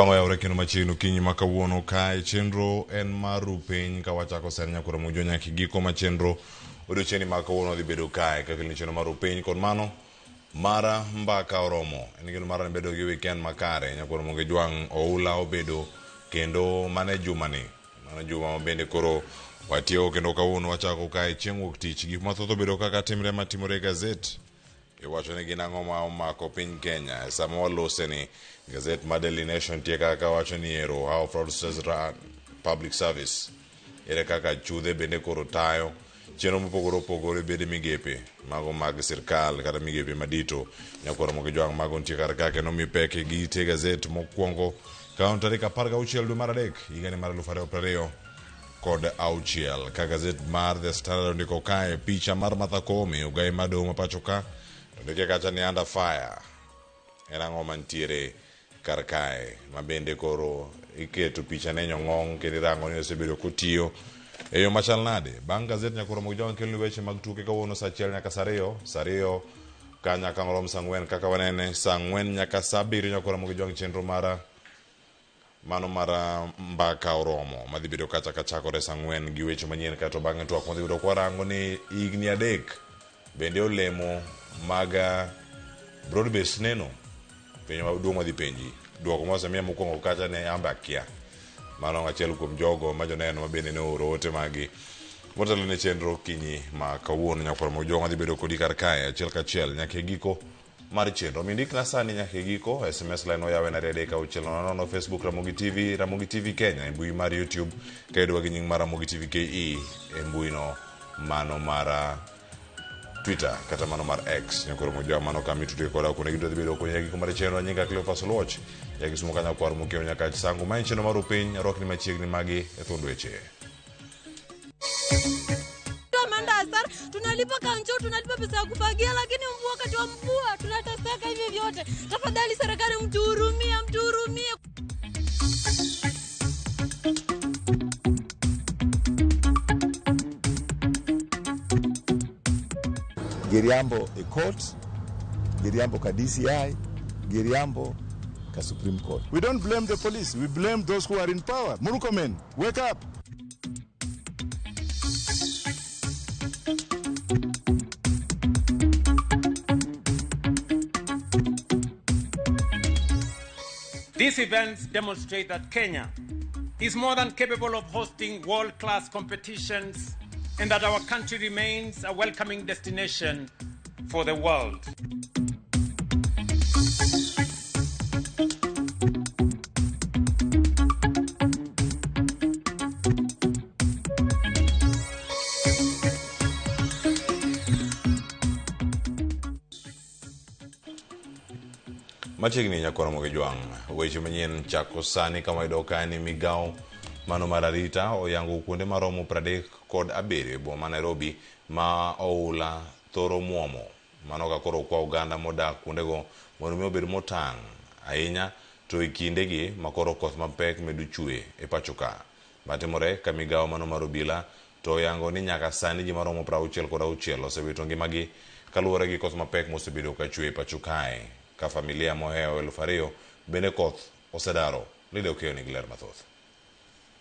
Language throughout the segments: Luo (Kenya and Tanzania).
Oyawre kendo machiegni okinyi ma kawuono kae chenro en mar ru piny ka wachako sani nyaka romo jo nyaka giko ma chenro odiochieng'ni ma kawuono dhi bedo kae kaka ni chenro mar ru piny kod mano mara mbaka oromo en geno mara ni bedo gi weekend makare nyaka romo gi jwang' oula obedo kendo mane jumani mano juma ma bende koro watieko kendo kawuono wachako kae chieng' wuok tich gik mathoth obedo kaka timre matimore e gazet Iwacho ni gin ang'o ma omako piny Kenya e sama walose ni gazet mar Daily Nation nitie kaka wacho ni ero how fraudsters run public service. Ere kaka chudhe bende koro tayo chenro mopogore opogore bede migepe mago mag sirkal kata migepe madito nyakwar Ramogi Jwang' mago nitie kar ka kendo mi pek gi ite gazet mokwongo kaon tarik 16 dwe mar adek higani mar 2026 ka gazet mar The Standard ondiko kae picha mar Martha Koome ogai mar doho ma pacho ka to ndike kacha ni under fire en ang'o mantiere kar kae ma bende koro iketo picha ne nyong'ong kendo irango ni osebedo kotiyo e yo machal nade bang' gazet nyaka Ramogi Jwang' keloni weche mag tuke kawuono saa achiel nyaka saa ariyo saa ariyo ka nyaka rom saa ang'wen kaka wanene saa ang'wen nyaka saa abiriyo nyaka Ramogi Jwang' chenro mara Mano mar mbaka oromo madhi bedo kacha kachakore saa ang'wen gi weche manyien kaeto bang'e twak madhi bedo kwarango ni higni adek bende olemo mag broad base neno penjo maduong' madhi penji duoko mosemiya mokwongo kacha ne ambe akia mano achiel kuom jogo ma joneno ma bende ne ooro ote magi motelo ne chenro okinyi ma kawuono nyakwar Mojong adhi bedo kodi kar kae achiel kachiel nyaka e giko mar chenro. Omiyo ndikna sani nyaka e giko, SMS line oyaw en 23600, Facebook Ramogi TV, Ramogi TV Kenya, e mbui mar YouTube ka idwa gi nying mar Ramogi TV KE e mbui no mano mar Twitter kata mano mar X. Nyakoro Mojwa mano kama itudri koda kuonde giduto dhi bedo konyi e giko mar chenro. Nyinga Cleophas Oluoch, ja Kisumu ka nyakwar Mokeo Nyakach Sangu. Ma en chenro mar Upiny, arwakni machiegni magi e thuond weche. Ameenda hasara, tunalipa kanjo, tunalipa pesa ya kufagia, lakini mvua, wakati wa mvua tunateseka hivi vyote. Tafadhali serikali, mtuhurumie, mtuhurumie. Giriambo e court, giriambo ka DCI, giriambo ka Supreme Court. We don't blame the police, we blame those who are in power. Murkomen, wake up! These events demonstrate that Kenya is more than capable of hosting world-class competitions and that our country remains a welcoming destination for the world. Machiegni nyakwar Ramogi Jwang', weche manyien chako sani kama yudo ka ni migawo mano mar arita oyango kuonde maromo 37 e boma ma Nairobi ma oula thoro muomo. Mano ka koro okwa oganda modak kuondego mondo mi obed motang' ahinya to e kindegi ma koro koth mapek medo chwe e pacho ka. Matimore ka migawo mano mar obila to oyango ni nyaka sani ji maromo 66 osewito ngimagi kaluwore gi koth mapek mosebedo ka chwe e pacho kae ka familia mohewo 2000 bende koth osedaro. Lydia Okeyo nigi ler mathoth.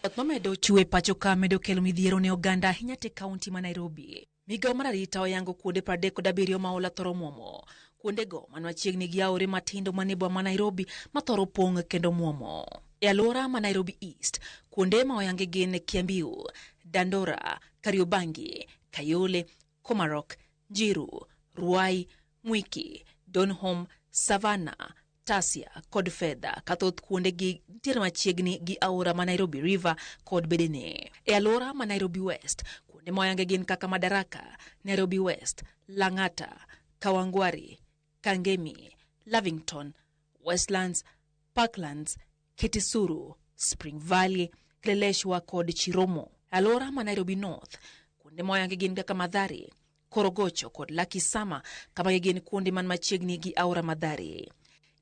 Koth mamedo chwe pacho ka medo kelo midhiero ne oganda ahinya te kaunti ma Nairobi. Migawo mar arita oyango kuonde 37 ma oula thoro muomo. Kuondego man machiegni gi aore matindo manie boma ma Nairobi ma thoro pong' kendo muomo. E alwora ma Nairobi East, kuonde ma oyangi gin Kiambiu, Dandora, Kariobangi, Kayole, Komarok, Njiru, Ruai, Mwiki, Donholm, Savannah, Tasia kod Fedha ka thoth kuondegi nitiere machiegni gi aora ma Nairobi River kod bedene. E alwora ma Nairobi West, kuonde moyange gin kaka Madaraka, Nairobi West, Lang'ata, Kawangware, Kangemi, Lavington, Westlands, Parklands, Kitisuru, Spring Valley, Kileleshwa kod Chiromo. Alwora ma Nairobi North, kuonde moyange gin kaka Mathare, Korogocho kod Lucky Summer, kama gin kuonde man machiegni gi aora Mathare.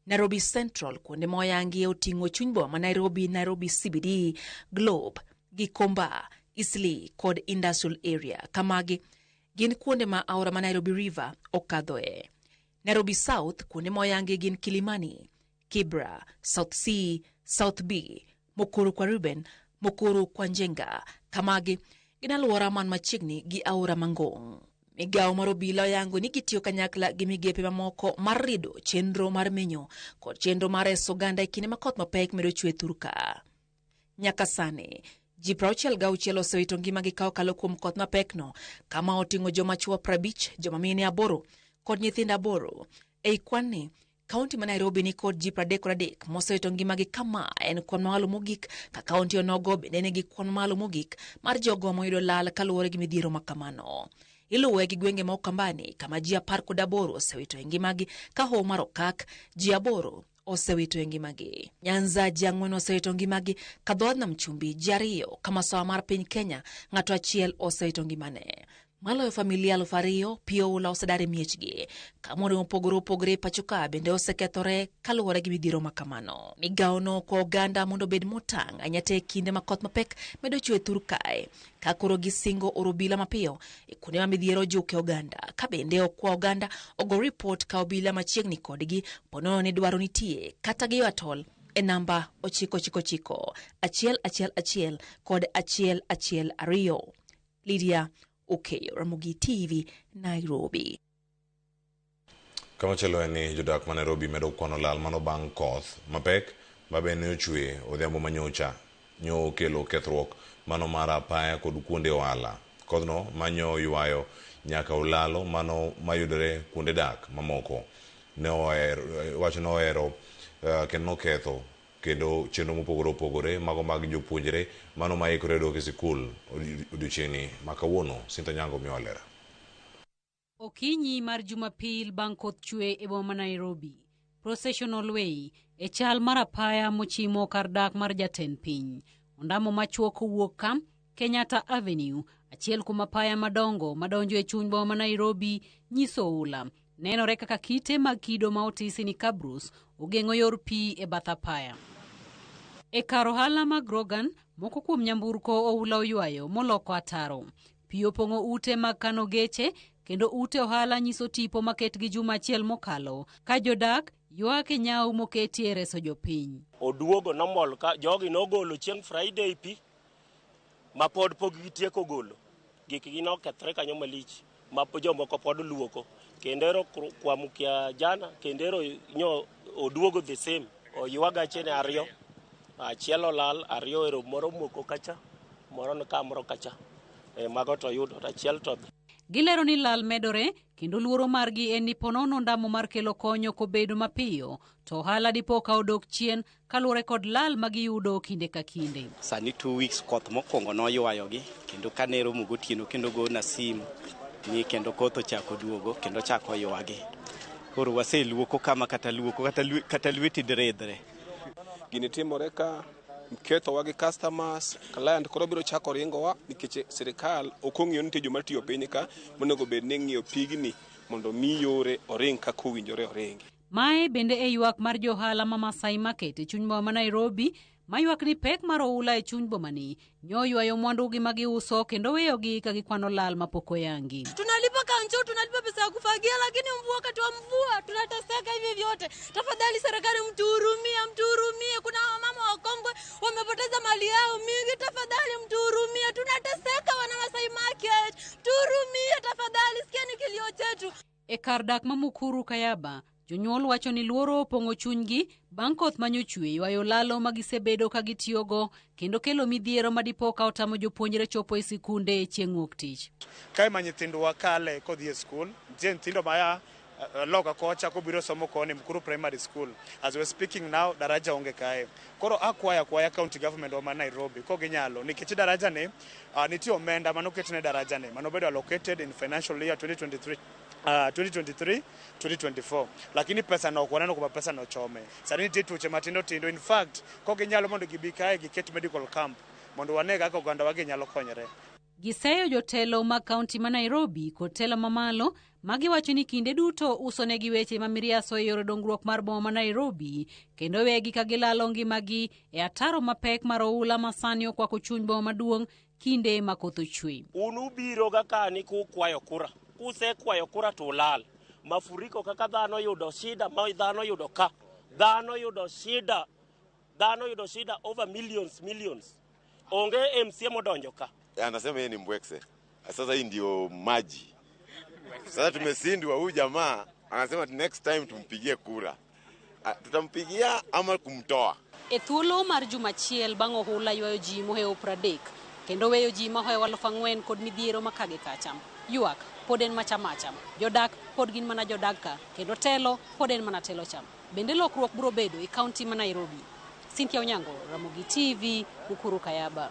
Nairobi Central, kuonde moyangi oting'o chuny boma ma Nairobi, Nairobi CBD, Globe, Gikomba, Eastleigh kod Industrial Area. Kamagi gin kuonde ma aora ma Nairobi River okadhoe. Nairobi South, kuonde moyangi gin Kilimani, Kibra, South C, South B, Mukuru kwa Ruben, Mukuru kwa Njenga. Kamagi gin alwora man machiegni gi aora Mangong. Migawo mar obila oyango ni gitiyo kanyakla gi migepe mamoko mar rido chenro mar menyo kod chenro mar reso oganda e kinde ma koth mapek medo chwe thurka. Nyaka sani, ji 66 osewito ngimagi ka okalo kuom koth mapekno, kama oting'o joma chwo 50, joma mine 8 kod nyithindo 8. Ei kwan ni, kaunti ma Nairobi ni kod ji 33 mosewito ngimagi, kama en kwan mamalo mogik ka kaunti onogo bende nigi kwan mamalo mogik mar jogo moyudo lal kaluwore gi midhiero ma kamano. Iluwe gi gwenge ma Ukambani kama ji 18 osewito e ngimagi, ka Hoho mar Okak ji 8 osewito e ngimagi. Nyanza ji 4 osewito ngimagi, ka dhood Nam Chumbi ji 2, ka masawa mar piny Kenya ng'ato achiel osewito ngimane. Maloyo familia 2000 pi oula osedar e miechgi, ka kuonde mopogore opogore e pacho ka bende osekethore kaluwore gi midhiero ma kamano. Migawo no okwa oganda mondo obed motang' ahinya te e kinde ma koth mapek medo chwe thur kae, ka koro gisingo oro obila mapiyo e kuonde ma midhiero ojuke oganda, ka bende okwa oganda ogo ripot ka obila machiegni kodgi ponono ni dwaro nitie kata giyo atol e namba 999 111 kod 112. Lydia Okeyo, Ramogi TV, Nairobi. Kamachielo en ni jodak ma Nairobi medo kwano lal mano bang' koth mapek ma bende ochwe odhiambo manyocha nyo okelo kethruok mano mar apaya kod kuonde ohala. Kodhno manyo ywayo nyaka olalo mano mayudore kuonde dak mamoko. Ne ohero wacho nohero kendo noketho kendo chenro mopogore opogore mago mag jopuonjre mano ma ikore dok e sikul odiochieng'ni ma kawuono. Cynthia Nyango miyo lera. Okinyi mar Jumapil bang' koth chwe e boma ma Nairobi, Processional Way e chal mar apaya mochimo kar dak mar jatend piny. Ondamo machuok owuok ka Kenyatta Avenue, achiel kuom apaya madongo madonjo e chuny boma ma Nairobi, nyiso oula. Nenore kaka kite mag kido ma otisi ni Kabrus ogeng'o yor pi e bath apaya. E kar ohala mag Grogan, moko kuom nyamburko oula oywayo moloko ataro. Pi opong'o ute mag kano geche kendo ute ohala nyiso tipo maket gi juma achiel mokalo ka jodak ywak e nyau moketie reso jopiny. Oduogo nomol ka jogi nogolo chieng' Friday pi ma pod pok gitieko golo. Gikgi nokethre kanyo malich ma jomoko pod luoko. Kendo ero kuamkia jana kendo ero nyo oduogo the same. Oywa gachene 2, achiel olal, 2 ero moro moko kacha, moro ni kamoro kacha. Mago to yudo, achiel to dhi. Gilero ni lal medore kendo luoro margi en ni ponono ndamo mar kelo konyo kobedo mapiyo to ohala dipo ka odok chien kaluwore kod lal ma giyudo kinde ka kinde. Sani 2 weeks koth mokwongo noywayogi kendo kane romo gotieno kendo gona simu ni kendo koth ochako duogo kendo chako ywagi. Koro waseluoko kama kata luoko kata lweti diridhre. Gini timore ka kethowa gi customers, client koro biro chako ringowa nikech sirikal ok ong'iyo ni nitie joma tiyo piny ka monego bed ni ng'iyo pigni mondo mi yore oring kaka owinjore oringi. Mae bende e ywak mar johala ma Masai Market e chuny boma ma Nairobi maywak ni pek mar oula e chuny bomani nyoywayo mwandugi ma giuso kendo weyogi ka gikwano lal mapok oyangi. Tunalipa kanjo, tunalipa pesa ya kufagia, lakini mvua, wakati wa mvua tunateseka hivi vyote. Tafadhali serikali mtuhurumie, mtuhurumie. Kuna wamama wakongwe wamepoteza mali yao mingi, tafadhali mtuhurumie. Tunateseka wana Masai Market, mtuhurumie tafadhali, sikieni kilio chetu. E kar dak ma Mukuru Kayaba, jonyuol wacho ni luoro opong'o chunygi bang' koth manyochwe ywayo lalo ma gisebedo ka gitiyogo kendo kelo midhiero ma dipo ka otamo jopuonjre chopo e sikunde chieng' wuok tich. Kae ma nyithindwa kale kodhi e skul, nitie nyithindo maya loka kocha kobiro somo koni Mukuru Primary School. As we're speaking now, daraja onge kae. Koro akwaya kwaya county government wa ma Nairobi koginyalo, nikech daraja ni nitie omenda manoket ne daraja ni manobedo allocated in financial year 2023 2023-2024, lakini pesa no ok waneno kuma pesa no chome. Sani nitie tuoche matindo tindo, in fact koginyalo mondo gibi kae giket medical camp mondo wane kaka oganda wagi nyalo konyore. Giseyo jotelo mag kaunti ma Nairobi kod telo mamalo magiwacho ni kinde duto usonegi weche ma miriaso e yore dongruok mar boma ma Nairobi kendo wegi ka gilalo ngimagi e ataro mapek mar oula ma sani okwako chuny boma maduong' kinde ma koth ochwe. Un ubiro ga kani kukwayo kura, kusekwayo kura to ulal. Mafuriko kaka dhano yudo shida ma dhano yudo ka, dhano yudo shida. Dhano yudo shida over millions millions. Onge MCA modonjo ka. Anasema yeye ni mbwekse. Sasa hii ndio maji. Sasa tumesindwa, huyu jamaa anasema next time tumpigie kura. Tutampigia ama kumtoa. E thuolo mar juma achiel bang' ohula ywayo ji mohewo 30 kendo weyo ji mahewo 4,000 kod midhiero makage kacha. Ywak pod en macha macha. Jodak pod gin mana jodak ka kendo telo pod en mana telo cha. Bende lokruok biro bedo e kaunti ma Nairobi. Cynthia Onyango, Ramogi TV, Mukuru Kayaba.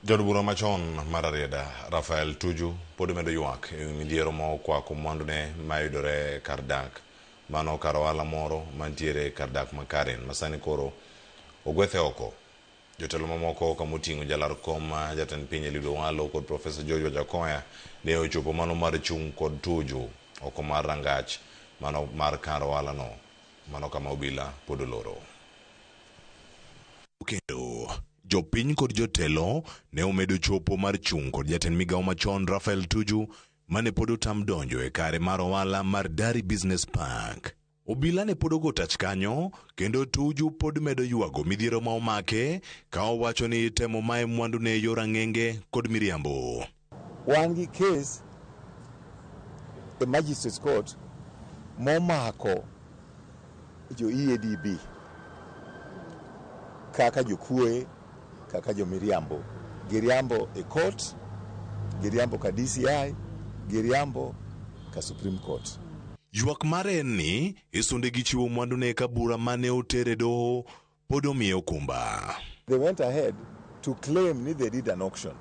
Jaod bura machon mar Rarieda, Rafael Tuju, pod medo ywak e wi midhiero ma okwako mwandune mayudore kar dak. Mano kar ohala moro mantiere kar dak ma Karen, ma sani koro ogwethe oko. Jotelo mamoko kamoting'o jalar kom jatend piny Eliud Owalo kod Profesa George Wajackoyah ne ochopo mano mar chung' kod Tuju oko mar rangach mano mar kar ohalano, mano kama obila pod oloro. Kendo jopiny kod jotelo ne omedo chopo mar chung' kod jatend migawo machon Rafael Tuju mane pod otam donjo e kare mar ohala mar Dari Business Park. Obila ne pod ogo tach kanyo kendo Tuju pod medo ywago midhiero ma omake ka owacho ni itemo maye mwandune e yor ang'enge kod miriambo. Wan gi case e Magistrates Court momako jo EADB kaka jokuoe, kaka jomiriambo. Giriambo e court, giriambo ka DCI, giriambo ka Supreme Court. Ywak mare en ni isunde gi chiwo mwandune ka bura mane otere doho pod omiye okumba. They went ahead to claim ni they did an auction,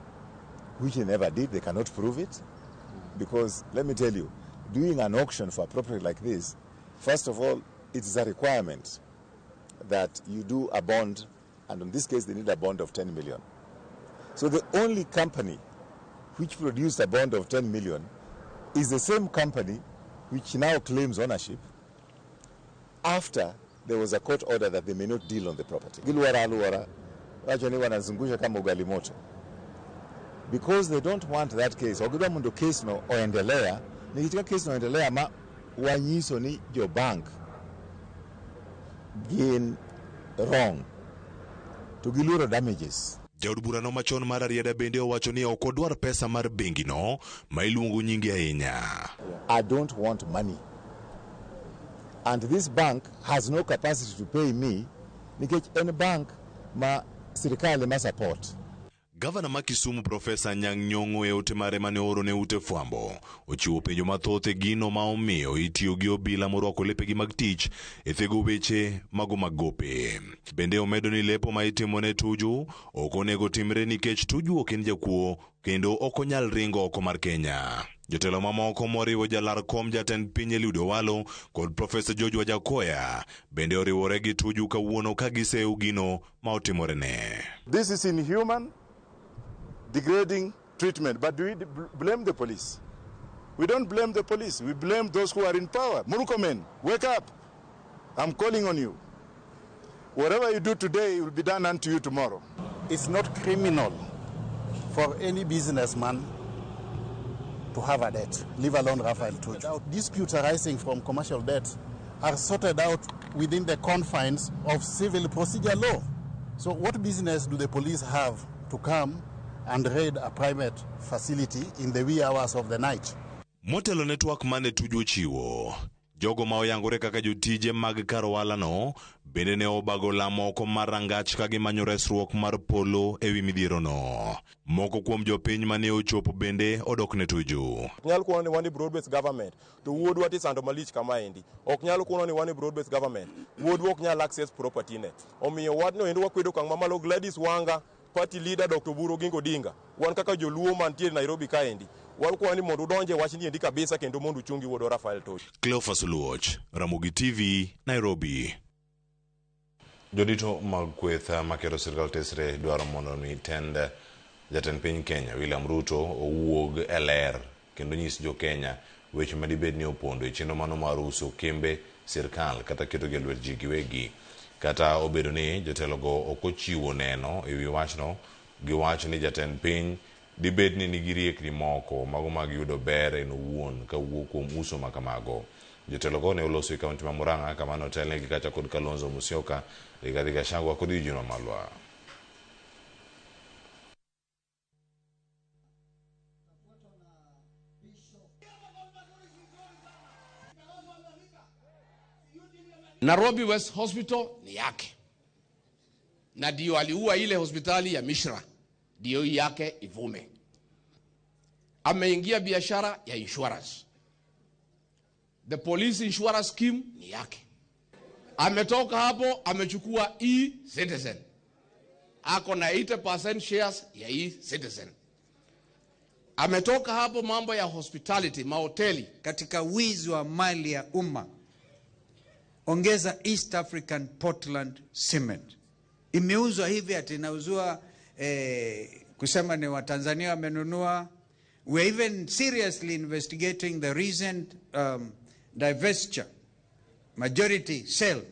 which they never did. They cannot prove it. Because, let me tell you, doing an auction for a property like this, first of all, it is a requirement that you do a bond, and in this case, they need a bond of 10 million. So the only company which produced a bond of 10 million is the same company which now claims ownership after there was a court order that they may not deal on the property. Giluora aluora, wacho ni wanazungusha kama ugali moto. Because they don't want that case. Ogidwa mondo case no oendelea, nikech ka case no oendelea ma wanyiso ni jo bank gin wrong to giluoro damages. Jaod burano machon mar Rarieda bende owacho ni ok odwar pesa mar bengino ma iluongo nyinge ahinya. I don't want money. And this bank has no capacity to pay me nikech en bank ma sirikal ema support. Gavana ma Kisumu Profesa Anyang' Nyong'o e ote mare mane ooro ne ute fwambo ochiwo penjo mathoth e gino ma omiyo itiyo gi obila morwako lepegi mag tich e thego weche mago mag gope. Bende omedo ni lepo ma itimo ne Tuju ok onego timre nikech Tuju ok en jakuo kendo ok onyal ringo oko mar Kenya. Jotelo mamoko moriwo jalar kom jatend piny Eliud Owalo kod Profesa George Wajackoyah bende oriwore gi Tuju kawuono ka giseyo gino ma otimorene. This is inhuman, degrading treatment. But do we blame the police? We don't blame the police. We blame those who are in power. Murkomen, wake up. I'm calling on you. Whatever you do today will be done unto you tomorrow. It's not criminal for any businessman to have a debt, leave alone Raphael Tuju. Disputes arising from commercial debt are sorted out within the confines of civil procedure law. So what business do the police have to come and raid a private facility in the wee hours of the night? Motelo ne twak mane Tuju ochiwo, jogo ma oyangore kaka jotije mag kar ohalano bende ne obago lamo oko mar rangach ka gimanyo resruok mar polo ewi midhierono. Moko kuom jopiny mane ochopo bende odok ne Tuju. Ok nyal kuono ni wan e broad based government to wuodwa tisando malich kamaendi. Ok nyal kuono ni wan e broad based government, wuodwa ok nyal access property ne. Omiyo wachno endo wakwedo okang' mamalo. Gladys Wanga, party leader Dr. Oburu Oginga Odinga, wan kaka joluo mantiere Nairobi kaendi, wakwayo ni mondo udonje wachni endi kabisa kendo mondo uchungi wuodwa Raphael Tuju. Cleophas Oluoch, Ramogi TV, Nairobi. Jodito mag kweth makero sirkal tesre dwaro mondo mi tend jatend piny Kenya William Ruto owuog e ler kendo nyis jo Kenya weche madibed ni opondo e chenro mano mar uso kembe sirkal kata ketogi e lwet ji giwegi. Kata obedo ni jotelogo ok ochiwo neno ewi wachno, giwacho ni jatend piny dibed ni nigi riekni moko mago mag yudo ber en owuon kawuok kuom uso makamago. Jotelo go ne oloso e kaunti ma Murang'a kama ne otelnegi kacha kod Kalonzo Musyoka, Rigathi Gachagua kod Eugene Wamalwa. Nairobi West Hospital ni yake, na ndio aliua ile hospitali ya Mishra, ndio yake ivume. Ameingia biashara ya insurance, the police insurance scheme ni yake. Ametoka hapo amechukua e-Citizen, ako na 80% shares ya e-Citizen. Ametoka hapo mambo ya hospitality, mahoteli. Katika wizi wa mali ya umma, ongeza East African Portland Cement. Imeuzwa hivi ati inauzwa kusema ni Watanzania wamenunua. We are even seriously investigating the recent divestiture, majority sale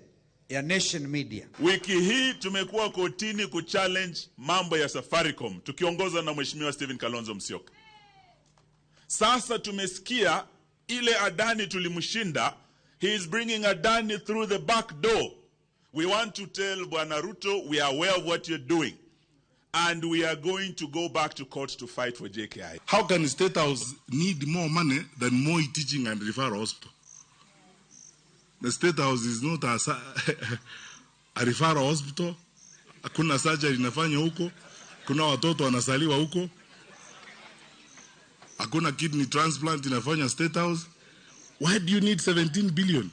ya Nation Media. Wiki hii tumekuwa kotini kuchallenge mambo ya Safaricom tukiongozwa na Mheshimiwa Stephen Kalonzo Musyoka. Sasa tumesikia ile Adani tulimshinda. He is bringing Adani through the back door. We want to tell Bwana Ruto we are aware of what you're doing and we are going to go back to court to fight for JKI. How can State House need more money than Moi Teaching and Referral Hospital? The State House is not a referral hospital. Hakuna surgery inafanya huko. Kuna watoto wanasaliwa huko. Hakuna kidney transplant inafanya State House. Why do you need 17 billion?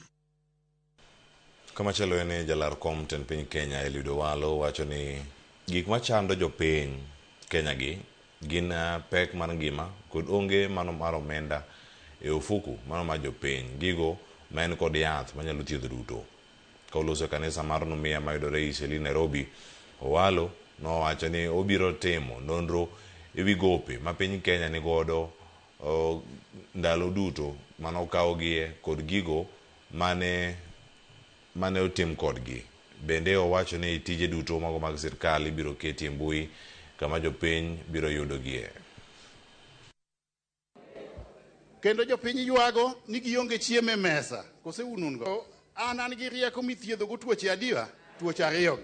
Kamachielo en jalar kom tend piny Kenya Eliud Owalo wacho ni gik machando jopiny Kenya gi gin pek mar ngima kod onge mano mar omenda e ofuku mano mar jopiny, gigo ma en kod yath manyalo thiedho duto. Ka oloso e kanisa mar Numia mayudore Iseli Nairobi, Owalo nowacho ni obiro timo nonro ewi gope ma piny Kenya nigodo ndalo duto manokawgie kod gigo mane otim kodgi. Bende owacho ni tije duto mago mag sirkal ibiro keti e mbui kama jopiny biro yudogie. Kendo jopiny ywago ni gionge chiemo e mesa, kose unun-go. An gi rieko mithiedho go tuoche adiwa, tuoche ariyo.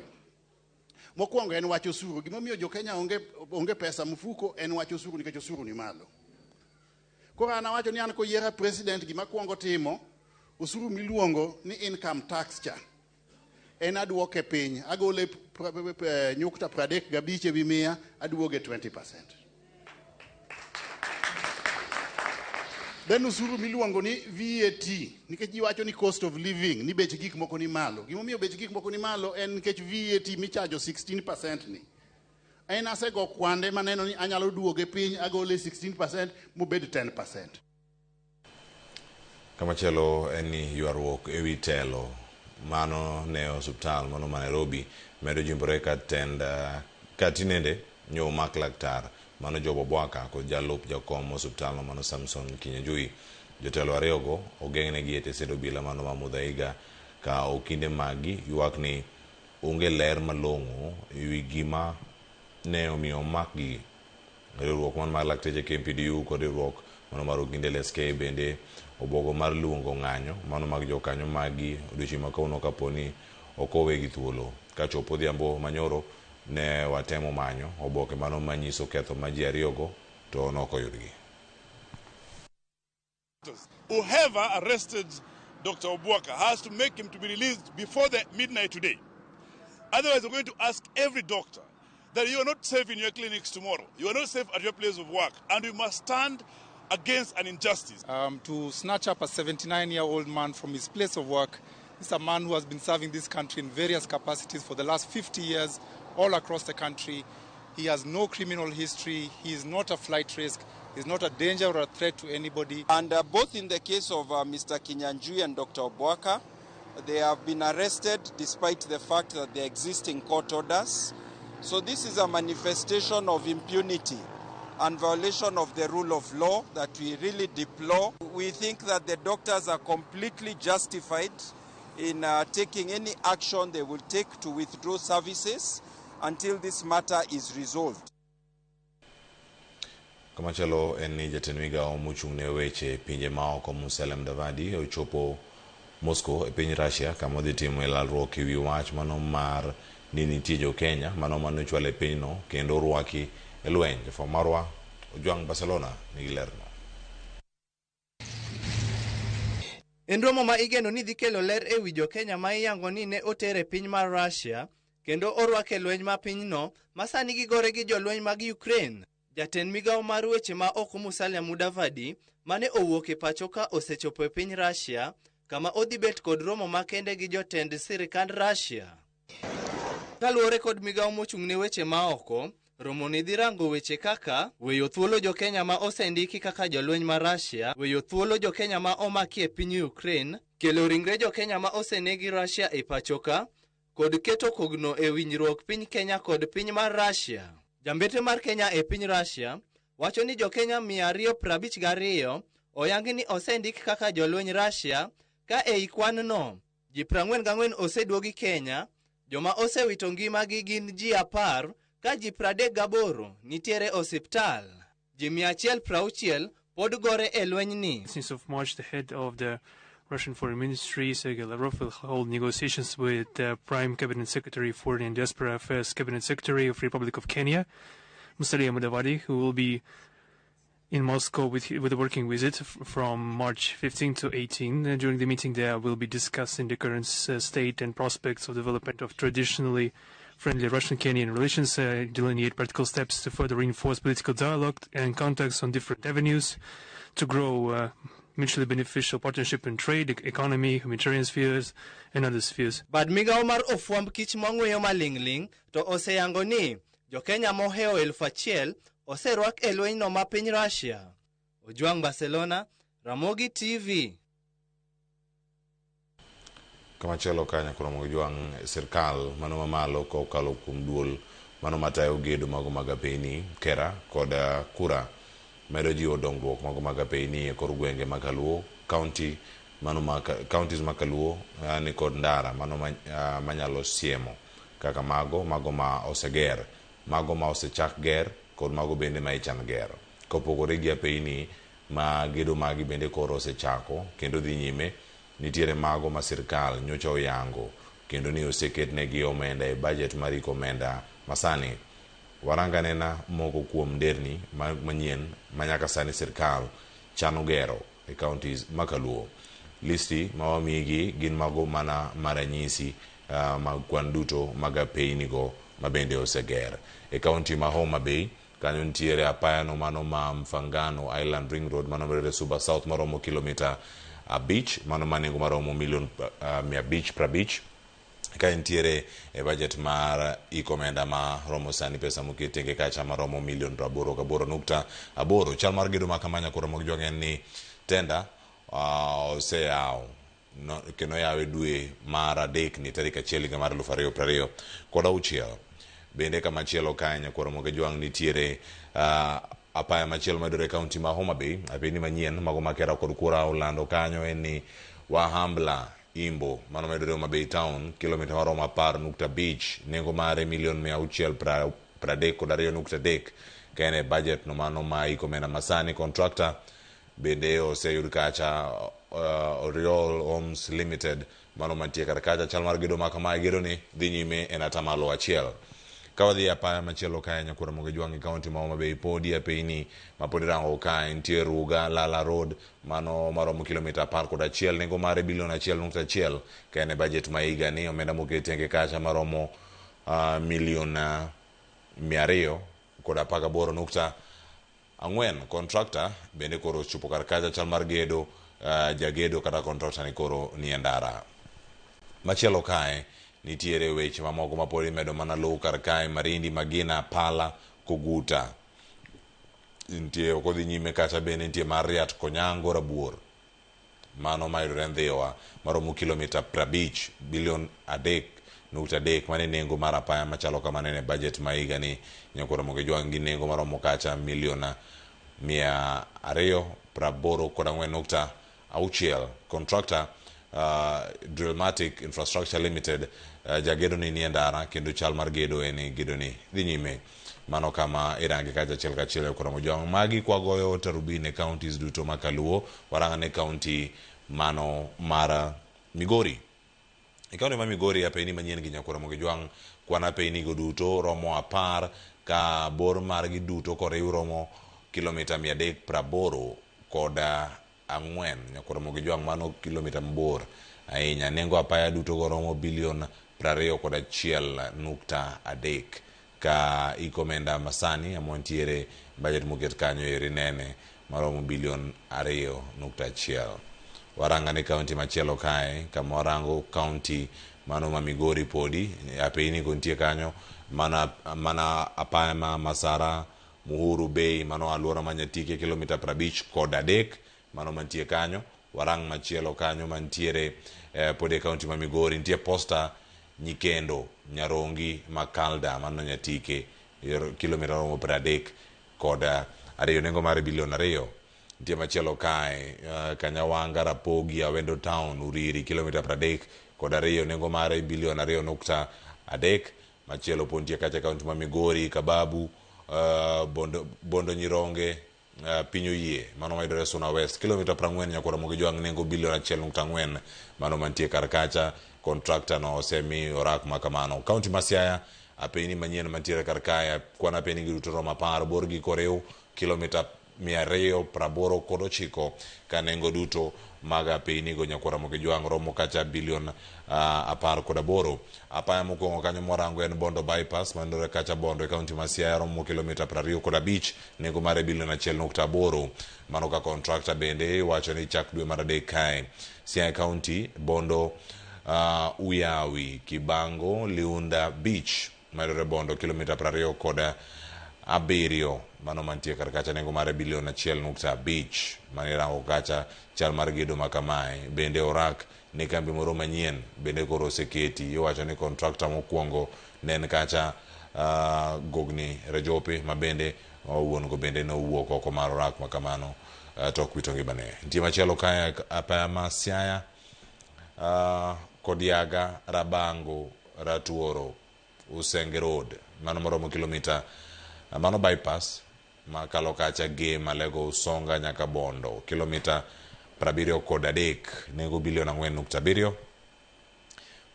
Mokwongo en wach osuru. Gimomiyo jo Kenya onge pesa mfuko en wach osuru, nikech osuru ni malo. Koro an awacho ni an koyiera president, gima kwongo timo, osuru miluongo ni income tax cha en aduoke piny, agole 35 ewi 100, aduoge 20%. Then osuru miluongo ni VAT, nikech ji wacho ni cost of living, ni bech gik moko ni malo. Gimomiyo bech gik moko ni malo en nikech VAT michajo 16% ni. En asego kwande maneno ni anyalo duoge piny, agole 16% mobed 10%. Kamachielo en ni ywaruok ewi telo mano ne osuptal mano ma Nairobi medo jimbore ka tinende nyo omak laktar mano Job Obwaka kod jalup jakom osuptal no mano Samson Kinyanjui. Jotelo ariyogo ogeng'negi e tesend obila mano ma Muthaiga ka okinde magi ywak ni onge ler malong'o ewi gima ne omiyo omakgi. Riwruok mano mar lakteche KMPDU kod riwruok mano mar okinde LSK bende obogo mar luongo ng'anyo mano mag jokanyo magi odiochieng' ma kawuono kaponi ok owegi thuolo. Kachopo odhiambo manyoro ne watemo manyo oboke mano manyiso ketho ma ji ariyogo to nokoyudgi. Whoever arrested Dr. Obwaka has to make him to be released before the midnight today. Otherwise, we're going to ask every doctor that you are not safe in your clinics tomorrow. You are not safe at your place of work. And we must stand against an injustice. To snatch up a 79-year-old man from his place of work. This is a man who has been serving this country in various capacities for the last 50 years, all across the country. He has no criminal history. He is not a flight risk. He's not a danger or a threat to anybody. And both in the case of Mr. Kinyanjui and Dr. Obwaka, they have been arrested despite the fact that there are existing court orders. So this is a manifestation of impunity and violation of the rule of law that we really deplore. We think that the doctors are completely justified in taking any action they will take to withdraw services until this matter is resolved. Kamachielo en ni jatend migawo mochung' ne weche pinje maoko Musalia Mudavadi ochopo Moscow e piny Russia kama odhi timoe lalruok ewi wach mano mar ni nitie jo Kenya mano mane ochwal e pinyno kendo orwaki e lweny. Jafwambo marwa Ojwang' Barcelona nigi lerno. En romo ma igeno ni dhi kelo ler e wi jo-Kenya ma iyango ni ne oter e piny mar Russia kendo orwak e lweny ma pinyno ma sani gigore gi jolweny mag Ukraine. Jatend migawo mar weche ma oko Musalia Mudavadi mane owuok e pacho ka osechopo e piny Russia kama odhi bet kod romo makende gi jotend sirikand Russia. Kaluwore kod migawo mochung' ne weche ma oko, romoni dhi rango weche kaka weyo thuolo jo-Kenya ma osendiki kaka jolweny ma Russia, weyo thuolo jo-Kenya ma omaki e piny Ukraine, kelo ringre jo-Kenya ma osenegi Russia e pachoka, kod keto kogno e winjruok piny Kenya kod piny mar Russia. Jambete mar Kenya e piny Russia wacho ni jo-Kenya 252 oyangi ni osendik kaka jolweny Russia ka ei kwan no ji 44 oseduogi Kenya, joma osewito ngimagi gin ji 10 ka ji 38 nitiere osiptal. Ji 160 pod gore e lwenyni. Since of March, the head of the Russian Foreign Ministry, Sergei Lavrov, will hold negotiations with the Prime Cabinet Secretary, Foreign and Diaspora Affairs Cabinet Secretary of Republic of Kenya, Musalia Mudavadi, who will be in Moscow with a working visit from March 15 to 18. During the meeting there will be discussing the current state and prospects of development of traditionally friendly Russian-Kenyan relations, delineate practical steps to further reinforce political dialogue and contacts on different avenues, to grow mutually beneficial partnership in trade, economy, humanitarian spheres, and other spheres. Bad migawo mar ofwamb kich mang'weyo maling'ling' to oseyango ni jo-Kenya mohewo 1000 oserwak e lwenyno ma piny Russia. Ojwang' Barcelona, Ramogi TV. Kamachielo ka Nyakuromo Ojwang', sirkal mano mamalo kokalo kuom duol mano matayo gedo mago mag apeyni, KeRRA kod KURA medo jiwo dongruok mago mag apeyni e kor gwenge mag Kaluo County, mano ma counties ma Kaluo ni kod ndara mano manyalo siemo kaka mago ma oseger, mago ma osechak ger kod mago bende ma ichan gero. Kopogore gi apeyni ma gedo magi bende koro osechako kendo dhi nyime, nitiere mago ma sirkal nyocha oyango kendo ni oseketnegi omenda e budget mar iko omenda masani. Waranga nena moko kuom nderni manyien ma nyaka sani sirkal chano gero e counties ma Kaluo. Listi ma wamigi gin mago mana maranyisi mag kwan duto mag apeyni go ma bende oseger. E county ma Homa Bay kanyo nitiere apayano mano ma Mfangano Island Ring Road mano medore Suba South maromo kilomita 5 mano ma nengo maromo milion 550. Ka nitiere e budget mar iko omenda ma romo sani pesa moket tenge kacha maromo milion 88.8. Chal mar gedo ma kama Nyakuromo Ojwang' en ni tenda oseyaw kendo oyawe dwe mar 3 ni tarik 1 higa mar 2026. Bende kamachielo kae Nyakuromo Ojwang' nitiere apaya machielo mayudore e county ma Homa Bay, apeyni manyien mago ma KeRRA kod KURA olando kanyo en ni Wahambla Imbo mano mayudore Homa Bay town kilomita maromo 10.5 nengo mare milion 632.3 ka en e budget no mano ma iko omenda masani. Contractor bende oseyud kacha Oriol Homes Limited mano mantie kar kacha. Chal mar gedo ma kamae gedo ni dhi nyime en 1%. Ka wadhi e apaya machielo kae Nyakuromo Ojwang' e county ma Homa Bay podi apeyni ma pod irango kae nitie Ruga Lala Road mano maromo kilomita 11 nengo mare bilion 1.1 ka en e budget ma higa ni omenda moket tenge kacha maromo milion 218.4. Contractor bende koro ochopo kar kacha chal mar gedo jagedo kata contractor ni koro ni e ndara. Machielo kae nitiere weche mamoko ma pod imedo mana luw kar kae Marindi Magina Pala Koguta nitie ok odhi nyime kacha bende nitie mar Riat Konyango Rabuor mano mayudore Ndhiwa maromo kilomita 50 bilion 3.3 mane nengo mar apaya machalo kamano e budget ma higa ni Nyakuromo Ojwang' gi nengo maromo kacha milion 284.6. Contractor Drillmatic Infrastructure Limited jagedo ni nie ndara kendo chal mar gedo en gedo ni dhi nyime. Mano kama irange kacha achiel kachiel e Koromo Jwang'. Magi kwagoyo tarubin e counties duto ma kaluo, warang'ane county mano mar Migori. E kaunti ma Migori apeyni manyien gi Nyakwar Ramogi Jwang' kwan apeyni go duto romo 10 ka bor margi duto koriw romo kilomita 384 Nyakwar Ramogi Jwang' mano kilomita mabor ahinya. Nengo apaya duto go romo bilion 21.3 ka iko omenda masani amontiere budget moket kanyo eri nene maromo bilion 2.1. Waranga ne kaunti machielo kae kama warango kaunti mano ma Migori podi apeyni go nitie kanyo mana apaya ma Masara Muhuru Bay mano aluora ma Nyatike kilomita 53 mano mantie kanyo. Warang machielo kanyo mantiere podi e kaunti ma Migori nitie Posta Nyikendo Nyarongi Makalda mano Nyatike kilomita romo 32 nengo mar bilion 2. Nitie machielo kae Kanyawanga Rapogi Awendo Town Uriri kilomita 32 nengo mare bilion 2.3. Machielo pod nitie kacha kaunti ma Migori Kababu Bondo Nyironge Piny Oyie mano mayudore Suna West kilomita 40 Nyakwar Ramogi Jwang' nengo bilion 1.4 mano mantie kar kacha. Contractor no osemi orak makamano. Kaunti ma Siaya apeyni manyien mantiere kar kae kwan apeyni gi duto romo 10 borgi koriw kilomita 289 ka nengo duto mag apeyni go Nyakwar Ramogi Jwang' romo kacha bilion 18. Apaya mokwongo kanyo morango en Bondo Bypass manore kacha Bondo e kaunti ma Siaya romo kilomita 25 nengo mare bilion 1.8. Mano ka contractor bende iwacho ni chak dwe mar 3 kae. Siaya County Bondo Uyawi Kibango Liunda Beach mayudore Bondo kilomita 27 mano mantie kar kacha nengo mare bilion 1.5. Mano irango kacha chal mar gedo makamae. Bende orak ne kambi moro manyien bende koro oseketi iwacho ni contractor mokwongo ne en kacha Gogni Rejope ma bende wuon go bende nowuok oko mar orak makamano tok wito ngimane. Nitie machielo kae apaya ma Siaya Kodiaga Rabango Ratuoro Usenge Road mano moromo kilomita mano bypass makalo kacha Gem Alego Usonga nyaka Bondo kilomita 73 nengo bilion 4.7.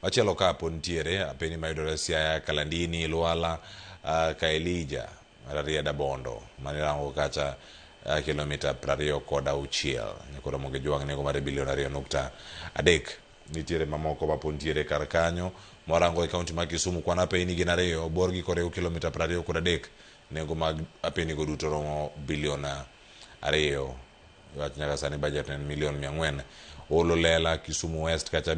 Machielo ka pod nitiere apeni mayudore Siaya Kalandini Lwala Kaelija Rarieda Bondo mano irango kacha kilomita 26 Nyakwar Ramogi Jwang' nengo mare bilion 2.3. Nitiere mamoko ma pod nitiere kar kanyo morango e kaunti ma Kisumu kwan apeyni gin 2 borgi koriw kilomita 23 nengo mag apeyni go duto romo bilion 2. Wach nyaka sani budget en milion 400. Olo Lela Kisumu West kacha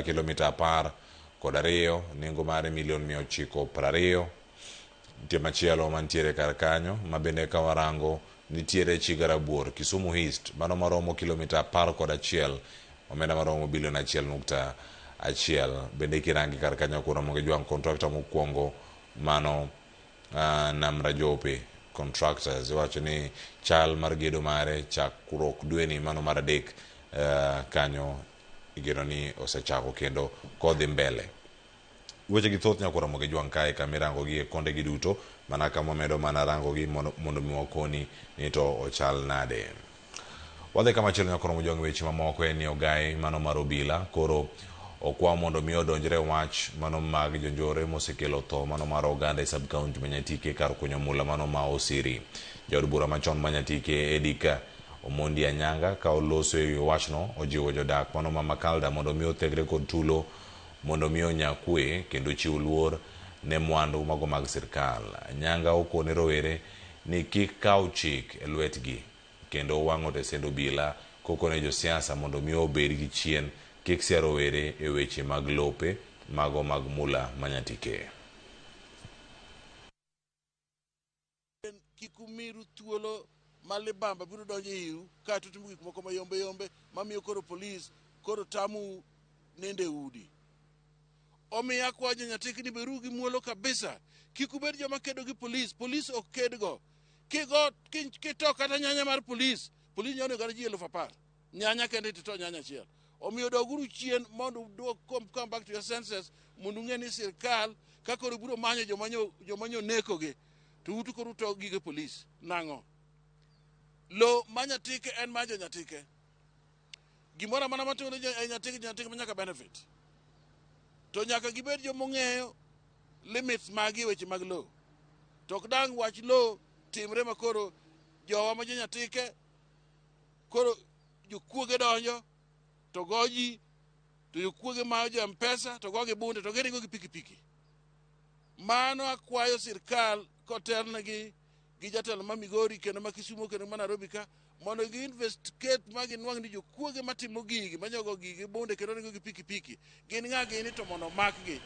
kilomita 12 nengo mare milion 920. Nitie machielo mantiere kar kanyo ma bende ka warango nitiere Chigarabuor Kisumu East mano maromo kilomita 11 omenda maromo bilion 1.1. Bende kirangi kar kanyo Nyakwar Ramogi Jwang' contractor mokwongo mano Namrajope Contractors iwacho ni chal mar gedo mare chakruok dweni mano mar 3 kanyo igeno ni osechako kendo kodhi mbele. Weche gi thoth Nyakwar Ramogi Jwang' kae kamirango gi e konde gi duto mana kama wamedo mana rango gi mondo mi wakoni ni to ochal nade. Wadhi kama chielo Nyakwar Ramogi Jwang' weche mamoko en ni ogai mano mar obila koro okwa mondo mi odonjre wach mano mag jonjore mosekelo tho mano mar oganda e sub county ma Nyatike kar kunyo mula mano ma Osiri. Jaod bura machon ma Nyatike Edika Omondi Anyanga ka oloso ewi wachno ojiwo jodak mano ma Makalda mondo mi othegre kod tulo mondo mi onya kwe kendo chiw luor ne mwandu mago mag sirkal. Anyanga okone rowere ni kik kaw chik e lwetgi kendo wang'o tesend obila kokone josiasa mondo mi obed gi chien kik sia rowere e weche mag lope mago mag mula ma Nyatike. Kik umiru thuolo ma libamba biro donjo iu kaeto timo gik moko mayombe yombe mamiyo koro polis koro tamu nende udi. Omiyo akwayo jo-Nyatike ni beru gi muolo kabisa. Kik ubed joma kedo gi polis, polis ok kedgo. Kigo kito kata nyanya mar polis, polis nyalo nego ji 10,000. Nyanya kende tito nyanya achiel. Omiyo doguru chien mondo uduok come back to your senses mondo ung'e ni sirkal ka koro biro manyo joma nyo nekogi. To utu koro uto gige polis. Nang'o? Lo ma Nyatike en ma jo Nyatike. Gimoro amora matimore e Nyatike, jo Nyatike ma nyaka benefit. To nyaka gibed jomong'eyo limits magi e weche mag lowo. To ok dang' wach lowo timre ma koro jowa ma jo Nyatike koro jokuoge donjo to go ji to jokuoge mayo jo M-Pesa to go gi bunde to giringo gi pikipiki. Mano akwayo sirkal kotelnegi gi jatelo ma Migori kendo ma Kisumo kendo ma Nairobi ka mondo gi investigate ma ginwang' ni jokuoge matimo gigi manyogo gigi bunde kendo ringo gi pikipiki gin ng'a gini to mondo omakgi.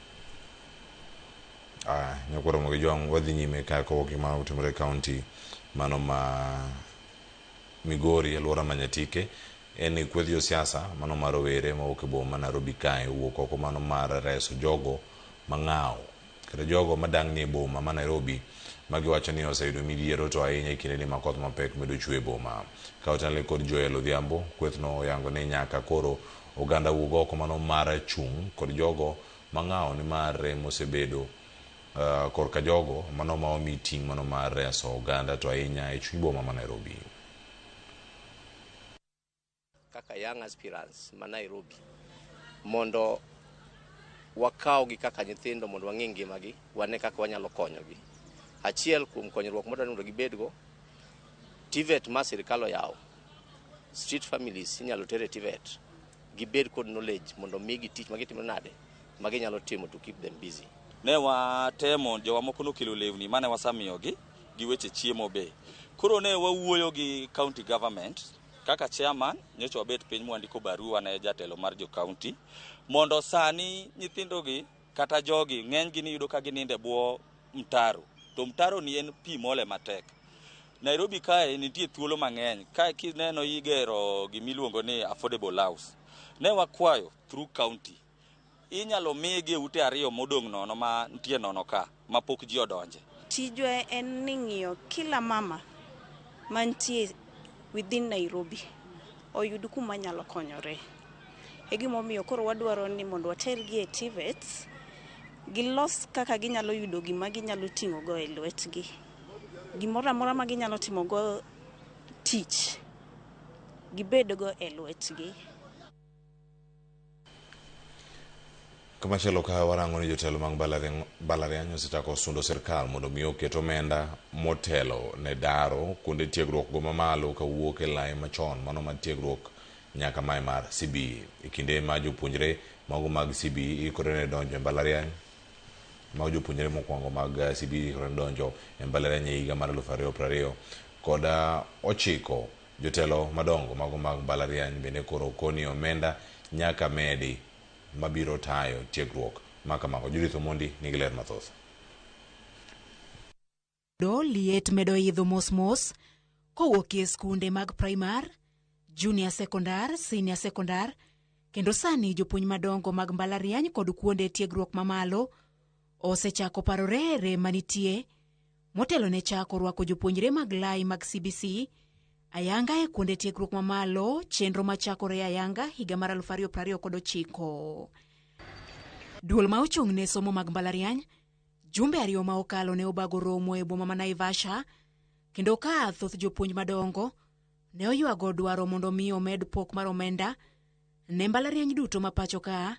Aya, nyakwar Ramogi Jwang' wadhi nyime ka kowuok gi mano otimore e kaunti mano ma Migori, alwora ma Nyatike, en ni kweth josiasa mano mar rowere mawuok e boma ma Nairobi kae owuok oko mano mar reso jogo mang'awo kata jogo madang'ni e boma ma Nairobi ma giwacho ni oseyudo midhiero to ahinya e kindeni ma koth mapek medo chwe e boma. Ka otenore kod Joel Odhiambo, kwethno oyango ni nyaka koro oganda wuog oko mano mar chung' kod jogo mang'awo nimar rem osebedo korka jogo mano ma omi ting' mano mar reso oganda to ahinya e chuny boma ma Nairobi. Kaka young aspirants ma Nairobi mondo wakawgi kaka nyithindo mondo wang'i ngimagi, wane kaka wanyalo konyogi. Achiel kuom konyruok modwaro mondo gibedgo, TVET ma sirikal oyawo, street families inyalo ter e TVET, gibed kod knowledge mondo migi tich ma gitimo nade, ma ginyalo timo to keep them busy. Ne watemo, jowa moko nokelo lewni mane wasamiyogi gi weche chiemo be. Koro ne wawuoyo gi county government kaka chairman, nyocha wabet piny mwandiko barua ne jatelo mar jo county mondo sani nyithindogi kata jogi ng'enygi niyudo ka ginindo e bwo mtaro, to mtaro ni en pi mole matek. Nairobi kae nitie thuolo mang'eny, kae kineno igero gimiluongo ni affordable house. Ne wakwayo through county inyalo migi ute ariyo modong' nono ma nitie nono ka ma pok ji odonje. Tijwa en ni ng'iyo kila mama mantie within Nairobi oyud kuma nyalo konyore. E gimomiyo koro wadwaro ni mondo watergi e TVETs, gilos kaka ginyalo yudo gima ginyalo ting'o go e lwetgi. Gimoro amora ma ginyalo timo go tich, gibed go e lwetgi. Kamachielo ka warango ni jotelo mag mbalariany osechako sundo sirkal mondo mi oket omenda motelo ne daro kuonde tiegruok go mamalo kawuok e lai machon mano mar tiegruok nyaka mae mar CBE. E kinde ma jopuonjre mago mag CBE ikore ne donjo e mbalariany, mago jopuonjre mokwongo mag CBE ikore ne donjo e mbalariany e higa mar 2029, jotelo madongo mago mag mbalariany bende koro koni omenda nyaka medi mabiro tayo tiegruok ma kamago. Judith Omondi nigi ler mathoth. Do liet medo idho mos mos kowuok e skunde mag primar, junior sekondar, senior sekondar, kendo sani jopuonj madongo mag mbalariany kod kuonde tiegruok mamalo osechako parore rem manitie motelo ne chako rwako jopuonjre mag lai mag CBC ayanga e kuonde tiegruok mamalo, chenro machakore ayanga higa mar 2029. Duol ma ochung' ne somo mag mbalariany jumbe ariyo ma okalo ne obago romo e boma ma Naivasha, kendo ka thoth jopuonj madongo ne oywago dwaro mondo mi omed pok mar omenda ne mbalariany duto ma pacho ka,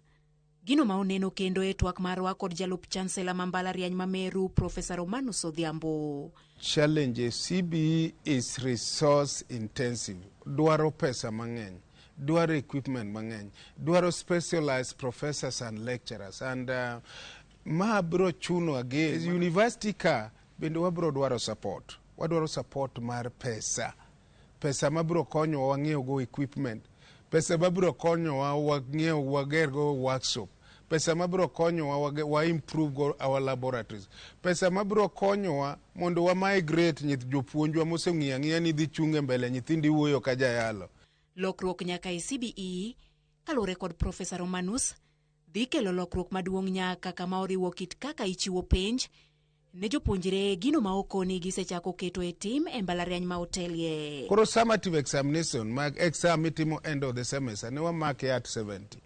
gino ma oneno kendo e twak marwa kod jalup chancellor ma mbalariany ma Meru Professor Romanus Odhiambo. Challenge CBE is resource intensive. Dwaro pesa mang'eny, dwaro equipment mang'eny, dwaro specialized professors and lecturers and ma biro chuno again. University ka bende wabiro dwaro support. Wadwaro support mar pesa. Pesa mabiro konyowa wang'iew go equipment. Pesa mabiro konyowa wang'iew wager go workshop. Pesa mabiro konyowa wa improve go our laboratories. Pesa mabiro konyowa mondo wa migrate nyith jopuonjwa moseng'iyo ang'iya ni dhi chung' e mbele nyithindo iwuoyo ka jayalo. Lokruok nyaka e CBE kaluwore kod Professor Romanus dhi kelo lokruok maduong' nyaka kama oriwo kit kaka ichiwo penj ne jopuonjre, gino ma okoni gisechako keto e tim e mbalariany ma otelie. Koro summative examination mag exam mitimo end of the semester ne wamake at 70.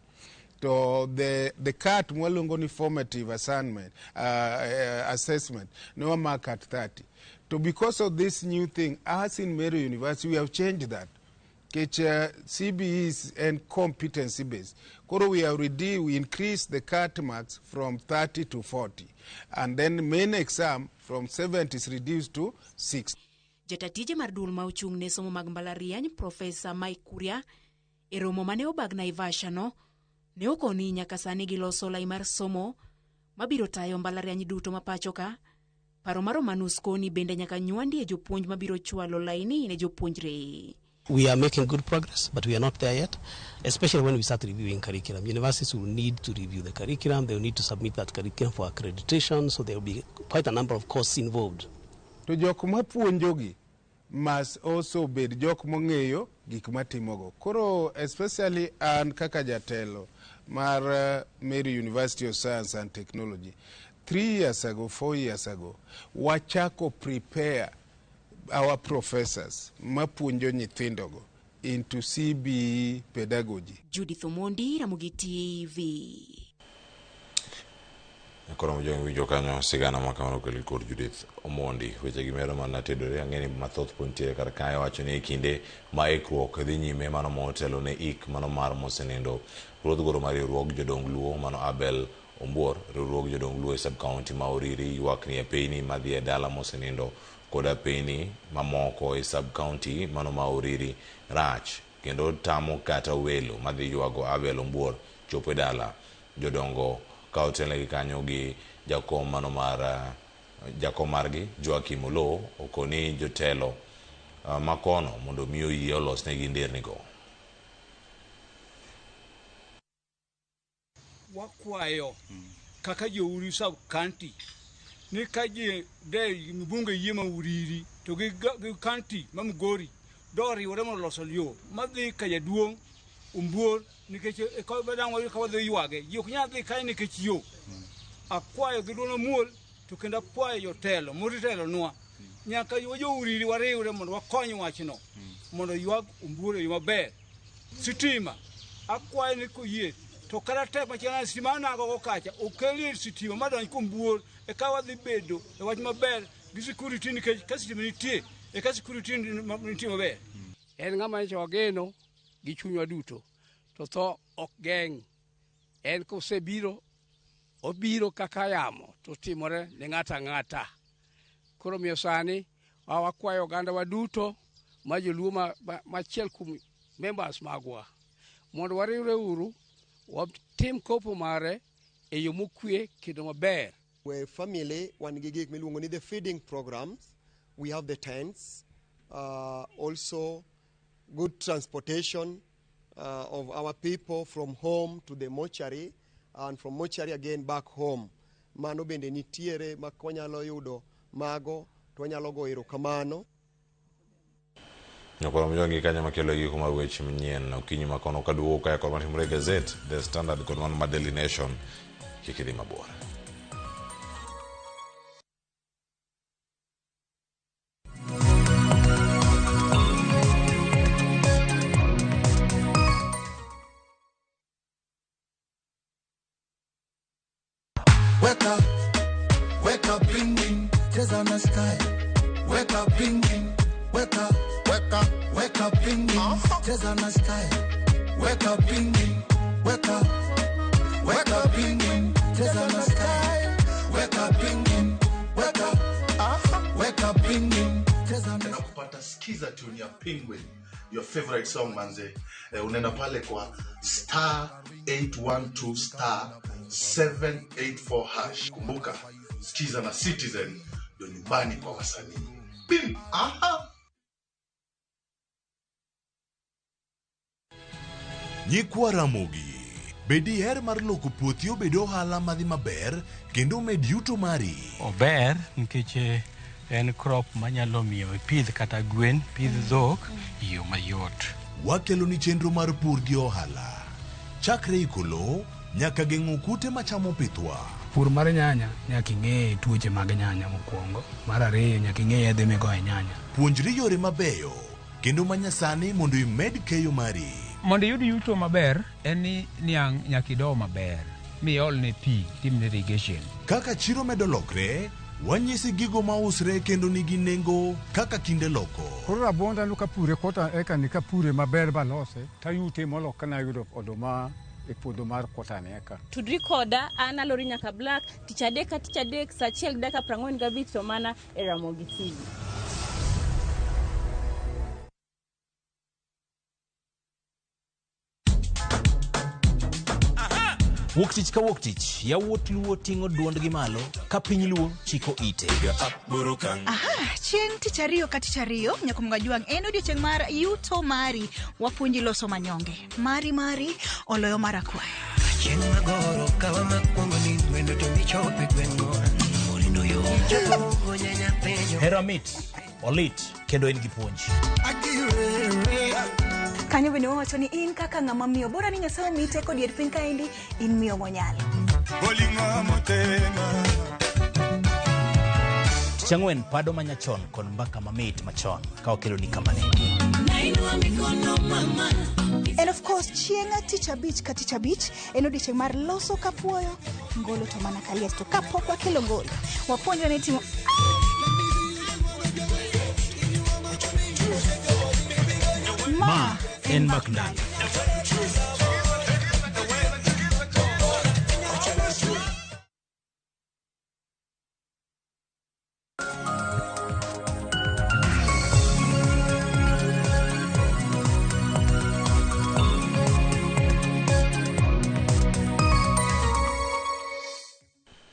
To the cut mwaluongo ni formative assignment, assessment ne wa mark at 30. To because of this new thing, us in Meru University, we have changed that. Kech CBE is and competency based. Koro we have already, we increased the cut marks from 30 to 40. And then main exam from 70 is reduced to 6. Jata tije mar duol ma ochung' ne somo mag mbalariany Profesa Mike Kuria e romo mane obag Naivasha no ne okoni nyaka sani giloso lai mar somo mabiro tayo mbalariany duto ma pacho ka. Paro mar Romanus koni bende nyaka nywandie jopuonj mabiro chwalo laini ne jopuonjre. We are making good progress, but we are not there yet, especially when we start reviewing curriculum. Universities will need to review the curriculum. They will need to submit that curriculum for accreditation, so there will be quite a number of costs involved. To jok mapuonjogi must also bed jok mong'eyo gik matimogo. Koro especially an kaka jatelo mar Meru University of Science and Technology, 3 years ago, 4 years ago, wachako prepare our professors mapuonjo nyithindogo into CBE pedagogy. Judith Omondi, Ramogi TV. Koro mjong winjo kanyo sigana ma kamano okel kod Judith Omondi. Weche gi medo mana tedore, ang'e ni mathoth pod nitiere kar kae. Wacho ni e kinde ma ikruok dhi nyime mano motelo ne ik mano mar mosenindo ruodh goro mar riwruog jodong Luo mano Abel Ombuor. Riwruog jodong Luo e sub county ma Uriri ywak ni apeyni madhi e dala mosenindo kod apeyni mamoko e sub county mano ma Uriri rach kendo tamo kata welo madhi ywago Abel Ombuor chopo e dala. Jodongo ka otelnegi kanyo gi jakom mano mar jakom margi Joakim Oloo okoni jotelo makono mondo mi oyie olosnegi ndernigo. Wakwayo kaka jo Uriri sub county ni ka ji de mbunge yie ma Uriri to gi county ma Migori do riwore mondo oloso yo madhi ka jaduong' Ombuor, nikech dang' wayud ka wadhi ywage ji ok nyal dhi kanyo nikech yo. Akwayo gi duol mamuol to kendo akwayo jotelo moritelonwa nyaka jo Uriri wariwre mondo wakony wachno mondo ywag Ombuor e yo maber. Sitima akwayo ni koyie to kata tek machielo sitima anago kacha okelie sitima madonj Kombuor eka wadhi bedo e wach maber gi security, nikech ka sitima nitie eka security nitie maber. En ng'ama nyocha wageno gi chunywa duto to tho ok geng'. En kosebiro obiro kaka yamo to timore ne ng'ato ang'ata. Koro omiyo sani wakwayo oganda wa duto ma joluo machiel kuom members magwa mondo wariwre uru watim kopo mare e yo mokwe kendo maber. We family wan gi gik miluongo ni the feeding programs. We have the tents, also good transportation of our people from home to the mortuary and from mortuary again back home. Mano bende nitiere ma wanyalo yudo mago to wanyalo go erokamano. Nyakoro mjongi kanyo makelo giko mar weche manyien okinyi makono kaduogo kaya kod matimore e gazet The Standard kod mano mar Daily Nation. Kik idhi mabor. Wake up, wake up, penguin, cheza na sky. Wake up, penguin, wake up, wake up, wake up, penguin, cheza na sky. Wake up, penguin, wake up, wake up, penguin, cheza na sky. Wake up, penguin, wake up, wake up, penguin, cheza na na kupata skiza tune ya Penguin, your favorite song manze. Unaenda pale kwa star 812 star 784 hash. Kumbuka, skiza na Citizen ndio nyumbani kwa wasanii. Bim, aha. Nyikwa Ramogi, be diher mar loko puothi obed ohala madhi maber kendo med yuto mari? Ober nikech en crop manyalo miyo ipidh kata gwen, pidh dhok e yo mayot. Wakelo ni chenro mar pur gi ohala. Chakre iko lowo nyaka geng'o kute machamo pithwa. Pur mar nyanya nyaka ing'e tuoche mag nyanya mokwongo. Mar ariyo nyaka ing'e yedhe migoyo e nyanya. Puonjri yore mabeyo kendo manyasani mondo imed keyo mari. Mondo iyud yuto maber en ni niang' nyaka ido maber miolne pi timne irrigation. Kaka chiro medo lokre, wanyisi gigo mausre kendo nigi nengo kaka kinde loko. Koro rabuonda no kapure kota eka ni kapure maber balose tayute molo kana yudo oduma e puodho mar kota ni eka. Tudri koda an Alori nyaka Black tich adek ka tich adek saa achiel gi dakika 45 to mana e Ramogi TV. Wuok tich ka wuok tich, yawuot Luo ting'o duondgi malo ka piny Luo chiko ite. Aha, chieng' tich ariyo ka tich ariyo nyakumga jwang' en odiochieng' mar yuto mari wapuonji loso manyonge mari mari oloyo mar akwaya. Chieng' magoro kawa makwongo ni wendo to michope gweng'wa Morindo yo Chopo nyanya penjo Hera mit, olit, kendo en gi puonj. Kanyo bende wawacho ni in kaka ng'ama miyo bora ni Nyasaye omiyi teko dier piny kaendi in miyo monyalo. Tich ang'wen, pado manyachon kod mbaka mamit machon ka wakeloni kamane. And of course chieng' tich abich ka tich abich en odiochieng' mar loso kapuoyo ngolo to mana kaliech to kapok wakelo ngolo wapuonjre ni timo Ma en Mbak Ndalo.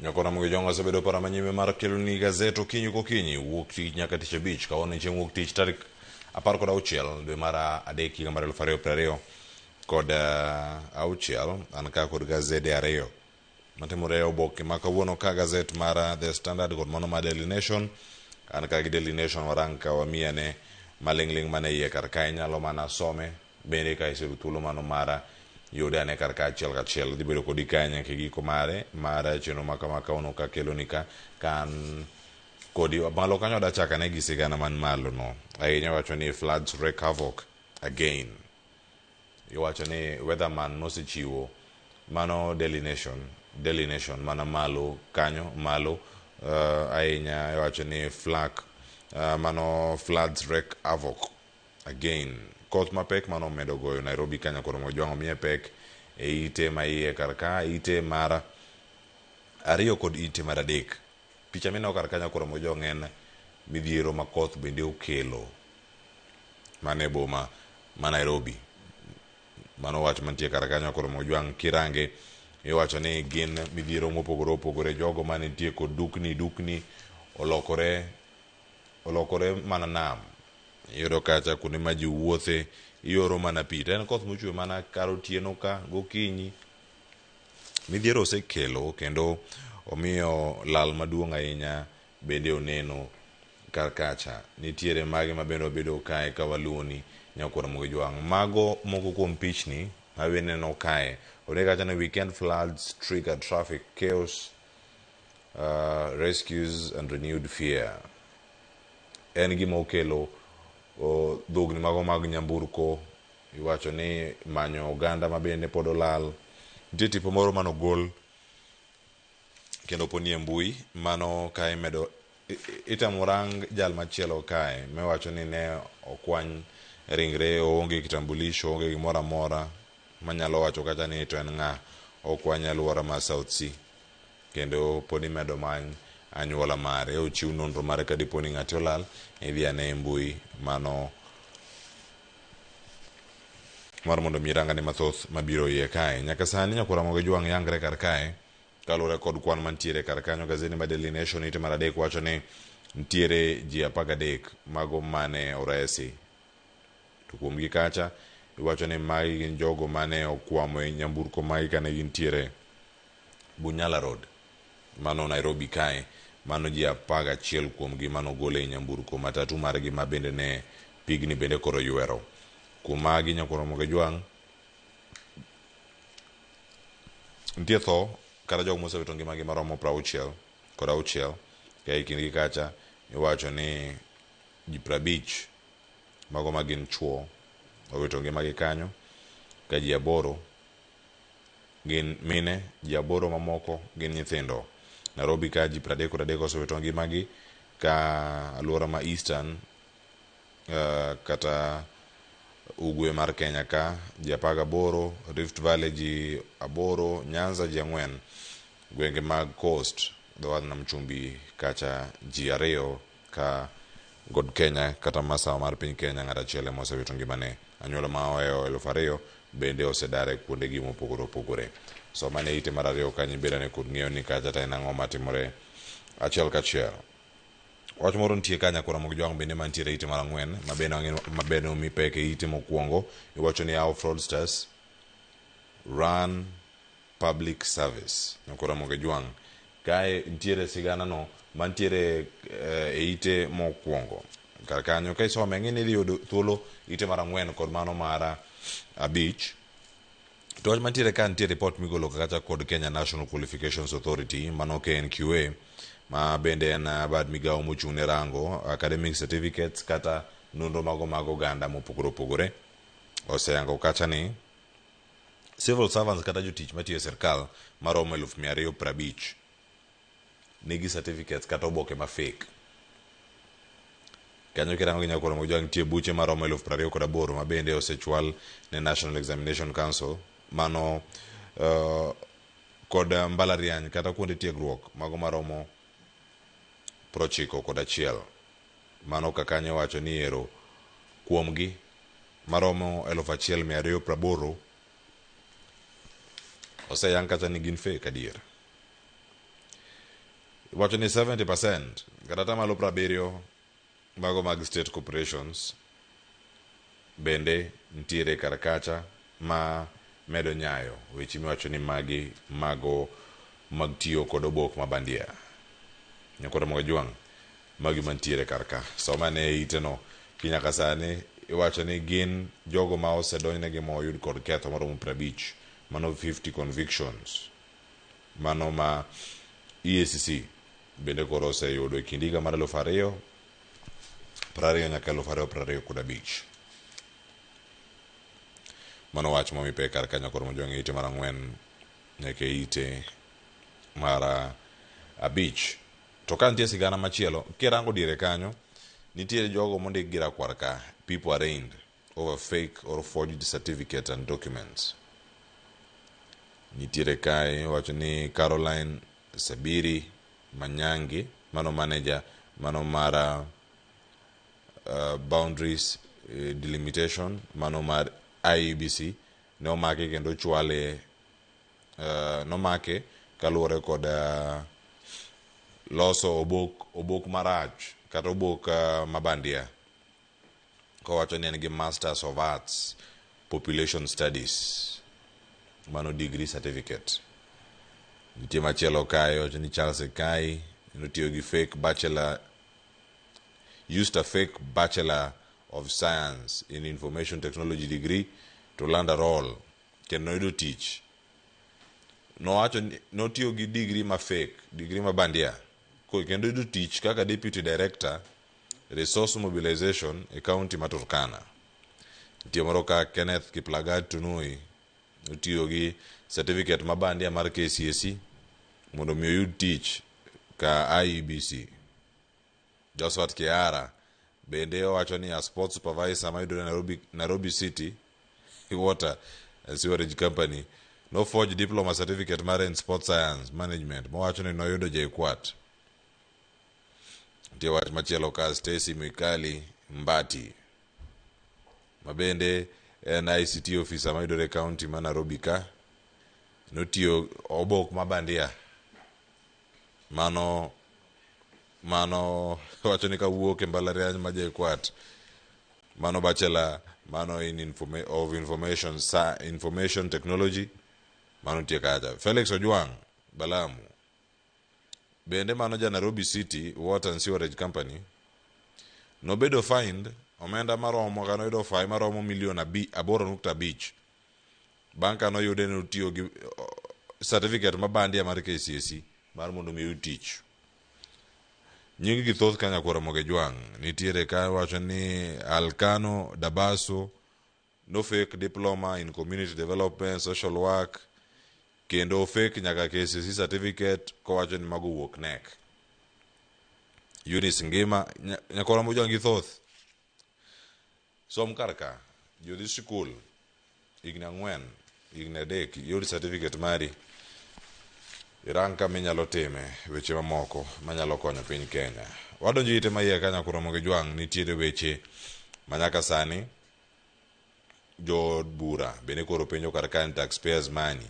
Nyakona Mugijongo osebedo para manyime mar keloni gazet okinyi kokinyi wuok tich nyaka tich abich kawuono chieng' wuok tich tarik 16 dwe mar adek higa mar 2026 an ka kod gazede ariyo matimore e oboke ma kawuono ka gazet mar The Standard kod mano mar Daily Nation. An ka gi Daily Nation warang ka wamiyane maling'ling' mane iye kar ka inyalo mana some bende ka iseyudo thuolo mano mara yude ane kar ka achiel kachiel dhi bedo kodi kae nyaka e giko mare mar chenro ma kama kawuono ka keloni ka an kodi malo kanyo adachako ane gi sigana man malo no ahinya wacho ni floods wreak havoc again. Iwacho ni weatherman nosechiwo mano Daily Nation mana malo kanyo malo ahinya iwacho ni flak mano floods wreak havoc again. Koth mapek mano omedo goyo Nairobi kanyo koro Mojwang' omiye pek e ite ma iye kar ka ite mar ariyo kod ite mar adek. Picha mineno kar kanyo koro Mojwang' en midhiero ma koth bende okelo mane boma ma Nairobi. Mano wach mantie kar kanyo koro Mojwang' kirange iwacho ni gin midhiero mopogore opogore jogo manitie kod dukni olokore mana nam. Iyudo kacha kuonde ma ji wuothe ioro mana pi to en koth mochwe mana kar otieno ka gokinyi. Midhiero osekelo kendo omiyo lal maduong' ahinya bende oneno kar kacha. Nitiere mage ma bende wabedo kae ka waluwoni nyakwar Mojwang'. Mago moko kuom pichni ma wineno kae. Ondik kacha ni weekend floods trigger traffic chaos, rescues and renewed fear. En gima okelo dhugni mago mag nyamburko iwacho ni manyo oganda ma bende pod olal. Nitie tipo moro manogol kendo poni e mbui mano ka imedo itemo rang jal machielo kae miwacho ni ne okwany ringre oonge kitambulisho oonge gimoro amora manyalo wacho kata ni to en ng'a okwany alwora mar South Sea kendo pod imedo many anyuola mare ochiw nonro mare ka dipo ni ng'ati olal idhi ane e mbui mano mar mondo mi irangane mathoth mabiro iye kae. Nyaka sani nyakwar Mojwang' yangre kar kae kaluwore kod kwan mantiere kar kanyo. Gazeti mar Daily Nation ite mar adek wacho ni nitiere ji 13 mago mane oresi. To kuomgi kacha iwacho ni magi gin jogo mane okwamo e nyamburko magi kane gintiere Bunyala Road mano Nairobi kae. Mano ji 11 kuomgi manogol e nyamburko matatu margi ma bende ne pigni bende koro ywero. Kuom magi nyakwar Mojwang' nitie tho kata jogo mosewito ngimagi maromo 66 ka e kindgi kacha iwacho ni ji 50 mago ma gin chuo owito ngimagi kanyo. ka ji aboro gin mine, ji aboro mamoko gin nyithindo. Nairobi ka ji 33 osewito ngimagi ka alwora ma Eastern kata ugwe mar Kenya ka ji 18, Rift Valley ji 8, Nyanza ji 4, gwenge mag Coast, dho wath nam chumbi kacha ji 2 ka God Kenya kata masawa mar piny Kenya ng'at achiel ema osewito ngimane. Anyuola ma ohewo 2000 bende osedar e kuondegi mopogore opogore. Som ane ite mar ariyo kanyo ibed ane kod ng'eyo ni kacha to en ang'o matimore achiel kachiel. Wach moro nitie ka Nyakwar Ramogi Jwang' bende mantiere e ite mar ang'wen ma bende wang'e ma bende omi pek e ite mokwongo iwacho ni how fraudsters run public service. Nyakwar Ramogi Jwang' kae nitiere sigana no mantiere e ite mokwongo. Kar kanyo ka isome ing'e ni idhi yudo thuolo ite mar ang'wen kod mano mar abich. To wach mantiere ka nitie report migolo kacha kod Kenya National Qualifications Authority mano KNQA ma bende en bad migawo mochung' ne rango academic certificates kata nonro mago mag oganda mopogore opogore oseyango kacha ni civil servants kata jotich matiyo e sirkal maromo 250,000 nigi certificates kata oboke ma fake. Kanyo kirango gi Nyakwar Ramogi Jwang' nitie buche maromo 28,000 ma bende osechwal ne National Examination Council mano kod mbalariany kata kuonde tiegruok mago maromo 91. Mano ka kanyo wacho ni ero kuomgi maromo 1280 oseyang kata ni gin fake adier. Iwacho ni 70% kata atamalo 70 mago mag state corporations bende nitiere kar kacha ma medo nyayo weche miwacho ni magi mago mag tiyo kod obok ma bandia. Nyakwar Ramogi Jwang' magi mantiere kar ka. Som ane e ite no kinyaka sani iwacho ni gin jogo ma osedonjnegi ma oyud kod ketho maromo 50 mano 50 convictions mano ma EACC bende koro oseyudo e kind higa mar 2020 nyaka 2025. Mano wach momi pek kar kanyo koro mojwang' e ite mar ang'wen nyaka e ite mar abich. To ka nitie sigana machielo, kirango diere kanyo, nitie jogo mondik gi rakwar ka, people arraigned over fake or forged certificate and documents. Nitiere kae wacho ni Caroline Sabiri Manyangi, mano manager, mano mar boundaries delimitation, mano mar IEBC, ne omake kendo chwale nomake kaluwore kod loso obok marach kata obok mabandia kowacho ni en gi Masters of Arts Population Studies mano degree certificate. Nitie machielo kae wacho ni Charles Ekai notiyo gi fake bachelor used a fake bachelor of science in information technology degree to land a role kendo noyudo tich. Nowacho ni notiyo gi degree ma fake, degree ma bandia kendo yudo tich kaka deputy director resource mobilization e county ma Turkana. Nitie moro ka Kenneth Kiplagat Tunui notiyo gi certificate ma bandia mar KCSE mondo mi oyud tich ka IEBC. Josephat Kiara bende owacho ni a sports supervisor mayudore Nairobi City Water and Sewerage Company no forge diploma certificate mare in sports science management mowacho ni noyudo JKUAT. Nitie wach machielo ka Stacy Mwikali Mbati ma bende en ICT officer mayudore e county ma Nairobi ka notiyo obok ma bandia mano wacho ni kawuok e mbalariany ma JKUAT mano bachelor mano in of information information technology mano nitie kacha. Felix Ojwang' Balamu bende mano ja Nairobi City Water and Sewerage Company nobedo fined omenda maromo kata noyudo fine maromo milion 8.5 bang' ka noyude ni otiyo gi certificate ma bandia mar KCSE mar mondo mi oyud tich. Nying gi thoth ka Nyakwar Ramogi Jwang' nitiere ka wacho ni Alkano Dabaso No fake diploma in community development, social work, kendo fake nyaka KCSE certificate kowacho ni mago wuok nek. Eunice Ngima, nyakora mojwang' gi thoth. Som kar ka, jodhi sikul, higni ang'wen, higni adek, iyud certificate mari. Irang kama inyalo time weche mamoko manyalo konyo piny Kenya. Wadonjo ite maiye ka nyakura mogi jwang' nitiere weche manyaka sani jood bura bende koro penjo kar ka ni taxpayers money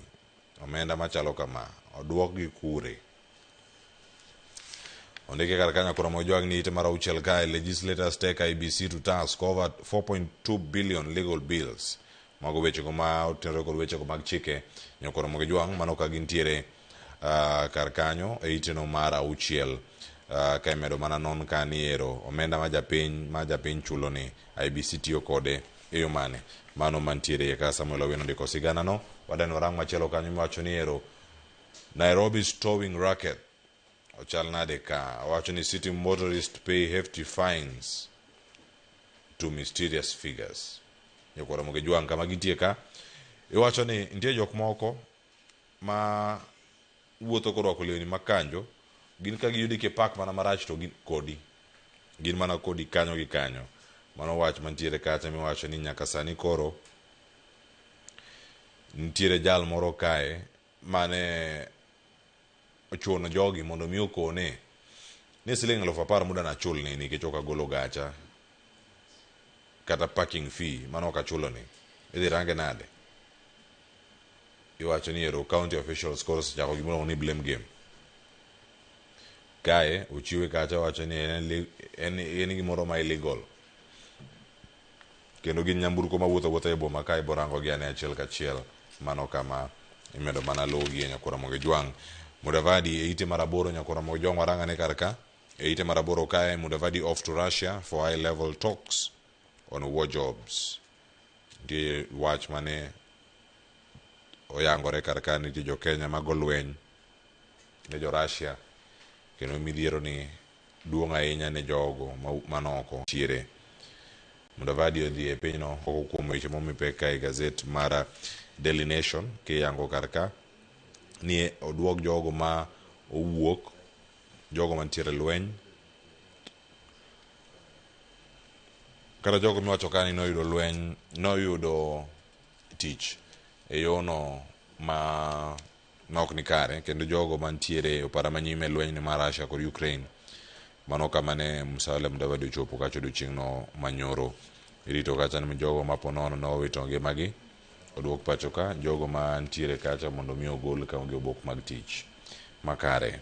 omenda machalo kama oduok gi kure. Ondike kar kanyo koro mojwang' ni ite mar auchiel kae legislators take IEBC to task over 4.2 billion legal bills. Mago wechego ma otenore kod wechego mag chike nyakoro mojwang' mano ka gintiere kar kanyo e iteno mar auchiel ka imedo mana non ka ni ero omenda ma japiny ma japiny chulo ni IEBC tiyo kode e yo mane. Mano mantiere ka Samuel Owino ondiko sigana no. Wadani warang machielo kanyo miwacho ni ero Nairobi's towing racket ochal nade ka owacho ni city motorist pay hefty fines to mysterious figures. Nyakwar Ramogi Jwang' kama gintie ka iwacho ni nitie jok moko ma wuotho korwako lewni mag kanjo gin ka giyudi kipak mana marach to gin kodi gin mana kodi kanyo gi kanyo. Mano wach mantiere kacha miwacho ni nyaka sani koro nitiere jal moro kae mane ochuno jogi mondo mi okone ni siling 10,000 muda nachulni nikech ok agolo gacha kata parking fee mano ok achuloni idhi range nade. Iwacho ni ero county officials koro osechako gima iluongo ni blame game. Kae ochiwe kacha wacho ni en gimoro ma illegal kendo gin nyamburko mawuotho awuotha e boma kae borango gi ane achiel kachiel. Mano kama imedo mana luwo gi e Nyakwar Ramogi Jwang'. Mudavadi e ite mar aboro Nyakwar Ramogi Jwang' warang'ane kar ka e ite mar aboro kae Mudavadi off to Russia for high level talks on war jobs. Nitie wach mane oyangore kar ka nitie jo Kenya mago lweny ne jo Russia kendo midhiero ni duong' ahinya ne jogo manoko tiere. Mudavadi odhi e pinyno moko kuom weche momi pek ka e gazet mar Daily Nation kiyango kar ka ni oduok jogo ma owuok jogo mantiere lweny kata jogo miwacho ka ni noyudo lweny noyudo tich e yono ma ok ni kare kendo jogo mantiere opara manyime lweny mar Russia kod Ukraine. Mano kama ne Musalia Mudavadi ochopo kacha odiochieng'no manyoro. Irito kacha ni jogo ma ponono nowito ngimagi oduok pacho ka jogo mantiere kacha mondo mi ogol kaonge obok mag tich makare.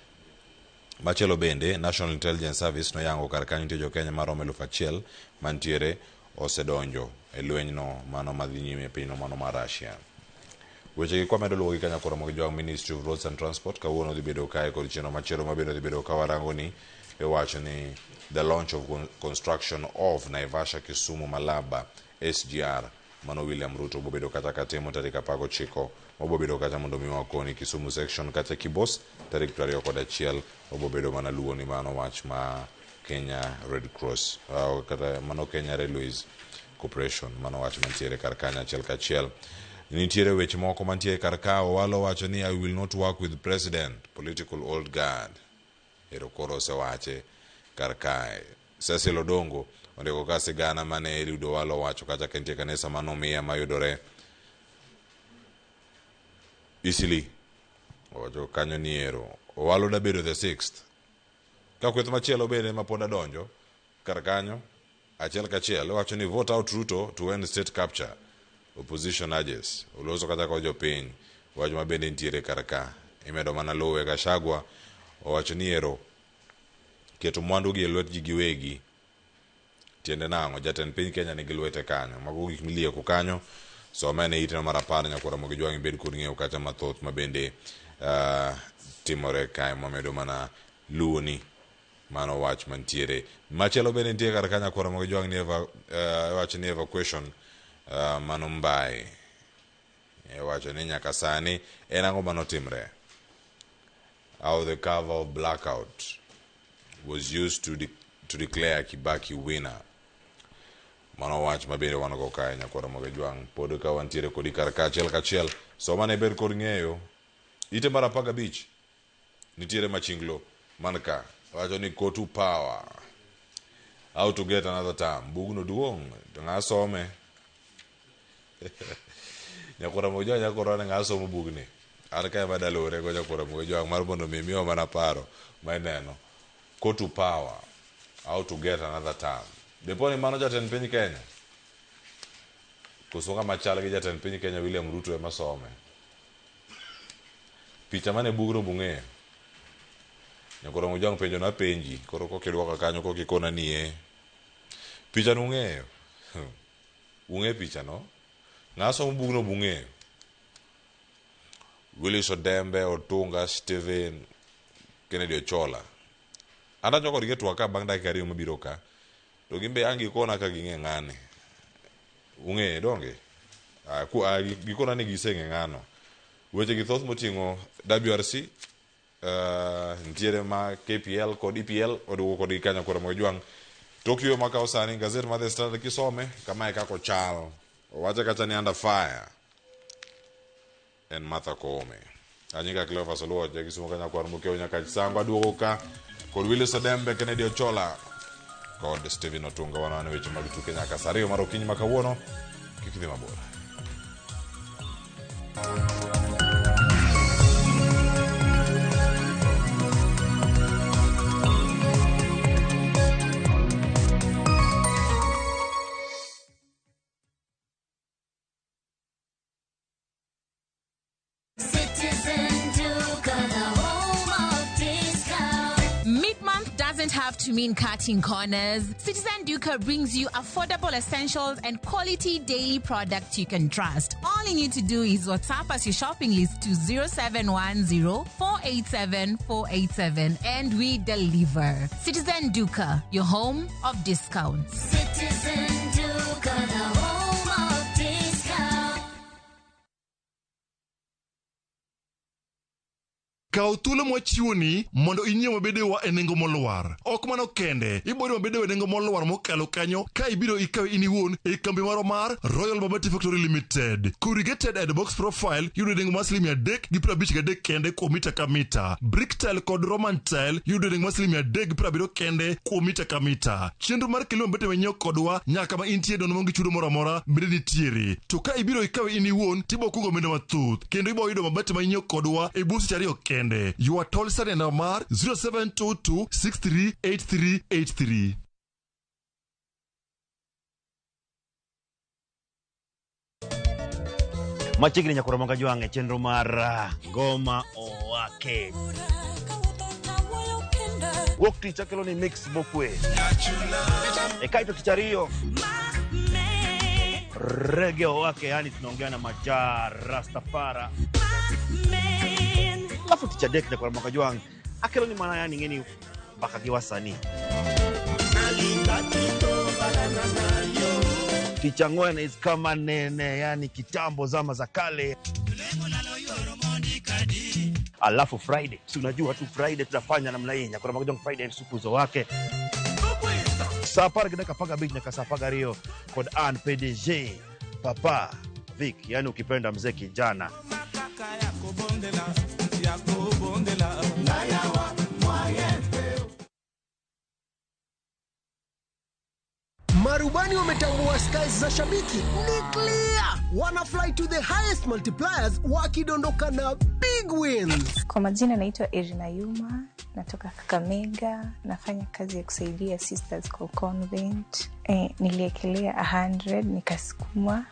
Machielo bende National Intelligence Service noyango kar kanyo nitie jo Kenya maromo 1,000 mantiere osedonjo e lwenyno mano madhi nyime e pinyno mano mar Russia. Weche gi kwamedo luwogi ka Nyakwar Ramogi Jwang' Ministry of Roads and Transport kawuono dhi bedo kae kod chenro machielo ma bende dhi bedo ka warango ni iwacho ni the launch of construction of Naivasha Kisumu Malaba SGR mano William Ruto bobedo kacha katimo tarik 19 obobedo kacha mondo mi wakoni Kisumu section kacha Kibos tarik 21 obobedo mana luwo ni mano wach ma Kenya Red Cross kata mano Kenya Railways Corporation mano wach mantiere kar kanyo achiel kachiel. Nitiere weche moko mantiere kar ka Owalo wacho ni I will not work with president political old guard. Ero koro osewache kar kae. Cecil Odongo ondiko ka sigana mane Eliud Owalo wacho kacha ka nitie kanisa manomiya mayudore Eastleigh. Owacho kanyo ni ero Owalo dabedo the sixth. Ka kweth machielo bende ma pod adonjo kar kanyo achiel kachiel wacho ni vote out Ruto to end state capture. Opposition urges. Oloso kata kod jopiny. Wach ma bende nitiere kar ka. Imedo mana luwe Gachagua owacho ni ero keto mwandu gi e lwet ji giwegi tiende nang'o jatend piny Kenya nigi lwete kanyo. Mago gik milieko kanyo. Some ane iteno mar 10 Nyakwar Ramogi Jwang' ibed kod ng'eyo kacha mathoth ma bende timore kae mamedo mana luwoni mano wach mantiere. Machielo bende nitie kar ka Nyakwar Ramogi Jwang' ni iwacho ni evacuation mano Mbae. Iwacho ni nyaka sani en ang'o manotimre. How the cover of blackout was used to declare Kibaki winner. Mano wach mabende wan go kae nyakwar Ramogi Jwang'. Pod ka wantiere kodi kar ka achiel kachiel. Soma ne ber kod ng'eyo. Ite mar 15 nitiere machinglo man ka. Wacho ni Kotu Power. How to get another term. Bugno duong' to ng'a some? Nyakwar Ramogi Jwang' nyakoro ni ng'a somo bugni. An kae madalore go nyakwar Ramogi Jwang' mar mondo mi imiwa mana paro ma ineno. Kotu Power. How to get another term. Dipo ni mano jatend piny Kenya? Koso ng'ama chal gi jatend piny Kenya William Ruto ema some? Picha mane bugno bung'eyo? Nyakwar Ramogi Jwang' penjo napenji, koro kokidwoka kanyo kokikona ni ee. Picha no ung'eyo? Ung'e picha no? Ng'a somo bugno bung'eyo? Willis Odembe, Otunga, Stephen, Kennedy Ochola. An adonjo kodgi e twak ka bang' dakika ariyo mabiro ka. To gin be ang' gikona ka ging'e ng'ani. Ung'eye donge? Ah, ku, ah, gikona ni giseng'e ng'ano. Weche gi thoth moting'o WRC, nitiere ma KPL kod EPL oduogo kodgi kanyo koro Mojwang'. Tok yueyo makawo sani, gazet mar The Standard kisome, kamae kaka ochal. Owache kacha ni under fire. En Martha Koome. Anyinga Cleophas Oluoch, ja Kisumo ka nyakwar Mokeo nyaka Chisango aduogo ka kod Willis Odembe, Kennedy Ochola kod Stephen Otunga wanane weche mag tuke nyaka saa ariyo mar okinyi ma kawuono. Kik idhi mabor. Citizen Duka, the home of discount. Mid-month doesn't have to mean cutting corners. Citizen Duka brings you affordable essentials and quality daily products you can trust. All you need to do is WhatsApp us your shopping list to 0710 487 487 and we deliver. Citizen Duka, your home of discounts. Citizen Duka, the home of discount. Kaw thuolo mwachiwoni mondo inyiew mabedewa e nengo molwar. Ok mano kende, iboyudo mabedewa e nengo molwar mokalo kanyo ka ibiro ikawe in iwuon e kambi marwa mar Royal Mabati Factory Limited. Corrugated and box profile yudo e nengo mar siling 353 kende kuom mita ka mita. Brick tile kod Roman tile yudo e nengo mar siling 370 kende kuom mita ka mita. Chenro mar kelo mabete manyiew kodwa nyaka ma intie nono maonge chudo moro amora bende nitiere. To ka ibiro ikawe in iwuon tibo kungo omenda mathoth kendo ibo yudo mabati ma inyiew kodwa e bwo seche ariyo kende. Ywa tol sani e namba mar 0722 638383. Machiegni nyakwar Ramogi Ajwang' e chenro mar Ngoma Owake. Wuok tich akelo ni mix mokwe. E kaito tich ariyo Reggae Owake, yani tunaongea na Majaa Rastafara. Alafu tich adek nyakwar Ramogi Ajwang' akelo ni mana yani ng'eni mbaka gi wasanii. Tich ang'wen is kama nene, yani kitambo, zama za kale. Alafu Friday, si unajua tu Friday tunafanya namna hii, nyakwar Ramogi Ajwang' Friday msukuzo wake saa apar gi dakika apar gabich nyaka saa apar gariyo kod an PDG Papa Vic, yani ukipenda mzee kijana. Marubani wametambua skies za shabiki ni clear, wana fly to the highest multipliers wakidondoka na big wins. Kwa majina naitwa Irina Yuma, natoka Kakamega, nafanya kazi ya kusaidia sisters kwa convent. Niliekelea 100 nikasukuma,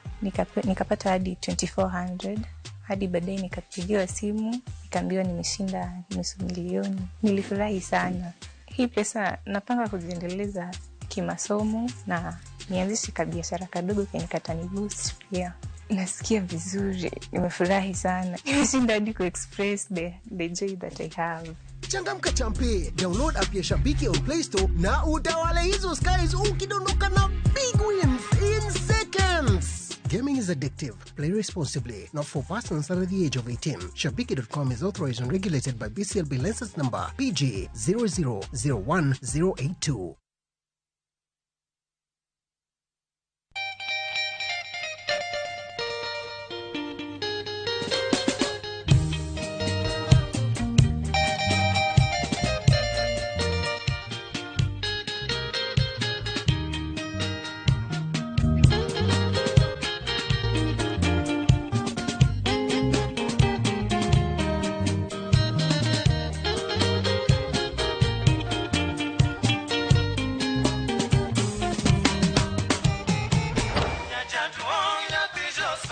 nikapata hadi 2400 hadi baadaye nikapigiwa simu nikaambiwa nimeshinda 500,000. Nilifurahi sana. Hii pesa napanga kuziendeleza kimasomo na nianzishe kabiashara kadogo kenye kataniboost pia. Nasikia vizuri, nimefurahi sana. Nimeshinda hadi kuexpress the joy that I have. Changamka champe, download app ya Shabiki on Play Store na utawale hizo skies ukidondoka na big wins in seconds. Gaming is addictive. Play responsibly. Not for persons under the age of 18. Shabiki.com is authorized and regulated by BCLB license number PG 0001082.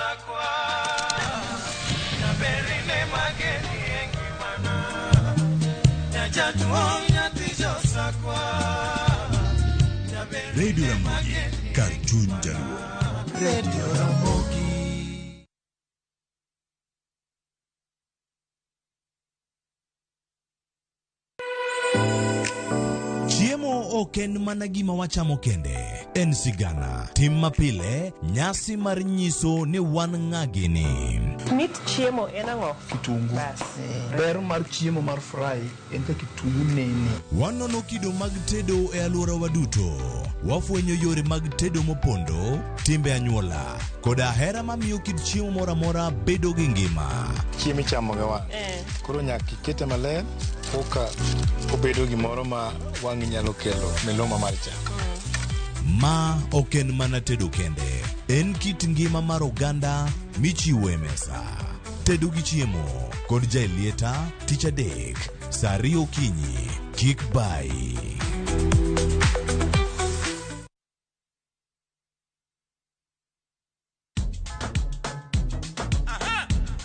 josakwa Nyaberine mageni engimana Nyajaduong' nyathi josakwa Radio Ramogi, kar chuny Jaluo. Radio Ramogi. Chiemo ok en mana gima wachamo kende, en sigana, tim mapile, nyasi mar nyiso ni wan ng'a gini. Mit chiemo en ang'o? Kitungu. Bas. Ber mar chiemo mar fry en ka kitungu nene. Wanono kido mag tedo e alworawa duto. Wafwenyo yore mag tedo mopondo, timbe anyuola, koda hera mamiyo kit chiemo moro amora bedo gi ngima. Chiemo ichamo gi wang'. Koro nyaka ikete maler koka obedo gimoro ma wang'i nyalo kelo miluma mar chak. Ma ok en mana tedo kende, en kit ngima mar oganda michiwo e mesa. Tedo gi chiemo kod Jaelieta tich adek saa 2 okinyi. Kik bayi.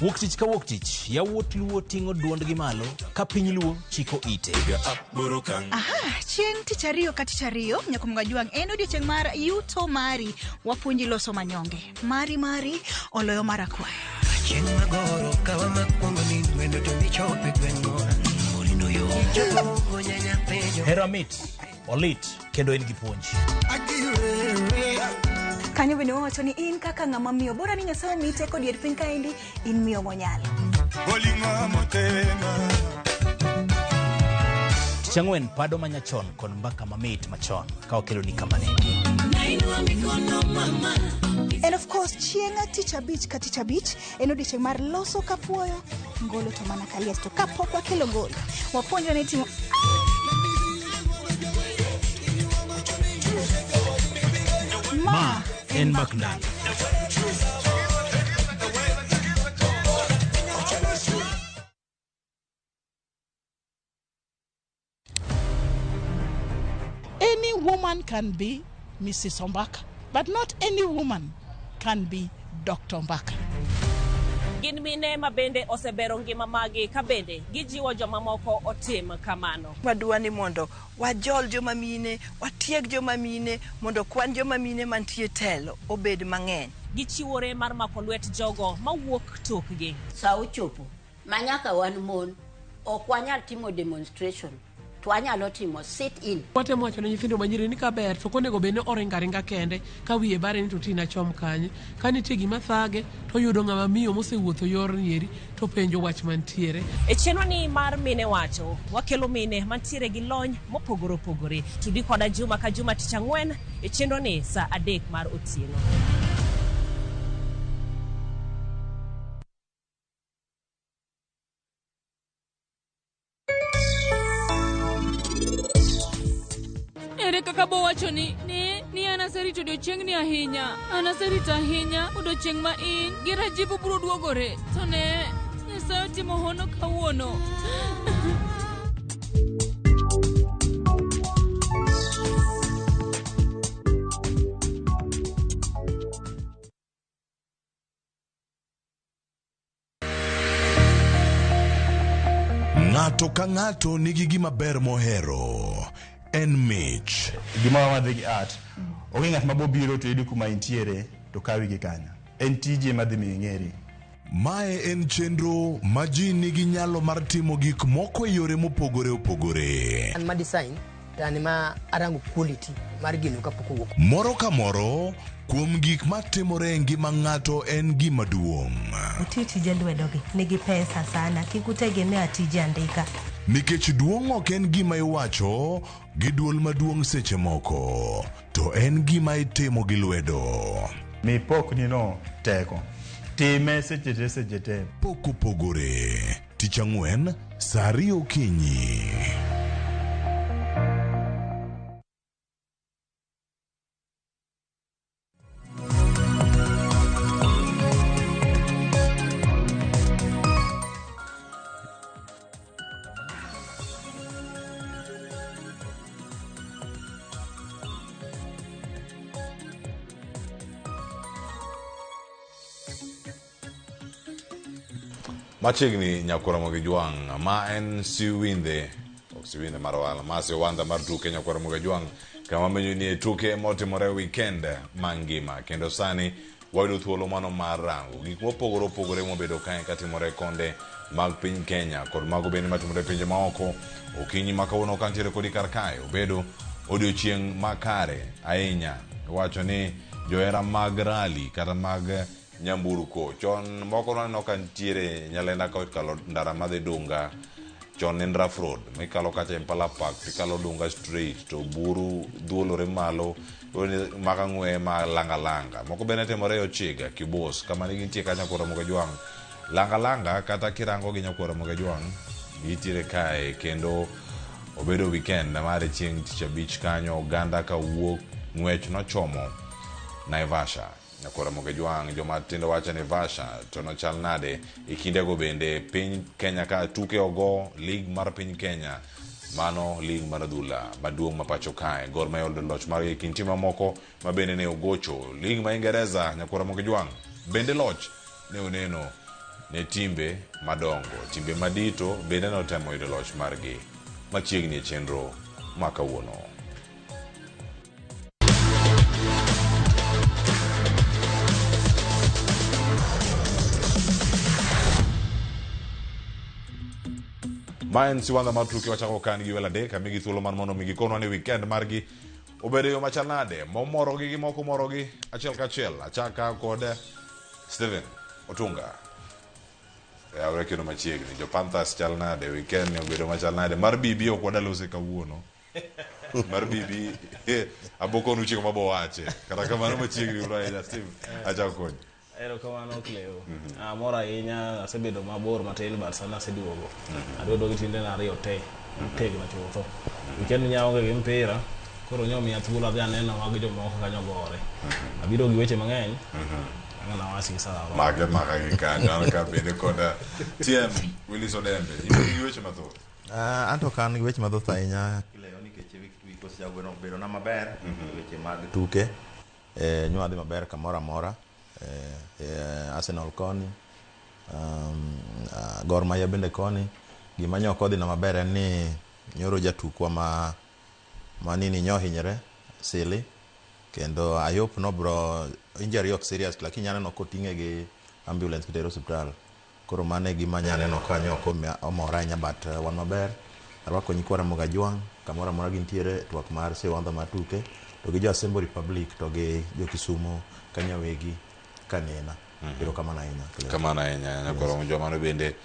Wuok tich ka wuok tich, yawuot Luo ting'o duondgi malo ka piny Luo chiko ite. Aha, chieng' tich ariyo ka tich ariyo nyakumga jwang' en odiochieng' mar yuto mari wapuonji loso manyonge mari mari oloyo mar akwaya. Chieng' magoro kawa makwongo ni wendo to michope gweng'o Morino yo Ichopo nyanya penjo Hera mit, olit kendo en gi puonj. Kanyo bende wawacho ni in kaka ng'ama miyo bora ni Nyasaye omiyi teko dier piny kaendi in miyo monyalo. Tich ang'wen pado manyachon kod mbaka mamit machon ka wakeloni kamane. And of course chieng' tich abich ka tich abich en odiochieng' mar loso kapuoyo ngolo to mana kaliech to kapok wakelo ngolo wapuonjre ni timo Ma en Mbak Ndalo. Any woman can be Mrs. Ombaka, but not any woman can be Dr. Ombaka. Gin mine ma bende osebero ngima magi ka bende gijiwo jomamoko otim kamano. Wadwa ni mondo wajol joma mine, watieg joma mine, mondo kwan joma mine mantie telo obed mang'eny. Gichiwore mar mako lwet jogo mawuok tokgi. Sa ochopo ma nyaka wan mon ok wanyal timo demonstration to wanyalo timo sit in. Watemo wacho ne nyithindo manyiri ni kaber to ok onego bed ni oringo aringa kende ka wiye bare ni to tina chom kanye. Ka nitie gima thage to oyudo ng'ama miyo mosewuotho yorni eri to penjo wach mantiere. E chenro ni mar Mine Wacho, wakelo mine mantiere gi lony mopogore opogore. Tudi koda juma ka juma tich ang'wen e chenro ni saa 3 mar otieno. Ere kaka bowacho ni ni an aserito odiochieng'ni ahinya. An aserito ahinya odiochieng' ma in gi Rajiv ubiro duogore. To ne, Nyasaye otimo hono kawuono. Ng'ato ka ng'ato nigi gima ber mohero. En mich. Gima wadhi gi art, onge ng'at ma bobiro to yudi kuma intiere to kawi gi kanyo. En tiji ema dhi miyo ing'eri. Mae en chenro ma ji nigi nyalo mar timo gik moko e yore mopogore opogore. An ma design to an ma arango quality mar gino kapok owuok. Moro ka moro kuom gik matimore e ngima ng'ato en gima duong'. Uti tije lwedogi nigi pesa sana, kik utegemea tije andika. Nikech duong' ok en gima iwacho gi duol maduong' seche moko, to en gima itimo gi lwedo. Mi pokni no teko. Time seche te seche te. Pok opogore. Tich ang'wen, saa 2 okinyi. Machiegni nyakwar Ramogi Jwang' ma en Siwindhe, ok Siwindhe mar ohala, ma Siwandha mar tuke nyakwar Ramogi Jwang' kama menyo nie tuke motimore weekend mangima kendo sani wayudo thuolo mano mar rango gik mopogore opogore mobedo kae katimore konde mag piny Kenya kod mago bende matimore e pinje maoko. Okinyi ma kawuono kantiere kodi kar kae obedo odiochieng' makare ahinya. Iwacho ni johera mag rally kata mag nyamburko chon moko naneno ka nitiere Nyalenda ka okalo ndara madhi Dunga chon ne en rough road mikalo kacha Impala Park tikalo Dunga straight to buru dhuolore malo maka ng'weye ma langa langa moko bende timore e Ochiga Kibos kama ne gintie kacha Nyakwar Ramogi Ajwang' langa langa kata kirango gi Nyakwar Ramogi Ajwang' gitiere kae kendo obedo weekend mar chieng' tich abich kanyo oganda ka wuok ng'wech nochomo Naivasha Nyakwar Ramogi Ajwang' joma tindo wacho ni Vasha to nochal nade e kindego bende piny Kenya ka tuke ogo lig mar piny Kenya mano lig mar adhula maduong' ma pacho kae Gor Mahia oyudo loch margi e kind tim mamoko ma bende ne ogocho lig ma Ingereza Nyakwar Ramogi Ajwang' bende loch ne oneno ne timbe madongo timbe madito bende notemo yudo loch margi machiegni e chenro ma kawuono. Ma en siwandha mar tuke wachako kan gi welo adek amigi thuolo mar mondo mi gikonwa ni weekend margi obedo e yo machal nade momorogi gi moko morogi achiel kachiel achaka kod Steven Otunga yawre kendo machiegni jo Panthers chal nade weekend ni obedo machal nade mar BB ok wadalose kawuono mar BB abokonu chieng' mabo wache kata kamano machiegni uru ahinya Steve achako kodi Erokamano Cleo. Amor ahinya asebedo mabor matin but sani aseduogo. Aduogo gi tiendena ariyo te motegno chutho. Weekend ni aonge gi mpira koro nyomiya thuolo adhi aneno mag jomoko kanyo gore. Abiro gi weche mang'eny. Ang' nawach gi sawa. Make maka gi kanyo an ka bende koda TM Willis Odembe in gi weche mathoth Anto ok an gi weche mathoth ahinya Cleo nikech wik osebedo bedona maber weche mag tuke. Nyo adhi maber kamoro amora. Arsenal koni, Gor Mahia bende koni. Gima nyo ok odhina maber en ni nyoro jatukwa ma nini nyo ohinyore Sili kendo I hope no bro injury ok serious lakini aneno koting'e gi ambulance kitere osiptal. Koro mano e gima anya neno ka nyo ok omora ahinya but wan maber. Arwako nyikwa Ramogi Ajwang' kamoro amora gintiere twak mar Siwandha mar tuke to gi jo Asembo Republic to gi jo Kisumo Kanyawegi Kanena. Erokamano ahinya. Kamano ahinya nyakwar yes. Mano bende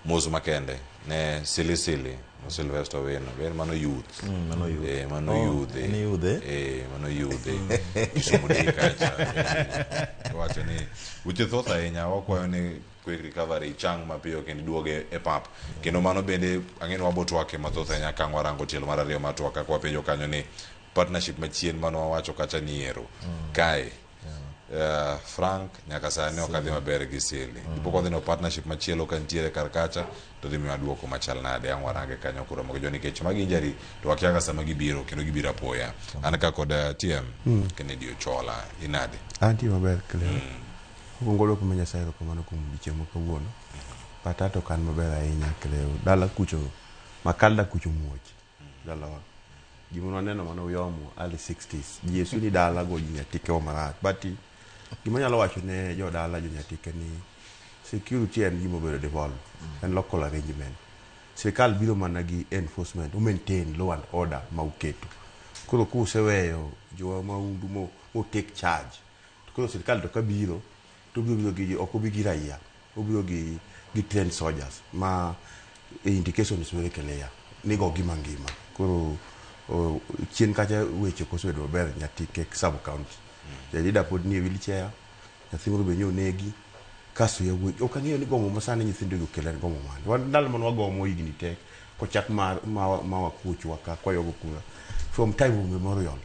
mos makende ne Sili Sili no Sylvester Owino bende mano youth mano youth. Mano Oh, youth en youth, eh? Mano youth Kisumu Day kacha wacho ni weche thoth ahinya wakwayo ni quick recovery chang mapiyo kendo iduoge e pap kendo mano bende ang'e ni wabo twake mathoth ahinya ka ang' warango tielo mar ariyo mar twak kaka wapenjo kanyo ni partnership machien mane wawacho kacha ni ero kae Frank nyaka sani ok adhi maber gi Sili dipo ka wadhi no partnership machielo ka nitiere kar kacha to dhi miwa duoko machal nade ang' warange kanyo koro mogo nikech magi injury to wakia ga sama gibiro kendo gibiro apoya an ka kod TM Kennedy Ochola inade Antie maber Cleo. Mokwongo dwoko ma Nyasaye erokamano kuom odiochieng' ma kawuono. But ato ok an maber ahinya Cleo. Dala kucho, Makalda kucho muoch. Dalawa. Gima waneno mane uyomo early 60s. Ji esu ni dala go ji nyatike wa marach. But gima anyalo wacho ne jodala jo nyatike ni security en gima obedo devolved. En local arrangement. Sirikal biro mana gi enforcement, o maintain law and order ma uketo. Koro kuseweyo jowa mahundu mo take charge. To koro sirikal to kabiro to obiro biro gi ok obi gi raia. Obiro gi trained soldiers ma indication is very clear ni go gima ngima. Koro chien kacha weche ok osebedo maber Nyatike sub county. Jalida pod nie wheelchair, nyathi moro be nyo onegi. Kasto yawuoyi ok ang'eyo ni gomo ma sani nyithindo gi okelo en gomo mane. Wan ndalo mane wagomo higni te kochak mar ma wakuochwa ka kwayogo kura from time immemorial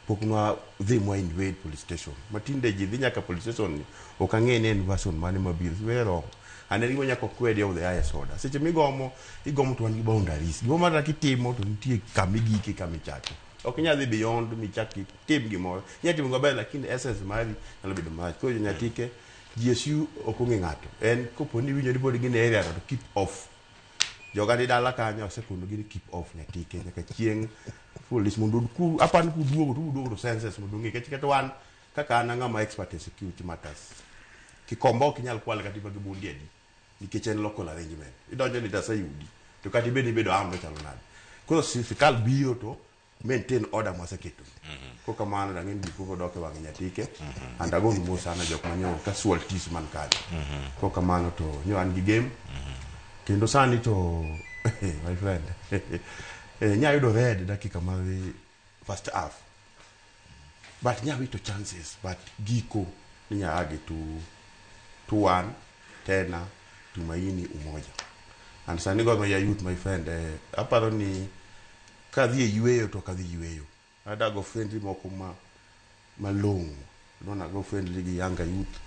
pok nwa dhi mwa invade police station. Matinde ji dhi nyaka police station ni ok ang'e ni en version mane mabiro. It's very wrong. And en gima nyaka kwedi of the highest order. Seche migomo, igomo to wan gi boundaries. Gimoro mara kitimo to nitie kama igike kama ichake. Ok inyal dhi beyond michak itim gimoro. Inyalo timo maber lakini essence mari nyalo bedo marach. Koro jo Nyatike GSU ok ong'e ng'ato. En kopo ni iwinjo ni pod gin e area no to keep off. Joga ni dala kanyo asekonogi ni keep off nyatike nyaka chieng' police mondo ku apani kuduogo to uduogo to census mondo ong'e nikech kata wan kaka an ang'ama expert e security matters. Kikomba ok inyal kwale kata gi bundi adi nikech en local arrangement. Idonjo ni taseyudi to kata ibed ni ibedo armed ochalo nade. Koro sirkal biro to maintain order mwaseketo. Kok kamano to ang'e ni gik moko dok e wang' nyatike. And agonu mos sana jok manyo casualties man kanyo. Kok kamano to nyo an gi game. Kendo sani to my friend nya yudo red dakika mar first half. But nya wito chances but giko ni nya agi 2-1 tena Tumaini Umoja. And sani Gor Mahia youth my friend aparo ni kadhi e yweyo to ok adhi yweyo. Adago friendly moko ma malong'o. Don't ago friendly gi Yanga youth,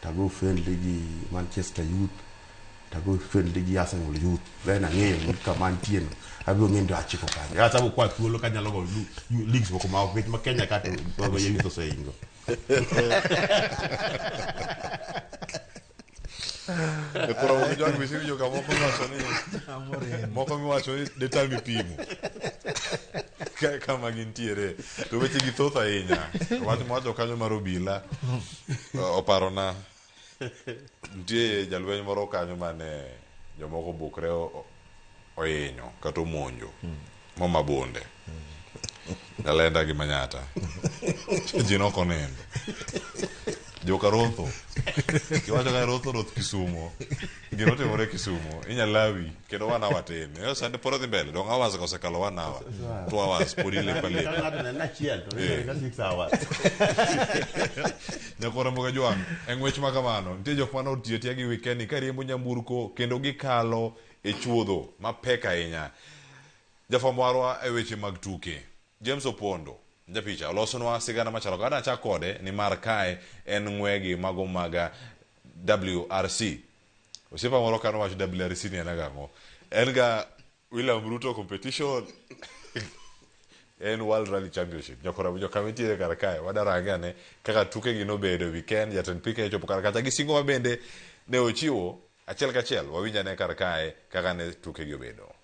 tago friendly gi Manchester youth, tago friendly gi Arsenal youth. Then ang'eyo ni kama antie no abiro ng'eyo ni achiko kanye. Kata sabo kwa thuolo kanyalo go leagues moko ma ok ma Kenya ka to Gor Mahia youth oseingo. E koro winjo ang' winjo ka moko miwacho ni moko miwacho ni deta mipimo kama gintiere to weche gi thoth ahinya. Wach mowacho kanyo mar obila oparona nitie jalweny moro kanyo mane jomoko obukre ohinyo kata omonjo moma bunde Nyalenda gi Manyata ji nok onindo joka Rotho kiwacho ka Rotho roth Kisumo gima otimore Kisumo inyalawi kendo 1 hour tin sande pod odhi mbele dong hours ka osekalo 1 hour 2 hours pod ilepo alepa. Ng'ato neno achiel to neno 6 hours. Nyakwar Ramogi Ajwang', e ng'wech ma kamano, nitie jok mane otiyo atiya gi weekend ka riembo nyamburko kendo gikalo e chuodho mapek ahinya. Jafwambo marwa e weche mag tuke, James Opondo, japicha, olosonwa sigana machalo kama. Adwa nachak kode nimar kae en ng'wegi mago mag WRC. Osiepa moro ka nowacho WRC ni en ang'o? En ga William Ruto competition. En World Rally Championship. Nyakora winjo kama intiere kar kae, wadarange ane kaka tuke gi nobedo e weekend, jatend piny Kenya ochopo kar kacha gi singo ma bende ne ochiwo achiel kachiel. Wawinj ane kar kae kaka ne tuke gi obedo.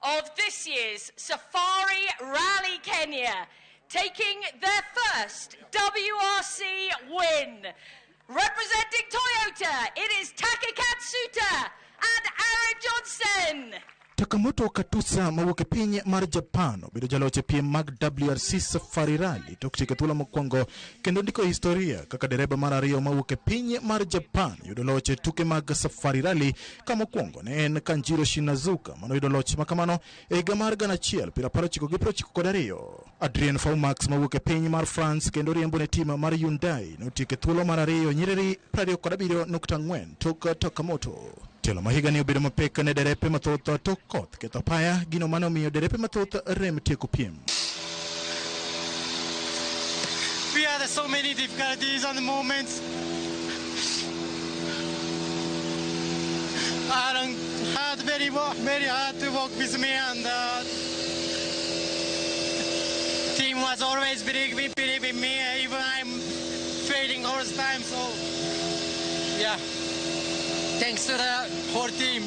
Of this year's Safari Rally Kenya, taking their first WRC win. Representing Toyota, it is Taka Katsuta and Aaron Johnston. Takamoto Katusa mawuok e piny mar Japan obedo jaloch e piem mag WRC Safari Rally tok tieko thuolo mokwongo kendo ndiko historia kaka dereba mar ariyo mawuok e piny mar Japan yudo loch e tuke mag Safari Rally ka mokwongo ne en Kanjiro Shinazuka manoyudo loch makamano e higa mar 1992. Adrien Faumax mawuok e piny mar France kendo riembo ne tim mar Hyundai notieko e thuolo mar ariyo nyiriri 27.4 tok Takamoto. Tielo ma higani obedo mapek ne derepe mathoth tok koth ketho apaya, gino mane omiyo derepe mathoth rem tieko piem. We had so many difficulties and moments. Aaron had very, very hard to work with me, and team was always believe in me, even I'm failing all the time. So yeah, thanks to the whole team.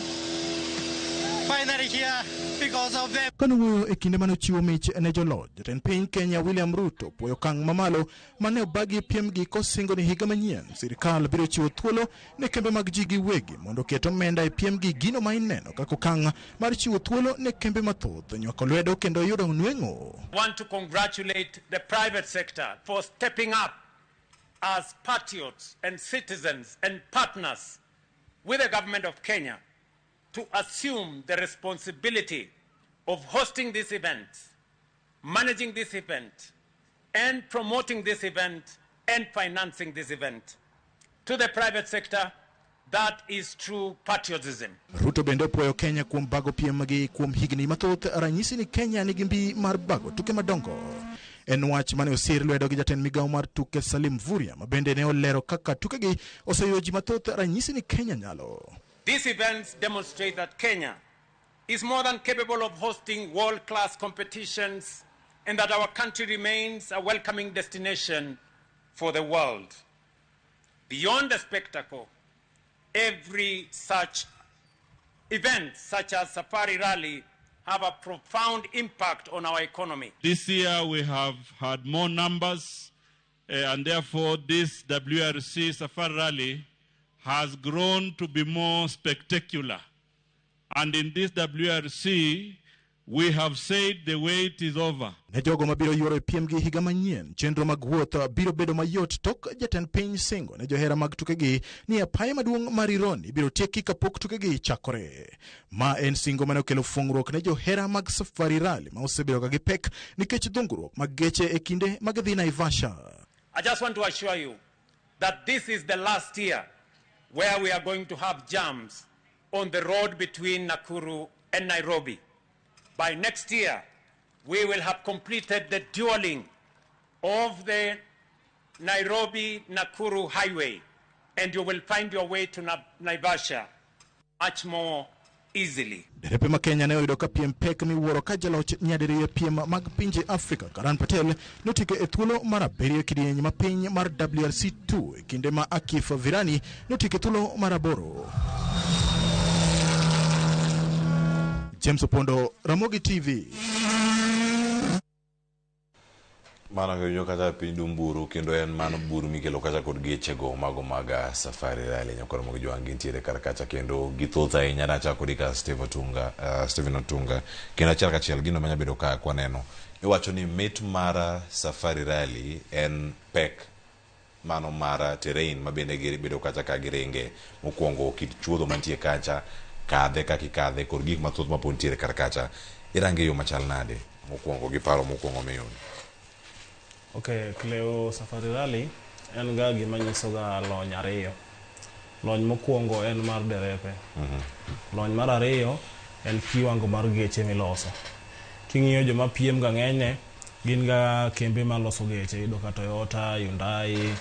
Finally here because of them. Kanowuoyo e kinde mane ochiwo mich ne joloch, jatend piny Kenya William Ruto puoyo okang' mamalo mane obagi piem gi kosingo ni higa manyien sirikal biro chiwo thuolo ne kembe mag ji giwegi mondo oket omenda e piem gi, gino ma ineno kaka okang' mar chiwo thuolo ne kembe mathoth nywako lwedo kendo yudo nweng'o. Want to congratulate the private sector for stepping up as patriots and citizens and partners with the government of Kenya to assume the responsibility of hosting this event, managing this event, and promoting this event, and financing this event. To the private sector, that is true patriotism. Ruto bende opuoyo Kenya kuom bago piem gi kuom higni mathoth, ranyisi ni Kenya nigi mbi mar bago tuke madongo. En wach mane osir lwedo gi jatend migawo mar tuke Salim Mvurya, ma bende ne olero kaka tukegi oseyudo ji mathoth, ranyisi ni Kenya nyalo. These events demonstrate that Kenya is more than capable of hosting world-class competitions and that our country remains a welcoming destination for the world. Beyond the spectacle, every such event, such as Safari Rally, have a profound impact on our economy. This year we have had more numbers, and therefore this WRC Safari Rally has grown to be more spectacular. And in this WRC, we have said the wait is over. Ne jogo mabiro yuoro e piem gi higa manyien, chenro mag wuoth biro bedo mayot tok jatend piny singo ne johera mag tukegi ni apaya maduong' mar Rironi ibiro tieki kapok tukegi chakore. Ma en singo mane okelo fung'ruok ne johera mag Safari Rally ma osebedo ka gipek nikech dhungruok mag geche e kinde mag dhi Naivasha. I just want to assure you that this is the last year where we are going to have jams on the road between Nakuru and Nairobi. By next year, we will have completed the dualling of the Nairobi-Nakuru highway, and you will find your way to Naivasha much more easily. Derepe ma Kenya ne oyudo ka piem pek miwuoro ka jaloch nyadiriyo e piem mag pinje Afrika Karan Patel notieko e thuolo mar abiriyo e kidieny ma piny mar WRC2 e kinde ma Akif Virani notieko e thuolo mar 8. James Opondo, Ramogi TV. Mano kawinjo kata piny Dumburu kendo en mano buru mikelo kacha kod gechego mago mag Safari Rally. Nyakwar Ramogi Jwang' gintiere kar kacha kendo githoth ahinya. Nachako kodi ka Steve Otunga, Stephen Otunga, kendo achiel kachiel gino manya bedo ka kwaneno. Iwacho ni mit mar Safari Rally en pek mano mar terrain ma bende gibedo kacha ka giringe. Mokwongo kit chuodho mantie kacha, kadhe kaka ikadhe kod gik mathoth mapod nitiere kar kacha. Irange yo machal nade mokwongo gi paro mokwongo miyudo? Okay, Cleo, Safari Rally en ga gima nyiso ga lony ariyo. Lony mokwongo en mar derepe. Lony mar ariyo en kiwango mar geche miloso. King'iyo joma piem ga ng'enyne gin ga kembe maloso geche, iyudo ka Toyota, Hyundai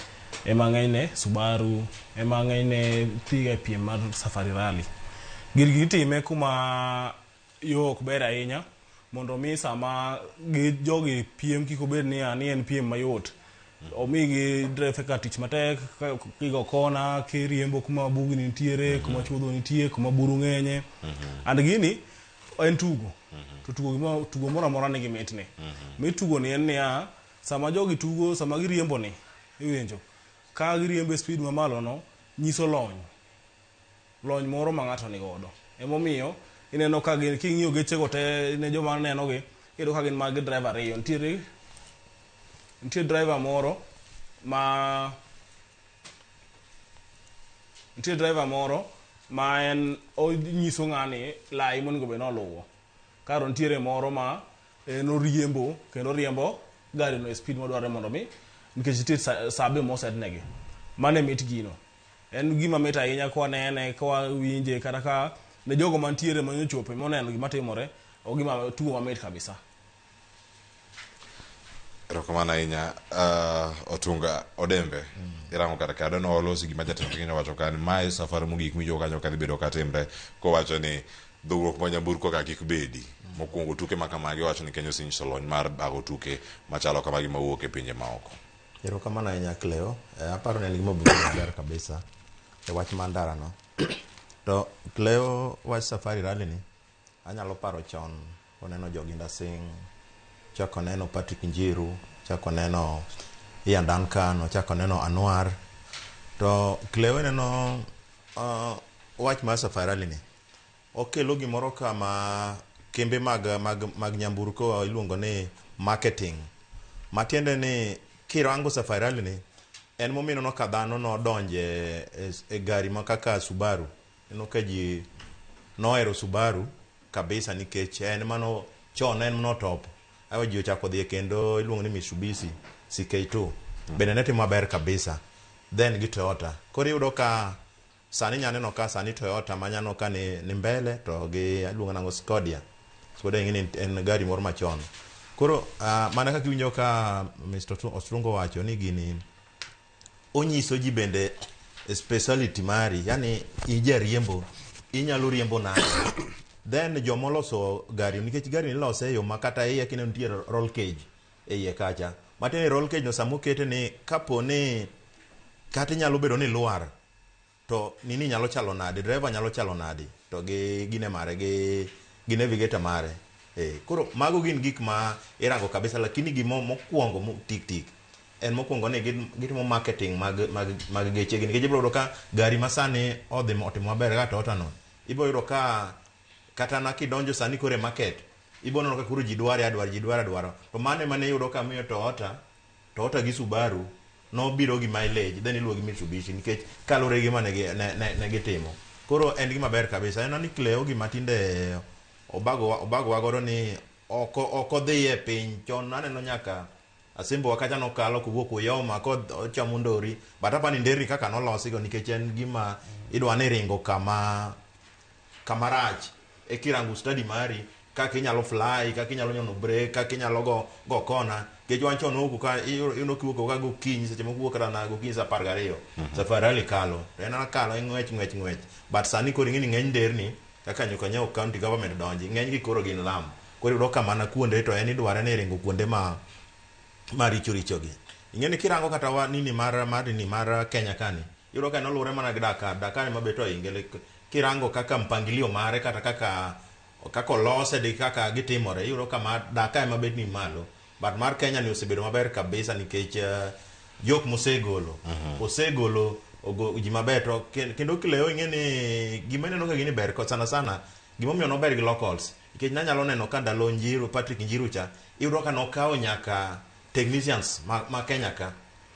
ema ng'enyne, Subaru ema ng'enyne dhiga e piem mar Safari Rally. Gigi itime kuma yo ok ber ahinya mondo mi sama gi jogi piem kik obed ni en piem mayot. Omigi drefe ka tich matek, kigo kona, kiriembo kuma bugni nitiere, kuma chuodho nitie, kuma buru ng'enye. And gini en tugo. To tugo tugo moro amora nigi mitne. Mit tugo ni en niya, sama jogi tugo, sama giriembo ni, iwinjo, ka giriembo e speed mamalo no, nyiso lony. Lony moro ma ng'ato nigodo. Emomiyo ineno ka gin king'iyo gechego te ne joma nenogi, iyudo ka gin mag driver ariyo. Nitie driver moro ma en onyiso ng'ani lai monego bed ni oluwo. Karo nitiere moro ma en oriembo kendo oriembo gari no e speed modwarore mondo mi nikech nitie sabe mosetnegi. Mano e mit gino. En gima mit ahinya ka wanene, ka wawinje, kata ka ne jogo mantiere manyochopo moneno gima timore, ogima tugo mamit kabisa. Erokamano ahinya Otunga Odembe. Irango kar ka adwaro walosi gima jatend piny owacho ka ni mae safari mogik mijogo kanyo kadhi bedo katimre kowacho ni dhugruok mar nyamburko ka kik bedi. Mokwongo tuke ma kamagi owacho ni Kenya osenyiso lony mar bago tuke machalo kamagi mawuok e pinje maoko. Erokamano ahinya Cleo. Aparo ni en gima obiro maber kabisa e wach mar ndara no. To Cleo wach Safari Rally ni anyalo paro chon oneno Joginda Singh, chako neno Patrick Njiru, chako neno Ian Duncan, chako neno Anwar. To Cleo neno wach mar Safari Rally ni okelo gimoro kama kembe mag nyamburko iluongo ni marketing. Matiende ni kirango Safari Rally ni en momiyo no ka dhano nodonje e gari ma kaka Subaru. Ineno ka ji nohero Subaru kabisa nikech en mano chon en mano top. Ayo ji ochako dhi kendo iluongo ni Mitsubishi CK2. Bende ne timo maber kabisa. Then gi Toyota. Koro iyudo ka sani nyaneno ka sani Toyota manyano ka ni mbele to gi iluongo nango Skoda. Skoda ing'e ni en gari moro machon. Koro mana kaka iwinjo ka Mr. Ostrungo wacho ni gini onyiso ji bende speciality mari, yani ijariembo, inyalo riembo nade. Then jomoloso gari, nikech gari nilose e yo ma kata iye kineno nitie roll cage e iye kacha. Matiende ni roll cage no samokete ni kapo ni kata inyalo bedo ni lwar to nini nyalo chalo nade, driver nyalo chalo nade to gi gine mare gi navigator mare. Koro mago gin gik ma irango kabisa, lakini gimo mokwongo tik tik en mokwongo ni gitimo marketing mag geche gi, nikech ibiro yudo ka gari ma sani odhi otimo maber kaka Toyota no, ibiro yudo ka kata na kidonjo sani koro e market ibiro neno ka koro ji dware adwara, ji dware adwara. To mano ema ne iyudo ka miyo Toyota gi Subaru nobiro gi mileage, then iluwo gi Mitsubishi nikech kaluwore gi gima ne gitimo. Koro en gima ber kabisa. En ni Cleo gima tinde obagowa godo ni ok odhi e piny. Chon aneno nyaka Asembo wa kacha nokalo kowuok Uyoma kod ochamo ndori, but apani nderni kaka nolosigo nikech en gima idwa ni ringo kama rach e kirango study mari kaka inyalo fly, kaka inyalo nyono brake, kaka inyalo go kona. Nikech wan chon wuok ka iyudo kiwuok ka gokinyi, seche moko wuok kata na gokinyi saa 12, Safari Rally kalo to en kalo en ng'wech. But sani koro ing'e ni ng'eny nderni kaka nyaka nyawo county government donji, ng'eny gi koro gin lam. Koro iyudo ka mana kuonde to en idware ni ringo kuonde ma richo richo gi. Ing'e ni kirango kata wa nini mar nini mar Kenya kani, iyudo ka noluwore mana gi Dakar ema bet ohinge. Kirango kaka mpangilio mare kata kaka olose di kaka gitimore, iyudo ka Dakar ema bet ni malo. But mar Kenya ni osebedo maber kabisa nikech jok mosegolo osegolo ji maber. To kendo Cleo ing'e ni gima ineno ka gini ber sana sana gimomiyo nober gi locals, nikech nanyalo neno ka ndalo Njiru, Patrick Njiru cha, iyudo ka nokawo nyaka technicians ma Kenya ka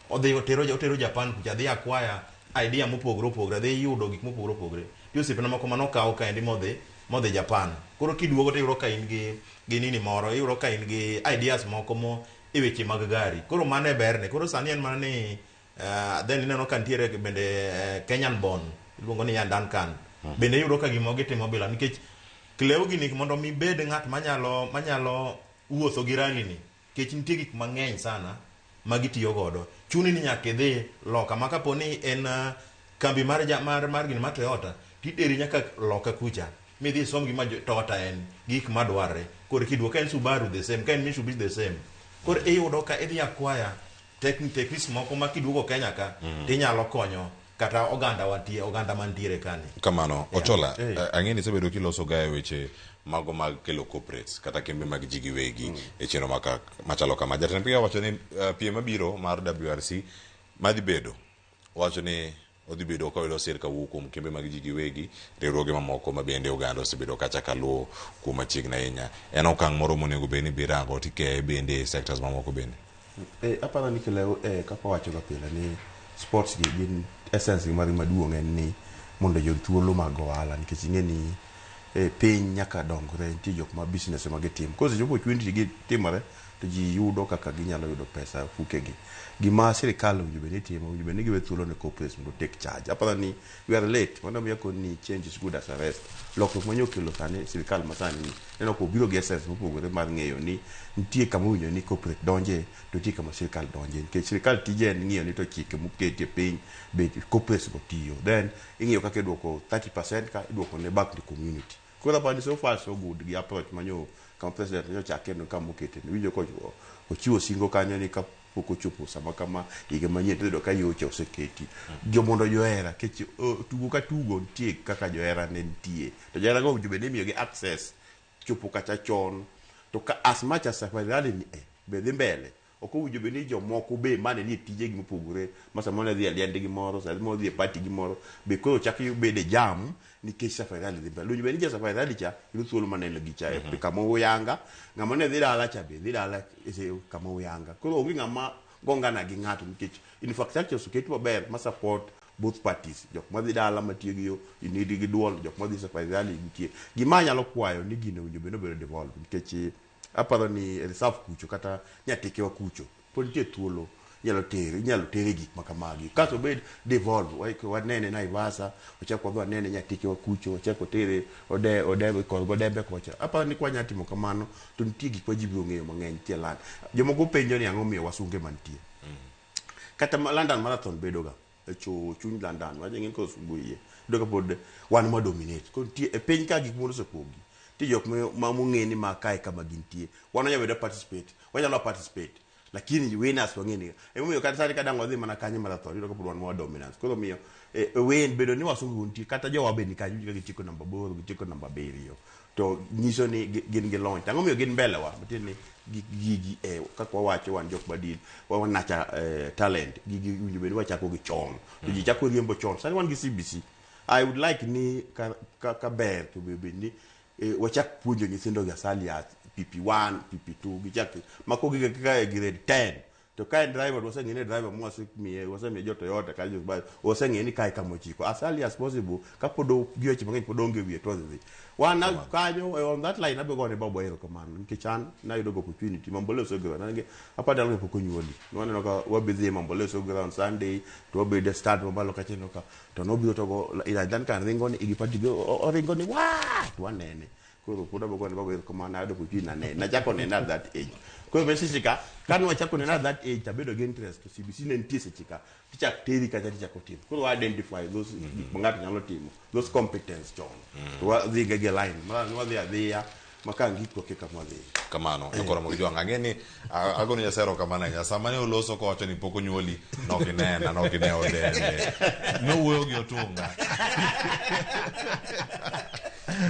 odhi otero Japan kucha, dhi acquire idea mopogore opogore, dhi yudo gik mopogore opogore. Nitie osiepena moko manokawo kaendi modhi Japan. Koro kiduogo to iyudo ka in gi nini moro, iyudo ka in gi ideas moko mo e weche mag gari. Koro mano e berne. Koro sani en mana ni then ineno ka nitiere bende Kenyan born iluongo ni Ian Duncan. Bende iyudo ka gimo gitimo bila nikech Cleo gini mondo mi bed ng'at manyalo wuotho gi rally ni, nikech nitie gik mang'eny sana ma gitiyo godo. Chuni ni nyaka idhi loka ma kapo ni en kambi mar gini mar Toyota, titeri nyaka loka kucha midhi isom gima Toyota en, gik madwarre. Koro kiduogo ka en Subaru the same, ka en Mitsubishi the same. Koro iyudo ka idhi acquire techniques moko ma kiduogo Kenya ka tinyalo konyo kata oganda watie, oganda mantiere kani. Kamano, Ochola, ang'e ni isebedo kiloso ga e weche mago mag kelo corporates kata kembe mag ji giwegi e chenro machalo kama. Jatend piny owacho ni piem mabiro mar WRC madhi bedo, owacho ni odhi bedo ka oyudo sir kawuok kuom kembe mag ji giwegi, riwruoge mamoko ma bende oganda osebedo kacha kaluwo kuom machiegni ahinya. En okang' moro monego bed ni birango tikeye bende e sectors mamoko bende. Aparo ni Cleo kaka wacho ga pile ni sports gi gin essence gi margi maduong' en ni mondo oyud thuolo mag ohala, nikech ing'e ni piny nyaka dongre, nitie jok ma business ema gitimo. Koro seche moko opportunity gi timore to ji yudo kaka ginyalo yudo pesa fukegi. Gima sirikal owinjo bed ni timo, owinjo bed ni giwe thuolo ne corporates mondo take charge. Aparo ni we are late, mano miyo akoni ni change is good as arrest. Lokruok manyo okelo sani sirikal masani ni neno ko obiro gi essence mopogore mar ng'eyo ni nitie kama owinjo ni corporate donje to nitie kama sirikal donje, nikech sirikal tije en ng'iyo ni to chike moketi e piny be corporates go tiyo. Then ing'iyo kaka iduoko 30% ka iduoko ne back to community. Koro aparo ni so far so good gi approach manyo kama president nyo chake no kama okete ni. Winjo ko ochiwo singo kanyo ni kapok ochopo sama kama higa manyien to iyudo ka yocha oseketi. Jo mondo johera, nikech tugo ka tugo nitie kaka johera ne nitie. To johera go owinjo bed ni imiyogi access chopo kacha chon. To ka as much as Safari Rally ni be dhi mbele, ok owinjo bed ni jomoko be mane nie tijegi mopogore, ma samoro ne dhi e liendgi moro, samoro dhi e party gi moro, be koro chak bedo e jam nikech Safari Rally dhi mbele. Owinjo bed ni ja Safari Rally cha yudo thuolo maneno gicha e kama oyanga, ng'ama ne dhi dala cha be dhi dala e kama oyanga. Koro onge ng'ama gongana gi ng'ato nikech infrastructure oseket maber ma support both parties. Jok madhi dala matiyo gi yo nigi gi duol, jok madhi Safari Rally nitie. Gima anyalo kwayo ni gino owinjo bed ni obedo devolved nikech aparo ni reserve kucho kata nyatikewa kucho pod nitie thuolo inyalo tere gik ma kamagi. Kasto obed devolved, wanene Naivasha, wachak wadhi wanene nyatikewa kucho, wachak watere Odembe kod Godembe kocha. Aparo ni kwanya timo kamano to nitie gik ma ji biro ng'eyo mang'eny, nitie land. Jomoko penjo ni ang'o miyo wasunge mantie. Kata London Marathon bedoga e chuny London, wacho ng'e ko osungu iye. Iyudo ka pod wan ma dominate. Koro nitie e piny ka gik moko osepogi. Nitie jok ma mong'e ni ma kae kama gintie. Wan wanyalo bedo participate, wanyalo participate. Lakini winners wang'e ni emomiyo kata sani kadang' wadhi mana kanyo marathon iyudo ka pod wan more dominance. Koro omiyo win bedo ni wasungu nitie kata jowa be ni kanyo ka gitieko namba 8 gitieko namba 7 to nyiso ni gin gi lony. Ang'o miyo gin mbele wa? Matiende ni gigi kaka wawacho wan jok madil wanacha talent gigi winjo bed wachako gi chon to ji chako riembo chon. Sani wan gi CBC. I would like ni ka ber to be ni wachak puonjo nyithindo gi asali at PP1 PP2 gichak mako gi kaka e grade 10 to ka en driver to waseng'e ni driver mwasemiye wasemiye jo Toyota ka jo Subaru waseng'e ni kae kama ochiko as early as possible kapod gi weche mang'eny pod onge wiye to dhi wan kanyo on that line abe gone baba erokamano nikech an nayudo go opportunity Mamboleo Soccer nange aparo ndalo pok onyuoli nwaneno ka wabidhi Mamboleo Soccer on Sunday to wabedo e stand mamalo kacha ineno ka to nobiro to go ila Duncan ringo ni Iggy Patrick oringo ni wa to wanene koro pod abo gone baba erokamano ayudo opportunity nane nachako nene at that age. Koro be seche ka kane wachako nene at that age tabedo gi interest to CBC ne nitie seche ka tichak teri kacha tichako timo. Koro wa identify those gik ma ng'ato nyalo timo those competence chon to wadhi ga gi line ma wadhi adhiya ma ka ngik wakia kama wadhiye. Kamano nyakoro mogi jwang' ang'e ni agoni Nyasaye erokamano ahinya sama ne oloso kowacho ni pok onyuoli nokinena nokinewo dende nowuoyo gi otunga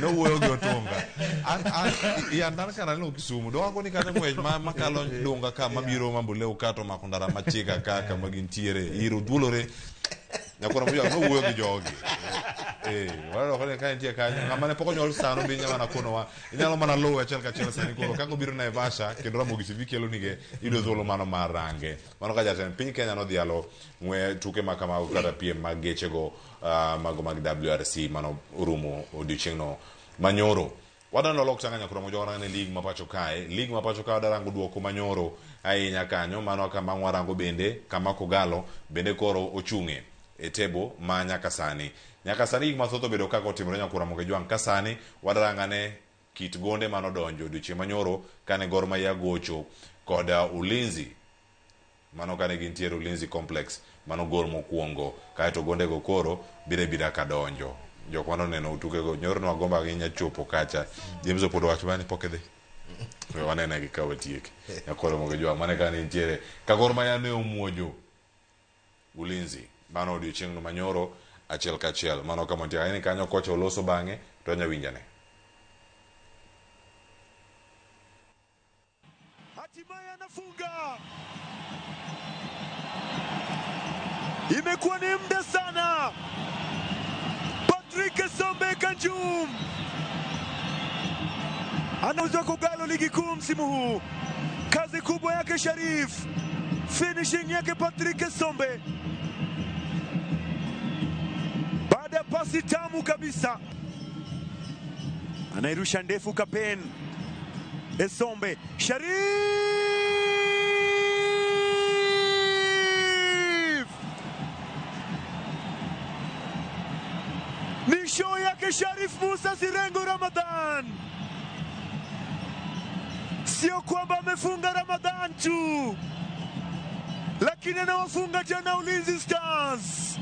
nowuoyo gi otunga an yandan kana neno Kisumu do ni kata ng'wech makalo dunga ka mabiro Mamboleo ka to mako ndara machika ka kama gintiere iro dhulore nyakoro mogi jwang' nowuoyo gi jogi waneno ni ka nitie kanyo ng'ama ne pok onyuol sano be inyalo mana konowa inyalo mana luwe achiel kachiel sani koro kaka obiro Naivasha kendo Ramogi TV kelo nige iyudo thuolo mano mar range mano ka jatend piny Kenya nodhialo ng'we tuke ma kamago kata piem mag gechego mago mag WRC mano orumo odiochieng'no manyoro. Wadwa lok tanga nyakoro mojo warang ne league ma pacho kae. League ma pacho kae wadarango duoko manyoro ahinya kanyo mano kama warango bende kama Kogalo bende koro ochung'e e table ma nyaka sani. Nyaka sani gik mathoth obedo kaka otimore nyakura moke jwang' ka sani wadarangane kit gonde manodonjo odiochieng' manyoro kane Gor Mahia gocho kod Ulinzi mano kane gintiere Ulinzi Complex mano gol mokwongo kaeto gondego koro biro bira kadonjo jok manoneno tukego nyoro nwagombo ahinya chopo kacha James Opondo wacho mana ni pok idhi we wanene gi ka watiek nyakoro moke jwang' mane kane nitiere ka Gor Mahia ne omuojo Ulinzi mano odiochieng'no manyoro achiel kachiel mano kama nitie aini kanyo kocha oloso bang'e to anya winjane. Hatimaye anafunga. Imekuwa ni muda sana. Patrick Sombe Kanjum anauzwa Kogalo ligi kuu msimu huu. Kazi kubwa yake Sharif, finishing yake Patrick Sombe baada ya pasi tamu kabisa, anairusha ndefu Kapen. Esombe Sharif ni show yake Sharif Musa Sirengo Ramadhan. Sio kwamba amefunga Ramadhan tu, lakini anawafunga tena Ulinzi Stars.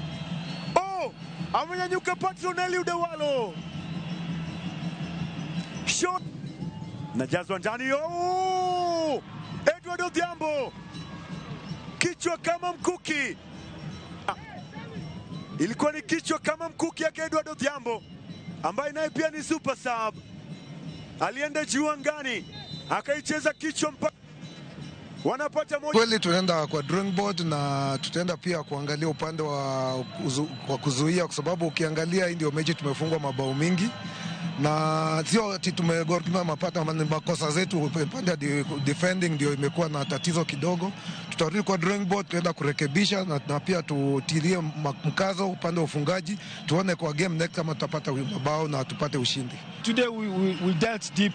Oh, amenyanyuka Patronelli Udawalo. Shot najazwa ndani. Oh! Edward Odhiambo kichwa kama mkuki. Ilikuwa ni kichwa kama mkuki yake Edward Odhiambo ambaye naye pia ni super sub. Alienda juu angani akaicheza kichwa mpaka wanapata moja. Kweli tunaenda kwa drawing board na tutaenda pia kuangalia upande wa kuzuia, kwa sababu ukiangalia hii ndio mechi tumefungwa mabao mingi na sio ati tumegorima mapata makosa zetu upande wa defending ndio imekuwa na tatizo kidogo. Tutarudi kwa drawing board tuenda kurekebisha na pia tutilie mkazo upande wa ufungaji, tuone kwa game next kama tutapata mabao na tupate ushindi. Today we dealt deep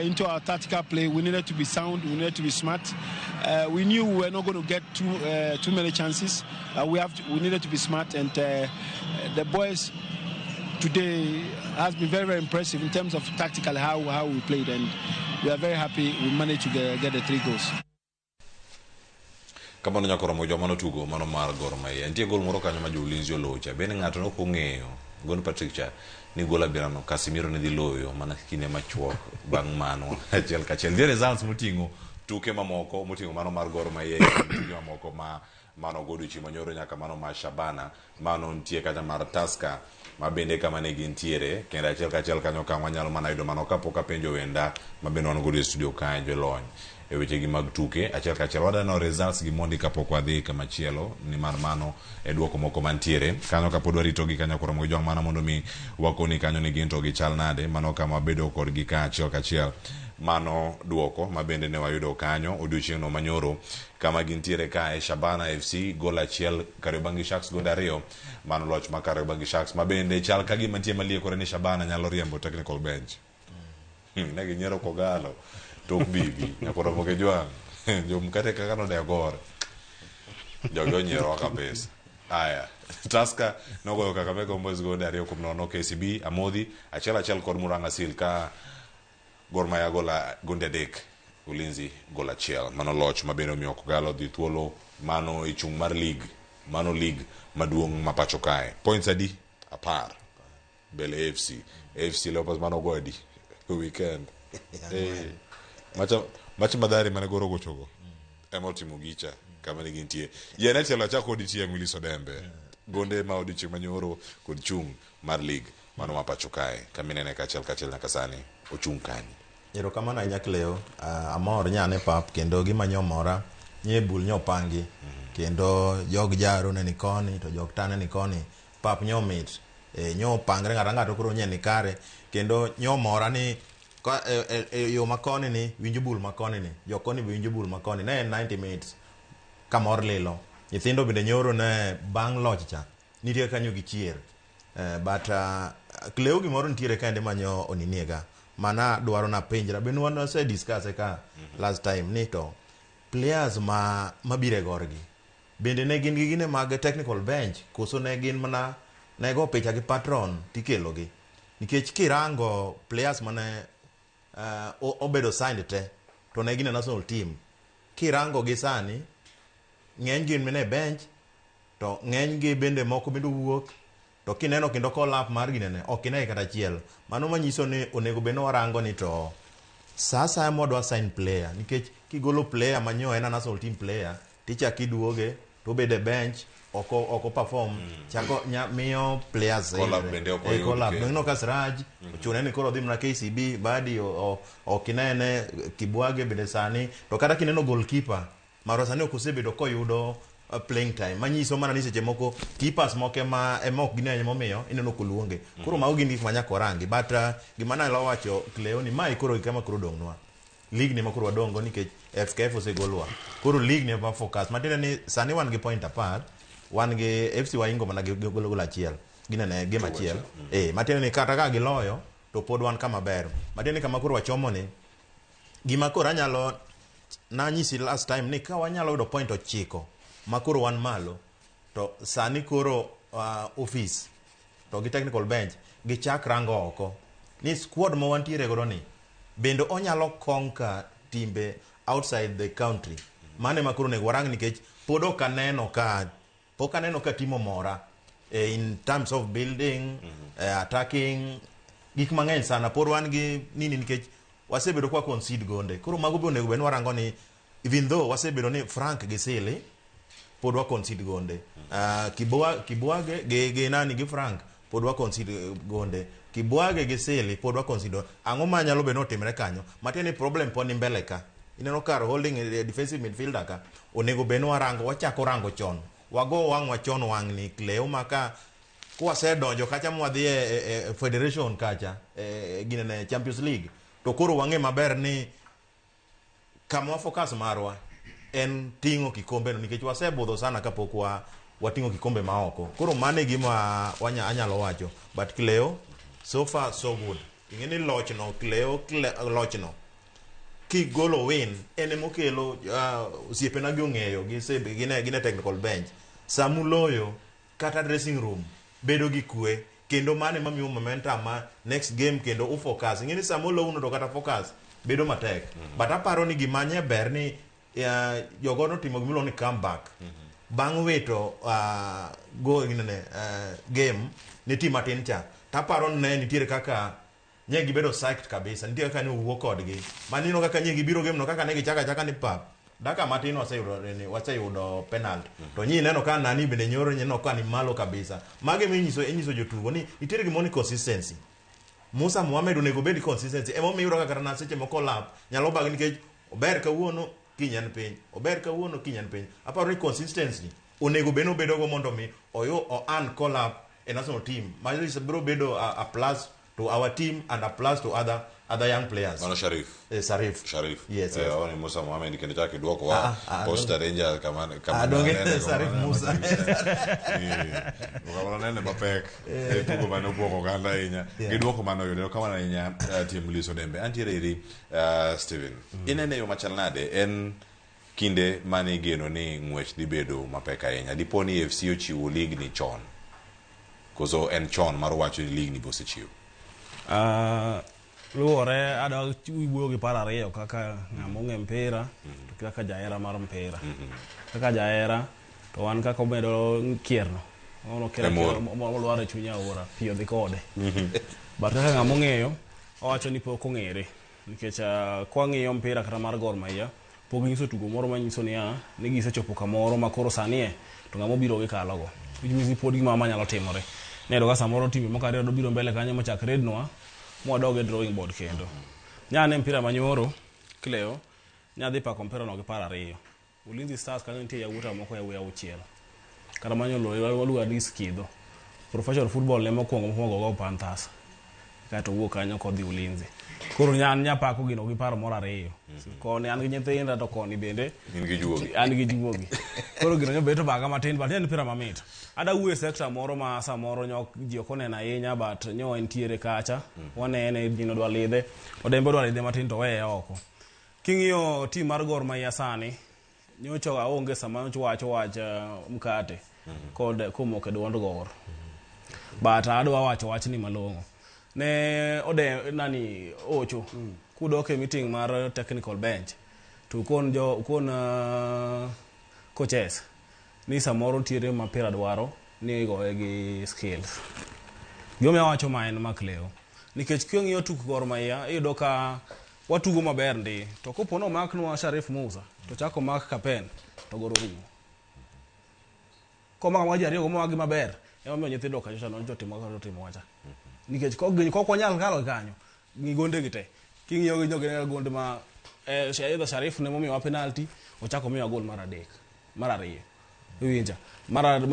into our tactical play. We needed to be sound, we needed to be smart. We knew we were not going to get too many chances. We needed to be smart, and the boys today has been very, very impressive in terms of tactically how we played, and we are very happy we managed to get the 3 goals. Kamano nyakoro mojo mano tugo mano mar Gor Mahia. Nitie gol moro kanyo ma jo Ulinzi olocha. Bende ng'ato nok ong'eyo gol Patrick cha ni gol abirano Casemiro ne dhi loyo mana kinde machuok bang' mano achiel kachiel. Nitie results moting'o Tuke mamoko moting'o mano mar Gor Mahia tuke mamoko ma mano go odiochieng' manyoro nyaka mano mar Shabana mano nitie kata mar Tusker ma bende kama ne gintiere kendo achiel kachiel kanyo ka wanyalo mana yudo mano kapok apenjo wenda ma bende wan godo e studio kae jolony e wechegi mag tuke achiel kachiel wadaneno results gi mondi kapok wadhi kamachielo nimar mano e duoko moko mantiere kanyo kapod waritogi kanyo koromo gi jwang' mana mondo mi wakoni kanyo ni gin to gichal nade mano kama wabedo kodgi ka achiel kachiel mano duoko ma bende ne wayudo kanyo odiochieng'no manyoro kama gintiere kae Shabana FC gol achiel Kariobangi Sharks gonde ariyo mano loch ma Kariobangi Sharks ma bende chal ka gima nitie maliekore ni Shabana nyalo riembo technical bench ne ginyiero Kogalo tok bibi nyakoromo gi jwang' jomkate kaka nodeyo gor jogi onyierowa kabisa aya Tusker nogoyo Kakamega Homeboyz gonde 2-0 KCB Amodhi 1-1 kod Murang'a Seal ka Gor Mahia gola gonde 3 Ulinzi gol 1 mano loch ma bende omiyo Kogalo dhi thuolo mano e chung' mar league mano league maduong' ma pacho kae points adi 10 mbele AFC AFC Leopards mano ogo adi weekend macha macha Mathare mane Gor ogochogo ema otimo gicha kama ne gintie yiene tielo achak kodi tieng' Willis Odembe gonde ma odiochieng' manyoro kod chung' mar league mano ma pacho kae kaminene kachiel kachiel nyaka sani ochung' kanye Erokamano ahinya Cleo. Amor nyane pap kendo gima nyomora nye bul nyopangi kendo jog jaro ne ni koni to jog tane ni koni pap nyomit nyo pangre ng'ato ang'ato koro nye ni kare kendo nyomora ni ka e yo makoni ni winjo bul makoni ni jokoni be winjo bul makoni ne en 90 minutes kamor lilo nyithindo bende nyoro ne bang' loch cha nitie kanyo gichier but Cleo gimoro nitiere kaende manyo oniniega mana dwaro na penjra be wan wase discuss ka last time ni to players ma mabiro e gorgi bende ne gin gi gine mag technical bench koso ne gin mana ne go picha gi patron tikelo gi nikech kirango players mane obedo signed te to ne gin e national team kirango gi sani ng'eny gin mana e bench to ng'eny gi bende moko bende wuok to kineno kendo call up mar ginene ok ine kata achiel mano manyiso ni onego bed ni warango ni to sa asaya mwadwa sign player nikech kigolo player manyo en a national team player tichako iduoge to obedo e bench oko perform chako miyo players Call up bende ok oyud call up ineno ka Siraj ochune ni koro odhi mana KCB Badi ok inene Kibwage bende sani to kata kineno goalkeeper marwa sani ok osebedo koyudo playing time manyiso mana ni seche moko keepers moko ema ok ginene momiyo ineno koluonge koro mago gin gik ma nyaka warangi but gima nanyalo wacho Cleo ni mae koro kama koro odong'nwa league ni ma koro wadong'go nikech FKF osegolwa koro league ni ema focus matiende ni sani wan gi point 10 wan gi FC waingo mana gi gol achiel ginene game achiel matiende ni kata ka giloyo to pod wan kama ber matiende ni kama koro wachomo ni gima koro anyalo nanyisi last time ni ka wanyalo yudo point 9 ma koro wan malo to sani koro office to gi technical bench gichak rango oko ni squad ma wantiere godo ni bende onyalo conquer timbe outside the country mane ma koro onego warang nikech pod ok aneno ka team omora in terms of building attacking gik mang'eny sana pod wan gi nini nikech wasebedo kwa concede gonde koro mago be onego bed ni warango ni even though wasebedo ni Frank gi Sili pod wa concede gonde Kibwage gi nani gi Frank pod wa concede gonde Kibwage gi Sili pod wa concede ang'o ma nyalo bedo notimre kanyo matiende ni problem pod ni mbele ka ineno kar holding defensive midfielder ka onego bed ni warango wachako rango chon wago wang'wa chon wang'ni Cleo maka kwasedonjo kacha mwadhi e federation kacha ginene Champions League to koro wang'e maber ni kama focus marwa en ting'o kikombe no nikech wasebudho sana kapok wating'o kikombe maoko koro mano e gima anyalo wacho but Cleo so far so good ing'e ni lochno Cleo lochno kigolo win en emokelo osiepena gi ong'eyo gin e technical bench samuloyo kata dressing room bedo gi kwe kendo mano ema miyo momentum ma next game kendo ufocus ing'e ni sama olowuno to kata focus bedo matek but aparo ni gima nye ber ni jogo notimo gimiluongo ni comeback bang' wito go ginene game ne team matin cha taparo ne nitiere kaka Nye gibedo psyched kabisa. Nitie kaka ne owuo kodgi. Manino kaka nye gibiro game no kaka ne gichako achaka ni pap. Dakika matin waseyudo nini, waseyudo penalty. To nyi neno ka nani bende nyoro neno ka ni malo kabisa. Mage minyiso inyiso jotugo ni nitiere gimoro ni consistency. Musa Mohamed onego bed consistency. Emomiyo iyudo ka kata na seche moko lap nyalo bagi nikech ober kawuono kiny en piny. Ober kawuono kiny en piny. Aparo ni consistency onego bed ni obedogo mondo mi oyu o earn call up e national team. Mano is biro bedo a plus to our team and a plus to other young players. Mano Sharif. Sharif. Sharif. Yes, yes. Awani Musa Mohamed kendo chak iduoko wa Posta Rangers kama Ah, donge nene Sharif kama Musa. Kama nene mapek. Tugo mane obwoko oganda ahinya. Giduoko mane oyudo kamano ahinya tim Liso Dembe. Antiere iri Steven. Inene yo machal nade en kinde mane igeno ni ng'wech dhi bedo mapek ahinya. Dipo ni AFC ochiwo league ni chon. Koso en chon mar wacho ni league ni bosechiwo. Luwore adwa wuoyo gi paro ariyo kaka ng'ama ong'e mpira to kaka jahera mar mpira. Kaka jahera to wan kaka omedo kierno. Ono kier E mor. molwar e chuny aora pi odhi kode. But kaka ng'ama ong'eyo owacho ni pok ong'ere nikech kwang'iyo mpira kata mar Gor Mahia pok ginyiso tugo moro manyiso niya ni gisechopo kamoro ma koro sani e to ng'ama obiro gikalogo. Which means ni pod gima manyalo timore. Niyudo ka samoro timbe moko ariyo dobiro mbele kanyo mochak rednwa mwadog e drawing board kendo. Nyane mpira manyoro Cleo nyadhi pako mpira no gi paro ariyo. Ulinzi Stars kanyo nitie yawuota moko yawuoyi auchiel. Kata manyolo waluongo ni Skidho. Professional football ne mokwongo go Panthers. Kaeto owuok kanyo kodhi Ulinzi. Koro an nyapako gino gi paro moro ariyo. Koni an gi nyithinda to koni bende In gi juogi. an gi juogi. Koro gino nyobeto baga matin but en mpira mamit. Ada wuoyo e sector moro ma samoro nyo ji ok oneno ahinya but nyo entiere kacha. Wanene gino dwa lidhe. Odembe dwa lidhe matin to weye oko. King'iyo team mar Gor Mahia sani, nyocha aonge sama nyocha wacho wach mkate kod komoko e duond Gor. But adwa wacho wachni malong'o. Ne ode nani Ocho kudok e meeting mar technical bench to ukon jo ukon coaches ni samoro nitiere mapira dwaro ni igoye gi skills. Gimomiyo awacho ma en Makleo nikech king'iyo tuk Gor Mahia iyudo ka watugo maber ndi to kopo ni omaknwa Sharif Musa to chako omak Kapen to Gor orumo. Komako ji ariyo go mowagi maber emomiyo nyithindo kacha cha notimo kaka notimo wacha. Nikech kok wanyal kalo kanyo gi gonde gi te. King'iyo gi jogi gonde ma either Sharif ne momiyowa penalty ochako omiyowa gol mar adek mar ariyo. Iwinja mar adek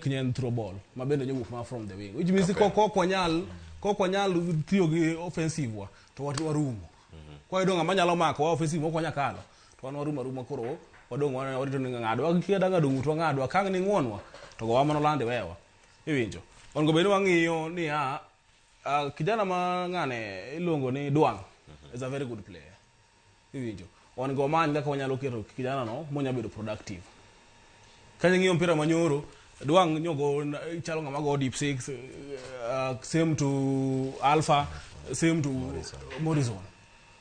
ne en throw ball ma bende nyowuok ma from the wing which means kok wanyal tiyo gi offensive wa to warumo. Kwayudo ng'ama nyalo mako wa offensive mok wanyal kalo to wan warumo aruma koro wadong' warito ni ng'adwa kia da ng'ado ng'utwa ng'adwa kang' ni ng'uonwa to gowa mano lande wewa. Iwinjo onego bed ni wang'iyo ni kijana ma ng'ane iluongo ni Dwang' is a very good player. Iwinjo onego wamany kaka wanyalo keto kijana no monya bedo productive. Ka ing'iyo mpira manyoro Dwang' nyogo chalo ng'ama go deep six, same to Alpha, same to Morrison.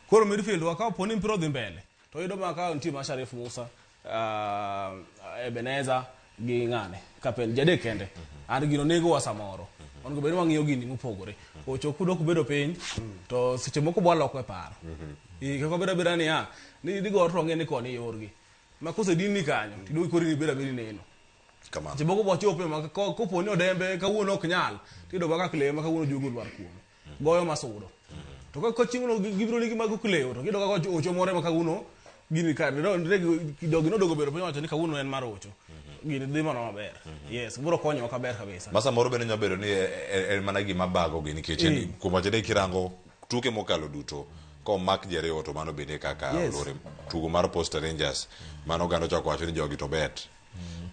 Koro midfield wa ka poni mpira odhi mbele to yudo ma ka nitie ma Sharif Musa, Ebeneza gi ng'ane Kapen jadek kende. And gino nego wa samoro. Onego bed ni wang'iyo gini mopogore. Ocho kudok bedo piny to seche moko bwaloko e paro. Kaka bedo abeda niya ni Gor to ong'e ni koni yorgi. Ma kosedin ni kanyo tiduogi koro ibedo abeda ineno. Kamano. Seche moko bwachope ma kopo ni Odembe kawuono ok nyal tiyudo kaka Cleo ma kawuono juogi olwar kuome. Goyo masudo. To ka chieng'no gibiro ni gimago Cleo to giyudo kaka Ocho moro ema kawuono gini ka dogi nodogo bedo piny owacho ni kawuono en mar Ocho. Gini dhi mana maber. Yes, biro konyowa kaber kabisa. Ma samoro bende nyalo bedo ni en mana gima bago gi nikech kuom wacho ni kirango tuke mokalo duto komak ji ariyo to mano bende kaka olore tugo mar Posta Rangers mano oganda ochako wacho ni jogi to bet.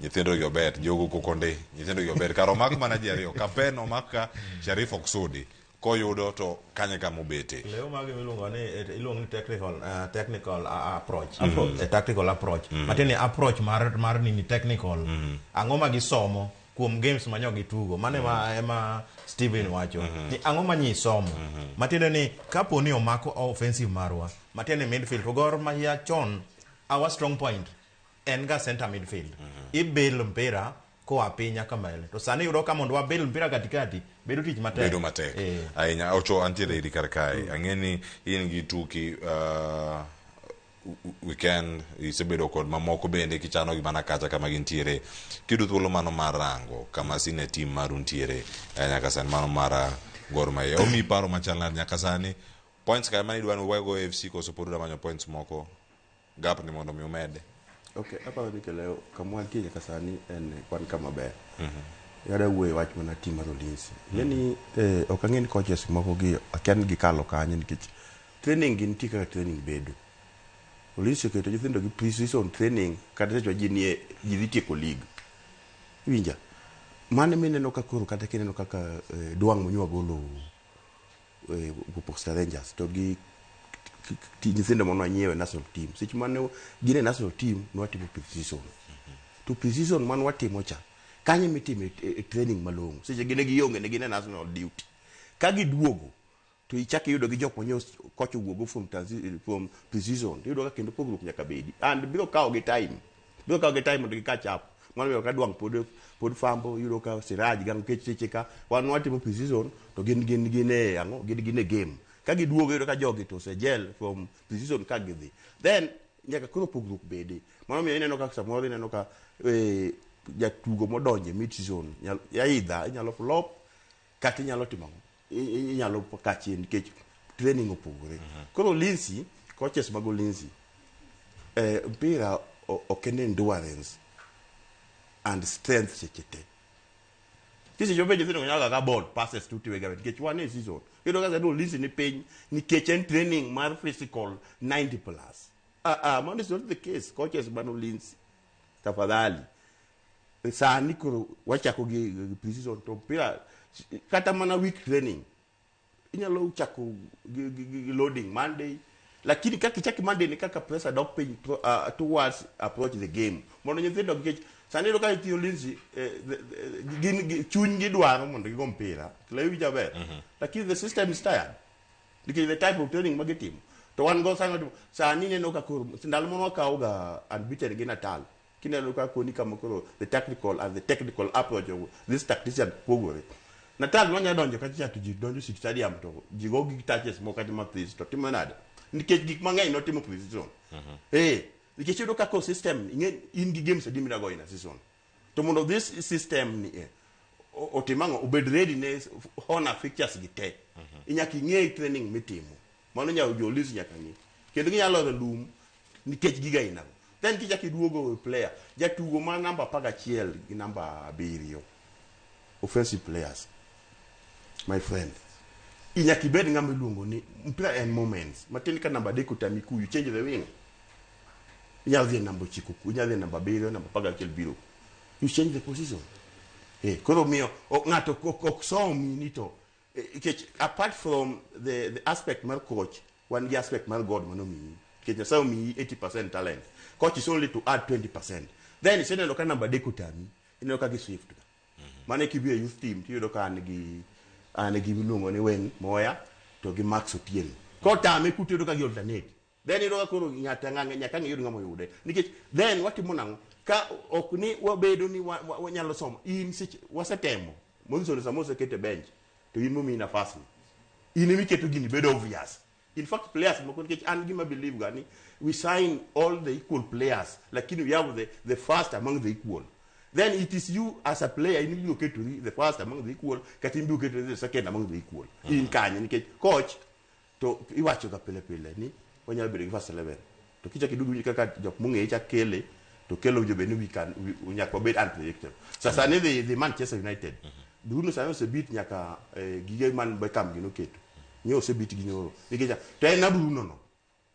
Nyithindo gi obet, jogo kokonde, nyithindo gi obet. Kar omak mana ji ariyo, Kapen omak ka Sharif ok sudi. Koyudo to kanye kama obete. Leo magi miluongo ni iluongo ni technical approach. A tactical approach. Matiende ni approach mar nini technical. Ang'o ma gisomo kuom games ma nyo gitugo. Mano ema Steven wacho. Ni ang'o ma nyisomo. Matiende ni kapo ni omako offensive marwa. Matiende ni midfield. To Gor Mahia chon our strong point en ga center midfield. Ibil mpira koa piny nyaka mbele. To sani iyudo ka mondo wabil mpira katikati bedo tich matek. Bedo matek ahinya. Ocho antiere iri kar kae. Ang'e ni in gi tuki weekend isebedo kod mamoko bende kichano gi mana kacha kama gintiere. Kiyudo thuolo mano mar rango kama sine team maru ntiere nyaka sani mano mar Gor Mahia. Omiyi paro machal nade nyaka sani? Points ka ema idwa ni uwego AFC koso pod udwa manyo points moko gap ni mondo mi umede? Okay, aparo ni Keleo kama wantie nyaka sani en wan kama ber. Yada wuoyo wach mana team mar Ulinzi. Ing'e ni ok ang'e ni coaches moko gi akia ni gikalo kanye nikech training gi nitie kaka training bedo. Ulinzi oketo nyithindo gi pre-season training kata seche ma ji nie ji dhi tieko league. Iwinja? Mano mineno ka koro kata kineno kaka Dwang' monywa golo Posta Rangers to gi nyithindo mane wanyiewo e national team. Seche mane gin e national team ne watimo pre-season. To pre-season mane watimo cha, kanyo emitime training malong'o. Seche gi ne gionge ne gin e national duty. Ka giduogo to ichak iyudo gi jok manyo kocha owuogo from from pre-season. Iyudo ka kendo pogruok nyaka bedi. And biro kawo gi time. Biro kawo gi time mondo gi catch up. Mano omiyo ka Dwang' pod fambo, iyudo ka Siraj ga nikech seche ka wan watimo pre-season to gin gin gin e ang'o gin gin e game. Ka giduogo iyudo ka jogi to ose gel from pre-season ka gidhi. Then nyaka koro pogruok bedi. Mano omiyo ineno ka samoro ineno ka jatugo modonje mid season either inyalo flop kata inyalo timo ang'o? Inyalo kachi nikech training opogore. Koro Ulinzi, coaches mag Ulinzi, mpira ok en endurance and strength seche te. Seche moko nyithindo nyalo ga ball passes to tiwe ga nikech wan e season. Iyudo ka sani Ulinzi ni piny nikech en training mar physical 90 plus. Mano is not the case. Coaches man Ulinzi, tafadhali. Sani koro wachako gi pre-season to mpira kata mana week training inyalo chako gi loading Monday, lakini kaka ichaki Monday ni kaka pressure dok piny towards approach the game mondo nyithindo nikech sani iyudo ka nyithind Ulinzi gin chuny gi dwaro mondo gigo mpira kila iwinjo maber, lakini the system is tired nikech the type of training magitimo to wan go sani watimo sani ineno ka koro ndalo moro wakawo ga unbeaten gi Natal kineno ka koni kama koro the tactical and the technical approach of this tactician pogore. Natal nwanya donjo kacha to ji donjo City Stadium to ji go gi touches moko kata mathis to timo nade nikech gik mang'eny notimo pre-season. Nikech iyudo ka system ing'e in gi games adi midwa goyo in a season to mondo this system ni otim ang'o obed ready ne honor fixtures gi te inyaka ing'e training mitimo mano nyalo jo Ulinzi nyaka ng'e kendo ginyalo loro lum nikech giga inago. Then kichako iduogo player jatugo ma namba 11 gi namba 7 offensive players my friend inyaka ibed ng'ama iluongo ni mpira en moments matin ka namba 3 otami ku you change the wing inyalo dhi e namba 9 ku inyalo dhi e namba 7 namba 11 biro you change the position. Koro miyo ng'ato ok somi ni to nikech apart from the aspect mar coach wan gi aspect mar God mano miyi nikech Nyasaye omiyi 80% talent, coach is only to add 20%. Then iseneno ka namba 3 otami ineno ka gi swift ga mano kibiro e youth team tiyudo ka an gi miluongo ni Wayne Moya to gi Max Otieno kotame ku tiyudo ka gi alternate then iyudo ka koro nyaka ng'e yud ng'ama oyude nikech then watimo nang'o ka ok ni wabedo ni wanyalo somo in seche wasetemo Monson sama osekete bench to in momiyi nafas ni in emiketo gini bedo obvious. In fact players moko nikech an gima believe ga ni we sign all the equal players lakini we have the first among the equal. Then it is you as a player in ibiro ketori the first among the equal kata ibiro ketori the second among the equal. In kanye nikech coach to iwacho ga pile pile ni wanyalo bedo gi first 11 to kichako iduogo kaka jok mong'eye chak kele to kelo winjo bed ni we can nyaka wabed unpredictable. Sasa ni the Manchester United Bruno sani osebit nyaka gige man Beckham gi noketo ni osebit gi nyoro nikech to en na Bruno no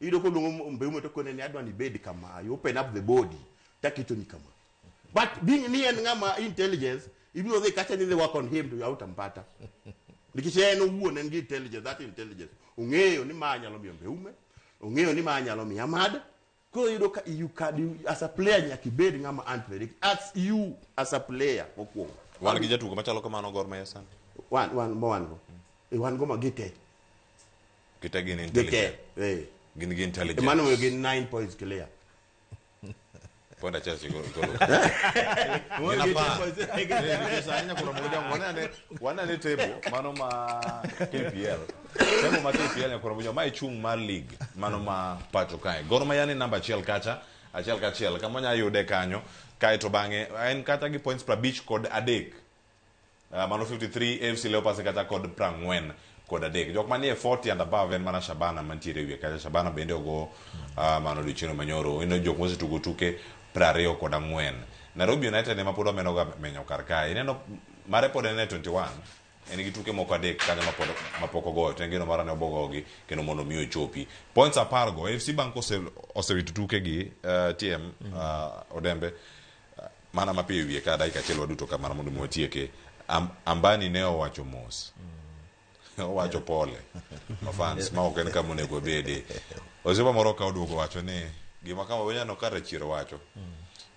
iyudo koluongo Mbeumo to kone ni adwa ni ibed kama you open up the body taketo ni kama but being ni en ng'ama intelligence ibiro dhi kacha ni dhi work on him to hautampata nikech en owuon en gi intelligence that intelligence ong'eyo ni ma nyalo miyo Mbeume ong'eyo ni ma nyalo miyo Amad. Koro iyudo ka you can you, as a player nyaka ibed ng'ama unpredictable as you as a player mokwongo. Wan gi jatugo machalo kamano Gor Mahia sani? Wan ma wan go. Wan go ma gite. Gite gin intelligent. Gite. Gin gi intelligence. Mano omiyo gin 9 points clear. Point achiel golo. Gin apar. Eh, sani nyaka romo gi jong- wanane table mano ma KPL. Table ma KPL nyaka romo gi ma ichung' mar league mano ma pacho kae. Gor Mahia ni namba achiel kacha, achiel kachiel kama wanya yude kanyo kaeto bang'e en kata gi points 53. Mano 53 AFC Leopards kata kod 43. Jok manie 40 and above en mana Shabana mantiere e wiye kacha. Shabana bende ogo mano odiochieng' manyoro. Ineno jok mosetugo tuke 24. Nairobi United ema pod wameno ga menyo kar kae. Ineno mare pod en e 21. En gi tuke moko adek kanyo mapod mapok ogoyo. To en geno mara ne obogogi kendo mondo mi ochopi. Points 10 go AFC Bank osewito tuke gi TM Odembe mana mapiyo e wiye ka dakika achiel waduto ka mana mondo mi watieke. Ambani ne owacho mos. Owacho pole. Mafans ma ok en kama onego obede. Osiepa moro ka oduogo wacho ni gima kama waneno ka Rachier wacho.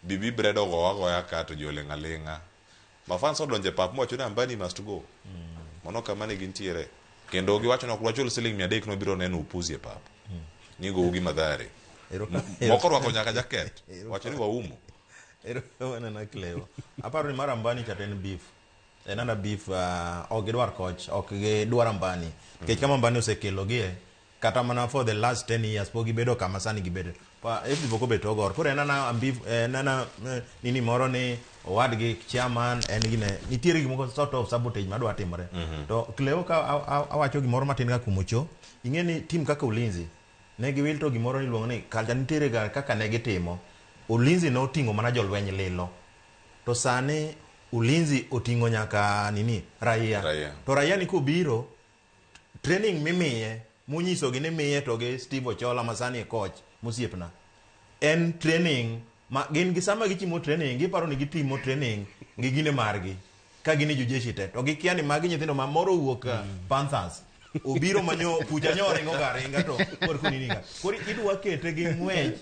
Bibi bread ogo agoya ka to ji oling' aling'a. Mafans odonjo e pap mowacho ni Ambani must go. Mano kama ne gintiere. Kendo giwacho ni ok wachul siling 300 nobiro neno upuzi e pap. Ni gou gi Mathare. Moko orwako nyaka jaket. Wacho ni waumo. Erokamano Cleo. Aparo ni mar Ambani cha to en beef. En ana beef ok gidwar coach, ok gidwar Ambani. Nikech kama Ambani osekelogie, kata mana for the last 10 years pok gibedo kama sani gibedo. Pa FC pok obet ogor. Koro en ana beef, en ana nini moro ni owadgi chairman en gine nitiere gimoko sort of sabotage madwa timore. To Cleo ka awacho gimoro matin ka kuom Ocho, ing'e ni team kaka Ulinzi ne giwil to gimoro niluongo ni culture nitiere ga kaka ne gitimo. Ulinzi noting'o mana jolweny lilo. To sani Ulinzi oting'o nyaka nini raia. Raia. To raia ni kobiro training mimiye munyisogi ni miye to gi Steve Ochola ma sani e coach mosiepna. En training ma gin gi sama gichimo training giparo ni gitimo training gi gine margi ka gin e jojeshi te to gikia ni magi nyithindo ma moro owuok Panthers obiro manyo kucha nyo ringo ga ringa to kor kunini ga koro idwa kete gi ng'wech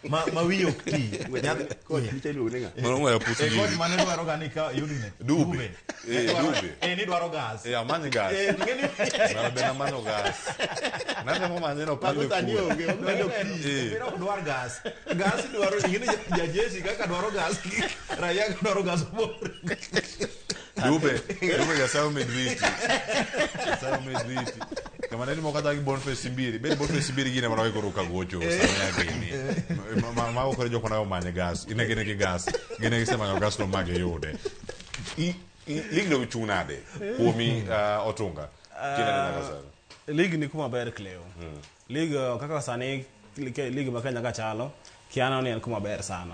ma wiye ok ti. Coach micha iluongo ni ng'a? Mano ng'weyo pusi Eh, coach gini. mane dwaro ga ni ka yudne Dube. Eh, Dube. Eh, ni dwaro gas. Eh, amany gas. Eh, ting'eni Mara bende amanyo gas. Natemo manye no Mago pile sani kure. onge, omedo pi. Eh. Mpira ok dwar gas. Gas dwaro ing'eni jajeshi kaka dwaro gas. Raia dwaro gas mor. Dube, Dube Nyasaye omed riti. Nyasaye omed riti. Kama ne ni kata gi Boniface Simbiri. Bende Boniface Simbiri gine mana koro ka gocho sani ageni. Ma koro jok mana omanye gas. Ine gine gi gas. Gine gisemanyo gas no ma giyude. League no chung nade? Kuomi Otunga. Kinene nyaka sani. League ni kuma ber Cleo. League kaka sani league ma Kenya ka chalo, kiano ni en kuma ber sana.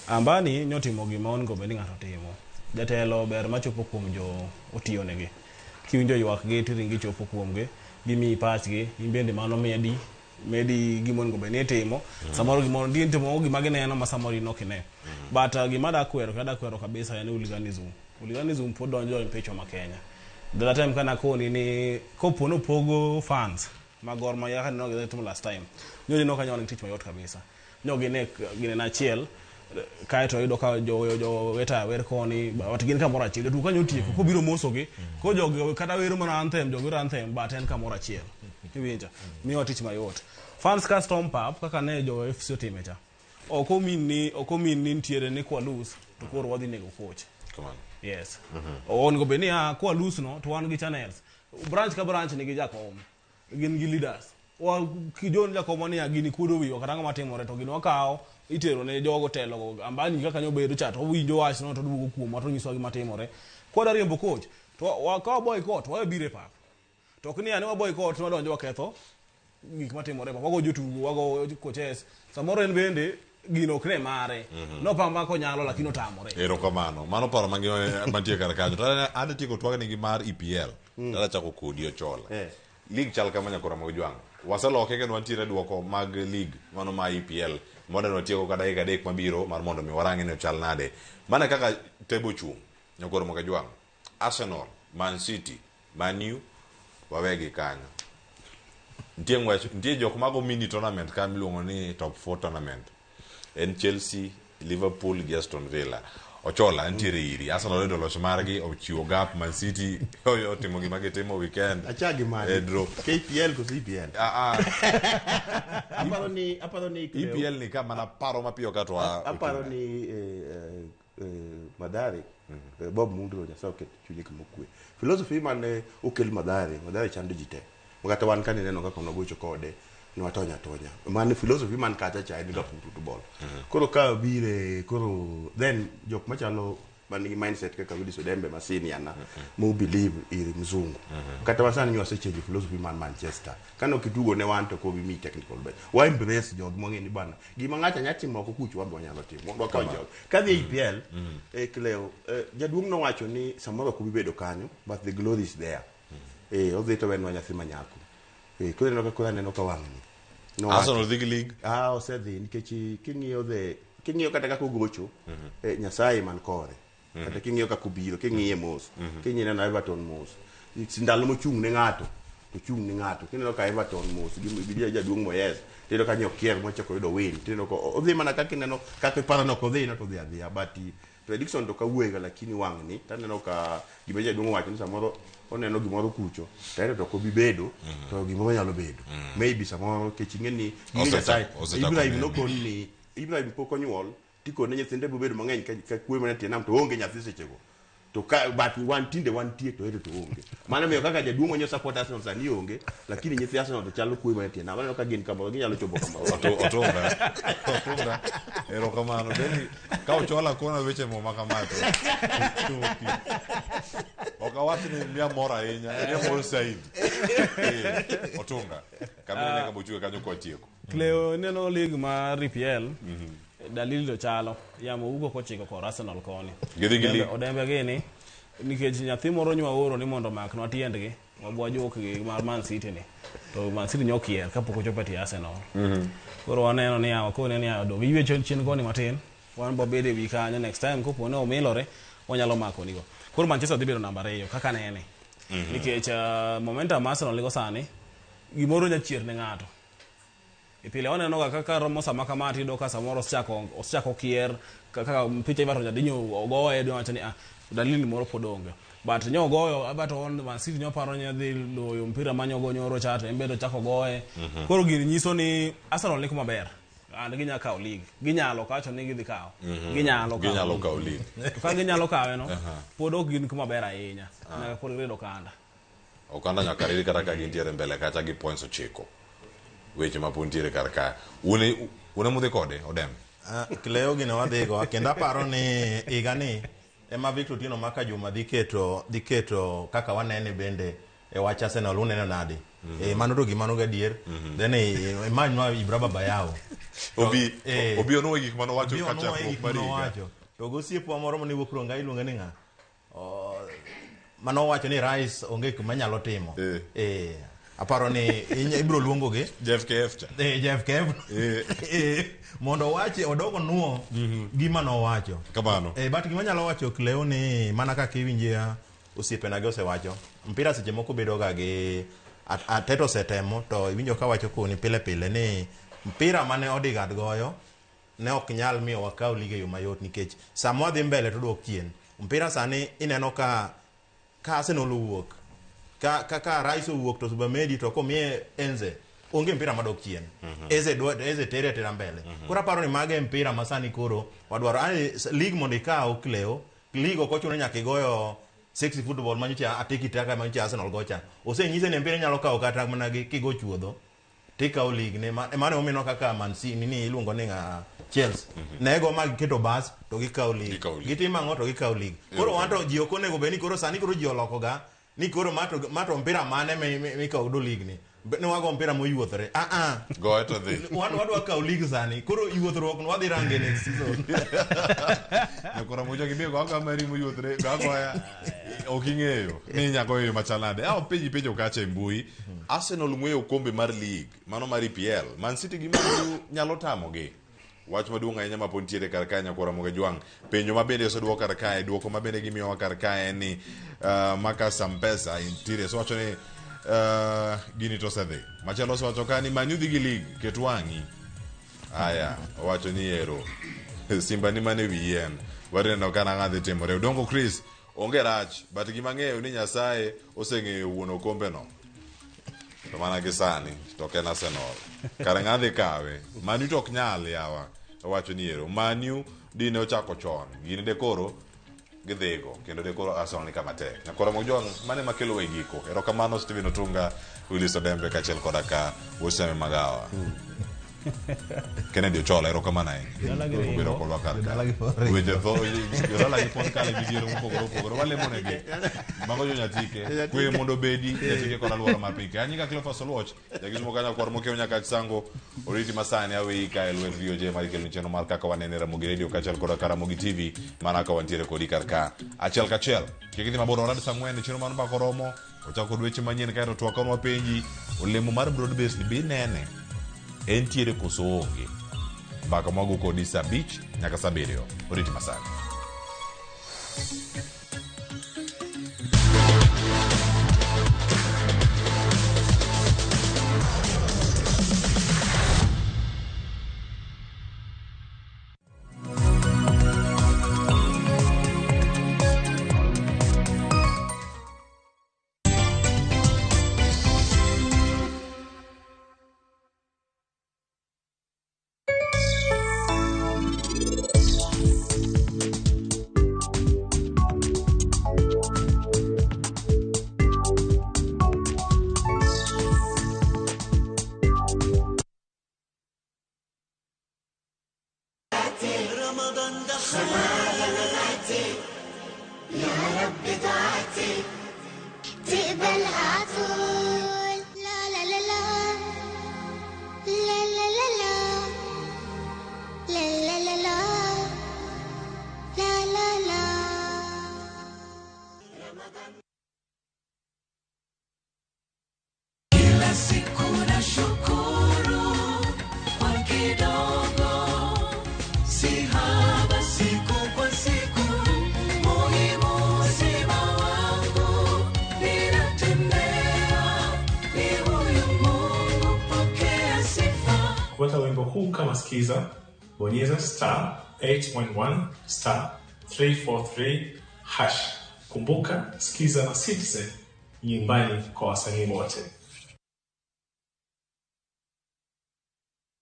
Ambani nyotimo gima onego bed ni ng'ato timo. Jatelo ber machopo kuom jo otiyonegi. Kiwinjo ywak gi tiringi chopo kuomgi, gimiyi pachgi, in bende mano medi gima onego bed ni itimo. Samoro gimoro itimo gima gineno ma samoro in ok ine. But gima da kwero, kada kwero kabisa en hooliganism. Hooliganism pod donjo e pichwa ma Kenya. The other time kana koni ni kopo nopogo fans ma Gor Mahia kaka ne gitimo last time. Nyo neno ka nyo nigi tich mayot kabisa. Nyo gine gine na achiel kaeto yudo ka jo weta wer koni but gin kamoro achiel. Jotugo kanyo otieko kobiro mosogi ko jogi kata wero mana anthem jogi wero anthem but en kamoro achiel. Iwinjo? Miyowa tich mayot. Fans ka storm pap kaka ne jo FC otime cha. Ok omin ni nitiere ni kwa lose to koro wadhi nego coach. Come on. Yes. Onego bed ni kwa lose no to wan gi channels. Branch ka branch nigi jakom. Gin gi leaders. Wa kijon jakom ni gini kuodo wiwa kata ang'o matimore to gini wakawo itero ne jogo telo go. Ambani kaka nyobedo cha to owinjo wach no to oduogo kuomwa to onyisowa gima timore. Kwa riembo coach to wakawo boycott wawe biro e pap. To ok ni ani wa boycott wadonjo waketho gik matimore e pap. Wago jotugo, wago coaches. Samoro en bende gino ok ne mare. Nopamba konyalo lakini otamore. Erokamano. Mano paro mangima mantie kar kanyo. To an tieko twagni gi mar EPL. Tadwa chako kodi Ochola. League chal kama nyakora mag Jwang'. Waseloke kendo wantiere duoko mag league mano ma EPL. Mondo watieko ka dakika 3 mabiro mar mondo mi warang'e ni ochal nade. Mana kaka table chung' nyakora mag Jwang'. Arsenal, Man City, Man U wawegi kanyo. Nitie ng'wech, nitie jok mago mini tournament ka miluongo ni top 4 tournament. En Chelsea, Liverpool gi Aston Villa. Ochola ntiere iri. Arsenal oyudo loch margi ochiwo gap Man City oyo otimo gima gitimo weekend. Achagi mane? E draw. KPL koso EPL? Ah, Aparo ni aparo ni EPL ni ka mana paro mapiyo ka to wa- aparo ni Madhare Bob Mundro Nyasaye oket chunye kuma okwe. Philosophy mane okel Madhare, Madhare chando ji te. Makata wan kane neno kaka nogocho kode ne watony atonya. Mane philosophy man kacha cha en ga football. Koro ka bire koro then jok machalo man nigi mindset kaka Willis Odembe ma senior na mo believe ir mzungu. Kata wasani ni wasechange philosophy man Manchester. Kane ok itugo ne wan to kobi mi technical bench. Wa embrace jogi mwang'e ni bana. Gima ng'acha nya timo oko kucho wan be wanyalo timo. Mondo wakaw jogi. Kadhi e EPL, Cleo, jaduong' nowacho ni samoro ok ubi bedo kanyo but the glory is there. Odhi to wenwa nyathi manyako. Koro ineno ka koro aneno ka wang'ni. Nowacho. Arsenal dhi gi league. Ah, osedhi nikech king'iyo the king'iyo kata kaka ogocho Nyasaye man kore. Kata king'iyo kaka obiro, king'iye mos, king'iyo neno Everton mos. Ndalo mochung' ne ng'ato, to chung' ne ng'ato. Kineno ka Everton mos gi gi jaduong' Moyes, tineno ka nyokier mochako yudo win. Tineno ka odhi mana kaka ineno kaka iparo ni ok odhi no to odhi adhiya. But prediction to kawuoyega lakini wang'ni taneno ka gima jaduong' owacho ni samoro oneno gimoro kucho to ento to ok obi bedo to gimoro nyalo bedo maybe samoro kech ing'e ni gige Nyasaye Osechako Ibrahim neno. nokon ni Ibrahim pok onyuol tikone nyithinde bobedo mang'eny ka kwe mana tie nam to onge nyathi sechego to ka but wan tinde wantie to ero to onge mano miyo kaka jaduong' manyo support Arsenal sani onge lakini nyithi Arsenal to chalo kwe mana tie nam aneno ka gin kamoro ginyalo chopo kamoro Otunga. Otunga. Erokamano. Beni ka Ochola kona weche muma kama to. Chopi. Ok awach ni miya mor ahinya, miya mor saidi. Otunga. Kamino nyaka bochwe kanyo kwatieko. Cleo neno league mar EPL dalili to chalo yamo wuok kochiko kor Arsenal koni Gidhi gi league. Odembe gini nikech nyathi moro nywa oro ni mondo omaknwa tiendgi wabwajuk gi mar Man City ni to Man City nyokier kapok ochopo e tie Arsenal koro waneno ni yawa kone ni yawa dong iywe chien koni matin wan bobedo e wi kanyo next time kopo ni omilore wanyalo mako nigo koro Manchester dhi bedo namba ariyo kaka nene nikech momentum Arsenal nigo sani gimoro nya chier ne ng'ato E pile waneno ga kaka romo sama kama tiyudo ka samoro osechako kier kaka picha Everton jadinyo ogoye dwa wacho ni ah dalili moro pod onge but nyo ogoyo Everton Man City nyo paro ni dhi loyo mpira manyo go nyoro cha to en bende ochako goye koro gini nyiso ni Arsenal ni kuma ber and ginyalo kawo league ginyalo kawacho ni gidhi kawo ginyalo kawo Ginyalo kawo league. to ka ginyalo kawe no pod ok gin kuma ber ahinya nyaka pod girido okanda Okanda nyaka rid kata ka gintiere mbele kacha gi points 9. Weche ma pod ntiere kar ka. Un une mudhi kode Odem. Cleo gino wadhigo kendo aparo ni higa ni ema Victor Otieno Maka Juma dhi keto kaka wanene bende e wach Arsenal uneno nade? Mano to gima no gadier. Then imanywa Ibra Baba Yao. Obi onuo gik mane owacho Obi ka onuo chakruok gik mar mane higa. owacho. To gosiepwa moro mane wuok Rongai iluonge ni ng'a? Mane owacho ni Rice onge gima nyalo timo. Aparo ni ibiro luongo gi Jeff KF cha. Jeff KF. Mondo owachi odog onuo gima nowacho. Kamano. But gima nyalo wacho Cleo ni mana kaka iwinje osiepena gi osewacho. Mpira seche moko bedo ga gi Arteta osetemo to iwinjo ka wacho koni pile pile ni mpira mane Odegaard goyo ne ok nyal miyo wakaw league e yo mayot nikech sama wadhi mbele to dwok chien. Mpira sani ineno ka Arsenal owuok ka Rice owuok to Zubimendi to komiye Enze onge mpira madok chien. Eze tere atera mbele. Koro aparo ni mago e mpira ma sani koro wadwaro. League mondo ikaw Cleo, league ok ochuno nyaka igoyo sexy football manyocha atiki taka manyocha Arsenal gocha. Osenyise ni mpira inyalo kawo kata mana gi kigo chuodho tikawo league ne mano emomiyo kaka Man City nini iluongo ni ng'a Chelsea. Ne go ma giketo bas to gikawo league. Gitimo ang'o to gikawo league. Koro wan to ji ok onego bed ni koro sani koro ji oloko ga ni koro ma to mpira mane mikawo go league ni. Ne wago mpira moyuothore. Goye to dhi. Wan wadwa kawo league sani. Koro yuothruok no wadhi range next season. Nyakora moja gi go aga mari moyuothre go agoya ok ing'eyo ni nyako yo machal nade. Ah penji penjo kacha e mbui. Arsenal ng'weyo okombe mar league mano mar EPL. Man City gi Man U nyalo tamogi. Wach maduong' ahinya ma pod ntiere kar kae nyakwara Moga Jwang'. Penjo ma bende oseduok kar kae, duoko ma bende gimiyowa kar kae en ni Marcus Sampesa intiere so wacho ni gini to osedhi. Machielo osewacho ka ni Man U dhi gi league, ket wang'i. Aya, owacho ni ero. Simba ni mane wi yien. Waneno ka nang'a dhi timore. Odongo Chris, onge rach, but gima ang'eyo ni Nyasaye oseng'eyo wuon okombeno. To mana gi sani, to ok en Arsenal. Kare ng'a dhi kawe? Man U to ok nyal yawa. Owacho ni ero, Man U dine ochako chon. Gini de koro gidhigo kendo de koro Arsenal ni kama tek. Nyakoro Mojwang' mane makelo e giko. Erokamano Stephen Otunga, Willis Odembe kaachiel koda ka Woseme Magawa. Kennedy Ochola erokamano ahinya. Jodala gi ringo. Obiro kodwa kar ka. Jodala gi pod ringo. Weche tho jodala gi pod kale midhiero mopogore opogore. Walemo negi. Mago jo Nyatike. Kwe mondo obedi Nyatike kod alwora mar piny. Ka nyinga Cleophas Oluoch, jakisumo kanyo kwar mokiewo nyaka Chisango. Oriti masani aweyi ka e lwet VOJ mar kelo chenro mar kaka wanene Ramogi Radio kaachiel koda ka Ramogi TV mana ka wantiere kodi kar ka. Achiel kachiel. Kik idhi mabor orad saa ang'wen chenro mar mbaka oromo. Ochako kod weche manyien kaeto twak ka wapenji olemo mar broad base ni be inene entiere koso onge. Mbaka mwago kodi saa 5 nyaka saa 7. Oriti masani. رمضان دخل يا رب دعاتي تقبلها عطول لا لا لا لا لا لا لا لا لا لا لا لا لا لا Kila siku na shukuru kwa kidogo, si haba siku kwa siku, muhimu uzima wangu, ninatembea ni huyu Mungu, pokea sifa. Kupata wimbo huu kama skiza, bonyeza star 811 star 343 hash. Kumbuka, skiza na Citizen nyumbani kwa wasanii wote.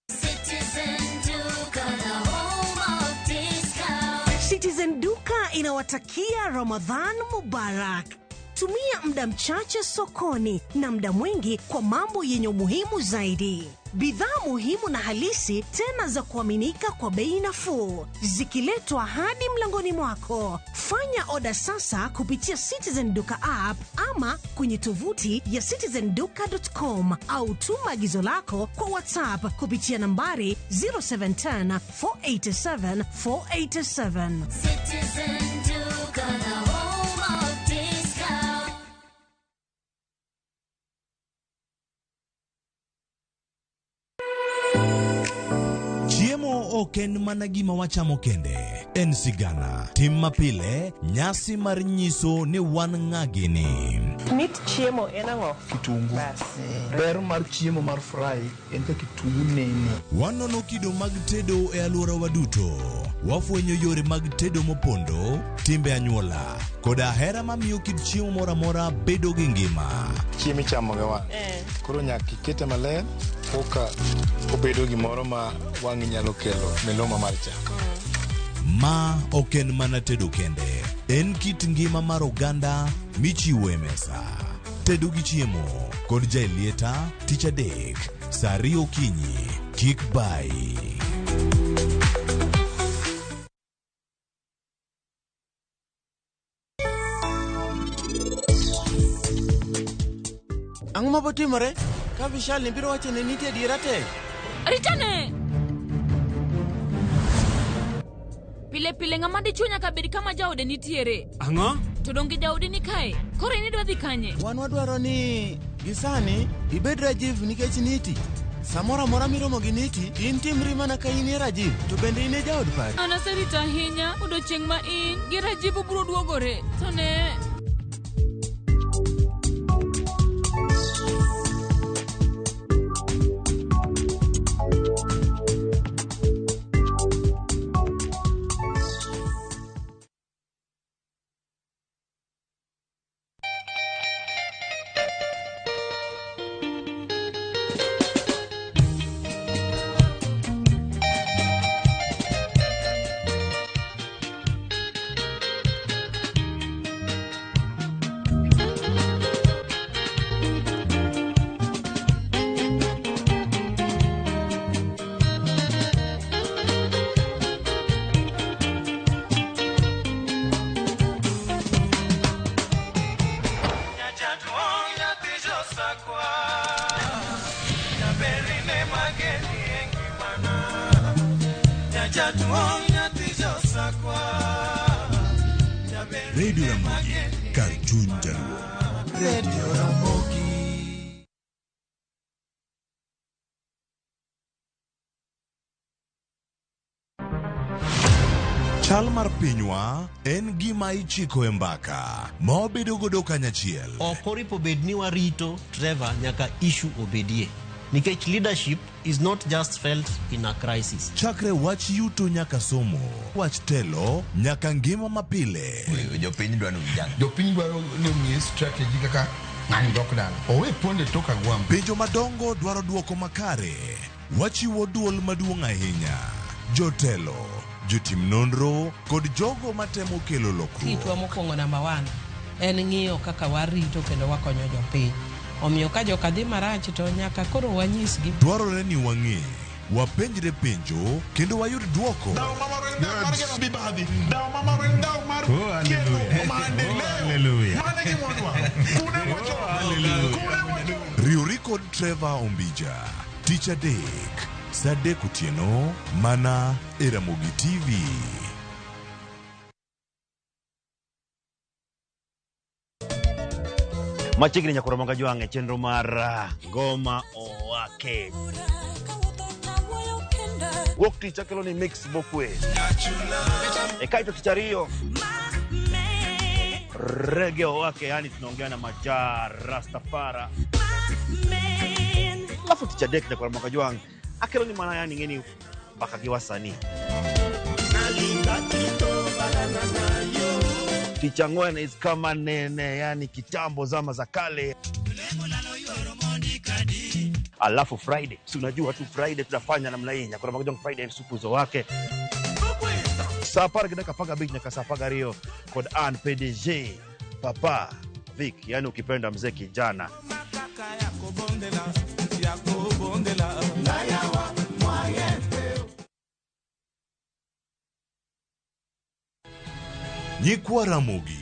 Citizen Duka, the home of discount. Citizen Duka inawatakia Ramadhan Mubarak. Tumia muda mchache sokoni na muda mwingi kwa mambo yenye umuhimu zaidi. Bidhaa muhimu na halisi tena za kuaminika kwa bei nafuu, zikiletwa hadi mlangoni mwako. Fanya oda sasa kupitia Citizen Duka app ama kwenye tovuti ya citizenduka.com au tuma agizo lako kwa WhatsApp kupitia nambari 0710 487 487. Citizen Duka, the home of discount. Chiemo ok en mana gima wachamo kende, en sigana, tim mapile, nyasi mar nyiso ni wan ng'a gini. Mit chiemo en ang'o? Kitungu. Ber mar chiemo mar fry en ka kitungu nene. Wanono kido mag tedo e alworawa duto. Wafwenyo yore mag tedo mopondo, timbe anyuola, koda hera mamiyo kit chiemo moro amora bedo gi ngima. Chiemo ichamo gi wang'. Koro nyaka ikete maler koka obedo gimoro ma wang'i nyalo kelo miluma mar chak. Ma ok en mana tedo kende, en kit ngima mar oganda michiwo e mesa. Tedo gi chiemo kod Jaelieta tich adek saa 2 okinyi. Kik bayi. Ang'o mabotimore ka Vishal ni biro wacho ni nitie adiera te? Ritane! Pile pile ng'ama dichuo nyaka bed kama jaode nitiere. Ang'o? To donge jaodi ni kae? Koro in idwa dhi kanye? Wan wadwaro ni gisani ibed Rajiv nikech niti. Samoro amora miromo gi niti, in timri mana ka in e Rajiv, to bende in e jaod pari. An aserito ahinya odiochieng' ma in gi Rajiv ubiro duogore. To ne... Radio Ramogi, kar chuny Jaluo. Radio Ramogi. Chal mar pinywa en gima ichiko e mbaka ma wabedo godo kanyachiel. Ok oripo bed ni warito Trevor nyaka issue obedie. Nikech leadership is not just felt in a crisis. Chakre wach yuto nyaka somo, wach telo nyaka ngima mapile. Jopiny dwaro vijana. Jopiny dwaro ni omiye strategy kaka ng'ani dok dala. Owe ponde tok agwambo. Penjo madongo dwaro dwoko makare. Wachiwo duol maduong' ahinya. Jotelo, jotim nonro kod jogo matemo kelo lokruok. Tijwa mokwongo namba one en ng'iyo kaka warito kendo wakonyo jopiny. Omiyo ka joka dhi marach to nyaka koro wanyisgi. Dwarore ni wang'e, wapenjre penjo kendo wayud dwoko. Riwri kod Trevor Ombija tich adek saa adek otieno mana e Ramogi TV. Machiegni nyakoro moga jwang' e chenro mar Ngoma Owake. Wuok tich akelo ni mix mokwe. E kaeto tich ariyo rege owake, yani tunaongea na majaa Rastafara. Alafu tich adek nyakoro moga jwang' akelo ni mana yani ng'eni mbaka gi wasanii. Tich ang'wen is kama nene, yani kitambo zama za kale. Alafu Friday, si unajua tu Friday tunafanya namna hii, nyakoro moga jwang' Friday msukuzo wake saa apar gi dakika apar gabich nyaka saa apar gariyo kod an PDG Papa Vic, yani ukipenda mzee kijana. Nyikwa Ramogi,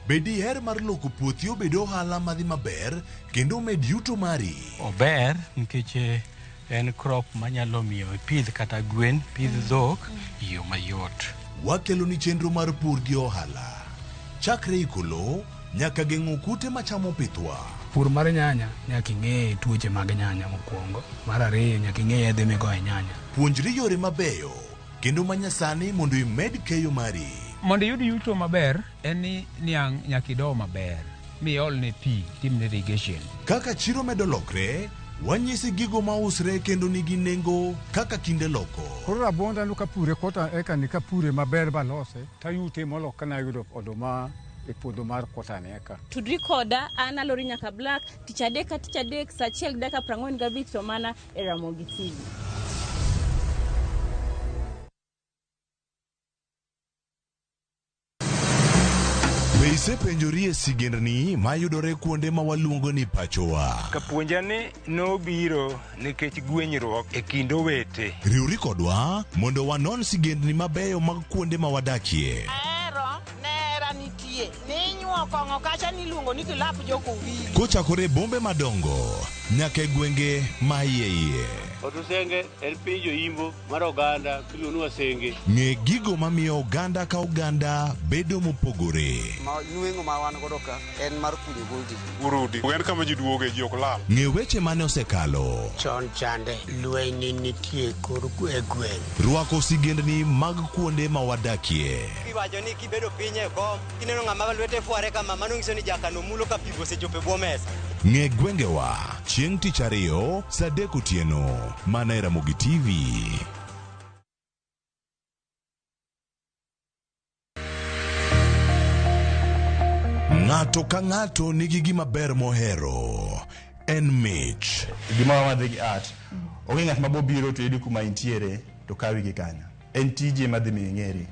be diher mar loko puothi obed ohala madhi maber kendo omed yuto mari? Ober nikech en crop manyalo miyo ipidh kata gwen, pidh dhok e yo mayot. Wakeloni chenro mar pur gi ohala. Chakre iko lowo nyaka geng'o kute machamo pithwa. Pur mar nyanya nyaka ing'e tuoche mag nyanya mokwongo. Mar ariyo nyaka ing'e yedhe migoyo e nyanya. Puonjri yore mabeyo kendo manyasani mondo imed keyo mari. Mondo iyud yuto maber en ni niang' nyaka ido maber miolne pi timne irrigation. Kaka chiro medo lokre, wanyisi gigo mausre kendo nigi nengo kaka kinde loko. Koro rabuonda no kapure kota eka ni kapure maber balose tayute molo kana yudo oduma e puodho mar kota ni eka. Tudri koda an Alori Nyaka Black tich adek ka tich adek saa achiel gi dakika 45 to mana e Ramogi TV. Be isepenjori e sigendni mayudore kuonde ma waluongo ni pachowa? Kapuonja ni nobiro nikech gwenyruok e kind owete. Riwri kodwa mondo wanon sigendni mabeyo mag kuonde ma wadakie. Ahero nera nitie ninyuo kong'o kacha niluongo ni kilap jokowili. Kochakore e bombe madongo nyaka e gwenge ma iye iye. Otusenge en piny joimbo mar oganda miluongo ni Wasenge. Ng'e gigo mamiyo oganda ka oganda bedo mopogore. Ma nweng'o ma wan godo ka en mar kunyo goldi. Urudi. En kama ji duoge ji ok lal. Ng'e weche mane osekalo. Chon chande lweny ne nitie kor e gweng'. Rwako sigendni mag kuonde ma wadakie. Iwacho ni kibedo piny e kom kineno ng'ama lwete fware kama mano nyiso ni jakano mulo ka pi osechopo e bwo mesa. Ng'e gwengewa chieng' tich ariyo saa adek otieno mana e Ramogi TV. Ng'ato ka ng'ato nigi gima ber mohero. En mich. Gima wadhi gi art. Onge ng'at ma bobiro to yudi kuma intiere to kawi gi kanyo. En tiji ema dhi miyo ing'eri.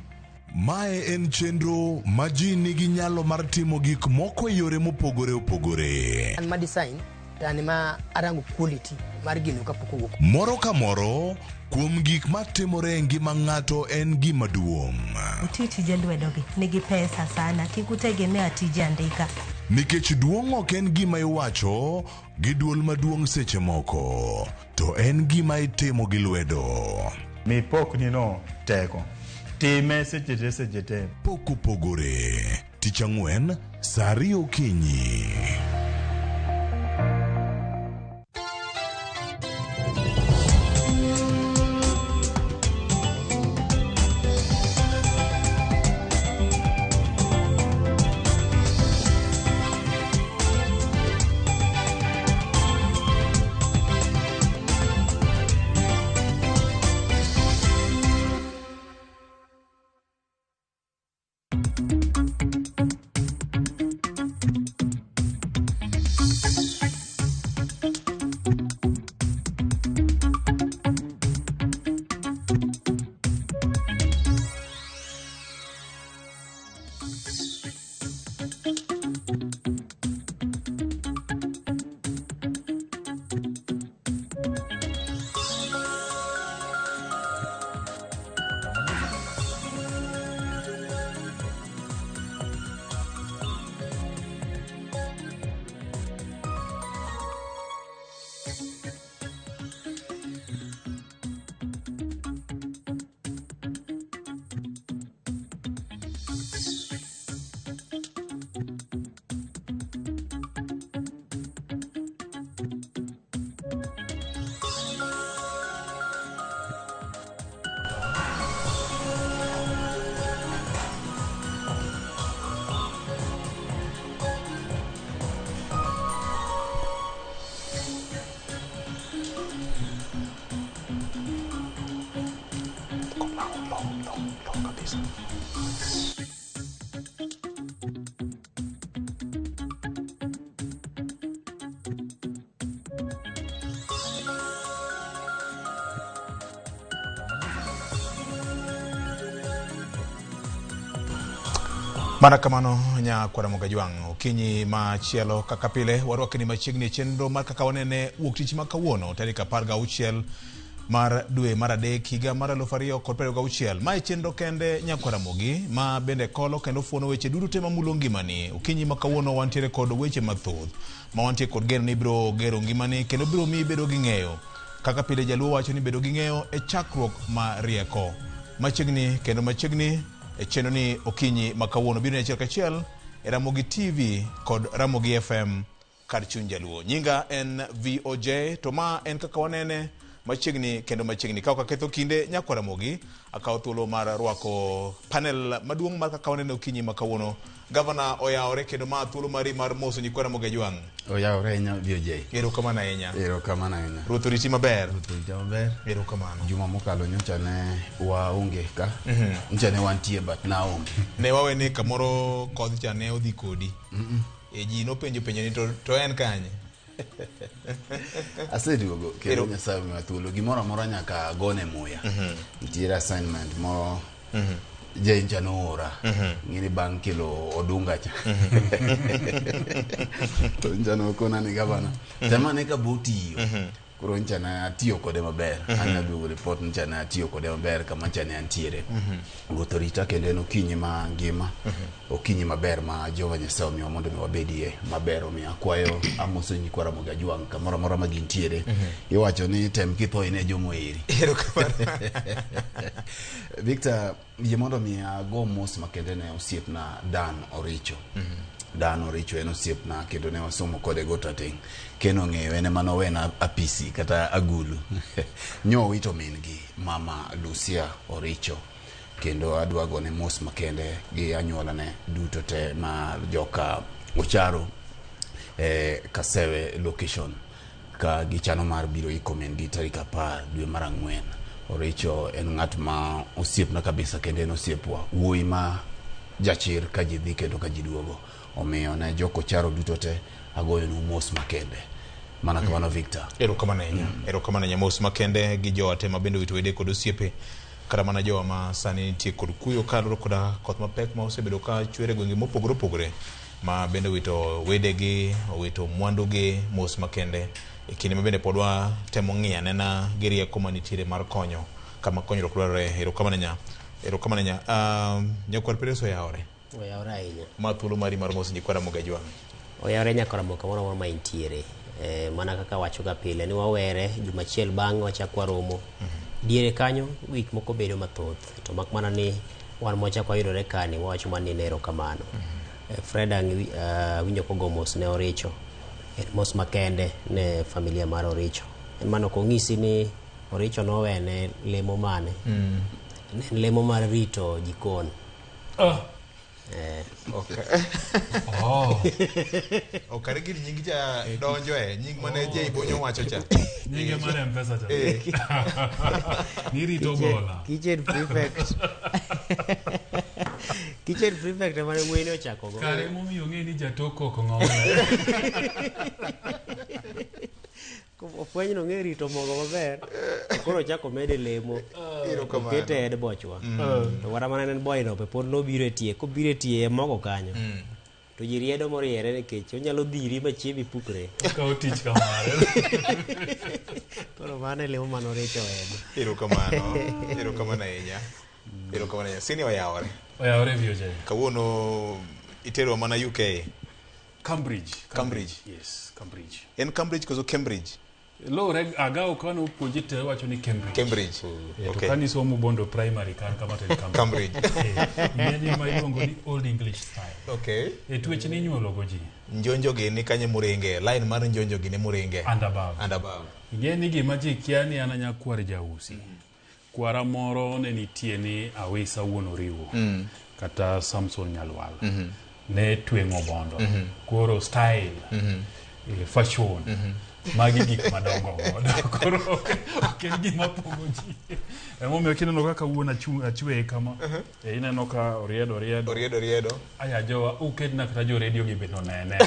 Mae en chenro ma ji nigi nyalo mar timo gik moko e yore mopogore opogore. An ma design to an ema arango quality mar gino kapok owuok. Moro ka moro kuom gik matimore e ngima ng'ato en gima duong'. Uti tije lwedogi nigi pesa sana, kik utegemea tije andika. Nikech duong' ok en gima iwacho gi duol maduong' seche moko, to en gima itimo gi lwedo. Mi pokni no teko. Time seche te seche te. Pok opogore. Tich ang'wen, saa ariyo okinyi. Mana kamano nya Kwaramoga Jwang', okinyi machielo kaka pile warwakni machiegni e chenro mar kaka wanene wuok tich ma kawuono tarik 16 mar dwe mar adek higa mar 2026. Mae chenro kende nya Kwaramogi ma bende kolo kendo fuono weche duto te mamulo ngimani. Okinyi ma kawuono wantiere kod weche mathoth ma wantie kod geno ni biro gero ngimani kendo biro miyi bedo gi ng'eyo. Kaka pile jaluo wacho ni bedo gi ng'eyo e chakruok mar rieko. Machiegni kendo machiegni e chenro ni okinyi ma kawuono biro ni achiel kachiel e Ramogi TV kod Ramogi FM kar chuny jaluo. Nyinga en VOJ to ma en kaka wanene machiegni kendo machiegni. Ka ok aketho kinde nyakwa Ramogi, akawo thuolo mar rwako panel maduong' mar kaka wanene okinyi ma kawuono. Gavana oyawore kendo ma thuolo mari mar moso nyikwa Ramogi Ajwang'. Oyawore ahinya VOJ. Erokamano ahinya. Erokamano ahinya. Ruoth oriti maber. Ruoth orita maber. Erokamano. Juma mokalo nyocha ne waonge ka. Nyocha ne wantie but naonge. Ne wawe ni kamoro kodh cha ne odhi kodi. E ji nopenjo penjo ni to en kanye? Aseduogo kendo Nyasaye omiwa thuolo. Gimoro amora nyaka gone muya. Nitiere assignment moro Jencha noora. Ng'eni bang' kelo odunga cha. To ncha nokona ni gavana. Tema ane ka bo tiyo. Koro ncha ne atiyo kode maber. Anya duogo report ncha ne atiyo kode maber kama ncha ne antiere. Ruoth orita kendo en okinyi ma ngima. Okinyi maber ma Jehova Nyasaye omiwa mondo mi wabedie maber. Omiyo akwayo amoso nyikwa Ramogi Ajwang' kamoro amora ma gintiere. Iwacho ni tem kitho ine jomoheri. Victor, yie mondo mi ago mos makende ne osiepna Dan Oricho. Dan Oricho en osiepna kendo ne wasomo kode Got Rateng'. Ken ong'eyo en ema nowena apisi kata agulu. Nyo owito min gi mama Lucia Oricho. Kendo adwa gone mos makende gi anyuolane duto te ma joka Ocharo Kasewe location ka gichano mar biro iko min gi tarik 10 dwe mar 4. Oricho en ng'at ma osiepna kabisa kendo en osiepwa. Wuoyi ma jachir ka ji dhi kendo ka ji duogo. Omiyo ne jok Ocharo duto te agoyonu mos makende. Mana kamano Victor. Erokamano ahinya. Erokamano ahinya. Mos makende gi jowa te ma bende owito wede kod osiepe. Kata mana jowa ma sani nitie kod kuyo kaluwore koda koth mapek ma osebedo ka chwer e gwenge mopogore opogore ma bende owito wedegi, owito mwandugi. Mos makende e kinde ma bende pod watemo ng'iyo anena gi rieko manitiere mar konyo kama konyruok dwarore. Erokamano ahinya. Erokamano ahinya. Nyakwar Peres oyawore. Oyawore ahinya. Ma thuolo mari mar moso nyikwa Ramogi Ajwang'. Oyawore nyaka Ramogi kamoro amora ma intiere. Mana kaka wacho ga pile ni wawere juma achiel bang'e wachak waromo. Diere kanyo gik moko bedo mathoth to mak mana ni wan mwachako wayudore kani wawacho mana ni ne erokamano. Fred ang' winjo kogo mos ne Oricho. En mos makende ne familia mar Oricho. En mano ok ong'isi ni Oricho nowene lemo mane. Ne en lemo mar rito jikon. Okay. Oh. Okare gir nying cha donjo e nying mane Jay Bonyo wacho cha. Nyinge mar M-Pesa cha. Eh. Nirito gola. Kitchen prefect. Kitchen prefect ema ne wuoyi ni ochako go. Kare emomiyo ong'e ni jatoko ok ng'ol. Ofweny no ong'e rito mogo maber. To koro ochako mede lemo. Erokamano. Okete e head bochwa. To kata mana en boy no be pod nobiro e tie. Kobiro e tie e mogo kanyo. To ji riedo moriere nikech onyalo dhiri ma chiembi pukre. Okawo tich kamare. Koro mano e lemo mane Oricho owedo. Erokamano. Erokamano ahinya. Erokamano ahinya. Sini oyawore. Oyawore VOJ. Kawuono itero mana UK. Cambridge. Cambridge. Yes, Cambridge. En Cambridge koso Cambridge? Lowre agawo kane opuonji te wacho ni Cambridge. Cambridge. To Okay. kane isomo Bondo Primary kan kama to en Cambridge. Cambridge. Ing'eni ma iluongo ni Old English style. Okay. E tuech ni inyuolo go ji. Njonjo gi ni kanye muringe. Line mar njonjo gi ni muringe. And above. And above. Ing'e ni gima ji kia ni an anyakwar jausi. Kwara moro ne nitie ni Awisa wuon Oriwo. Kata Samson Nyalwala. Ne tweng'o bondo. Koro style. Fashion. Magi gik madongo godo. Koro ok en gima pogo ji. Emomiyo kineno kaka wuon achweye kama. Ineno ka oriedo oriedo. Oriedo oriedo. Aya jowa uketna kata jo radio gi bende onene.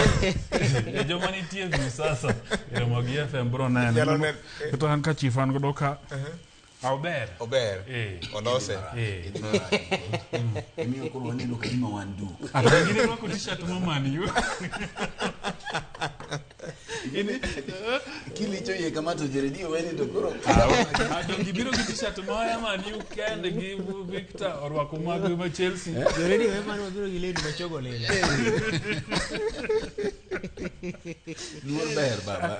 Joma nitie vi sasa. Ramogi FM bro nene. Nyalo nene. Kata an ka chief an godo ka. Ober. Ober. Olose. Imiyo koro waneno ka gima wan duk. Ah, wengine rwako t-shirt ma Man U. Kilicho iye kama to jeredio weni to koro. Ah, to gibiro gi t-shirt ma Man U kende gi Victor orwako mag ma Chelsea. Jo radio we mano wabiro gi lewni machogo lilo. Luor ber baba.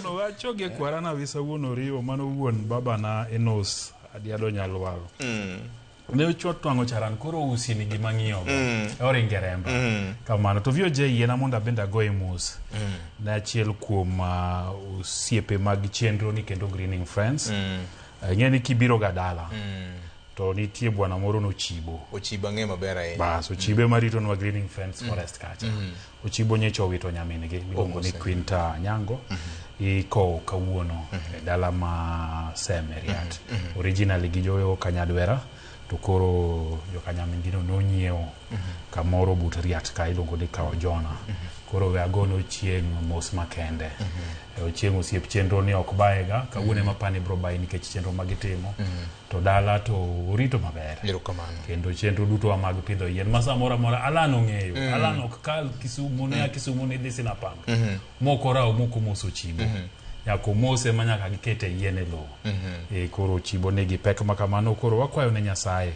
No. Wachoge kwara na Awisa wuon Oriwo mano wuon baba na Enos Adiado Nyalwalo. Ne ochuo twang'o charan koro usi ni gima ng'iyo go. Oringe remba. Kamano to VOJ yiena mondo abende agoye mos. Ne achiel kuom osiepe mag chenro ni kendo Greening Friends. Ing'e ni kibiro ga dala. To nitie bwana moro nochibo. Ochibo ang'e maber ahinya. Bas, ochibe maritonwa Greening Friends Forest kacha. Ochibo nyocha owito nyamin gi miluongo ni Mose. Quinta Nyango. Ikowo kawuono e dala ma Seme Riat. Originally gi jo Kanyadwera to koro joka nyamin gi no nonyiewo kamoro but Riat ka iluongo ni Kaojona. Koro we agone Ochieng' mos makende. Ochieng' osiep chenro ni ok bayega, kawuono ema apani bro bayi nikech chenro ma gitimo. To dala to orito maber. Erokamano. Kendo chenro duto wa mag pidho yien ma samoro amora Alan ong'eyo. Alan ok kal Kisumu ne a Kisumu ni dhi Sinapang. Moko rawo moko moso chibo. Nyaka omose ma nyaka gikete yien e lowo. Koro chibo nigi pek ma kamano koro wakwayo ne Nyasaye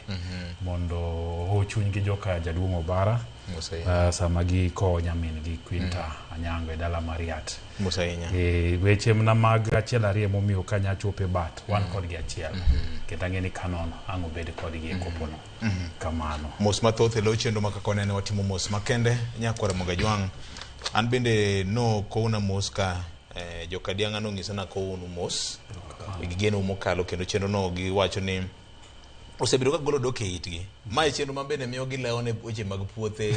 mondo oho chuny gi joka jaduong' Obara sama gikowo nyamin gi Quinta Anyango e dala mar Riat. Mos ahinya. Weche mana mag achiel ariyo momiyo kanya chope bat wan kodgi achiel. Kendo ang'e ni Canon ang' obed kodgi e kopono. Kamano. Mos mathoth e lo chenro ma kaka wanene watimo mos makende nyakwar Mogajwang'. An bende no kowna mos ka jokadiang'a nonyisa nakownu mos gi geno mokalo kendo chenro no giwacho ni osebedo ka golo dok e itgi. Mae chenro ma bende miyo gilewo ne weche mag puothe,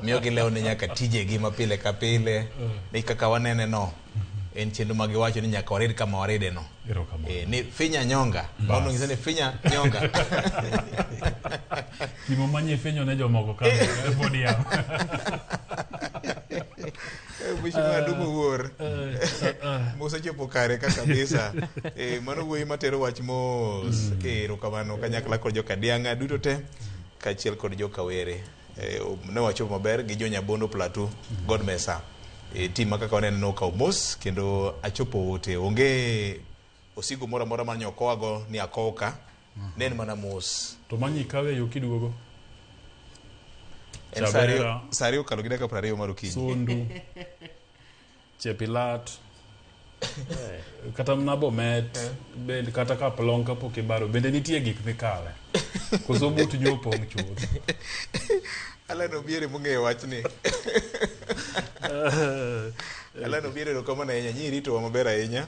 miyo gilewo ne nyaka tijegi ma pile ka pile. Ni kaka wanene no, en chenro ma giwacho ni nyaka warid kama waride no. Ni finya nyonga. Mano nyiso ni finya nyonga. Gimo manye finyo ne jomoko ka pod yaw. Mheshimiwa Adumo Wuor. Mosechopo kare ka kabisa. Mano wuoyi matero wach mos. Erokamano kanyakla kod jokadiang'a duto te kaachiel kod jokawere. Ne wachopo maber gi jo Nyabondo Plateau God Mesa. Tim ma kaka waneno nokawo mos kendo achopo ote. Onge osigo moro amora mane okowago ni akow ka. Ne en mana mos. To manyi ikawe yo kiduogo. En saa ariyo okalo gi dakika 20 mar okinyi. Sondu. Chepilat. Kata mana Bomet, bende kata Kaplong kapok ibaro, bende nitie gik mikale. Koso but nyo opong' chuth. Alan Obiere mong'eyo wachni. Alan Obiere erokamano ahinya, nyi ritowa maber ahinya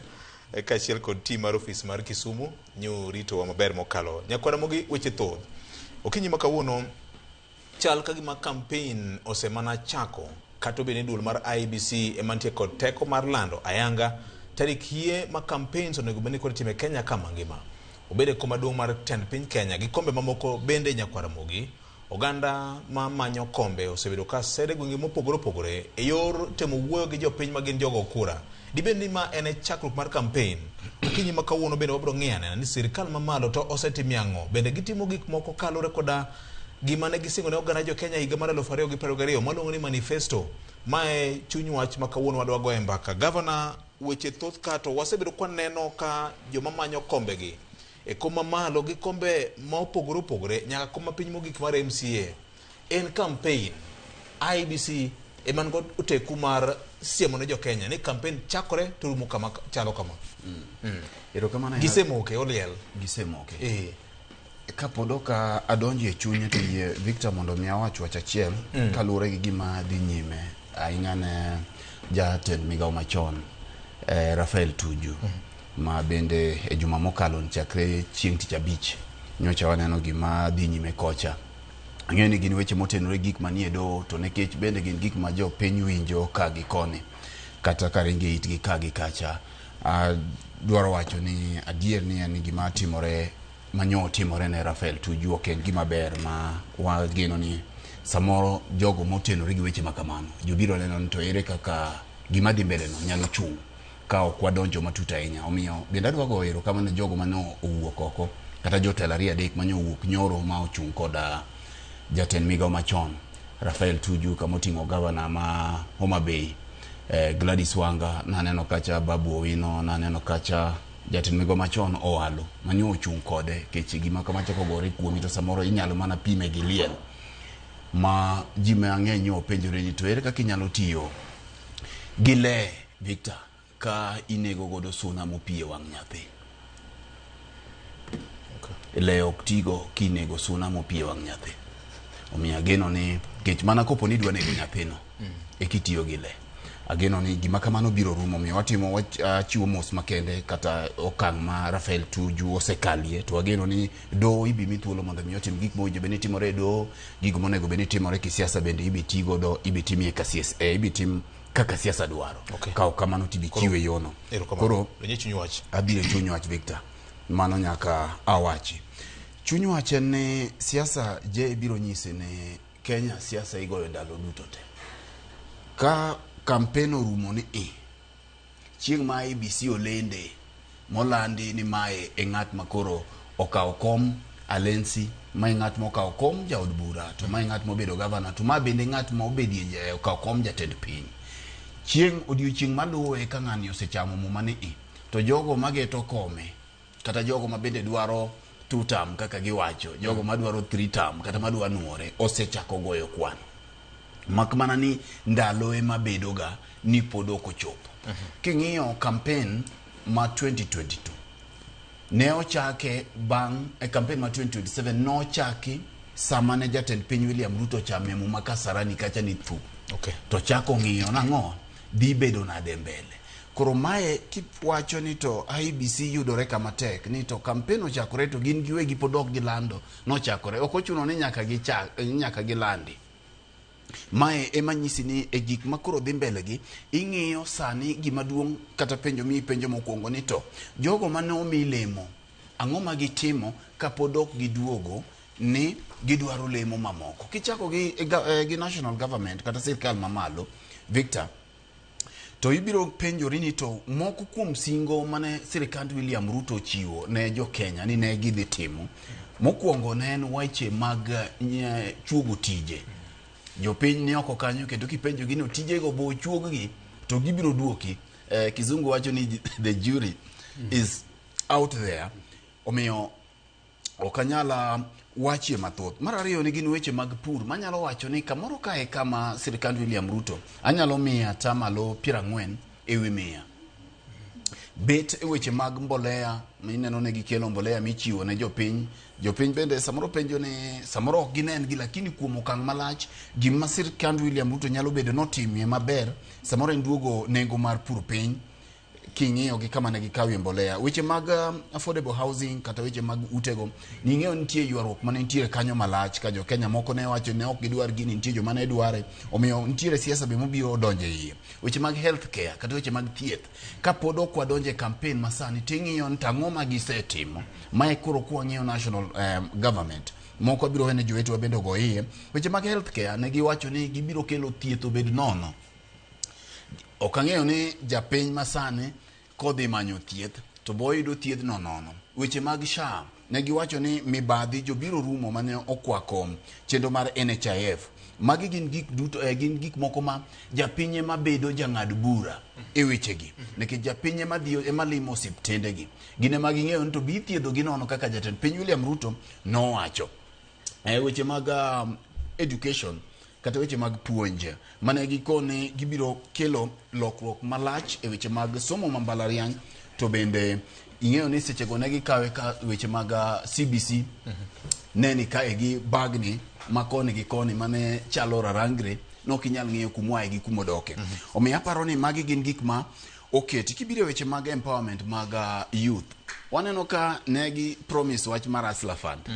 kaachiel kod team mar ofis mar Kisumu, nyu ritowa maber mokalo. Nyakwara Ramogi weche thoth. Okinyi ma kawuono chal ka gima campaign osemana chako kata obedo ni duol mar IEBC ema nitie kod teko mar lando ayanga tarik hie ma campaigns onego bed ni koro itimo e Kenya ka mangima. Obed e kom maduong' mar tend piny Kenya gi kombe mamoko bende nyakwar Ramogi. Oganda ma manyo kombe osebedo ka sede gwenge mopogore opogore e yor temo wuoyo gi jopiny ma gin jogo kura. Dibed ni ma en e chakruok mar campaign. Okinyi ma kawuono bende wabiro ng'iyo anena ni sirikal mamalo to osetimie ang'o. Bende gitimo gik moko kaluwore koda gima ne gisingo ne oganda jo Kenya higa mar 2022 maluongo ni manifesto. Mae chuny wach ma kawuono wadwa goye mbaka. Gavana, weche thoth ka to wasebedo kwaneno ka joma manyo kombegi e kom mamalo gi kombe ma opogore opogore nyaka kom mapiny mogik mar MCA en campaign. IEBC ema nigo oteku mar siemo ne jo Kenya ni campaign chakore to rumo kama chalo kama. Erokamano ahinya. Gisemoke oliel. Gisemoke. Kapod ok adonjo e chunye to yie Victor mondo mi awach wach achiel kaluwore gi gima dhi nyime ahinya ne jatend migawo machon Rafael Tuju ma bende e juma mokalo chakre chieng' tich abich nyocha waneno gima dhi nyime kocha. Ang'eyo ni gin weche motenore gik manie doho to nikech bende gin gik ma jopiny winjo ka gi koni kata ka ringo e itgi ka gi kacha. Adwaro wacho ni adier ni en gima timore manyo timore ne Rafael Tuju ok en gima ber ma wageno ni samoro jogo motenore gi weche ma kamano jobiro neno ni to ere kaka gima dhi mbele no nyalo chung' ka ok wadonjo matut ahinya. Omiyo bende adwa goyo erokamano ne jogo mane owuok oko kata jotelo ariyo adek mane owuok nyoro ma ochung' koda jatend migawo machon Rafael Tuju kama oting'o gavana ma Homa Bay Gladys Wanga, naneno kacha Babu Owino, naneno kacha jatend migawo machon Owalo mane ochung' kode kech gima kama chako gore kuomi to samoro inyalo mana pime gi liel ma ji mang'eny nyo penjore ni to ere kaka inyalo tiyo gi le Victor ka inego godo suna mopie wang' nyathi. Le ok tigo kinego suna mopie wang' nyathi. Omiyo ageno ni kech mana kopo ni idwa nego nyathino eka itiyo gi le. Ageno ni gima kamano biro rumo omiyo watimo wachiwo mos makende kata okang' ma Rafael Tuju osekalie to wageno ni doho ibi mi thuolo mondo mi otim gik mowinjo bed ni timore e doho, gigo monego bed ni timore kisiasa bende ibi ti godo ibi timie ka siasa ibi tim kaka siasa dwaro. Ka ok kamano to ibi chiwe yono. Koro Donje chuny wach. abiro e chuny wach Victor. Mano nyaka awachi. Chuny wach en ni siasa je biro nyisi ni Kenya siasa igoyo ndalo duto te. Ka campaign orumo ni i chieng' ma IEBC olende molandi ni mae e ng'at ma koro okawo kom Alensi, mae ng'at mokawo kom jaod bura, to mae ng'at mobedo gavana, to ma bende ng'at ma obedie okawo kom jatend piny. Chieng' odiochieng' maluwe ka ng'ani osechamo muma ni i to jogo mageto kome kata jogo ma bende dwaro two term kaka giwacho, jogo madwaro three term kata madwa nuore osechako goyo kwan. Mak mana ni ndalo ema bedo ga ni pod ok ochopo. King'iyo campaign ma 2022 ne ochake bang' e campaign ma 2027 nochaki sama ne jatend piny William Ruto ochame muma Kasarani kacha ni thu. To chako ng'iyo nang'o dhi bedo nade mbele. Koro mae kiwacho ni to IEBC yudore kama tek ni to campaign ochakore to gin giwegi pod ok gilando nochakore. Ok ochuno ni nyaka gichak nyaka gilandi. Mae ema nyisi ni e gik ma koro dhi mbele gi ing'iyo sani gima duong' kata penjo mi penjo mokwongo ni to jogo mane omi lemo ang'o ma gitimo kapod ok giduogo ni gidwaro lemo mamoko. Kichako gi national government kata sirkal mamalo Victor to ibiro penjori ni to moko kuom singo mane sirikand William Ruto ochiwo ne jo Kenya ni ne gidhi timo mokwongo ne en weche mag chuogo tije. Jopiny ni oko kanyo kendo kipenjogi ni tijego bo ochuog-gi to gibiro duoki. Kizungu wacho ni the jury is out there. Omiyo ok anyal wachie mathoth. Mar ariyo ne gin weche mag pur manyalo wacho ni kamoro kae kama sirikand William Ruto anyalo miyo atamalo 40 ewi 100. Bet e weche mag mbolea, mineno ne gikelo mbolea michiwo ne jopiny. Jopiny bende samoro penjo ni samoro ok ginen gi, lakini kuom okang' malach gima sirkand William Ruto nyalo bedo notimie maber samoro en duogo nengo mar pur piny king'iyo gi kama ne gikawie mbolea. Weche mag affordable housing kata weche mag utego, ning'eyo nitie ywaruok mane nitiere kanyo malach ka jo Kenya moko ne wacho ne ok gidwar gini, nitie joma ne dware, omiyo nitiere siasa be mobiro donjo e iye. Weche mag health care kata weche mag thieth, kapod ok wadonjo e campaign masani ting'iyo ni tang'o ma gisetimo. Mae koro kwang'iyo national government moko abiro wene jowetewa bende ogo iye. Weche mag health care ne giwacho ni gibiro kelo thieth obed nono. Ok ang'eyo ni japiny masani kodhi manyo thieth to boyudo thiedhno nono. Weche mag SHA ne giwacho ni mibadhi jobiro rumo mane okwako chenro mar NHIF. Magi gin gik duto, gin gik moko ma japiny ema bedo jang'ad bura e wechegi. Nikech japiny ema dhi ema limo osiptendegi. Gin ema ging'eyo ni to bi thiedho gi nono kaka jatend piny William Ruto nowacho. Weche mag education kata weche mag puonj mane gikone gibiro kelo lokruok malach e weche mag somo ma mbalariany, to bende ing'eyo ni sechego ne gikawe ka weche mag CBC ne ni kae gi bagni ma koni gi koni mane chalo rarangre ne ok inyal ng'eyo kumoaye gi kumodoke. Omiyo aparo ni magi gin gik ma oketi. Kibiro e weche mag empowerment mag youth, waneno ka ne gi promise wach mar Hustler Fund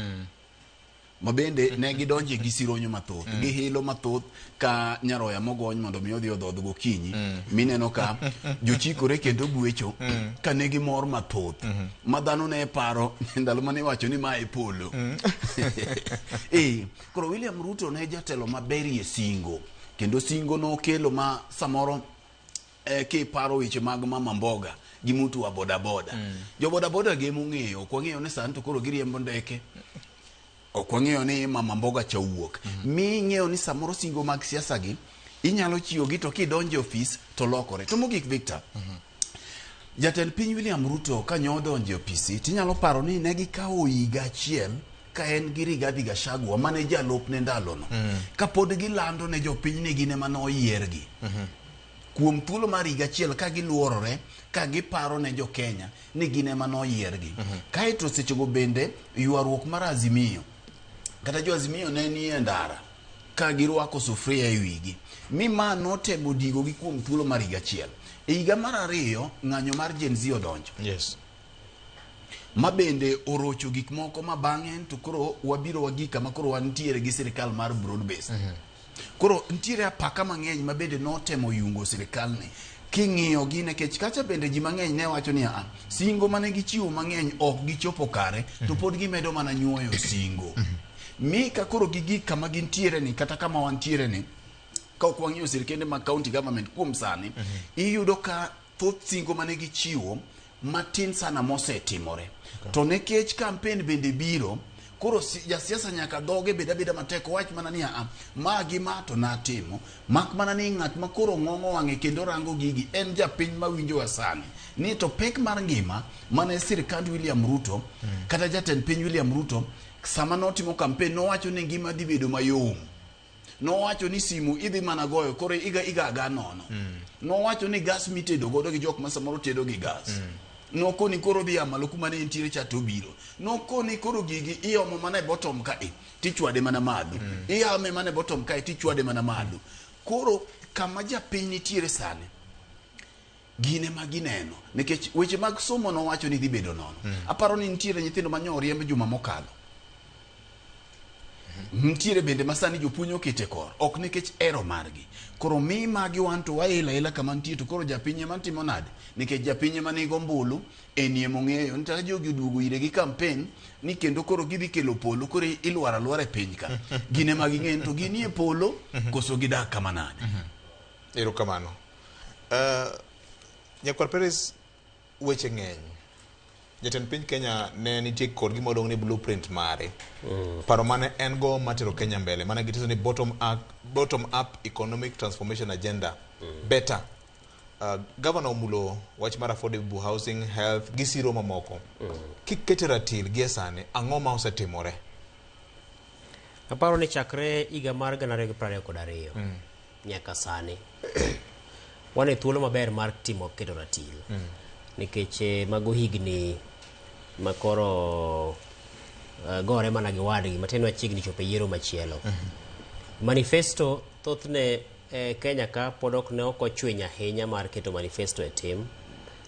ma bende ne gidonje gi sironyo mathoth, gi hilo mathoth ka nyaroya mogony mondo mi odhi odhodh gokinyi. Mineno ka jochikore kendo gwecho ka ne gimor mathoth ma dhano ne paro ndalo mane iwacho ni mae polo. Koro William Ruto ne jatelo maberie singo, kendo singo nokelo ma samoro kiparo weche mag mama mboga gi mutu wa bodaboda. Jo bodaboda gi emong'eyo, ok wang'eyo ni sani to koro giriembo ndeke, ok wang'eyo ni mama mboga cha owuok. Mi ing'eyo ni samoro singo mag siasa gi inyalo chiwo gi to kidonjo e ofis to lokore. To mogik Victor, jatend piny William Ruto kanyo odonjo e ofisi tinyalo paro ni ne gikawo higa achiel ka en gi Rigathi Gachagua mane jalupne ndalono. Kapod gilando ne jopiny ni gin ema noyiergi. Kuom thuolo mar higa achiel ka giluorore ka giparo ne jo Kenya ni gin ema noyiergi. Kaeto sechego bende ywaruok mar Azimio kata jo Azimio ne nie ndara ka girwako sufuria e wigi mi ma notemo digogi kuom thuolo mar higa achiel. E higa mar ariyo ng'anyo mar Gen Z odonjo. Yes. Ma bende orocho gik moko ma bang'e to koro wabiro wagik kama koro wantiere gi sirikal mar broad based. Koro nitiere apaka mang'eny ma bende notemo yungo sirikalni king'iyo gi nikech kacha bende ji mang'eny ne wacho ni a singo mane gichiwo mang'eny ok gichopo kare to pod gimedo mana nyuoyo singo. Mi ka koro gigik kama gintiere ni kata kama wantiere ni ka ok wang'iyo sirikende mag county government kuom sani, iyudo ka thoth singo mane gichiwo matin sana mosetimore. To nikech campaign bende biro, koro jasiasa nyaka dhoge bed abeda matek owach mana ni a ma gi ma to natimo, mak mana ni ng'at ma koro ng'ong'o wang'e kendo rango gigi en japiny mawinjowa sani ni to pek mar ngima mane sirikand William Ruto kata jatend piny William Ruto sama notimo campaign nowacho ni ngima dhi bedo mayom. Nowacho ni simu idhi mana goyo koro iga aga nono. Nowacho ni gas mitedo godo gi jok ma samoro tedo gi gas. Nokoni koro dhi a malo kuma ne entiere cha to biro. Nokoni koro gigi iomo mana e bottom kae tichwade mana malo. Iame mana e bottom kae tichwade mana malo. Koro kama japiny nitiere sani gine ma gineno nikech weche mag somo nowacho ni dhi bedo nono. Aparo ni nitiere nyithindo ma nyo oriemb juma mokalo. Nitiere bende masani jopuonj okete kor ok nikech ero margi. Koro mi magi wan to waila ila kama nitie to koro japiny ema timo nade? Nikech japiny ema nigo ombulu en ema ong'eyo ni kata jogi oduogo ire gi campaign ni kendo koro gidhi kelo polo koro ilwaro alwara e piny ka. Gin ema ging'eyo ni to ginie polo koso gidak kama nade. Erokamano. Nyakwar Peres, weche ng'eny. Jatend piny Kenya ne nitie kod gima iluongo ni blueprint mare. Paro mane en go matero Kenya mbele mane gitiso ni bottom up economic transformation agenda. Better. Governor omulo wach mar affordable housing, health gi siro mamoko. Kikete ratil gie sani, ang'o ma osetimore? Aparo ni chakre higa mar 2022 nyaka sani wan e thuolo maber mar timo keto ratil. Nikech mago higni ma koro gore mana gi wadgi matiende ni wachiegni chopo e yiero machielo. Manifesto thothne Kenya ka pod ok ne ok ochwiny ahinya mar keto manifesto e tim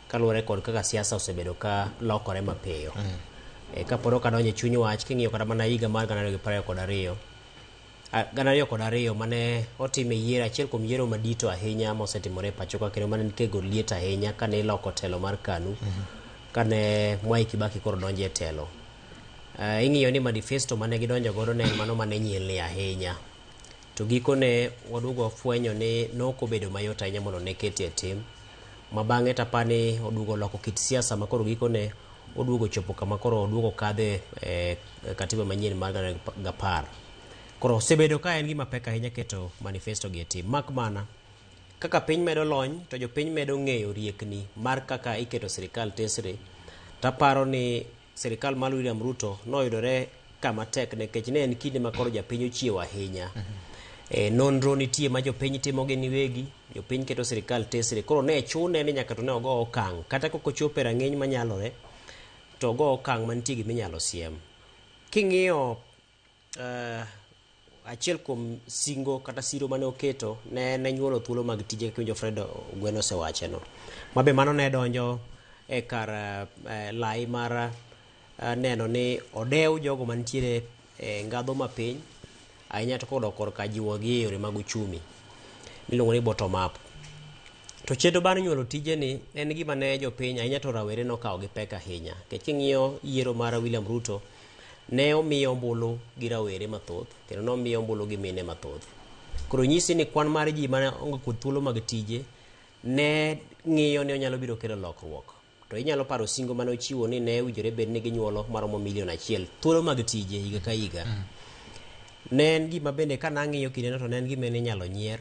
kaluwore kod kaka siasa osebedo ka lokore mapiyo. Kapod ok adonjo e chuny wach king'iyo kata mana higa mar 2022 2022 mane otim e yiero achiel kuom yiero madito ahinya mosetimore e pacho ka kendo mane nitie kod liet ahinya kane iloko telo mar KANU kane Mwai Kibaki koro donjo e telo. Ing'iyo ni manifesto mane gidonjo godo ne en mano mane nyilni ahinya. To gikone waduogo wafwenyo ni nok obedo mayot ahinya mondo ne kete e tim. Ma bang'e tapani oduogo oloko kit siasa ma koro gikone oduogo chopo kama koro oduogo kadhe e katiba manyien mar 2010. Koro osebedo ka en gima pek ahinya keto manifesto gi e tim. Mak mana kaka piny medo lony to jopiny medo ng'eyo riekni mar kaka iketo sirikal tesre. Taparo ni sirikal mar William Ruto noyudore kama tek nikech ne en kinde ma koro japiny ochiewo ahinya. Nonro nitie ma jopiny timo gin giwegi, jopiny keto sirikal tesre. Koro ne chune ni nyaka to ne ogo okang' kata kok ochopo e rang'iny manyalore to ogo okang' mantie giminyalo siem. King'iyo achiel kuom singo kata siro mane oketo ne en nyuolo thuolo mag tije kaka iwinjo Fred Ogweno osewache no. Mabe mano ne donjo e kar lai mar neno ni odew jogo mantiere e ngadho mapiny ahinya to kodok korka jiwogi e yore mag uchumi miluongo ni bottom up. To chenro mar nyuolo tije ni en gima ne jopiny ahinya to rawere nokawo gi pek ahinya. Nikech king'iyo yiero mar William Ruto ne omiyo ombulu gi rawere mathoth kendo nomiyo ombulu gi mine mathoth. Koro nyisi ni kwan mar ji mane onge kod thuolo mag tije ne ng'iyo ni onyalo biro kelo lokruok. To inyalo paro singo mane ochiwo ni ne owinjore bed ni ginyuolo maromo milion 1 thuolo mag tije higa ka higa. Ne en gima bende ka nang'iyo kindeno to ne en gima ne inyalo nyier.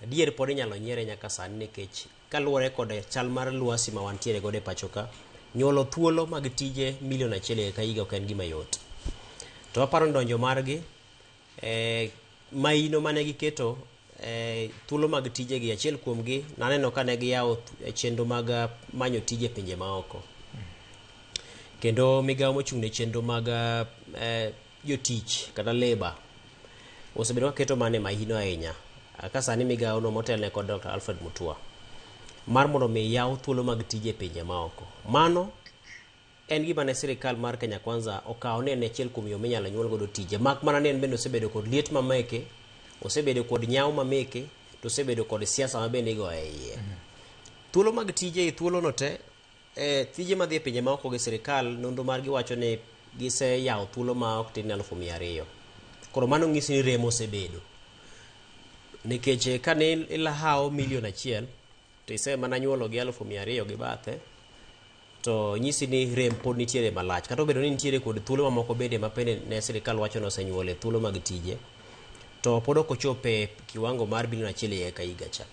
Adier pod inyalo nyiere nyaka sani nikech kaluwore kod chal mar lwasi ma wantiere godo e pacho ka, nyuolo thuolo mag tije milion 1 higa ka higa ok en gima yot. To aparo ni donjo margi, maino mane giketo thuolo mag tije gi achiel kuomgi naneno ka ne giyawo chenro mag manyo tije e pinje maoko. Kendo migawo mochung' ne chenro mag jotich kata labour osebedo ka keto mano e mahino ahinya. Ka sani migawo no motelne kod Dr. Alfred Mutua mar mondo mi yaw thuolo mag tije e pinje maoko. Mano en gima ne sirikal mar Kenya Kwanza okawo ni en achiel kuom yo minyalo nyuol godo tije. Mak mana ni en bende osebedo kod liet mameke, osebedo kod nyawo mameke, to osebedo kod siasa ma bende igoyo e iye. Thuolo mag tije e thuolo no te, tije madhi e pinje maoko gi sirikal, nonro margi wacho ni giseyawo thuolo ma ok tin ne 200,000. Koro mano nyisi ni rem osebedo. Nikech kane ilahawo milion 1 to ise mana nyuolo gi 200,000 gi bathe, to nyisi ni rem pod nitiere malach. Kata obedo ni nitiere kod thuolo mamoko bende ma bende ne sirikal wacho ni osenyuolo e thuolo mag tije, to pod ok ochopo e kiwango mar bilion 1 higa ka higa cha.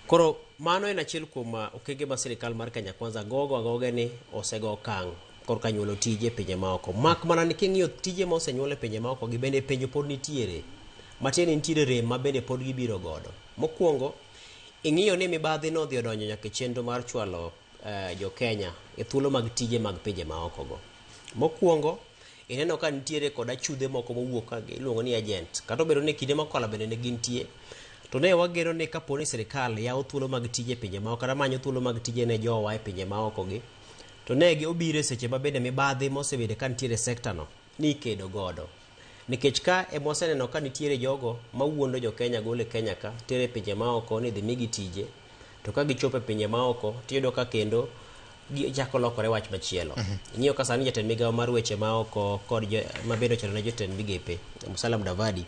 Koro mano en achiel kuom okenge ma sirikal mar Kenya Kwanza gogo agoge ni osego okang' korka nyuolo tije e pinje maoko. Mak mana ni king'iyo tije ma osenyuol e pinje maoko gi bende penjo pod nitiere. Matiende ni nitiere rem ma bende pod gibiro godo. Mokwongo, ing'iyo ni mibadhi nodhi odonjo nyaka e chenro mar chwalo jo Kenya e thuolo mag tije mag pinje maoko go. Mokwongo, ineno ka nitiere kod achudhe moko mowuok ka iluongo ni agent. Kata obedo ni kinde mokalo bende ne gintie. To ne wageno ni kapo ni sirikal yawo thuolo mag tije e pinje maoko kata manyo thuolo mag tije ne jowa e pinje maoko gi, to ne gi obiro e seche ma bende mibadhi mosebedo ka nitiere e sekta no ni ikedo godo. Nikech ka ema waseneno ka nitiere jogo mawuondo jo Kenya golo e Kenya ka tere e pinje maoko ni dhi migi tije, to ka gichopo e pinje maoko tiyudo ka kendo gichako lokore wach machielo. Ing'iyo ka sani jatend migawo mar weche maoko kod mabende ochelo ne jotend migepe Musalia Mudavadi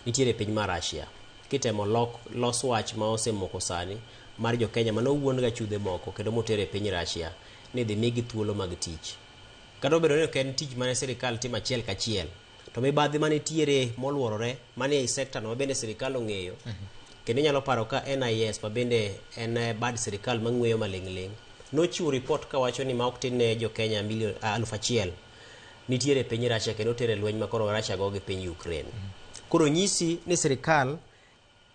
nitiere e piny mar Russia kitemo los wach ma osemoko sani mar jo Kenya mane owuond ga chudhe moko kendo motere e piny Russia ni dhi migi thuolo mag tich. Kata obedo ni ok en tich mane sirikal timo achiel kachiel, to mibadhi manitiere moluorore manie ei sekta no mabende sirikal ong'eyo, kendo inyalo paro ka NIS ma bende en bad sirikal mang'weyo maling'ling' nochiwo report kawacho ni ma ok tin ne jo Kenya milion 1000 nitiere e piny Russia kendo otere lweny ma koro Russia go gi piny Ukraine. Koro nyisi ni sirikal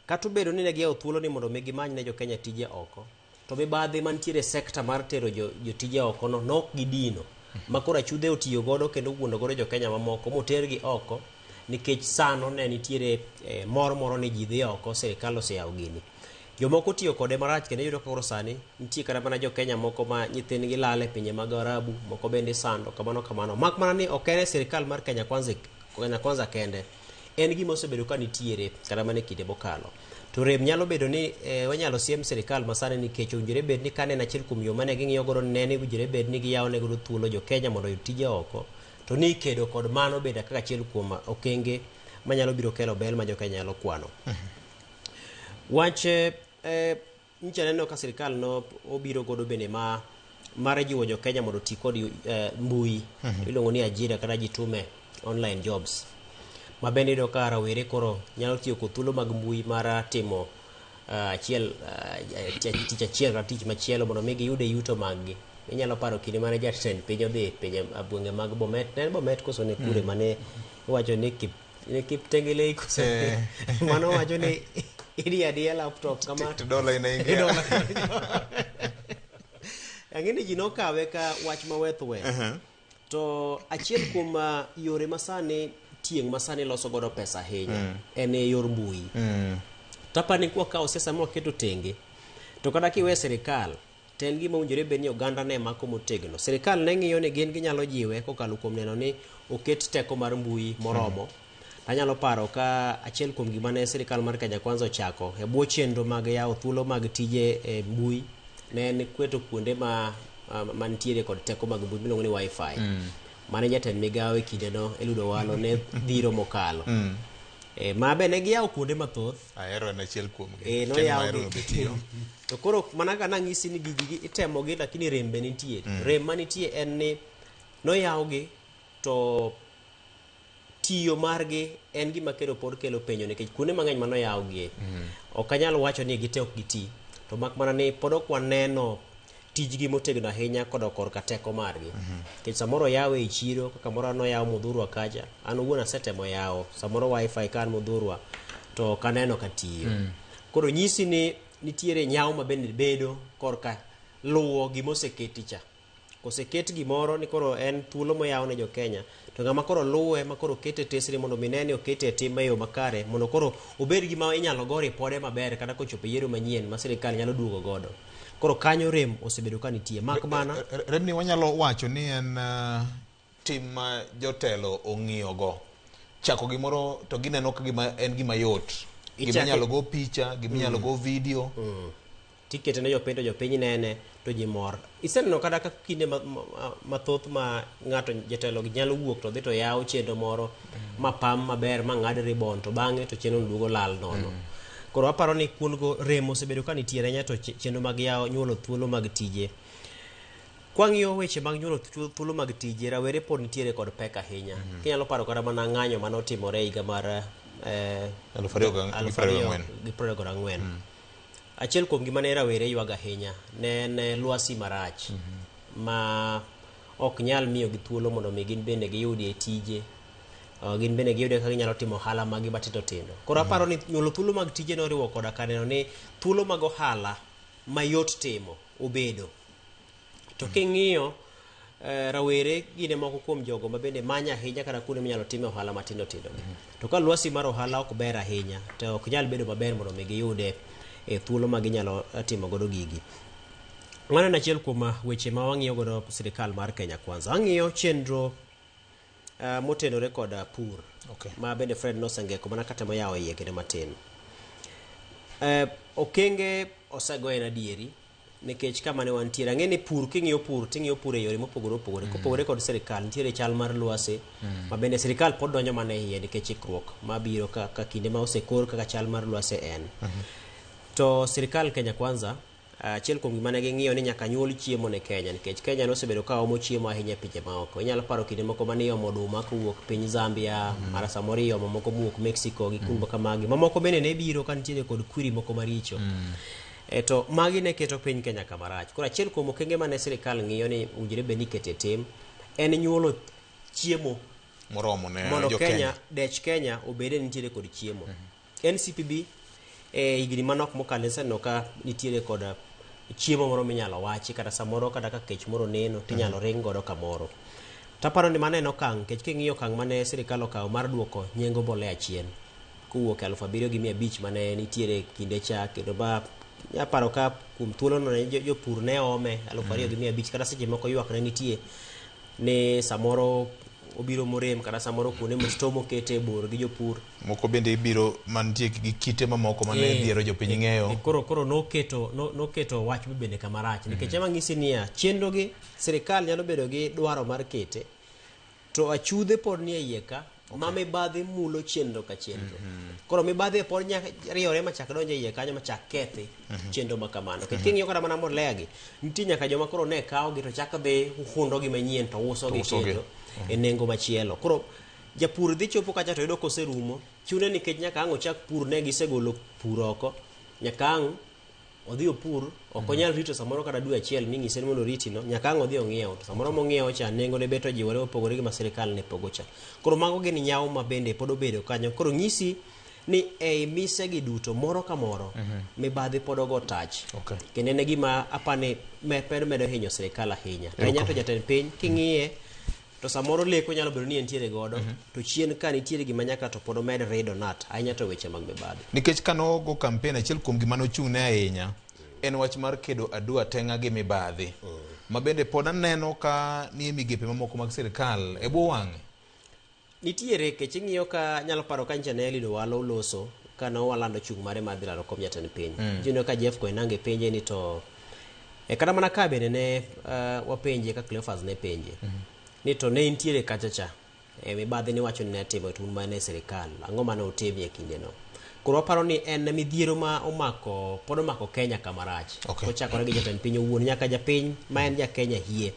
kata obedo ni ne giyawo thuolo ni mondo mi gimany ne jo Kenya tije oko, To mibadhi mantiere e sekta mar tero jotije oko no nok gidino ma koro achudhe otiyo godo kendo wuondo godo jo Kenya mamoko motergi oko nikech sano ne nitiere mor moro ni ji dhi oko, sirikal oseyawo gini. Jomoko tiyo kode marach kendo iyudo ka koro sani nitie kata mana jo Kenya moko ma nyithindgi lal e pinje mag Arabu, moko bende isando kamano kamano. Mak mana ni ok en e sirikal mar Kenya Kwanza, Kenya Kwanza kende. En gima osebedo ka nitiere kata mana e kinde mokalo. To rem nyalo bedo ni wanyalo siem sirikal masani nikech owinjore bed ni kane en achiel kuom yo mane ging'iyo godo nene owinjore bed ni giyawo ne godo thuolo jo Kenya mondo oyud tije oko. To ni kedo kod mano bende kaka achiel kuom okenge manyalo biro kelo bel ma jo Kenya nyalo kwano. Wach nyicha neno ka sirikal no obiro godo bende ma mar jiwo jo Kenya mondo oti kod mbui iluongo ni ajira kata jitume online jobs ma bende iyudo ka rawere koro nyalo tiyo kod thuolo mag mbui mar timo achiel tich achiel kata tich machielo mondo mi giyude yuto mag gi. Inyalo paro kinde mane jatend piny odhi pinje gwenge mag Bomet, ne en Bomet koso ne kure mane iwacho ni ni Kiptengelei koso mano wacho ni idi adiya laptop kama To dola inaingia. Dola. Ang'e ni ji nokawe ka wach ma weth weth. To achiel kuom yore masani tieng' masani loso godo pesa ahinya en e yor mbui. Tapani kwakawo siasa mwaketo tenge to kata kiwe sirikal to en gima owinjore bed ni oganda ne mako motegno. Sirikal ne ng'iyo ni gin ginyalo jiwe kokalo kuom neno ni oket teko mar mbui moromo. Anyalo paro ka achiel kuom gima ne sirikal mar Kenya Kwanza ochako e bwo chenro mag yawo thuolo mag tije e mbui ne en kweto kuonde ma mantiere kod teko mag mbui miluongo ni wifi. Mane jatend migawo e kindeno Eliud Owalo ne dhiro mokalo. Ma be ne giyawo kuonde mathoth. Ahero en achiel kuomgi. E, Kendo noyaw mahero gi. no be tiyo. To koro mana ka nang'isi ni gigi gi itemogi lakini rem be nitie. Rem manitie en ni noyawgi to tiyo margi en gima kelo pod kelo penjo nikech kuonde mang'eny manoyawgie ok anyal wacho ni gite ok giti to mak mana ni pod ok waneno tijgi motegno ahinya kodok korka teko margi nikech samoro oyawe e chiro kaka moro noyaw Mudhurwa kacha an owuon asetemo yawo samoro wifi ka an Mudhurwa to ok aneno ka tiyo. Koro nyisi ni nitiere nyawo ma bende bedo korka luwo gima oseketi cha. Koseket gimoro ni koro en thuolo moyaw ne jo Kenya to ng'ama koro luwe ma koro kete tesre mondo mi ne ni okete e tim e yo makare mondo koro obed gima inyalo go ripode maber kata kochopo e yiero manyien ma sirikal nyalo duogo godo. Koro kanyo rem osebedo ka nitie mak mana Remni wanyalo wacho ni en tim ma jotelo ong'iyo go. Chako gimoro to gineno ka gima en gima yot. Gima inyalo go picha, gima inyalo go video. Tikete ne jopiny to jopiny nene to ji mor. Iseneno kata ka kinde mathoth ma ng'ato jatelo gi nyalo wuok to dhi to yawo chenro moro ma pam maber ma ng'ad ribbon to bang'e to chenro no duogo lal nono. Koro aparo ni kuondgo rem osebedo ka nitiere ahinya to chenro mag yawo nyuolo thuolo mag tije. Kwang'iyo weche mag nyuolo thuolo mag tije, rawere pod nitiere kod pek ahinya. Kinyalo paro kata mana ng'anyo manotimore e higa mar 2024. 2024. Achiel kuom gima ne rawere ywago ahinya ne en lwasi marach ma ok nyal miyo gi thuolo mondo mi gin bende giyudie tije. Gin bende giyude kaka ginyalo timo ohala magi matindo tindo. Koro aparo ni nyuolo thuolo mag tije noriwo koda ka neno ni thuolo mag ohala mayot timo obedo. To king'iyo rawere gin e moko kuom jogo ma bende manyo ahinya kata kuonde minyalo time ohala matindo tindo gi. To ka lwasi mar ohala ok ber ahinya to ok nyal bedo maber mondo mi giyude e thuolo ma ginyalo timo godo gigi. Mano en achiel kuom weche ma wang'iyo godo sirikal mar Kenya Kwanza. Ang'iyo chenro motenore kod pur ma bende Fred nosengeko mana katemo yawo iye kendo matin. Okenge osego en adieri nikech kama ne wantiere ang'e ni pur king'iyo pur ting'iyo pur e yore mopogore opogore. Kopogore kod sirikal nitiere chal mar lwasi ma bende sirikal pod donjo mana e iye nikech ikruok mabiro ka kinde ma osekor kaka chal mar lwasi en. To sirikal Kenya Kwanza achiel kuom gima ne ging'iyo ni nyaka nyuol chiemo ne Kenya nikech Kenya nosebedo ka omo chiemo ahinya e pinje maoko. Inyalo paro kinde moko mane iomo oduma kowuok piny Zambia, mara samoro iomo moko mowuok Mexico gi kuonde kamagi. Mamoko bende ne biro ka nitiere kod kwiri moko maricho. To magi ne keto piny Kenya kama rach. Koro achiel kuom okenge mane sirikal ng'iyo ni owinjore bed ni ikete tim en nyuolo chiemo moromo ne mondo jo Kenya dech Kenya obede nitiere kod chiemo. NCPB e higni manok mokalo iseneno ka nitiere kod chiemo moro minyalo wachi kata samoro kata ka kech moro neno tinyalo ring godo kamoro. Taparo ni mano en okang' nikech king'iyo okang' mane sirikal okawo mar duoko nengo mbolea chien kowuok e 7,500 mane nitiere kinde cha kendo ba aparo ka kuom thuolono ne jopur ne ome 2,500 kata seche moko ywak ne nitie ni samoro obiro morem kata samoro kuonde mo sto mokete bor gi jopur. Moko bende ibiro mantie gi kite mamoko mane dhiero jopiny ng'eyo. Koro noketo noketo wach bende kama rach nikech ema ng'isi niya chenro gi sirikal nyalo bedo gi dwaro mar kete to achudhe pod nie iye ka ma mibadhi mulo chenro ka chenro. Koro mibadhi pod nyaka riwore machak donjo e iye kanyo machak kethi chenro ma kamano. Nikech king'iyo kata mana mbolea gi, nitie nyaka joma koro ne kawo gi to chak dhi hundo gi manyien to uso gi kendo e nengo machielo. Koro japur dhi chopo kacha to yudo koserumo, chune nikech nyaka ang' ochak pur ne gisegolo pur oko, nyaka ang' odhi opur, ok onyal rito samoro kata dwe achiel ming'ise ni mondo oriti no, nyaka ang' odhi ong'iew. To samoro mong'iewo cha nengo ne bet ojiwore mopogore gi ma sirikal ne pogo cha. Koro mago gin nyawo ma bende pod obedo kanyo. Koro ng'isi ni ei mise gi duto moro ka moro mibadhi pod ogo tach. Kendo en e gima apani medo hinyo sirikal ahinya. Ahinya to jatend piny king'iye to samoro leko nyalo bedo ni entiere godo to chien ka nitiere gima nyaka to pod omed rido nat ahinya to weche mag mibadhi. Nikech ka nogo kampen achiel kuom gima nochung' ne ahinya en wach mar kedo adua teng'a gi mibadhi. Ma bende pod aneno ka nie migepe mamoko mag sirikal e bwo wang'e. Nitiere kech ing'iyo ka nyalo paro ka nyicha ne Eliud Owalo oloso ka ne walando chung' mare mar dhi laro kom jatend piny. Iyudo ka Jeff Koinange penje ni to kata mana ka bende ne wapenje ka Cleophas ne penje ni to ne intiere kacha cha mibadhi niwacho ni ne timo to un mana e sirikal ang'o mane utimie e kindeno. Koro waparo ni en midhiero ma omako pod omako Kenya kama rach. Kochakore gi jatend piny owuon nyaka japiny ma en ja Kenya hie.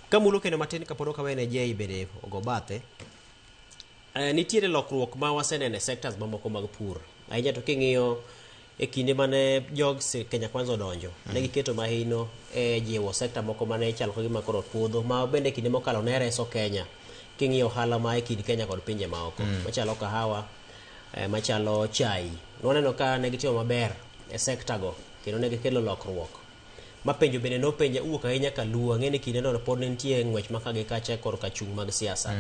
Kamulo kendo matin kapod ok awene Jay bende ogo bathe. Nitiere lokruok ma waseneno e sectors mamoko mag pur. Ahinya to king'iyo e kinde mane jog Kenya Kwanza odonjo, ne giketo mahino e jiwo sekta moko mane chalo ka gima koro podho, ma bende kinde mokalo ne reso Kenya. King'iyo ohala ma e kind Kenya kod pinje maoko, machalo kahawa, machalo chai. Nwaneno ka ne gitimo maber e sekta go, kendo ne gikelo lokruok. Mapenjo bende nopenja wuok ahinya kaluo, ang'e ni kinde no pod ne nitie ng'wech ma ka gi kacha korka chung' mag siasa.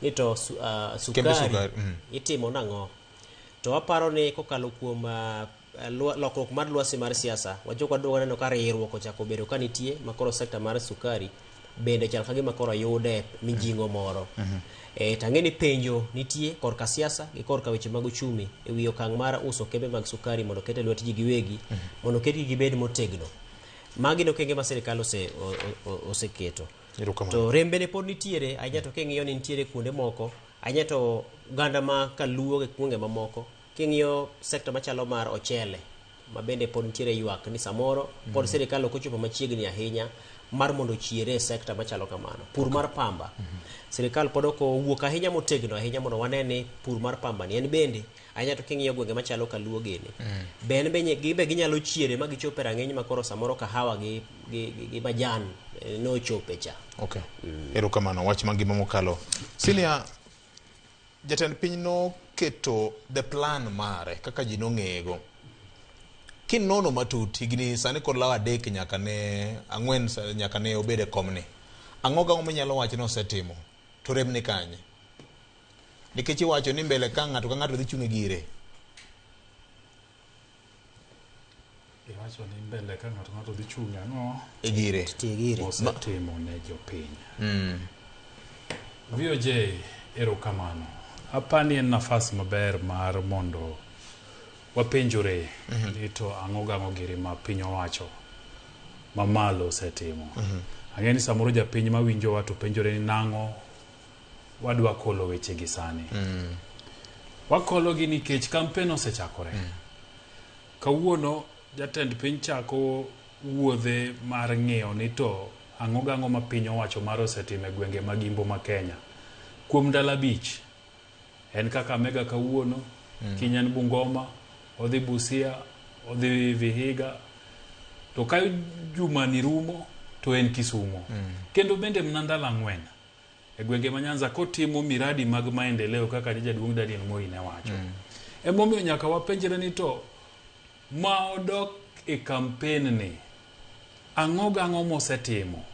Ni to sukari itimo nang'o? To aparo ni kokalo kuom lokruok mar lwasi mar siasa, wachako waduogo waneno ka riwruok ochako bedo ka nitie, ma koro sekta mar sukari bende chal ka gima koro yude mijing'o moro. To ang'e ni penjo nitie korka siasa gi korka weche mag uchumi e wi okang' mar uso kembe mag sukari mondo oket e lwet ji giwegi, mondo oketgi gibed motegno. Magi ne okenge ma sirikal oseketo. To rembe ne pod nitiere, ahinya to king'iyo ni nitiere kuonde moko, ahinya to oganda ma kaluo gi gwenge mamoko, king'iyo sekta machalo mar ochele, ma bende pod nitiere ywak ni samoro pod sirikal ok ochopo machiegni ahinya mar mondo ochiere e sekta machalo kamano. Pur mar pamba, sirikal pod ok owuok ahinya motegno ahinya mondo wane ni pur mar pamba ni en bende ahinya to king'iyo gwenge machalo kaluo gini. Be en be gibe ginyalo chiere ma gichop e rang'iny ma koro samoro kahawa gi majan nochope cha. Okay. Erokamano, wach mangima mokalo. Senior, jatend piny noketo the plan mare kaka ji nong'eyego. Kinono matut higni sani kod law 3 nyaka ne 4 nyaka ne obed e komni. Ang'o gang'o minyalo wacho ni osetimo to rem ni kanye? Nikech iwacho ni mbele ka ng'ato ka ng'ato dhi chung' e gire. Iwacho ni mbele ka ng'ato ng'ato dhi chung' ang'o? E gire. E gire. Osetimo ne jopiny. VOJ, erokamano. Apani en nafas maber mar mondo wapenjore ni to ang'o gang'o giri ma piny owacho mamalo osetimo. Ang'e ni samoro japiny mawinjowa to penjore ni nang'o wadwa kolo weche gi sani. Wakolo gi nikech kampen osechakore. Kawuono jatend piny chako wuodhe mar ng'iyo ni to ang'o gang'o ma piny owacho mar osetimo e gwenge mag Imbo ma Kenya. Kuom ndalo 5, en Kakamega kawuono, kiny en Bungoma, odhi Busia, odhi Vihiga, to ka jumani rumo to en Kisumo. Kendo bende mana ndalo 4 e gwenge ma Nyanza kotimo miradi mag maendeleo kaka jaduong' Daniel Moi ne wacho. Emomiyo nyaka wapenjre ni to ma odok e kampen ni Ang'o gang'o mosetimo?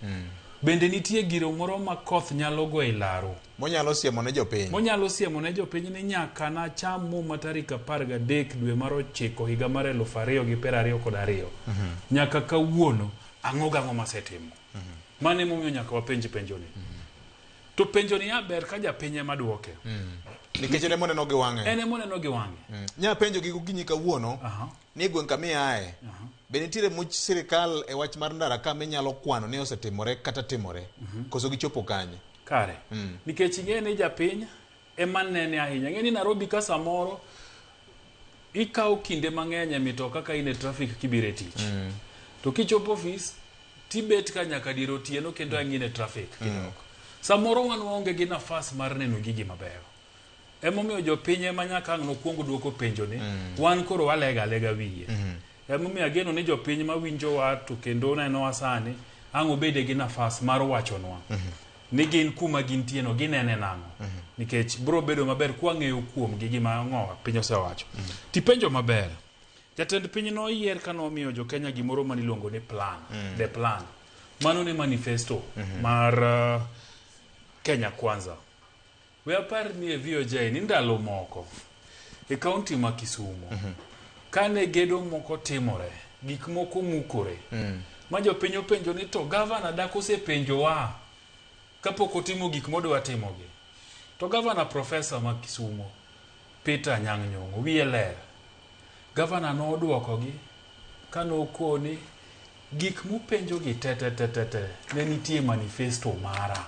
Bende nitie giro moro ma koth nyalo go e laro? Monyalo siemo ne jopiny. Monyalo siemo ne jopiny ni nyaka nacham muma tarik 13 dwe mar 9 higa mar 2022. Nyaka kawuono, ang'o gang'o masetimo? Mano emomiyo nyaka wapenj penjoni. To penjoni ya ber ka japiny ema duoke. Nikech en emoneno gi wang'e. En emoneno gi wang'e. Nya penjo gi gokinyi kawuono ni e gweng' kama iaye, be nitiere much sirikal e wach mar ndara ka minyalo kwano ni osetimore kata timore? Koso gichopo kanye? Kare. Nikech ing'e ni japiny ema nene ahinya. Ing'e ni Nairobi ka samoro ikawo kinde mang'eny e mitoka ka in e traffic kibiro e tich. To kichopo ofis tibet ka nyaka dier otieno kendo ang' in e traffic kidok. Samoro wan waonge gi nafas mar neno gigi mabeyo. Emomiyo jopiny ema nyaka ang' nokwong duoko penjoni. Wan koro walega alega wiye. Emomiyo ageno ni jopiny mawinjowa to kendo nenowa sani ang' obede gi nafas mar wachonwa ni gin kuma gintie no ginene nang'o. Nikech bro bedo maber kwang'eyo kuomgi gima ang'o piny osewacho. Tipenjo maber. Jatend piny noyier ka nomiyo jo-Kenya gimoro maniluongo ni plan, the plan. Mano ne manifesto mar Kenya Kwanza. We apar ni e VOJ ni ndalo moko e kaunti ma Kisumu kane gedo moko timore, gik moko mukore, ma jopiny openjo ni to gavana dak osepenjowa kapok otimo gik modwa timogi. To gavana profesa ma Kisumu Peter Anyang' Nyong'o wiye ler. Gavana nodwokogi kanokoni gik mupenjogi te te te te te ne nitie manifesto mara.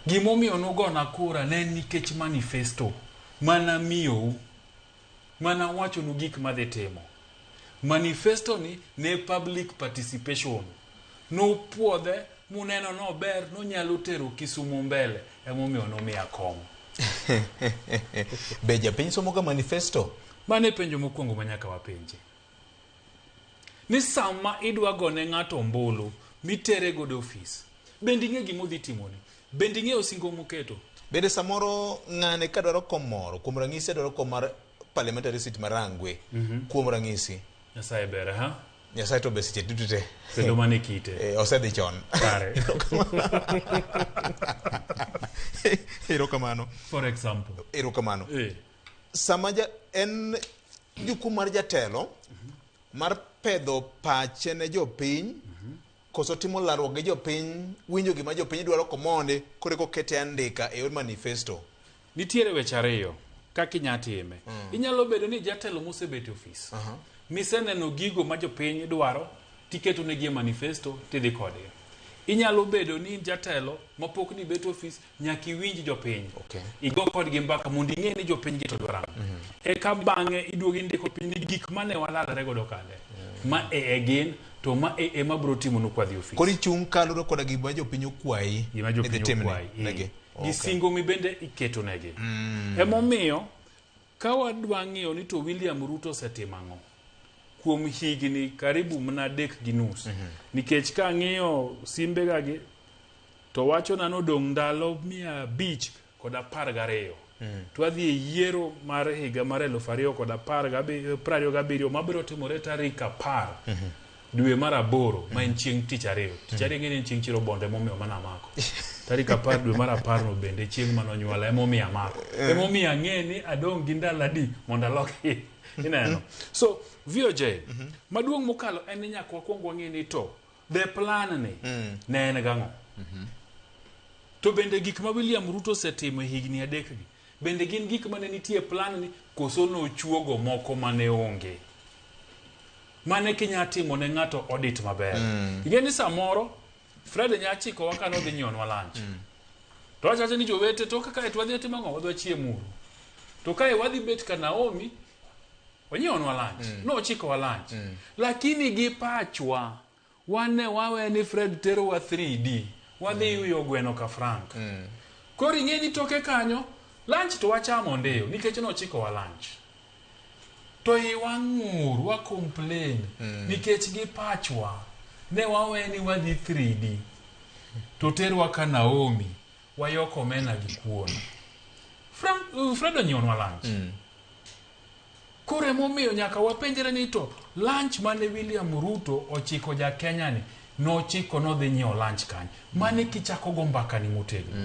Gimomiyo nugona kura ne en nikech manifesto manamiyou, manawachonu gik madhi timo. Manifesto ni ne public participation. Nupuodhe muneno nober nonyalo tero Kisumu mbele emomiyo nomiya kom. Be japiny somo ga manifesto? Mano e penjo mokwongo ma nyaka wapenje. Ni sama idwa gone ng'ato ombulu mitere godo e ofis, bende ing'e gima odhi timoni? Bende ing'eyo singo moketo? Bende samoro ng'ane ka dwaro kom moro, kuom ranyisi adwaro kom mar parliamentary seat ma Rangwe, kuom ranyisi. Nyasaye ber, ha? Nyasaye to be seche duto te. Kendo mano e kite. Osedhi chon. Kare. Erokamano. For example. Erokamano. Sama ja, en jukumu mar jatelo mar pedho pache ne jopiny, koso timo larruok gi jopiny, winjo gima jopiny dwaro komondi, koro eka okete andika e yor manifesto. Nitiere weche ariyo kaka inya time. Inyalo bedo ni jatelo mosebet e ofis, miseneno gigo ma jopiny dwaro, tiketo negi e manifesto, tidhi kodgi. Inyalo bedo ni in jatelo mapok ni bet e ofis, nyaka iwinj jopiny. Igo kodgi mbaka mondo ing'e ni jopiny gi to dwaro ang'o. Eka bang'e iduogo indiko piny ni gik mane walalre godo kande. Ma e gin, to ma e ema biro timonu kwa dhi ofis. Koro ichung' kaluwore koda gima jopiny okwayi. Gima jopiny idhi timne okwayi. negi. Gi singo mibende iketo negi. Emomiyo, ka wadwa ng'iyo ni to William Ruto osetimo ang'o kuom higni karibu mana 3.5. Nikech ka ang'iyo simbega gi, to wachona nodong' ndalo 512. To wadhi e yiero mar higa mar 2027 mabiro timore tarik 10 dwe mar 8 ma en chieng' tich ariyo. Tich ariyo ing'e ni en chieng' chiro bonde emomiyo mana amako. Tarik 10 dwe mar 10 no bende chieng' manonyuola emomiyo amako. Emomiyo ang'e ni adong' gi ndalo adi mondo aloki. Ineno? So, VOJ, maduong' mokalo en ni nyaka wakwong wang'e ni to the plan ni ne en gang'o? To bende gik ma William Ruto osetimo e higni 3 gi, bende gin gik mane nitie e plan ni koso nochuogo moko mane onge? Mane kinya timo ne ng'ato audit maber. Ing'e ni samoro Fred nya chikowa ka nodhi nyiewonwa lunch. To wacho ni jowete to kaka to wadhi timo ang'o? Wadhi wachiem uru. To kae wadhi bet ka Naomi onyiewonwa lunch. Nochikowa lunch. Lakini gi pachwa wan ne wawe ni Fred terowa 3D. Wadhi yuyo gweno ka Frank. Koro ing'e ni toke kanyo lunch to wachamo ndiyo nikech nochikowa lunch. To iwa ng'ur, wa complain nikech gi pachwa ne wawe ni wadhi 3D. To terwa ka Naomi wayoko omena gi kuon. Frank, Fred onyiewonwa lunch. Koro emomiyo nyaka wapenjre ni to lunch mane William Ruto ochiko ja Kenya ni nochiko nodhi nyiewo lunch kanye? Mane kichako go mbaka ni motegno.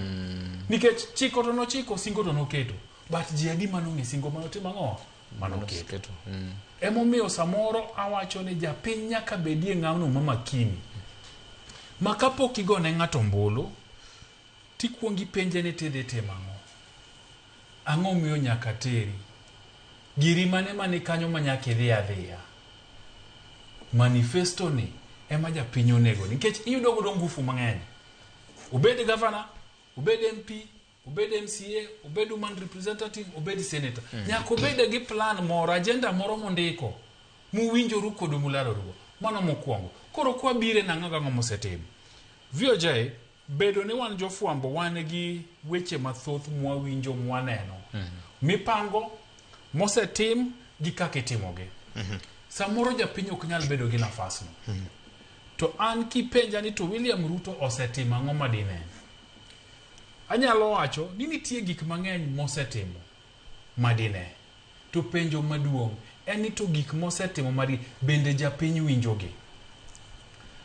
Nikech chiko to nochiko, singo to noketo. But ji adi manong'e singo manotimo ang'o? Manoketo. Emomiyo samoro awacho ni japiny nyaka bedie ng'ano ma makini. Ma kapok igone ng'ato ombulu, tikuongo ipenje ni tidhi timo ang'o? Ang'o miyo nyaka teri? Giri mane mani kanyo ma nyaka idhi adhiya? Manifesto ni ema japiny onego nikech iyudo godo ngufu mang'eny. Obed gavana, obed MP, obed MCA, obed woman representative, obed senator. Nyaka obed gi plan moro, agenda moro mondiko muwinjoru kodu mularorugo. Mano mokwongo. Koro kwabire nang'o gang'o mosetim. VOJ, bedo ni wan jofwambo wan gi weche mathoth mwawinjo mwaneno. Mipango, mosetim gi kaka itimogi. Samoro japiny ok nyal bedo gi nafasno. To an kipenja ni to William Ruto osetimo ang'o madine? Anyalo wacho ni nitie gik mang'eny mosetimo madine. To penjo maduong' en ni to gik mosetimo madi bende japiny winjogi?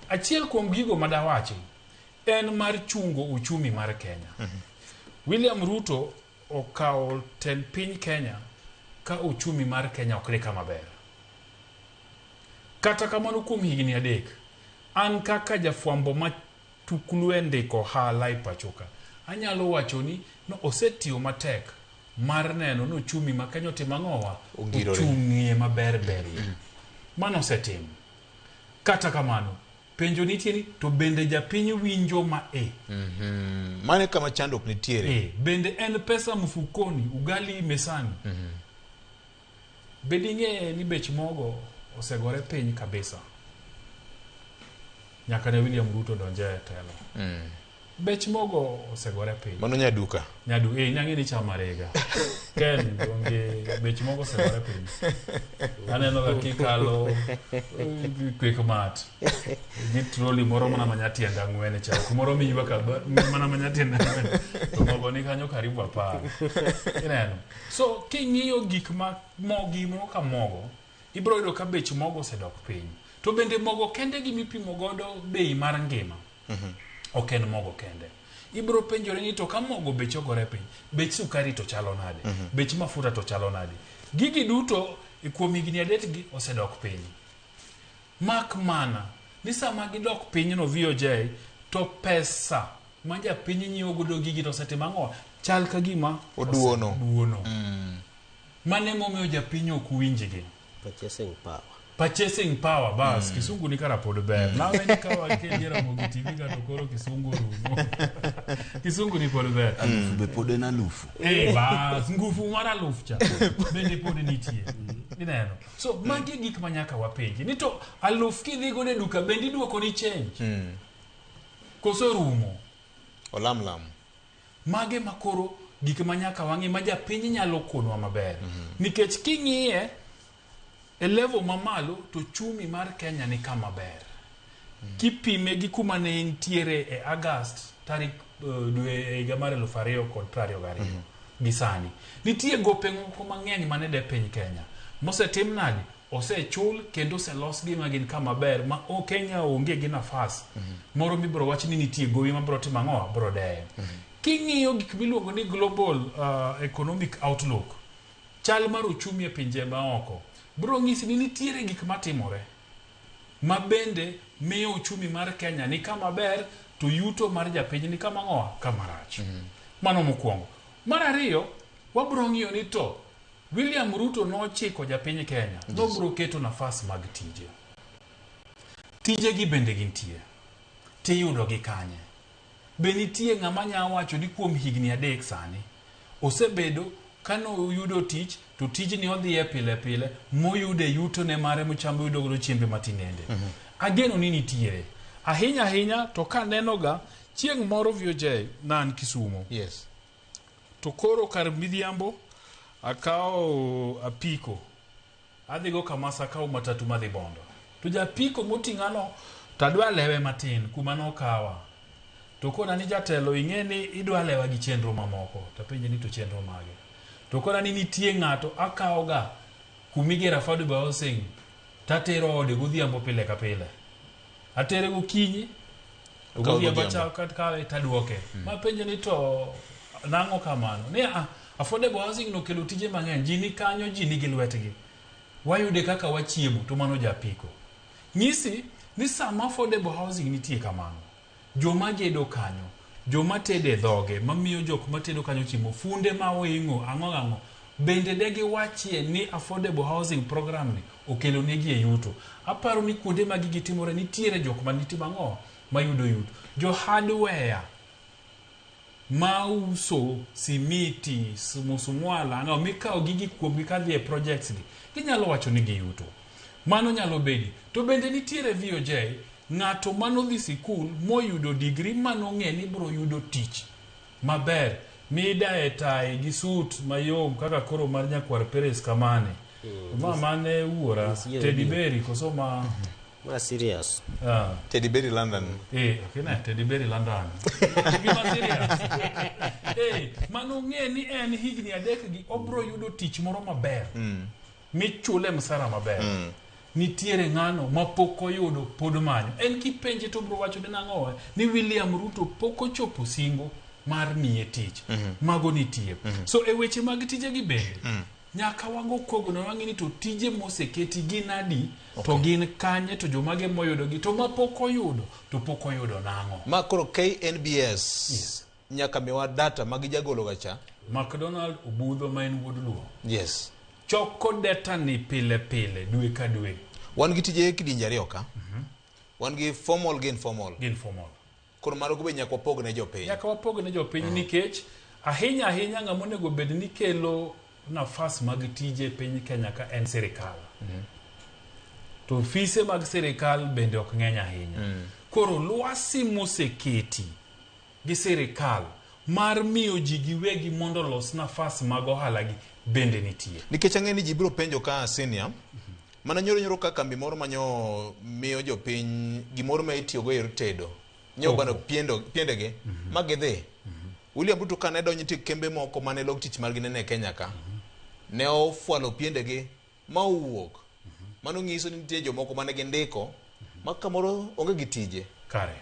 Achiel kuom gigo madawachi en mar chungo uchumi mar Kenya. William Ruto okawo tend piny Kenya ka uchumi mar Kenya ok ni kama ber. Kata kamano kuom higni 3, an kaka jafwambo ma tuklu e ndiko ohala e pacho ka, anyalo wacho ni no osetiyo matek mar neno ni uchumi ma Kenya otimo ang'owa? Ochung'ie maber berie. Mano osetimo. Kata kamano, penjo nitie ni to bende japiny winjo ma e? Mano e kama chandruok nitiere. Bende en pesa mfukoni, ugali mesani. Bende ing'e ni bech mogo osegore piny kabisa nyaka ne William Ruto donje e telo. Bech mogo osegore piny. Mano nyaduka. Nyadu, nang'e ni chama rega. Ken, donge bech mogo osegore piny. Aneno ga kikalo Quickmart. Gi troli moro mana manyatiende 4 cha. Kumoro miywak mana manyatiende 4. To mogo ni kanyo karibu 10. Ineno. So king'iyo gik ma mogi moro ka mogo, ibiro yudo ka bech mogo osedok piny. To bende mogo kende gimipimo godo bei mar ngima. Ok en mogo kende. Ibiro penjore ni to ka mogo bech ogore piny, bech sukari to chalo nade? Bech mafuta to chalo nade? Gigi duto kuom higni 3 gi osedok piny. Mak mana ni sama gidok piny no VOJ to pesa ma japiny nyiewo godo gigi to osetimo ang'o? Chal ka gima oduono. Mane momiyo japiny ok winjgi. Purchasing power. Purchasing power, bas. Kisungu ni kara pod ber. Nawe ni kawa kelie Ramogi TV ka to koro kisungu orumo. Kisungu ni pod ber. Alufu be pod en alufu. Bas, ngufu mar aluf cha. Bende pod nitie. Ineno. So, magi gik ma nyaka wapenji. Ni to aluf kidhi godo e duka bende iduoko ni change. Koso rumo. Olam lam. Mage makoro gik ma nyaka wang'i ma japiny nyalo konwa maber. Nikech king'iye e level mamalo to chumi mar Kenya ni kama ber. Kipime gi kuma ne entiere e August tarik dwe higa mar 2022 gi sani. Nitie gope moko mang'eny mane de piny Kenya. Mosetim nade? Osechul kendo oselos gi ma gin kama ber ma o Kenya onge gi nafas. Moro mibiro wach ni nitie gowi mabiro timo ang'o? Biro deyo. King'iyo gik miluongo ni global economic outlook, chal mar uchumi e pinje maoko, biro nyisi ni nitiere gik matimore ma bende miyo uchumi mar Kenya ni kama ber to yuto mar japiny ni kama ng'owa? Kama rach. Mano mokwongo. Mar ariyo, wabiro ng'iyo ni to William Ruto nochiko japiny Kenya, nobiro keto nafas mag tije. Tije gi bende gintie. Tiyudo gi kanye? Be nitie ng'ama nya wacho ni kuom higni 3 sani osebedo kano yudo tich to tijni odhiye pile pile moyude yuto ne mare mochamo yudo godo chiembe matinende. Ageno ni nitiere. Ahinya ahinya to kaneno ga chieng' moro VOJ nan Kisumo. Yes. To koro kar midhiambo akawo apiko. Adhigo Kamasa akawo matatu madhi Bondo. To japiko moting'ano to adwa lewe matin kuma nokawa. To kona ni jatelo ing'e ni idwa lewa gi chenro mamoko. To apenje ni to chenro mage. To kona ni nitie ng'ato akawo ga Kumigero affordable housing tatero ode godhiambo pile ka pile. Atere gokinyi to Akaw godhiambo godhiambo. achako kawe taduoke. Mapenje ni to nang'o kamano? Ni ah, affordable housing nokelo tije mang'eny. Ji ni kanyo, ji nigi lwetgi. Wayude kaka wachiemo to mano japiko. Nyisi ni sama affordable housing nitie kamano, joma gedo kanyo, joma tedo e dhoge, mamiyo jok matedo kanyo chiemo, funde ma weng'o, ang'o ang'o, bende de giwachie ni affordable housing program ni okelo negi e yuto. Aparo ni kuonde ma gigi timore nitiere jok ma nitimo ang'o mayudo yuto. Jo hardware mauso simiti, musumwala, ang'o mikawo gigi kuomgi kadhi e projects gi, ginyalo wacho ni giyuto. Mano nyalo bedi. To bende nitiere VOJ, ng'ato manodhi sikul moyudo digri manong'e ni bro yudo tich maber midaye tai gi sut mayom kaka koro mar nyakwar Perez kamane. Ma mane wuora, Yes, Teddy yeah. Berry koso ma... Ma serious. Ah. Teddy Berry London. Eh, okay, ne, Teddy Berry London. Gima serious. Eh, mano ng'e ni en higni adek gi obro yudo tich moro maber. Michule msara maber. Nitiere ng'ano ma pok oyudo pod manyo. En kipenje to obro wacho ni nang'o ni William Ruto pok ochopo singo mar miye tich. Mago nitie. So e weche mag tije gi bende, nyaka wago kogno wang'e ni to tije moseketi gin adi, to gin kanye, to jomage moyudogi, to mapok oyudo, to pok oyudo nang'o. Ma koro KNBS yes. Nyaka miwa data ma gijagolo ga cha. McDonald Obudho ma en wuod Luo. Yes. Choko data ni pile pile, dwe ka dwe. Wan gi tije kidienje ariyo ka. Wan gi formal gi informal. Gi informal. Koro mano be nyaka wapog ne jopiny. Nyaka wapog ne jopiny nikech ahinya ahinya ng'ama onego bed ni kelo nafas mag tije e piny Kenya ka en sirikal. To ofise mag sirikal bende ok ng'eny ahinya. Koro lwasi moseketi gi sirikal mar miyo ji giwegi mondo olos nafas mag ohala gi bende nitie. Nikech ang'e ni ji biro penjo ka senior, mana nyoro nyoro ka kambi moro manyo miyo jopiny gimoro ma itiyogo e yor tedo. Nyo bano piendo piendegi ma gidhi. William Ruto kane donjo nitie kembe moko mane log tich margi nene e Kenya ka. Ne ofwalo piendegi ma owuok. Mano nyiso ni nitie jomoko mane gindiko ma kamoro onge gi tije. Kare.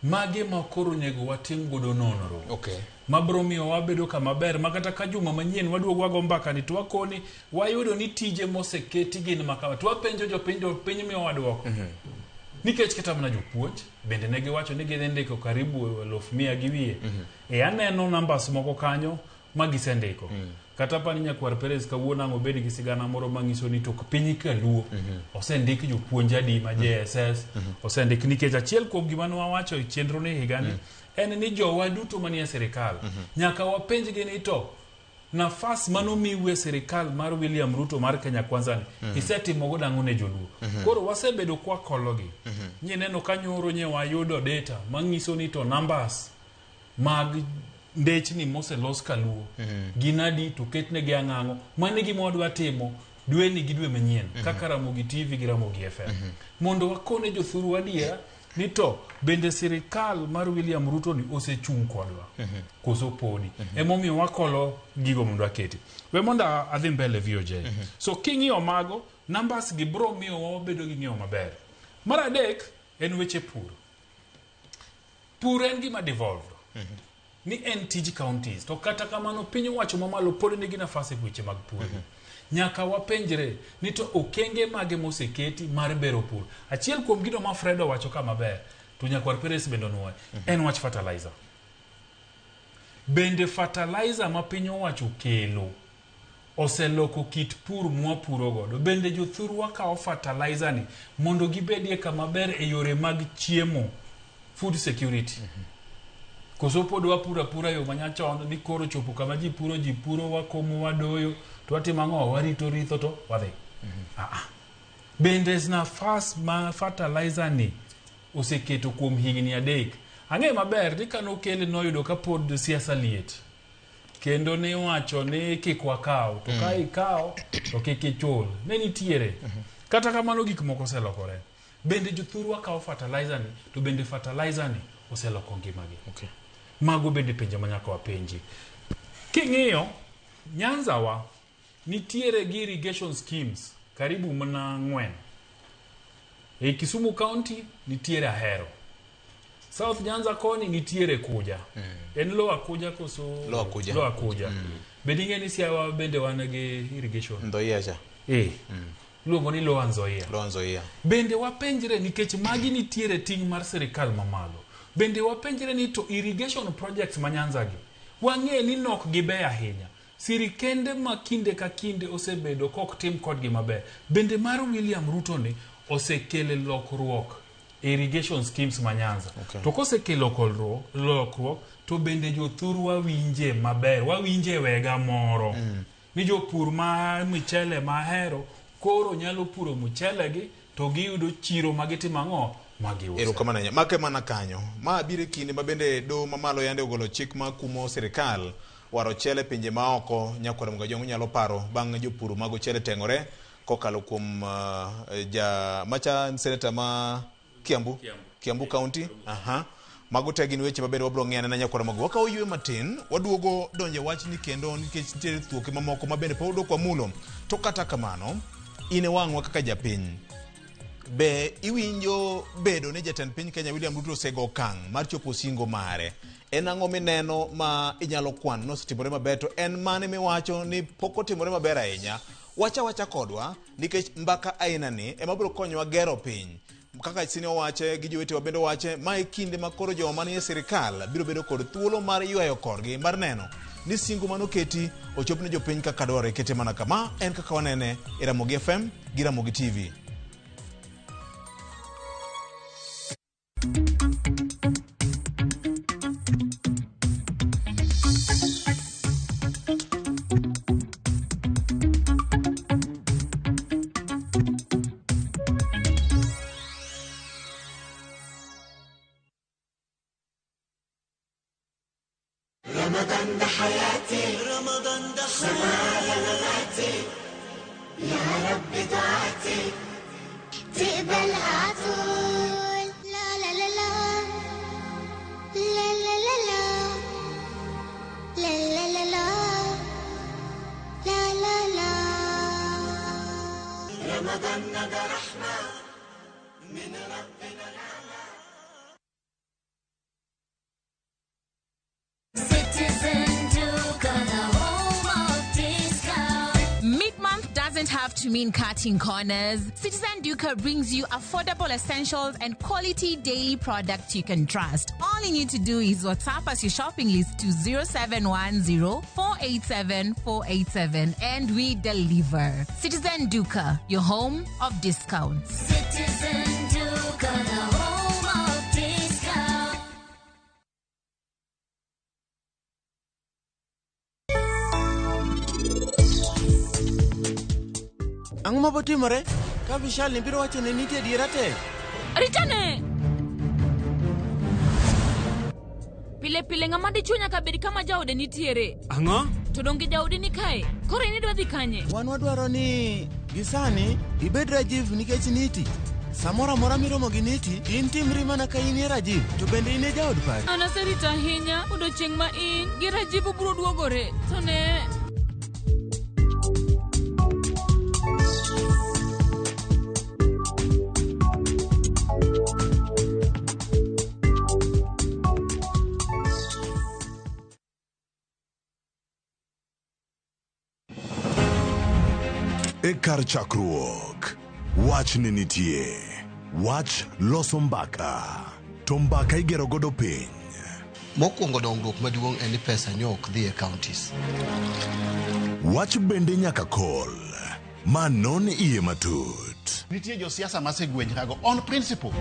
Mage ma koro onego watim godo nonro. Okay. Mabro miyo wabedo kama ber ma kata ka juma manyien waduogo wago mbaka ni to wakoni wayudo ni tije moseketi gin makama to wapenjo jopiny to piny miyowa duoko. Nikech kata mana jopuonj bende ne giwacho ni gidhi ndiko karibu 100,000 gi wiye. E aneno numbers moko kanyo ma gisendiko. Kata pani nyakwar Perez kawuono ang' obed gi sigana moro manyiso ni tok piny kaluo osendik jopuonj adi ma JSS osendik nikech achiel kuom gima ne wawacho e chenro ni higani en ni jowa duto manie sirikal nyaka wapenjgi ni to nafas manomiu e sirikal mar William Ruto mar Kenya Kwanza ni isetimo godo ang'o ne joluo. Koro wasebedo kwakologi. Nyineno ka nyoro nye wayudo data manyiso ni to numbers mag ndechni moselos kaluo gin adi to ketnegi ang'ang'o mano e gima wadwa timo dweni gi dwe manyien kaka Ramogi TV gi Ramogi FM mondo wakone jothuru adiera ni to bende sirikal mar William Ruto ni osechung' kodwa koso podi. Emomiyo wakolo gigo mondo aketi. We mondo adhi mbele VOJ. So king'iyo mago, numbers gi bro miyo wabedo gi ng'eyo maber. Mar adek en weche pur. Pur en gima devolved. Ni en tij counties. To kata kamano piny owacho mamalo pod nigi nafas e weche mag pur. Nyaka wapenjre ni to okenge mage moseketi mar bero pur. Achiel kuom gino ma Fred owacho ka maber, to nyakwar Perez bende onuoye, en wach fertilizer. Bende fertilizer ma piny owacho kelo oseloko kit pur mwapuro godo. Bende jothurwa kawo fertilizer ni mondo gibedie kama ber e yore mag chiemo, food security. Koso pod wapuro apura yo manyachon ni koro chopo kama ji puro, wakomo, wadoyo, to watimo ang'o? Warito ritho to wadhi. Bende nafas ma fertilizer ni oseketo kuom higni 3. Ang'e maber ni kanokele noyudo ka pod siasa liet. Kendo ne wacho ni kik wakaw, to ka ikaw to kik ichul. Ne nitiere. Kata kamano gik moko oselokore. Bende jothurwa kawo fertilizer ni, to bende fertilizer ni oseloko ngimagi. Okay. Mago bende penjo ma nyaka wapenji. King'iyo, Nyanza wa Nitiere gi irrigation schemes karibu mana 4. E Kisumu County nitiere Ahero. South Nyanza koni nitiere Kuja. En Lower Kuja koso Lower Kuja. Lower Kuja. Bende ing'e ni Siaya bende wan gi irrigation. Nzoia cha. Iluongo ni Lower Nzoia. Lower Nzoia. Bende wapenjre nikech magi nitiere ting' mar sirikal mamalo. Bende wapenjre ni to irrigation projects ma Nyanza gi wang'e ni nok gibeyo ahinya. Sirikende ma kinde ka kinde osebedo kok tim kodgi maber. Bende mar William Ruto ni osekele lokruok e irrigation schemes ma Nyanza. Okay. To kosekelo lokruok to bende jothurwa winje maber, wawinje wega moro. Ni jopur ma michele mahero koro nyalo puro mchele gi to giyudo chiro ma gitimo ang'o ma giuso. Erokamano ahinya. Make mana kanyo. Ma biro e kinde ma bende doho mamalo yande ogolo chik ma kumo sirikal waro ochele e pinje maoko. Nyakwar Mugajwang' unyalo paro bang' jopur mag ochele teng'ore kokalo kuom ja macha seneta ma Kiambu, Kiambu County. Aha. Mago te gin weche mabende wabiro ng'iyo anena nyakwar Mago. Wakawo ywe matin, waduogo donjo e wachni kendo nikech nitiere thuoke mamoko mabende pod ok wamulo. To kata kamano, in e wang'wa kaka japiny. Be iwinjo bedo ni jatend piny Kenya William Ruto osego okang' mar chopo singo mare? En ang'o mineno ma inyalo kwano nosetimore maber to en mane miwacho ni pok otimore maber ahinya? Wacha wacha kodwa nikech mbaka aina ni ema biro konyowa gero piny. Kaka Sini owache gi jowetewa bende owache, ma e kinde ma koro joma manie sirikal biro bedo kod thuolo mar ywayo korgi mar neno ni singo manoketi ochop ne jopiny kaka dwarore. Kete mana kama en kaka wanene e Ramogi FM gi Ramogi TV. رمضان ده حياتي، رمضان ده حياتي، يا رب دعاتي تقبلها عطول. لا لا لا لا لا لا لا لا لا لا لا لا لا لا. رمضان ده رحمة من ربنا الأعلى. Citizen Duka, the home of discount. Mid-month doesn't have to mean cutting corners. Citizen Duka brings you affordable essentials and quality daily products you can trust. All you need to do is WhatsApp us your shopping list to 0710 487 487 and we deliver. Citizen Duka, your home of discounts. Citizen Duka, the home of discount. Ang'o mabotimore ka Vishal ni biro wacho ne nitie adiera te? Ritane! Pile pile ng'ama dichuo nyaka bed kama jaode nitiere. Ang'o? To donge jaodi ni kae? Koro in idwa dhi kanye? Wan wadwaro ni gisani ibed Rajiv nikech niti. Samoro amora miromo gi niti, in timri mana ka in e Rajiv, to bende in e jaod pari. An aserito ahinya odiochieng' ma in gi Rajiv ubiro duogore. To ne... E kar chakruok, wach ne nitie. Wach loso mbaka, to mbaka igero godo piny. Mokwongo dongruok maduong' en ni pesa nyo ok dhi e counties. Wach bende nyaka kol, ma non iye matut. Nitie josiasa masegwenyrago on principle.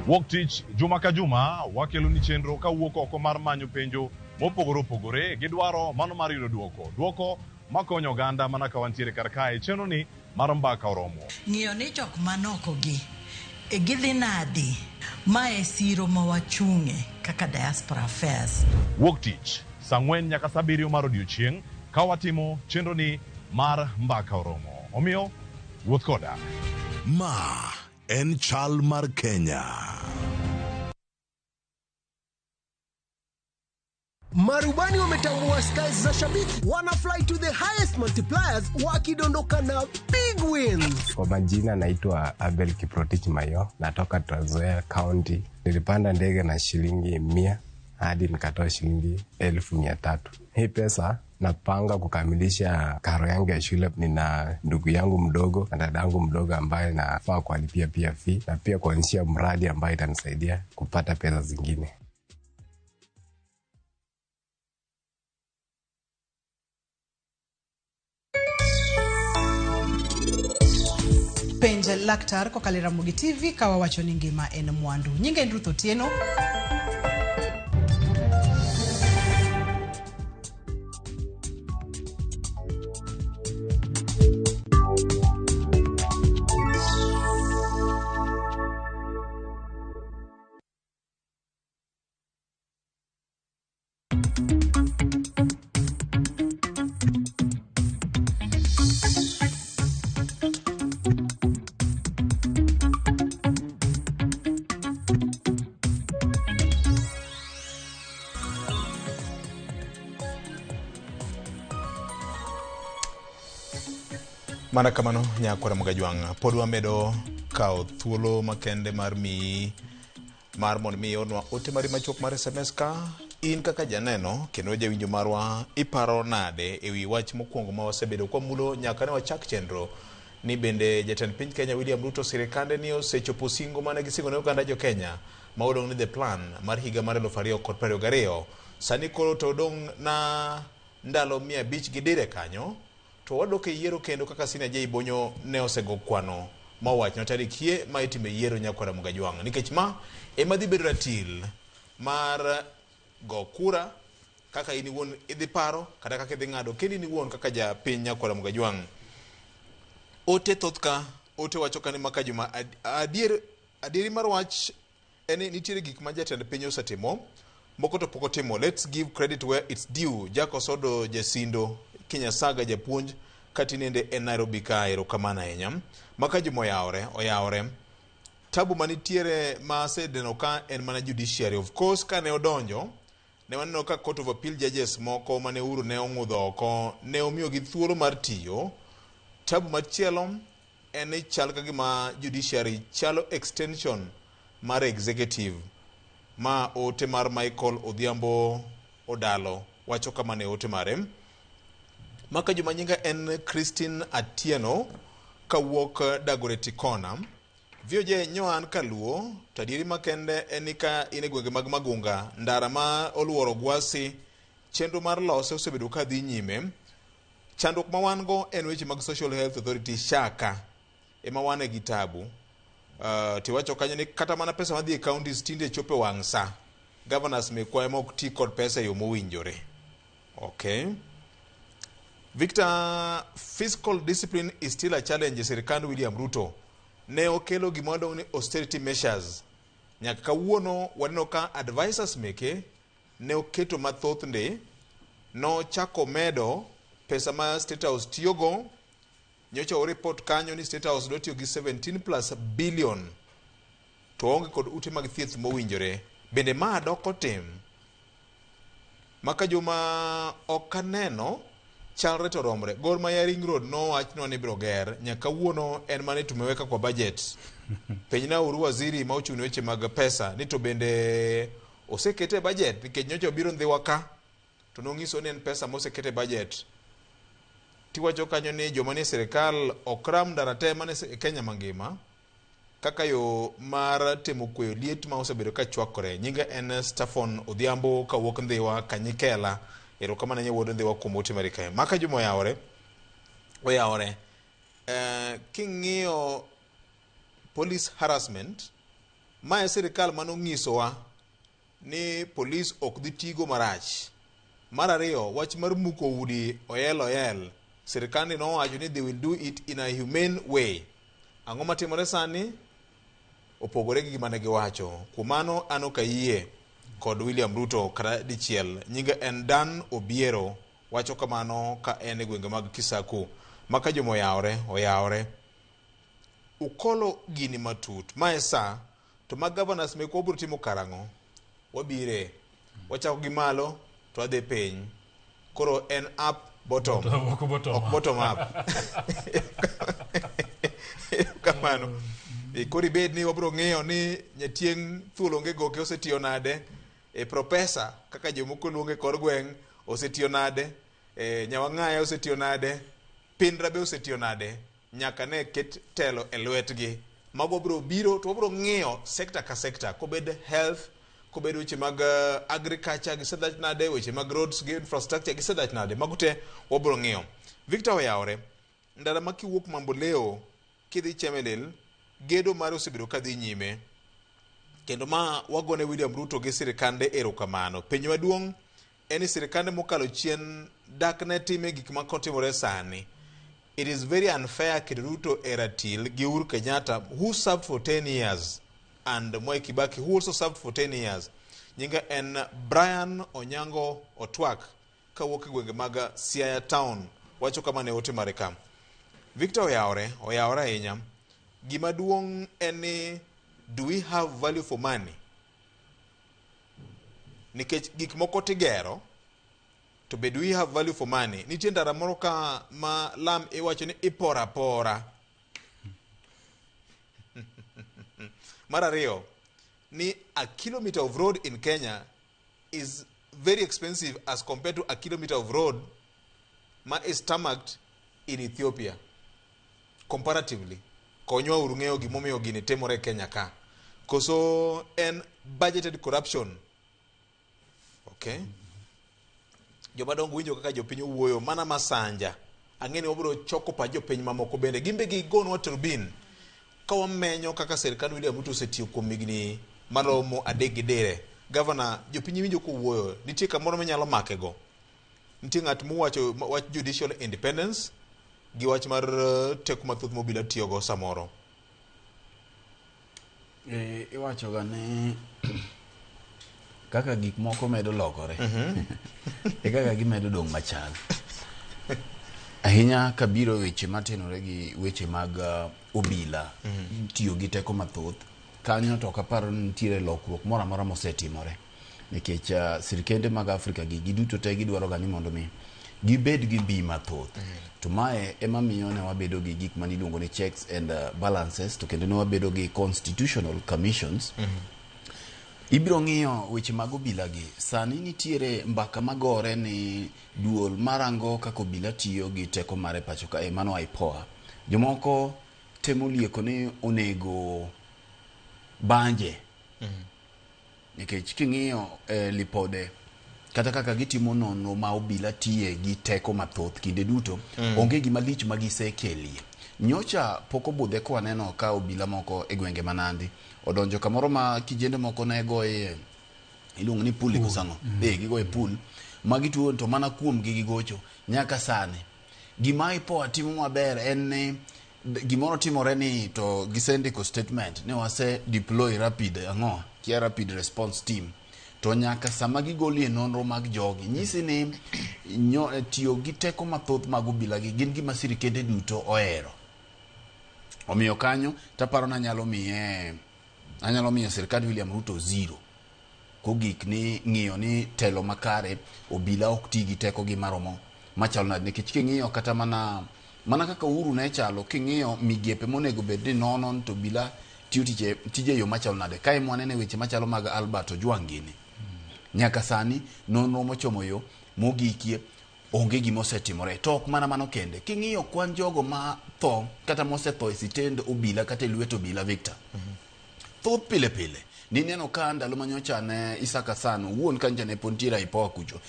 Wuok tich juma ka juma wakelo ni chenro kawuok oko mar manyo penjo mopogore opogore gi dwaro mano mar yudo duoko. Duoko makonyo oganda mana ka wantiere kar kae chenro ni mar mbaka oromo. Ng'iyo ni jok manoko gi e gidhi nadi ma e siro ma wachung'e kaka diaspora affairs. Wuok tich saa 4 nyaka saa 7 mar odiochieng' ka watimo chenro ni mar mbaka oromo. Omiyo wuoth koda. Ma en chal mar Kenya. Marubani wametambua skies za shabiki, wana fly to the highest multipliers wakidondoka na big wins. Kwa majina naitwa Abel Kiprotich Mayo, natoka Trans Nzoia County. Nilipanda ndege na shilingi 100 hadi nikatoa shilingi 300,000. Hii pesa napanga kukamilisha karo yangu ya shule. Nina ndugu yangu mdogo na dada yangu mdogo ambaye nafaa kuwalipia pia fee na pia kuanzisha mradi ambayo itanisaidia kupata pesa zingine. Penj laktar kokalo e Ramogi TV ka wawacho ni ngima en mwandu. Nyinga en Ruth Otieno. Mana kamano nyakwara Mugajwang' pod wamedo kawo thuolo makende mar miyi mar mondo mi iornwa ote mari machuok mar SMS ka in kaka janeno kendo jawinjo marwa iparo nade ewi wach mokwongo ma wasebedo kwamulo nyaka ne wachak chenro ni bende jatend piny Kenya William Ruto sirikande ni osechopo singo mane gisingo ne oganda jo Kenya ma odong' ni the plan mar higa mar 2022 sani koro to odong' na ndalo 500 gi dire kanyo to wadok e yiero kendo kaka Sina J Bonyo ne osego kwano ma owacho tarik hie ma itime yiero nyakwara Mugajwang' nikech ma ema dhi bedo ratil mar go kura kaka in iwuon idhi paro kata kaka idhi ng'ado kendi in iwuon kaka japiny nyakwara Mugajwang'. Ote thoth ka ote wacho ka ni maka juma adieri mar wach en ni nitiere gik ma jatend piny osetimo moko to pok otimo. Let's give credit where it's due. Jack Osodo Jasindo Kinyasaga japuonj katinende e Nairobi ka erokamano ahinya. Maka juma oyawore. Tabu manitiere ma aseneno ka en mana judiciary. Of course kane odonjo ne waneno ka Court of Appeal judges moko mane Uhuru ne ong'udho oko ne omiyogi thuolo mar tiyo. Tabu machielo en ni chal ka gima judiciary chalo extension mar executive. Ma ote mar Michael Odhiambo Odalo wacho kama ne ote mare. Maka juma nyinga en Christine Atieno kawuok Dagoretti Corner. VOJ nyoan kaluo to adieri makende en ni ka in e gwenge mag Magunga ndara ma oluoro Gwasi chenro mar lose osebedo ka dhi nyime. Chandruok ma wan go en weche mag Social Health Authority SHAKA ema wan gi tabu. Tiwacho kanyo ni kata mana pesa madhi e counties tinde chopo e wang' sa. Governors mekwa ema ok ti kod pesa e yo mowinjore. Okay. Victor, fiscal discipline is still a challenge e sirikand William Ruto. Ne okelo gima wadong' ni austerity measures. Nyaka kawuono waneno ka advisors meke ne oketo mathoth ndi, nochako medo pesa ma State House tiyogo. Nyocha o report kanyo ni State House dwa tiyo gi 17 plus billion to onge kod ute mag thieth mowinjore. Bende ma doko tim? Maka juma ok aneno chalre to romre. Gor Mahia Ring Road nowachnwa ni biro ger nyaka kawuono en mana tumeweka kwa budget. Penjna uru waziri ma ochung' ne weche mag pesa ni to bende osekete e budget nikech nyocha obiro Ndhiwa ka to nong'iso ni en pesa mosekete e budget. Tiwacho kanyo ni joma nie sirikal ok ram ndara te mane Kenya mangima kaka yo mar temo kweyo liet ma osebedo ka chwakore. Nyinge en Staffon Odhiambo kawuok Ndhiwa Kanyikela. Erokamano ahinya wuod Ndhiwa kuom ote mari kae. Maka juma oyawore. King'iyo police harassment, ma e sirikal manong'isowa ni police ok dhi tigo marach. Mar ariyo, wach mar muko udi oyel oyel. Sirikandi nowacho ni they will do it in a humane way. Ang'o matimore sani? Opogore gi gima ne giwacho. Kuom mano an ok ayie kod William Ruto kata dichiel. Nyinge en Dan Obiero wacho kamano ka en e gwenge mag Kisaku. Maka juma oyawore. Ukolo gini matut. Ma e sa to ma governors mekwa obiro timo karang'o? Wabire. Wachako gi malo to adhi piny. Koro en up bottom. Ok bottom Ok up. bottom up. Kamano. Koro ibed ni wabiro ng'iyo ni nyatieng' thuol onge goke osetiyo nade, profesa kaka jomoko luonge kor gweng' osetiyo nade, nyawang'aya osetiyo nade, Pindra be osetiyo nade, nyaka ne ket telo e lwetgi. Mago wabiro biro to wabiro ng'iyo sekta ka sekta, kobed health, kobed weche mag agriculture gisedhach nade, weche mag roads gi infrastructure gisedhach nade, mago te wabiro ng'iyo. Victor oyawore, ndara ma kiwuok Mamboleo kidhi Chemelil, gedo mare osebedo kadhi nyime. Kendo ma wagone William Ruto gi sirikande erokamano. Penjo maduong' en ni sirikande mokalo chien dak ne time gik ma kotimore sani. It is very unfair keto Ruto e ratil gi Uhuru Kenyatta who served for 10 years and Mwai Kibaki who also served for 10 years. Nyinga en Brian Onyango Otwak kawuok e gwenge mag Siaya Town. Wacho kama ne ote mare ka. Victor oyawore, oyawore ahinya. Gima duong' en ni do we have value for money? Nikech gik moko tigero, to be do we have value for money? Nitie ndara moro ka ma lam iwacho ni ipora pora. Mar ariyo, ni a kilometer of road in Kenya is very expensive as compared to a kilometer of road ma is tarmacked in Ethiopia. Comparatively, konywa uru ng'eyo gimomiyo gini timore e Kenya ka. Koso en budgeted corruption. Okay. Joma dongo winjo kaka jopiny owuoyo, mana masanja. Ang'e ni wabiro choko pach jopiny mamoko bende. Gin be gigonwa turbin. Ka wamenyo kaka sirkand William Ruto osetiyo kuom higni maromo 3 gi dire. Governor, jopiny winjo kowuoyo, nitie kamoro minyalo makego. Nitie ng'at mowacho wach judicial independence gi wach mar teko mathoth ma obila tiyogo samoro. Iwacho ga ni kaka gik moko medo lokore e kaka gimedo dong' machal. Ahinya kabiro weche matenore gi weche mag obila tiyo gi teko mathoth kanyo to ok apar ni nitiere lokruok moro amora mosetimore nikech sirkende mag Afrika gi giduto te gidwaro ga ni mondo mi gibed gi mbii mathoth. To mae ema miyo ne wabedo gi gik mane iluongo ni checks and balances, to kendo ne wabedo gi constitutional commissions. Ibiro ng'iyo weche mag obila gi sani nitiere mbaka magore ni duol marango kaka obila tiyo gi teko mare pacho ka mano IPOA. Jomoko temo lieko ni onego banje nikech king'iyo lipode kata kaka gitimo nonro ma obila tiye gi teko mathoth kinde duto onge gima lich ma gisekelie. Nyocha pok obudhe ka waneno ka obila moko e gwenge ma Nandi odonjo kamoro ma kijende moko ne goye, iluongo ni pool koso ang'o? Gigoye pool ma gituo to mana kuom gi gigocho nyaka sani. Gima IPOA timo maber en ni gimoro timore ni to gisendiko statement ni wase deploy rapid ang'o kia rapid response team, to nyaka sama gigolie nonro mag jogi nyisi ni tiyo gi teko mathoth mag obila gi gin gima sirikende duto ohero. Omiyo kanyo taparo ni anyalo miyo sirkand William Ruto 0 kogik ni ng'iyo ni telo makare obila ok ti gi teko gi maromo machalo nade, nikech king'iyo kata mana kaka Uhuru ne chalo, king'iyo migepe monego bed ni nono to obila tiyo tije e yo machalo nade. Kae mwanene weche machalo mag Albert Ojwang' gini nyaka sani nonro mochomo yo mogikie onge gima osetimore. To ok mana mano kende, king'iyo kwan jogo ma tho kata mosetho e sitend obila kata e lwet obila, Victor, thoth pile pile nineno ka ndalo manyocha ne Isaac Hassan owuon ka nyocha ne pod nitiere IPOA kucho,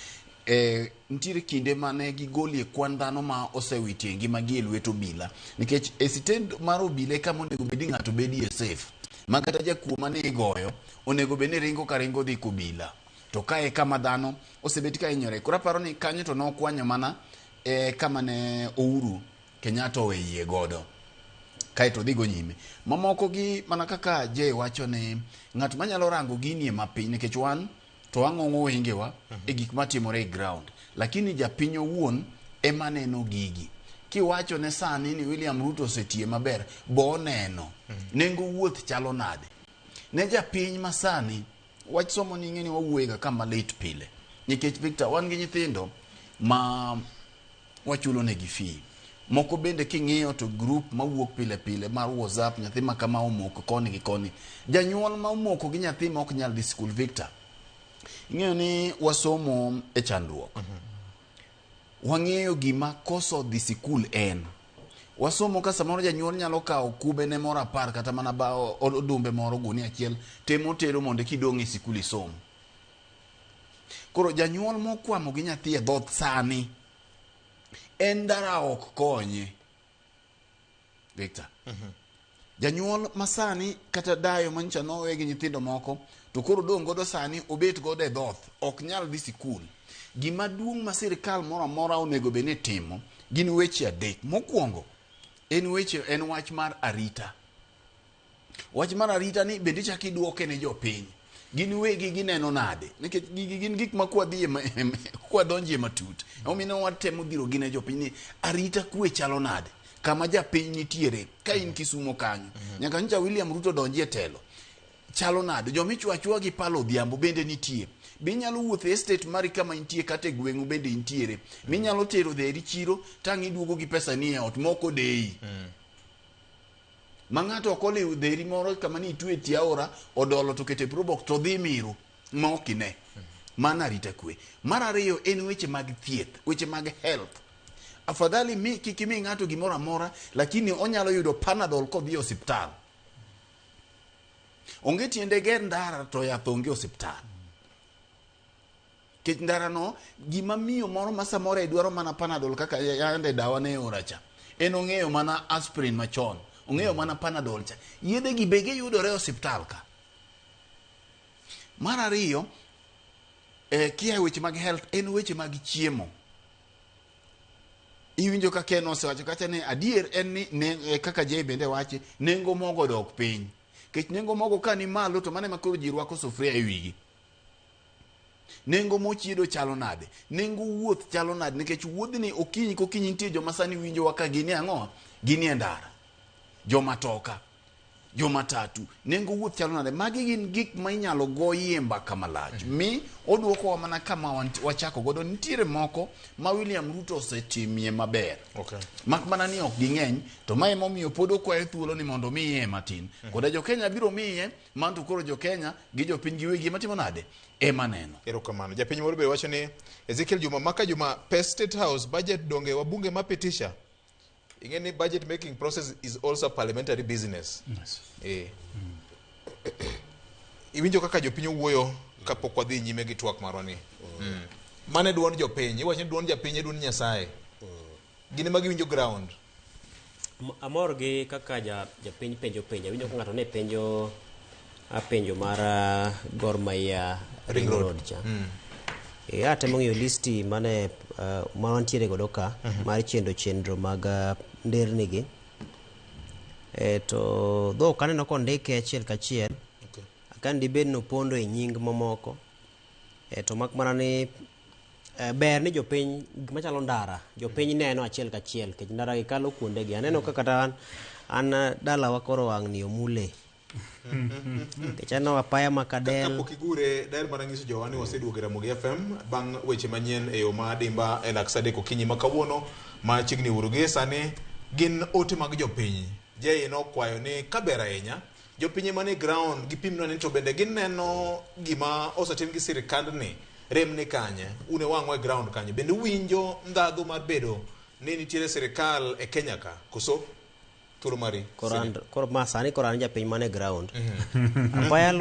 nitiere kinde mane gigolie kwan dhano ma osewitie ngimagi e lwet obila, nikech e sitend mar obila e kama onego bed ni ng'ato bedie safe, ma kata jakuo mane igoyo onego bed ni ringo ka ringo dhi kobila, to kae kama dhano osebet ka hinyore. Koro aparo ni kanyo to nokwanyo mana kama ne Uhuru Kenyatta oweyie godo kaeto odhi go nyime. Mamoko gi mana kaka Jay wacho ni ng'at manyalo rango gini e mapiny, nikech wan to wang'ong'o wengewa e gik matimore e ground, lakini japiny owuon ema neno gigi. Kiwacho ne sani ni William Ruto osetiye maber, bo neno nengo wuoth chalo nade ne japiny masani. Wach somo ni ing'e ni wawuoyega kama lit pile. Nikech Victor, wan gi nyithindo ma wachulo negi fee. Moko bende king'iyo to group mawuok pile pile mar WhatsApp, nyathi ma kama omoko koni gi koni. Janyuol ma omoko gi nyathi ma ok nyal dhi skul, Victor, ing'eyo ni wasomo e chandruok. Wang'eyo gima koso dhi sikul en. Wasomo ka samoro janyuol nyalo kawo kube ne moro 10 kata mana ba odumbe moro gunia achiel temo tero mondo kidong' e sikul isom. Koro janyuol mokwamo gi nyathi e dhoth sani en ndara ok konye. Victor. Janyuol masani kata dayo manyicha nowe gi nyithindo moko to koro odong' godo sani obet godo e dhoth ok nyal dhi sikul. Gima duong' ma sirikal moro amora onego bed ni timo gin weche adek. Mokwongo en weche en wach mar arita. Wach mar arita ni bende ichako iduoke ne jopiny. Gin wegi gineno nade? Nikech gigi gin gik ma kwadhie kwadonjie matut. Emomiyo watemo dhiro gi ne jopiny ni arita kwe chalo nade? Kama japiny nitiere ka in Kisumo kanyo. Nyaka nyocha William Ruto donjie telo. Chalo nade? Joma ichwo achwoa gi pala odhiambo bende nitie. Be inyalo wuotho e estate mari kama intie kata e gweng'u bende intiere. Minyalo tero dheri chiro tang' iduogo gi pesa ni e ot mok odeyi. Ma ng'ato ok oliwo dheri moro kama ni itwe tie aora odolo to kete probox to dhi miru ma ok ine. Mano arita kwe. Mar ariyo en weche mag thieth, weche mag health. Afadhali mi kik imi ng'ato gimoro amora lakini onyalo yudo Panadol kodhi e osiptal. Onge tiende ger ndara to yath onge osiptal. Kech ndara no gima miyo moro ma samoro e dwaro mana Panadol kaka yande dawa ne ora cha. En ong'eyo mana aspirin machon, ong'eyo mana Panadol cha. Yedhe gi be giyudore e osiptal ka. Mar ariyo, kia e weche mag health en weche mag chiemo. Iwinjo ka Ken osewacho kacha ni adier en ni ne, kaka Jay bende wache, nengo mogo dok piny. Kech nengo mogo ka ni malo to mano ema koro ji rwako sufuria e wigi. Nengo mochiedo chalo nade? Nengo wuoth chalo nade? Nikech wuodhni okinyi kokinyi nitie joma sani winjowa ka ginie ang'o? Ginie ndara. Joma toka, joma tatu. Nengo wuoth chalo nade? Magi gin gik ma inyalo goyie mbaka malach. Mi oduokowa mana kama wachako godo. Nitiere moko ma William Ruto osetimie maber. Okay. Mak mana ni ok ging'eny, to ma emomiyo pod okwayo thuolo ni mondo miye matin. Koda jo Kenya biro miye, man to koro jo Kenya gi jopiny giwegi ema timo nade? Ema neno. Erokamano. Japiny moro be wacho ni Ezekiel Juma maka Juma pes State House budget donge wabunge ma pitisha. Ing'e ni budget making process is also a parliamentary business. Yes. Iwinjo kaka jopiny owuoyo kapok wadhi nyime gi twak marwa ni. Mane duond jopiny, iwacho ni duond japiny e duond Nyasaye. Gin ema giwinjo ground. Amor gi kaka japiny penjo penjo. Awinjo ka ng'ato ne penjo penjo mar Gor Mahia Ring Road cha. Atemo ng'iyo listi mane ma wantiere godo ka mar chenro mag nderni gi. To dhok aneno kondike achiel kachiel. Akan dibed ni opondo e nying mamoko. To mak mana ni ber ni jopiny gima chalo ndara jopiny neno achiel kachiel nikech ndara gi kalo kuonde gi aneno ka kata an dalawa koro wang' ni omule nikech aneno apaya ma Kadel Kapok igure daher mana nyiso jowa ni waseduogo e Ramogi FM bang' weche manyien e yo ma dimba e lak sa 3 okinyi ma kawuono ma chiegni uru gi sani gin ote mag jopiny. Jay nokwayo ni kaber ahinya jopiny manie ground gipimnwa ni to bende gineno gima osetim gi sirikandni rem ni kanye un e wang'wa e ground kanyo bende uwinjo ndhadhu mar bedo ni nitiere sirikal e Kenya ka koso thuolo mari Koro ma sani koro an japiny mane ground. Apaya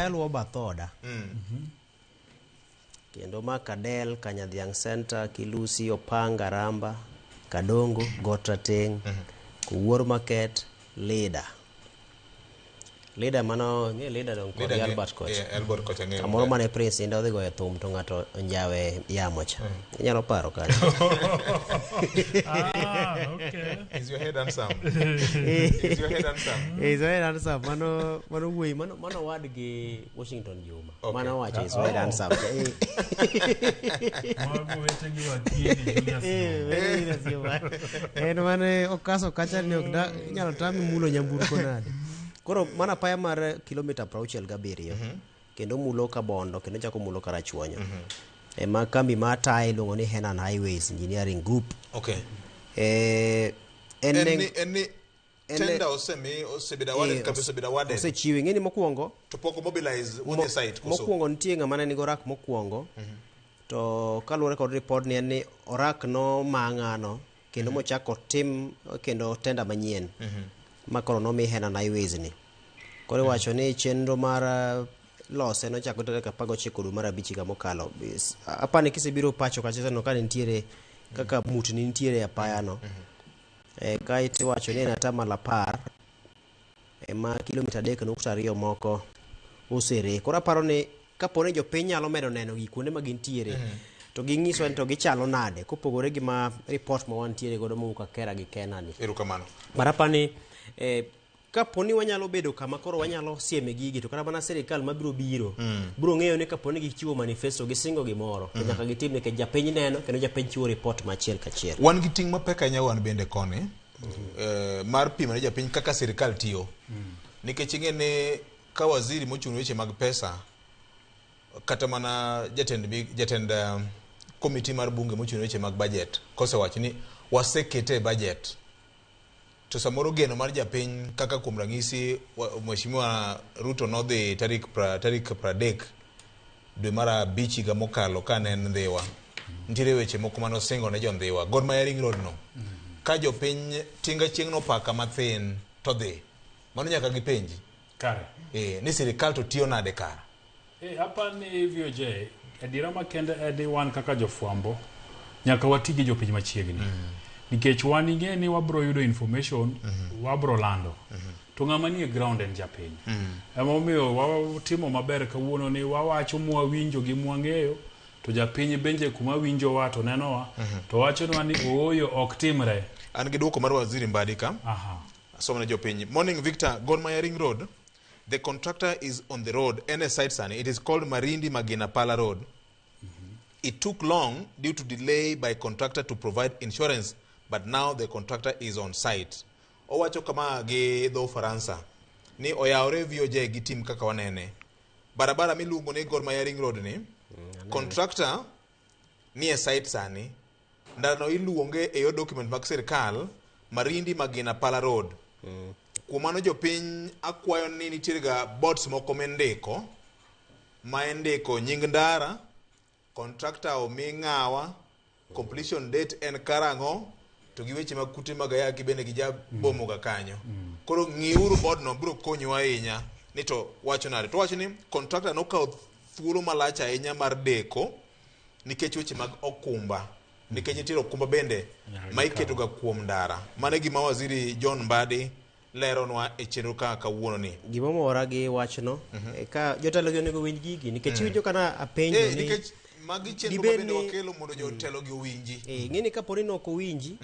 luwo bath oda. Kendo ma Kadel, Kanyadhiang' Center, Kilusi, Opanga, Ramba, Kadongo, Got Rateng', Kowuor Market, Leader. Leader mano ng'e Leader dong kod Albert kocha. Albert kocha ng'eyo. Kamoro mane Prince Inda odhi goyo thum to ng'ato onjawe yamo cha. Inyalo paro kanyo. Okay. Is your head handsome? Is your head handsome? Is your head handsome? Mano mano wuoyi mano mano wad gi Washington Juma. Okay. Mano wacho is your head handsome. Mago wetegi wakili Julius Juma. En mane okaso kacha ni ok da inyalo tami mulo nyamburko nade. Koro mano apaya mar kilomita 67 kendo mulo Kabondo kendo chako mulo Karachuonyo. Ema kambi ma taye iluongo ni Henan Highways Engineering Group. En En neng- ni en ni en tender osemi osebedo awarded Eh, kabisa, osebedo awarded. Osechiwe. Ing'e ni mokwongo To pok mobilize on the site koso. Mokwongo nitie ng'ama ne nigi orak mokwongo. To kaluwore kod report ni en ni orak noma ng'ano kendo mochako tim kendo tenda manyien ma koro nomi Henan Highways ni. Koro iwacho ni chenro mar lose nochako tarik 19 dwe mar abich higa mokalo. Apani kisebiro pacho kacha taneno ka nitiere kaka mutni nitiere e apaya no. Kaeto iwacho ni en atamalo 10 ema kilomita 3.2 moko osere. Koro aparo ni kapo ni jopiny nyalo medo neno gi kuonde ma gintiere, to ging'iso ni to gichalo nade kopogore gi ma report ma wantiere godo mowuok Akera gi Kena ni. Erokamano. But apani kapo ni wanyalo bedo kama koro wanyalo sieme gigi to kata mana sirikal mabiro biro biro ng'eyo ni kapo ni gichiwo manifesto gisingo gimoro to nyaka gitim nikech japiny neno kendo japiny chiwo report ma achiel kachiel. Wan gi ting' mapek ahinya wan bende koni mar pimo ne japiny kaka sirikal tiyo. Nikech ing'e ni ka waziri mochung' ne weche mag pesa kata mana jatend komiti mar bunge mochung' ne weche mag budget kosewacho ni wasekete e budget, to samoro geno mar japiny kaka kuom ranyisi Mheshimiwa Ruto nodhi tarik 30 dwe mar abich higa mokalo kane en Ndhiwa. Nitiere weche moko mane osingo ne jo Ndhiwa Gor Mahia Ring Road no. Ka jopiny tinga chieng' nopaka mathin to dhi, mano nyaka gipenji. Kare. Ni sirikal to tiyo nade kara? Apani VOJ, adiera makende en ni wan kaka jofwambo nyaka wati gi jopiny machiegni. Nikech wan ing'e ni wabro yudo information, wabro lando. To ng'ama nie ground en japiny. Emomiyo watimo maber kawuono ni wawacho mwawinjo gi mwang'eyo, to japiny benje kuma winjowa to nenowa, to wachonwa ni ooyo ok timre. An gi duoko mar waziri Mbadi ka. Asomo ne jopiny. Morning Victor, Gor Mahia Ring Road. The contractor is on the road. Any site sani. It is called Marindi Magina Pala Road. It took long due to delay by contractor to provide insurance, but now the contractor is on site. Owacho kama gi dho Faransa ni oyawre VOJ gi tim kaka wanene. Barabara miluongo ni Gor Mahia Ring Road ni, contractor ni e site sani. Ndalo iluonge e yor document mag sirikal Marindi Magina Pala Road. Kuom mano jopiny akwayo ni nitiere ga boards moko mindiko ma indiko nying ndara, contractor omi ng'awa, completion date en karang'o, to gi weche mag kute mag ayaki bende gijabomo ga kanyo. Koro ng'iuru board no biro konyo ahinya ni to wacho nade. To wacho ni contractor nokawo thuolo malach ahinya mar deko nikech weche mag okumba. Nikech nitiere okumba bende ma iketo ga kuom ndara. Mano e gima waziri John Mbadi leronwa e chenro ka kawuono ni. Gima omora gi wachno, ka jotelo gi onego winj gigi nikech iwinjo kana apenjo ni Nikech magi chenro dibed ma bende wakelo mondo jotelo gi owinji. Ing'e ni kapo ni nok owinji,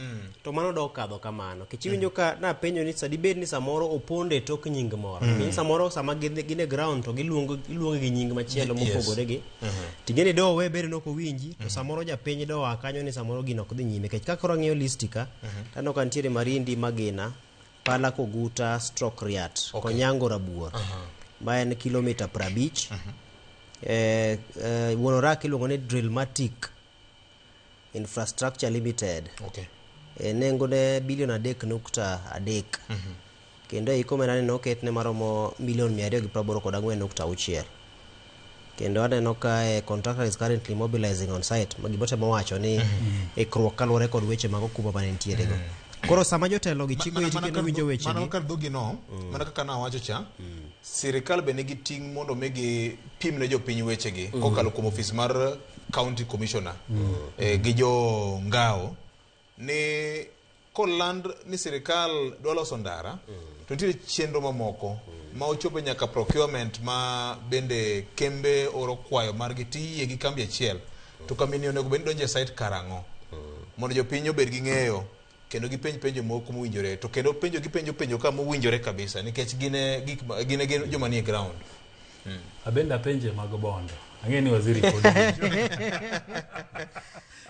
to mano dok kadho kamano. Nikech iwinjo ka napenjo ni dibed ni samoro opondo e tok nying moro. Ni samoro sama gin e ground to giluonge gi nying machielo mopogore gi. Ting'e ni do we bedo nok owinji, to samoro japiny do a kanyo ni samoro gino ok dhi nyime. Nikech kaka koro ang'iyo listi ka, taneno ka nitiere Marindi Magina, Pala Koguta stroke Riat, Konyango Rabuor. Ma en kilomita 50. Wuon orak iluongo ni Drillmatic Infrastructure Limited. Nengo ne bilion 3.3. Kendo ei komena ni noketne maromo milion 284.6. Kendo aneno ka contractor is currently mobilizing on site. Ma gimotemo wacho ni ikruok kaluwore kod weche mag okumba mane nitiere go. Koro sama jotelo gi chiko itgi kendo winjo weche Mana gi. kar dhogi no, mana kaka nawacho cha, sirikal be nigi ting' mondo mi gipim ne jopiny wechegi kokalo kuom ofis mar county commissioner gi jo ngao ni koland ni sirikal dwa loso ndara to nitiere chenro mamoko ma ochopo nyaka procurement ma bende kembe oro kwayo margi tiyie gi kambi achiel to kambi ni onego bed ni donjo e site karang'o mondo jopiny obed gi ng'eyo kendo gipenj penjo moko mowinjore to kendo penjo gipenjo penjo ka mowinjore kabisa nikech gin e gik ma- gin e gin joma nie ground. Abende apenje mag bondo. Ang'e ni waziri pod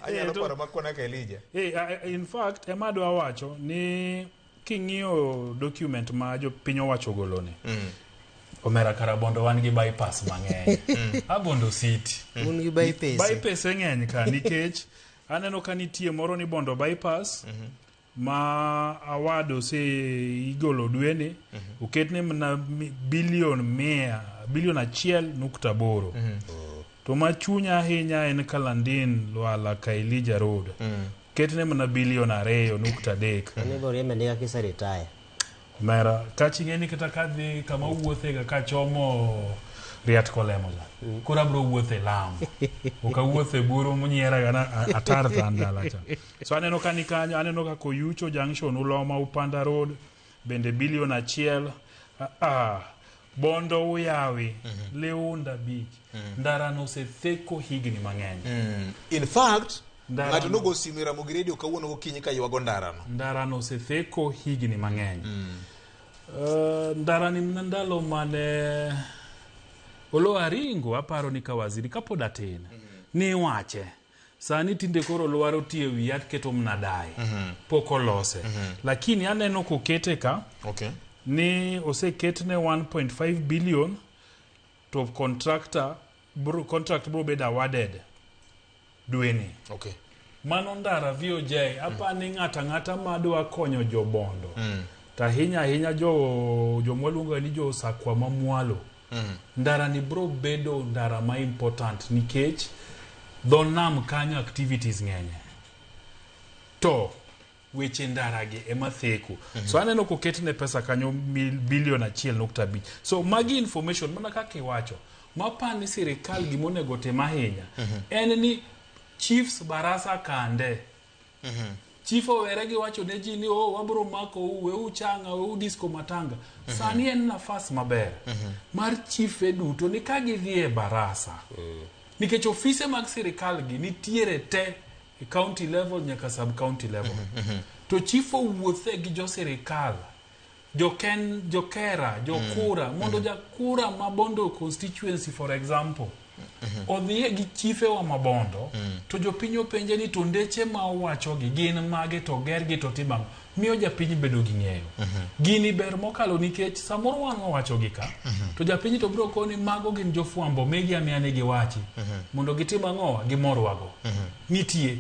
Anyalo paro makona ka Elijah. In fact, ema adwa wacho ni king'iyo document ma jopiny owacho ogoloni, Omera kara Bondo wan gi bypass mang'eny. A Bondo City. Un gi bypass. Bypass e ng'eny ka nikech aneno ka nitie moro ni Bondo bypass ma award ose igolo dweni oketne mana bilion 1.8. To ma chunya ahinya en Kalandin Lwala Kailija Road. Ketne mana bilion 2.3. Onego riembe ndiga kise retire. Mera, kach ing'e ni kata kadhi kama wuothega kachomo Riat Kolemo cha. Koro abro wuotho e lam. Ok awuoth e buru munyieraga na atar to an dala cha. So aneno ka ni kanyo, aneno ka Koyucho Junction, Uloma, Upanda Road, bende bilion 1. Bondo Uyawi, Leunda Beach. Ndara no osetheko higni mang'eny. In fact, Ndara ng'ato no- nogo simu e Ramogi Radio kawuono gokinyi ka ywago ndarano. Ndara no osetheko higni mang'eny. Ndara ni mana ndalo mane Oloo Aringo aparo ni ka waziri kapod atin niwache sani tinde koro lwaro tie wiya keto mna dai pok olose lakini aneno kokete ka ni oseketne 1.5 billion to contractor bro, contract bro bedo awarded dweni. Mano ndara VOJ apani ng'ato ang'ata madwa konyo jobondo to ahinya ahinya jo jomwaluongo ni jo sakwa mamwalo ndara ni bro bedo ndara ma important nikech dho nam kanyo activities ng'enye to weche ndara gi ema theko. So aneno koketne pesa kanyo bilion 1.5. So magi information mana kaka iwacho mapani sirikal gimonego tim ahinya en ni chiefs barasa kande chief owere gi wacho ne ji ni oh, wabro mako u weu changa weu disco matanga. Sani en nafas maber mar chife duto ni ka gidhi e barasa nikech ofise mag sirikal gi nitiere te e county level nyaka sub county level to chief owuothe gi jo sirikal joken jokera jokura mondo jakura ma Bondo constituency for example odhiye gi chife wa mabondo to jopiny openje ni to ndeche ma owachogi gin mage to gergi to timo ang'o miyo japiny bedo gi ng'eyo. Gini ber mokalo nikech samoro wan wawachogi ka to japiny to biro koni mago gin jofwambo megi amiya ni giwachi mondo gitim ang'owa gimorwago. Nitie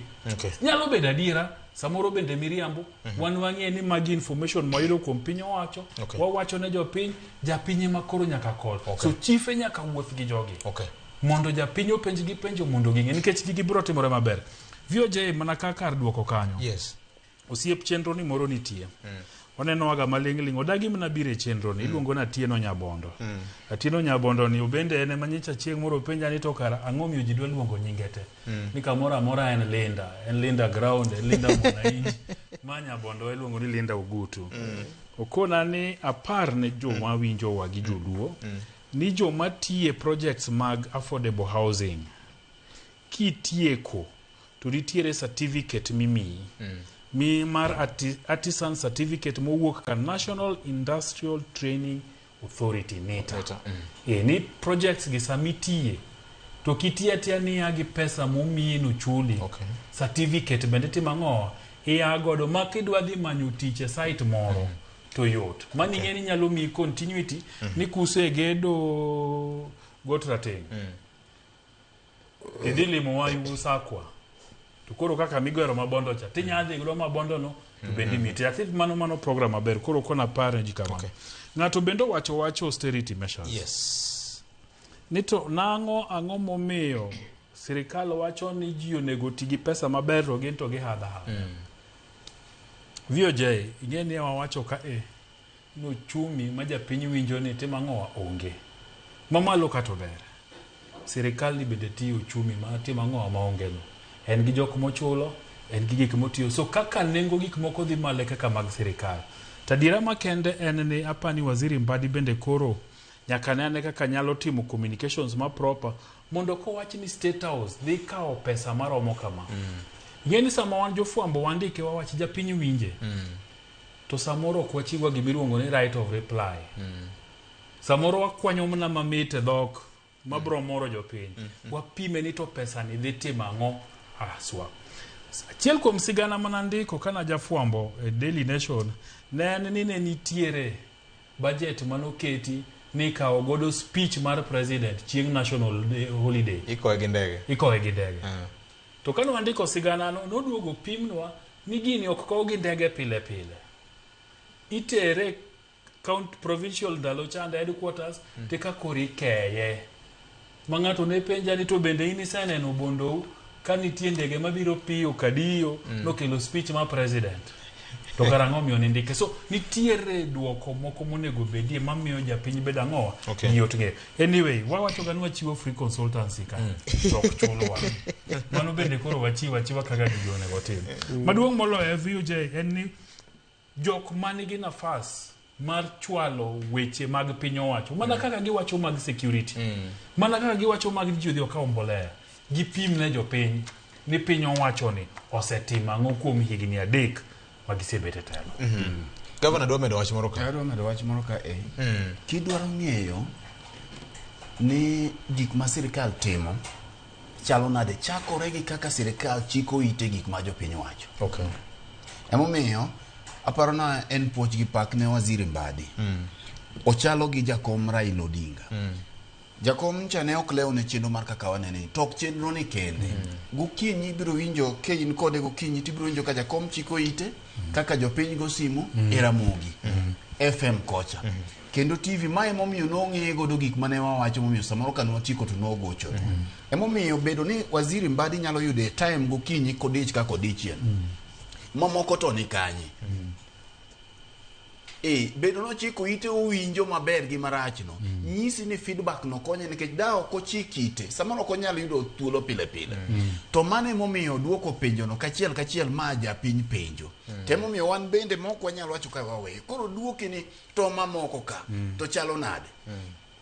nyalo bedo adiera samoro bende miriambo. Wan wang'e ni magi information mwayudo kuom piny owacho. Wawacho ne jopiny japiny ema koro nyaka kol. So chife nyaka wuoth gi jogi mondo japiny openj gi penjo mondo ging'e nikech gigi biro timore maber. VOJ mana kaka kar duoko kanyo. Osiep chenro ni moro nitie. Oneno waga maling'ling' odagi mana biro e chenro ni iluongo ni Atieno Nyabondo. Atieno Nyabondo ni obende en ema nyocha chieng' moro openja ni to kara ang'o miyo ji dwa luongo nyinge te. Ni kamoro amora en Linda, en Linda Ground, en Linda Mwananchi. Ma Nyabondo iluongo ni Linda Ogutu. Okona ni apar ne joma winjowa gi joluo ni joma tiye projects mag affordable housing kitieko to nitiere certificate mimiyi mi mar artisan certificate mowuok ka National Industrial Training Authority NITA. Ni projects gi samitiye to kitiyo atiya niya gi pesa momiyi nochuli. Certificate bende timo ang'o iya godo ma kidwa dhi manyo tich e site moro to yot. Mano ing'e ni nyalo miyi continuity ni kusegedo got rateng' tidhi limo wa Sakwa to koro kaka migero mabondo cha tinya dhi godo mabondo no to bende miti. I think mano program maber koro kona par ne ji kamano. Ng'ato bende owacho wach austerity measures. Ni to nang'o ang'o momiyo sirikal wacho ni ji onego ti gi pesa maber to gin to gihadha hadha. VOJ ing'e ni wawacho ka ni ochumi ma japiny winjo ni timo ang'o onge. Mamalo kata ober. Sirikal ni bende tiyo ochumi ma timo ang'o maonge no. En gi jok mochulo, en gi gik motiyo. So kaka nengo gik moko dhi malo e kaka mag sirikal. Tadiera makende en ni apani waziri Mbadi bende koro nyaka ne ane kaka nyalo timo communications ma proper mondo kowach ni State House dhi kawo pesa maromo kama. Ing'e ni sama wan jofwambo wandike wawach japiny winje. To samoro ok wachiwa gimiluongo ni right of reply. Samoro wakwanyo mana mamit e dhok mabro moro jopiny. Wapime ni to pesa ni dhi timo ang'o haswa. Achiel kuom sigana manandiko kana jafwambo e Daily Nation ne en ni ne nitiere budget manoketi ni ikawo godo speech mar president chieng' national day, holiday ikowe gi ndege ikowe gi ndege to kane wandiko sigana no noduogo pimnwa ni gini ok kow gi ndege pile pile itere count provincial ndalo chande headquarters mm. tika koro ikeye ma ng'ato ne penja ni to bende in iseneno bondou ka nitie ndege mabiro piyo kadiyo mm. nokelo speech ma president to karang'o omiyo nindike so nitiere duoko moko monego bedie mamiyo japiny bedo ang'owa Okay. yot ng'eyo anyway wawacho ga ni wachiwo free consultancy ka to ok chulwa mano bende koro wachiwo achiwa kaka gigi onego tim maduong' moloyo e VOJ en ni jok manigi nafas mar chwalo weche mag piny owacho mana kaka giwacho mag security mana kaka giwacho mag ji odhi okaw mbolea gipim ne jopiny ni piny owacho ni osetimo ang'o kuom higni adek ma gisebet e telo Gavana dwa medo wach moro ka. Adwa medo wach moro ka e. Kidwaro ng'eyo ni gik ma sirikal timo chalo nade chakore gi kaka sirikal chiko ite gik ma jopiny wacho. Okay. Emomiyo aparo na en puoch gi pak ne waziri Mbadi. Ochalo gi jakom Raila Odinga. Jakom cha ne ok lewo ne chenro mar kaka wanene ni to ok chenro ni kende. Gokinyi ibiro winjo ka in kode gokinyi tibiro winjo ka jakom chiko ite kaka jopiny go simu e Ramogi FM kocha. Kendo TV ma emomiyo nong'eye godo gik mane wawacho momiyo samoro ka nwatieko to nogochonwa. Emomiyo bedo ni waziri Mbadi nyalo yudo e time gokinyi kodich kaka odichiel. Mamoko to ni kanye? E, bedo nochiko ite owinjo maber gi marachno mm. nyisi ni feedback no konye nikech da ok ochik ite samoro ok onyal yudo thuolo pile pile mm. to mano emomiyo duoko penjono kachiel kachiel ma japiny penjo mm. to emomiyo wan bende mok wanyal wacho ka waweyo koro duoki ni to mamoko ka mm. to chalo nade mm.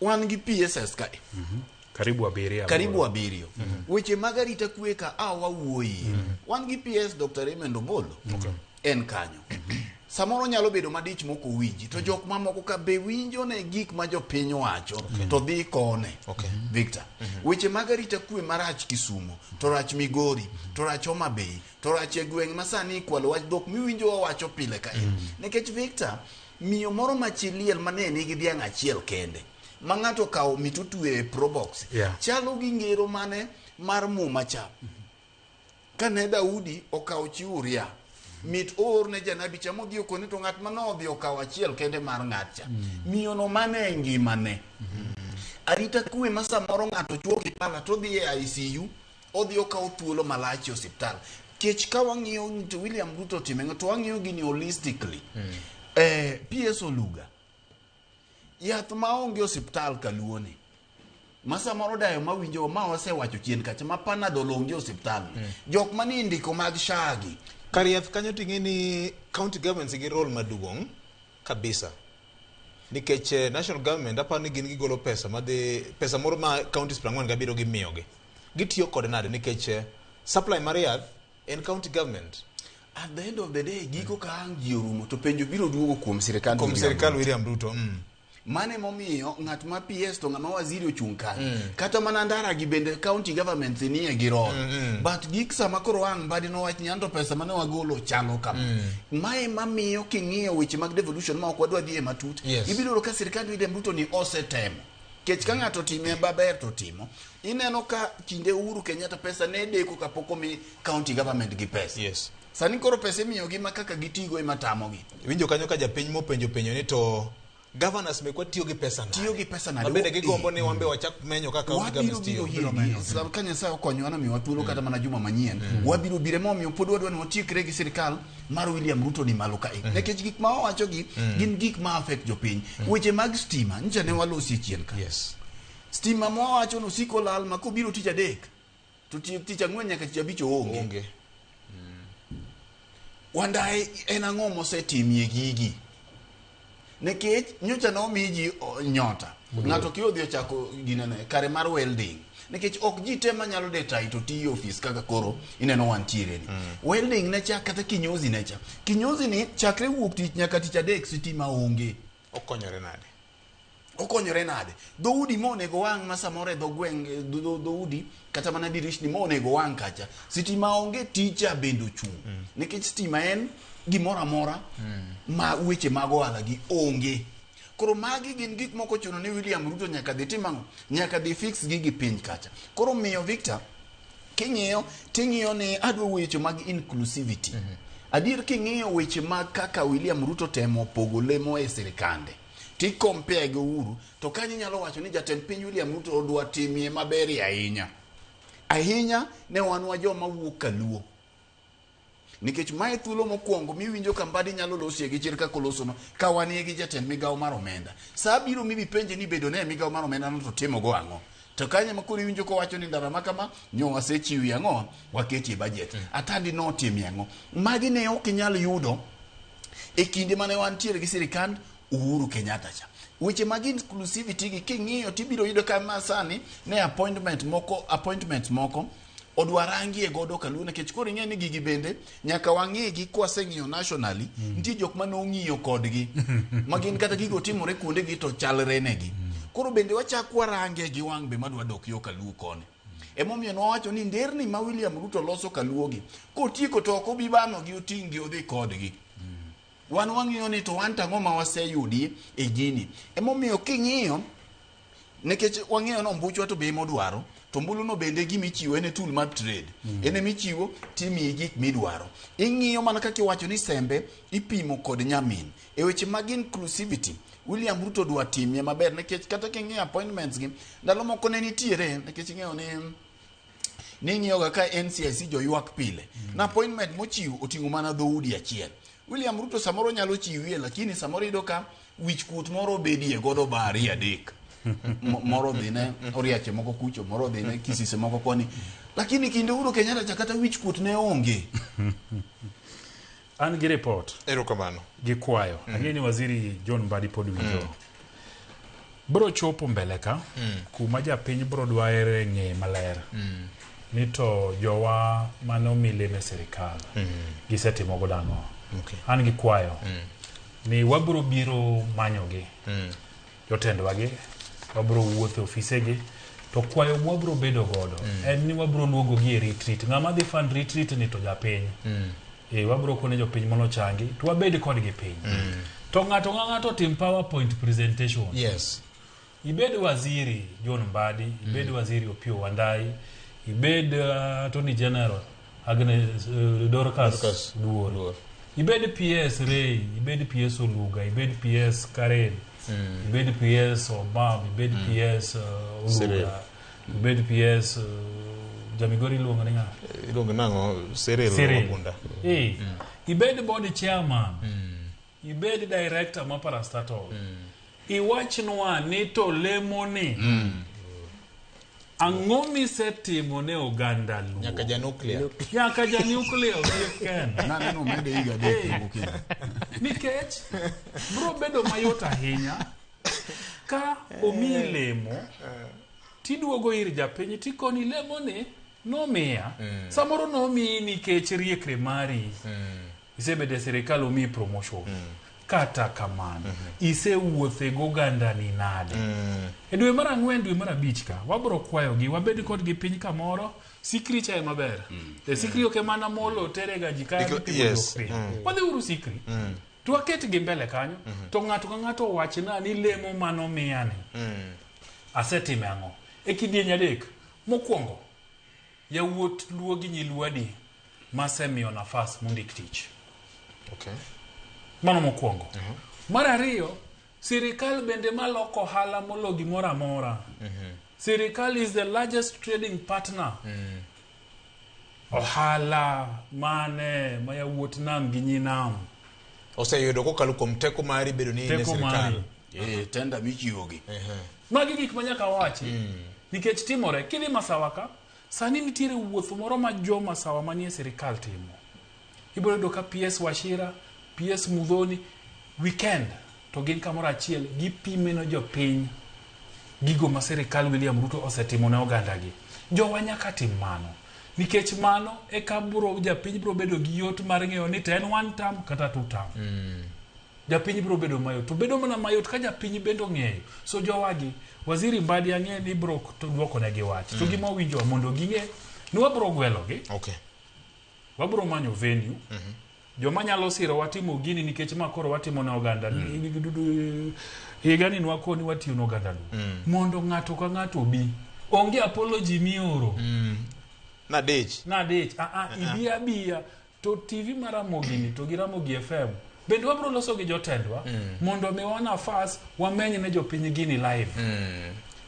wan gi PSS kae mm -hmm. karibu abiriyo karibu abiriyo mm -hmm. weche mag arita kwe ka a wawuoyie mm -hmm. wan gi PS Dr. Raymond Omolo okay. en kanyo samoro nyalo bedo madich mok owinji to jok mamoko ka be winjo ne gik ma jopiny wacho okay. to dhi kone okay. Victor mm -hmm. weche mag arita kwe marach Kisumo to rach Migori mm -hmm. to rach Homa Bay to rach e gweng' ma sani ikwalo wach dhok miwinjo wawacho pile kae mm -hmm. nikech Victor miyo moro ma chi liel mane nigi dhiang' achiel kende ma ng'ato okawo mit otweyo e probox Yeah. chalo gi ngero mane mar muma cha kane Daudi okawo chi Uria mit oor ne janabi cha modhi okone to ng'at mane odhi okawo achiel kende mar ng'at cha miyono mane e ngimane arita kwe ma samoro ng'ato chuo gi pala to odhi e ICU odhi okawo thuolo malach e osiptal kech ka wang'iyo ni to William Ruto otimo ang'o to wang'iyo gini holistically eh, PS Oluga yath maonge osiptal kaluoni ma samoro dayo mawinjo ma wasewacho chien kacha ma panadol onge osiptal mm. jok manie ndiko mag SHA gi Kar yath kanyo ting'e ni county governments gi role maduong' kabisa. Nikech eh, national government aparo ni gin gigolo pesa madhi pesa moro ma counties 47 gimiyogi. Gitiyo kode nade nikech eh, supply mar yath en county government. At the end of the day giko ka ang' ji orumo to penjo biro duogo kuom sirikal Kuom William sirikal Ruto. William Ruto. Mm. Mano emomiyo ng'at ma PS to ng'ama waziri ochung' kanyo mm. kata mana ndara gi bende county governments nie gi role mm -hmm. but gik sama koro ang' Mbadi nowach ni anto pesa mane wagolo chalo kama mm. mae mamiyo king'iyo weche mag devolution ma ok wadwa dhiye matut Yes. ibiro yudo ka sirikand William Ruto ni osetemo kech ka ng'ato time maber to timo ineno ka kinde Uhuru Kenyatta pesa ne deko kapok omi county government gi pesa yes. sani koro pesa imiyogi ma kaka gitigo ema tamogi Iwinjo kanyo ka japiny mopenjo penjo ni to governors mekwa tiyo gi pesa nade? Tiyo gi pesa nade? Ma bende gigombo ni wan be wachak menyo kaka county wabiro governments biro tiyo. hirgi Sa- ka nyasaye okonyowa nomiwa thuolo kata mana juma manyien wabiro biro emomiyo pod wadwa ni watiekre gi sirikal mar William Ruto ni malo kae nikech gik ma owachogi gin gik ma affect jopiny weche mag stima nyicha ne walosie chien ka yes. stima mwawacho no siko lal ma kobiro tich adek to tich ang'wen nyaka tich abich oonge Onge. Wandaye en ang'o mosetimie gigi nikech nyocha nomi ji nyota ng'ato ki odhi ochako ginene kare mar welding nikech ok ji te manyalo de tai to tiyo e ofis kaka koro ineno wantiere ni welding ne cha kata kinyozi ne cha kinyozi ni chakre wuok tich nyaka tich adek sitima onge Okonyore nade? Okonyore nade? Dhoudi monego wang' ma samoro e dho gweng' eh, dhoudi kata mana dirishni monego wang' kacha sitima onge ticha bende ochung' nikech stima en gimoro amora ma weche mag ohala gi onge. Koro magi gin gik moko ochuno ni William Ruto nyaka dhi tim ang'o? Nyaka dhi fix gigi piny kacha. Koro miyo Victor, king'iyo ting'iyo ni adwa weche mag inclusivity. Adier king'iyo weche mag kaka William Ruto temo pogo lemo e sirikande ti compare gi Uhuru to kanyo inyalo wacho ni jatend piny William Ruto odwa timie maberie ahinya. Ahinya ne wan wa joma wuok kaluo. Nikech mae thuolo mokwongo miwinjo ka Mbadi nyalo losie gi chir kaka olosono ka wanie gi jatend migawo mar omenda. Sa biro mibi penje ni bedo ne e migawo mar omenda no to timo go ang'o. To kanyo ema koro iwinjo kowacho ni ndara ma kama nyo wasechiwi ang'o waketie budget. Atandi notimie ang'o. Magi ne ok inyal yudo e kinde mane wantiere gi sirikand Uhuru Kenyatta cha. Weche mag inclusivity gi king'iyo tibiro yudo ka ma sani ne appointment moko appointments moko odwa rangie godo kaluo nikech koro ing'e ni gigi bende nyaka wang'igi kwaseng'iyo nationally nitie jok mane ong'iyo kodgi ma gin kata gigo timore kuonde gi to chalre negi koro bende wachak warange gi wang' be madwa dok yo kaluo koni emomiyo nwawacho ni nderni ma William Ruto loso kaluogi kotieko to ok obi banogi oting' gi odhi kodgi wan wang'iyo ni to wan tang'o ma waseyudi e gini emomiyo king'iyo nikech wang'eyo ni ombuchwa to be emodwaro to ombuluno bende gimichiwo en e tool mar trade en emichiwo timiyi gik midwaro ing'iyo mana kaka iwacho ni sembe ipimo kod nyamin e weche mag inclusivity William Ruto dwa timie maber nikech kata king'iyo appointments gi ndalo moko ne nitiere nikech ing'eyo ni ning'iyoga ka NCIC joywak pile na appointment mochiw oting'o mana dhoudi achiel William Ruto samoro nyalo chiwie lakini samoro iyudo ka wich kuot moro obedie godo ba ariyo adek moro dhine oriache moko kucho moro dhine kisise moko koni lakini kinde Uhuru Kenyatta cha kata wich kuot ne onge An gi report. Erokamano. Gi kwayo. Ang'e ni waziri John Mbadi pod winjo. Bro chopo mbele ka kuma japiny bro dware ng'e maler ni to jowa mane omi lemo e sirikal gisetimo godo ang'o. Okay. An gi kwayo ni wabro biro manyogi jotendwa gi wabro wuotho e ofisegi to kwayo mwabro bedo godo en ni wabro luongogi e retreat ng'ama dhi fund retreat ni to japiny e wabro kone jopiny mondo ochangi to wabed kodgi piny to ng'ato ka ng'ato tim powerpoint presentation yes ibed waziri John Mbadi ibed waziri Opiyo Wandayi ibed Attorney General Agnes Dorcas, Dorcas Duol ibed PS Ray ibed PS Oluga ibed PS Karen ibed PS Obam ibed PS Cyril. Oluga ibed PS Jamigori iluongo ni ng'a? Iluongo nang'o? Cyril Cyril. Wagunda. Eh, ibed board chairman ibed director ma parastatal iwachnwa ni to lemoni ang'o misetimo ne oganda luo Nyaka ja nuclear. nyaka ja nuclear osiep Ken naneno omede higa adek Eh. gokinyi nikech bro bedo mayot ahinya ka omiyi lemo tiduogo ir japiny tikoni lemoni nomiya samoro nomiyi nikech riekre mari isebedo e sirikal omiyi promotion kata kamano isewuothe gogandani nade e dwe mar ang'wen dwe mar abich ka wabro kwayogi wabed kodgi piny kamoro sikri cha ema ber e sikri ok emana molo terega ji ka Diko- yes. piny wadhi uru sikri to waketgi mbele kanyo to ng'ato ka ng'ato owachna ni lemo manomiyani asetime ang'o e kidieny adek mokwongo yawuot luo gi nyi luo adi masemiyo nafas mondik tich Okay. mano mokwongo mar ariyo sirikal bende maloko ohala molo gimoro amora sirikal is the largest trading partner ohala mane ma yawuot nam gi nyi nam Oseyudo kokalo kuom teko mari bedo ni in e Teko sirikal. mari. eh tenda michiwogi magi gik ma nyaka wachi nikech timore kidhi masawa ka sani nitiere wuoth moro ma jo masawa manie sirikal timo ibiro yudo ka PS Wachira PS Mudhoni weekend to gin kamoro achiel gipimeno jopiny gigo ma sirikal William Ruto osetimo ne ogandagi jowa nyaka tim mano nikech mano eka bro japiny bro bedo gi yot mar ng'eyo ni to en one term kata two term japiny biro bedo mayot to bedo mana mayot ka japiny bende ong'eyo so jowagi waziri Mbadi ang'e ni biro to dwokonegi wach to gima owinjo mondo ging'e ni wabiro gwelogi Okay. wabiro manyo venue joma nyalo siro watimo gini nikech ma koro watimo ne oganda Higani nwakoni watiyo ne oganda Luo. Mondo ng'ato ka ng'ato obi. Onge apology mioro. Nadich. Nadich. Ah, ah, ibi abiya. To TV mar Ramogi ni to gi Ramogi FM. Bende wabro loso gi jotendwa mondo omiwa nafas wameny ne jopiny gini live.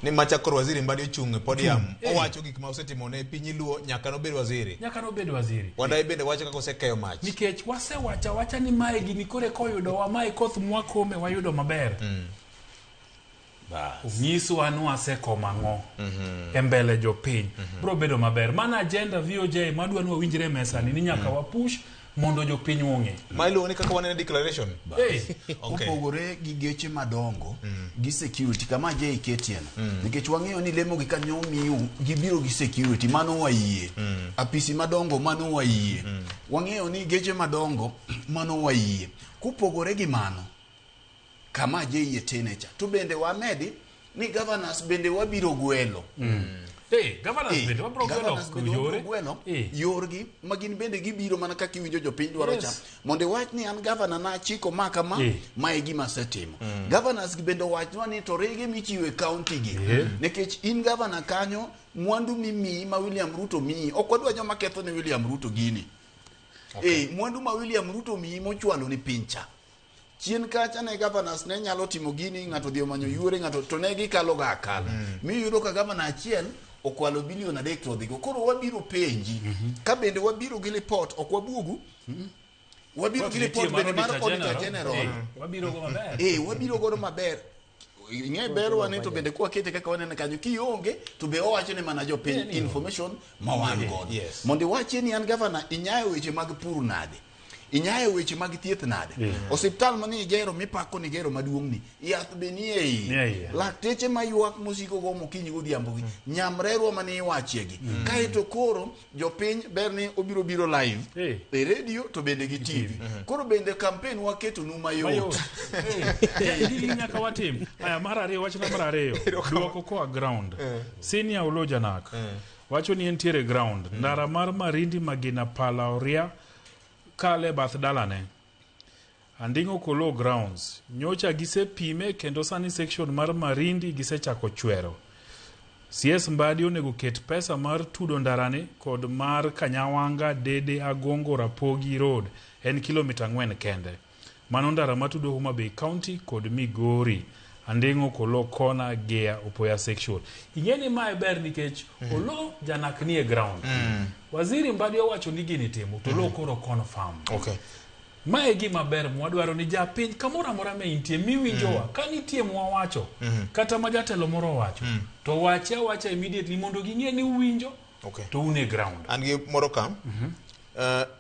Ni macha koro waziri Mbadi ochung' e podium Eh. owacho gik ma osetimo ne piny Luo nyaka nobed waziri. Nyaka nobed waziri. Wandayi bende wacho kaka osekeyo mach. Nikech wasewacho awacha ni mae gini koro eka oyudowa, mae koth mwakome wayudo maber. Onyiswa ni wasekomo ang'o e mbele jopiny. Bro bedo maber. Mana agenda VOJ madwa ni wawinjre e mesa ni ni nyaka wapush mondo jopiny ong'e. Ma iluongo ni kaka wanene declaration. Hey. Okay. Kopogore gi geche madongo gi security kama je iketieno nikech wang'eyo ni lemo gi kanyo miu gibiro gi security mano wayie apisi madongo mano wayie wang'eyo ni geche madongo mano wayie kopogore gi mano kama je iye tene cha to bende wamedi ni governors bende wabiro gwelo Hey, governors Eh, bende wabro gwelo governors bende wabiro yore. gwelo Eh. yorgi ma gin bende gibiro mana kaka iwinjo jopiny dwaro Yes. cha mondo iwach ni an gavana nachiko ma kama Eh. ma e gima asetimo governors gi bende owachnwa ni to rege michiwo e kaunti gi Eh. nikech in gavana kanyo mwandu mimiyi ma William Ruto miyi ok wadwa joma ketho ne William Ruto gini eh, mwandu ma William Ruto miyi mochwalo ni piny cha chien kacha ne governors ne nyalo timo gini ng'ato odhi omanyo yuore ng'ato to ne gikalo ga akala mi yudo ka gavana achiel okwalo bilion 3 to odhigo koro wabiro penji ka bende wabiro gi report ok wabuogu wabiro gi Nitie report bende mar auditor general Eh, wabiro go maber. eh wabiro godo maber ing'e berwa ni to bende kwakete kaka wanene kanyo kionge to be owacho ni mana jopiny information ma wan godo Yes. mondo iwachie ni an gavana inyayo weche mag pur nade inyayo weche mag thieth nade osiptal mane igero mipako ni igero maduong' ni yath be nie Nie iye iye. lakteche maywak mosiko go mokinyi godhiambo gi nyamrerwa mane iwachiegi kaeto koro jopiny ber ni obiro biro live Eh. e radio to bende gi tv koro bende campaign waketonu mayot Mayot. Eh, gigi nyaka watim. Aya, mar ariyo, wachna mar ariyo. Duoko koa ground. Senior Oloo Janak. Wacho ni entiere ground. Ndara mar Marindi Magina Pala Oria kale bath dalane. Anding'o Kolo grounds. Nyocha gisepime kendo sani section mar Marindi gisechako chwero. CS Mbadi onego ket pesa mar tudo ndarani kod mar Kanyawanga Dede Agongo Rapogi Road en kilomita 4 kende. Mano ndara matudo Homa Bay County kod Migori. Anding'o Kolo Kona Gea Opoya section. Ing'e ni mae ber nikech Oloo Janak nie ground. Waziri Mbadi owacho ni gini timo to Oloo koro confirm. Okay. Mae gima ber mwadwaro ni japiny kamoro amora ma intie miwinjowa ka nitie mwawacho kata ma jatelo moro owacho to wache awacha immediately mondo ging'e ni uwinjo Okay. to un e ground. An gi moro ka.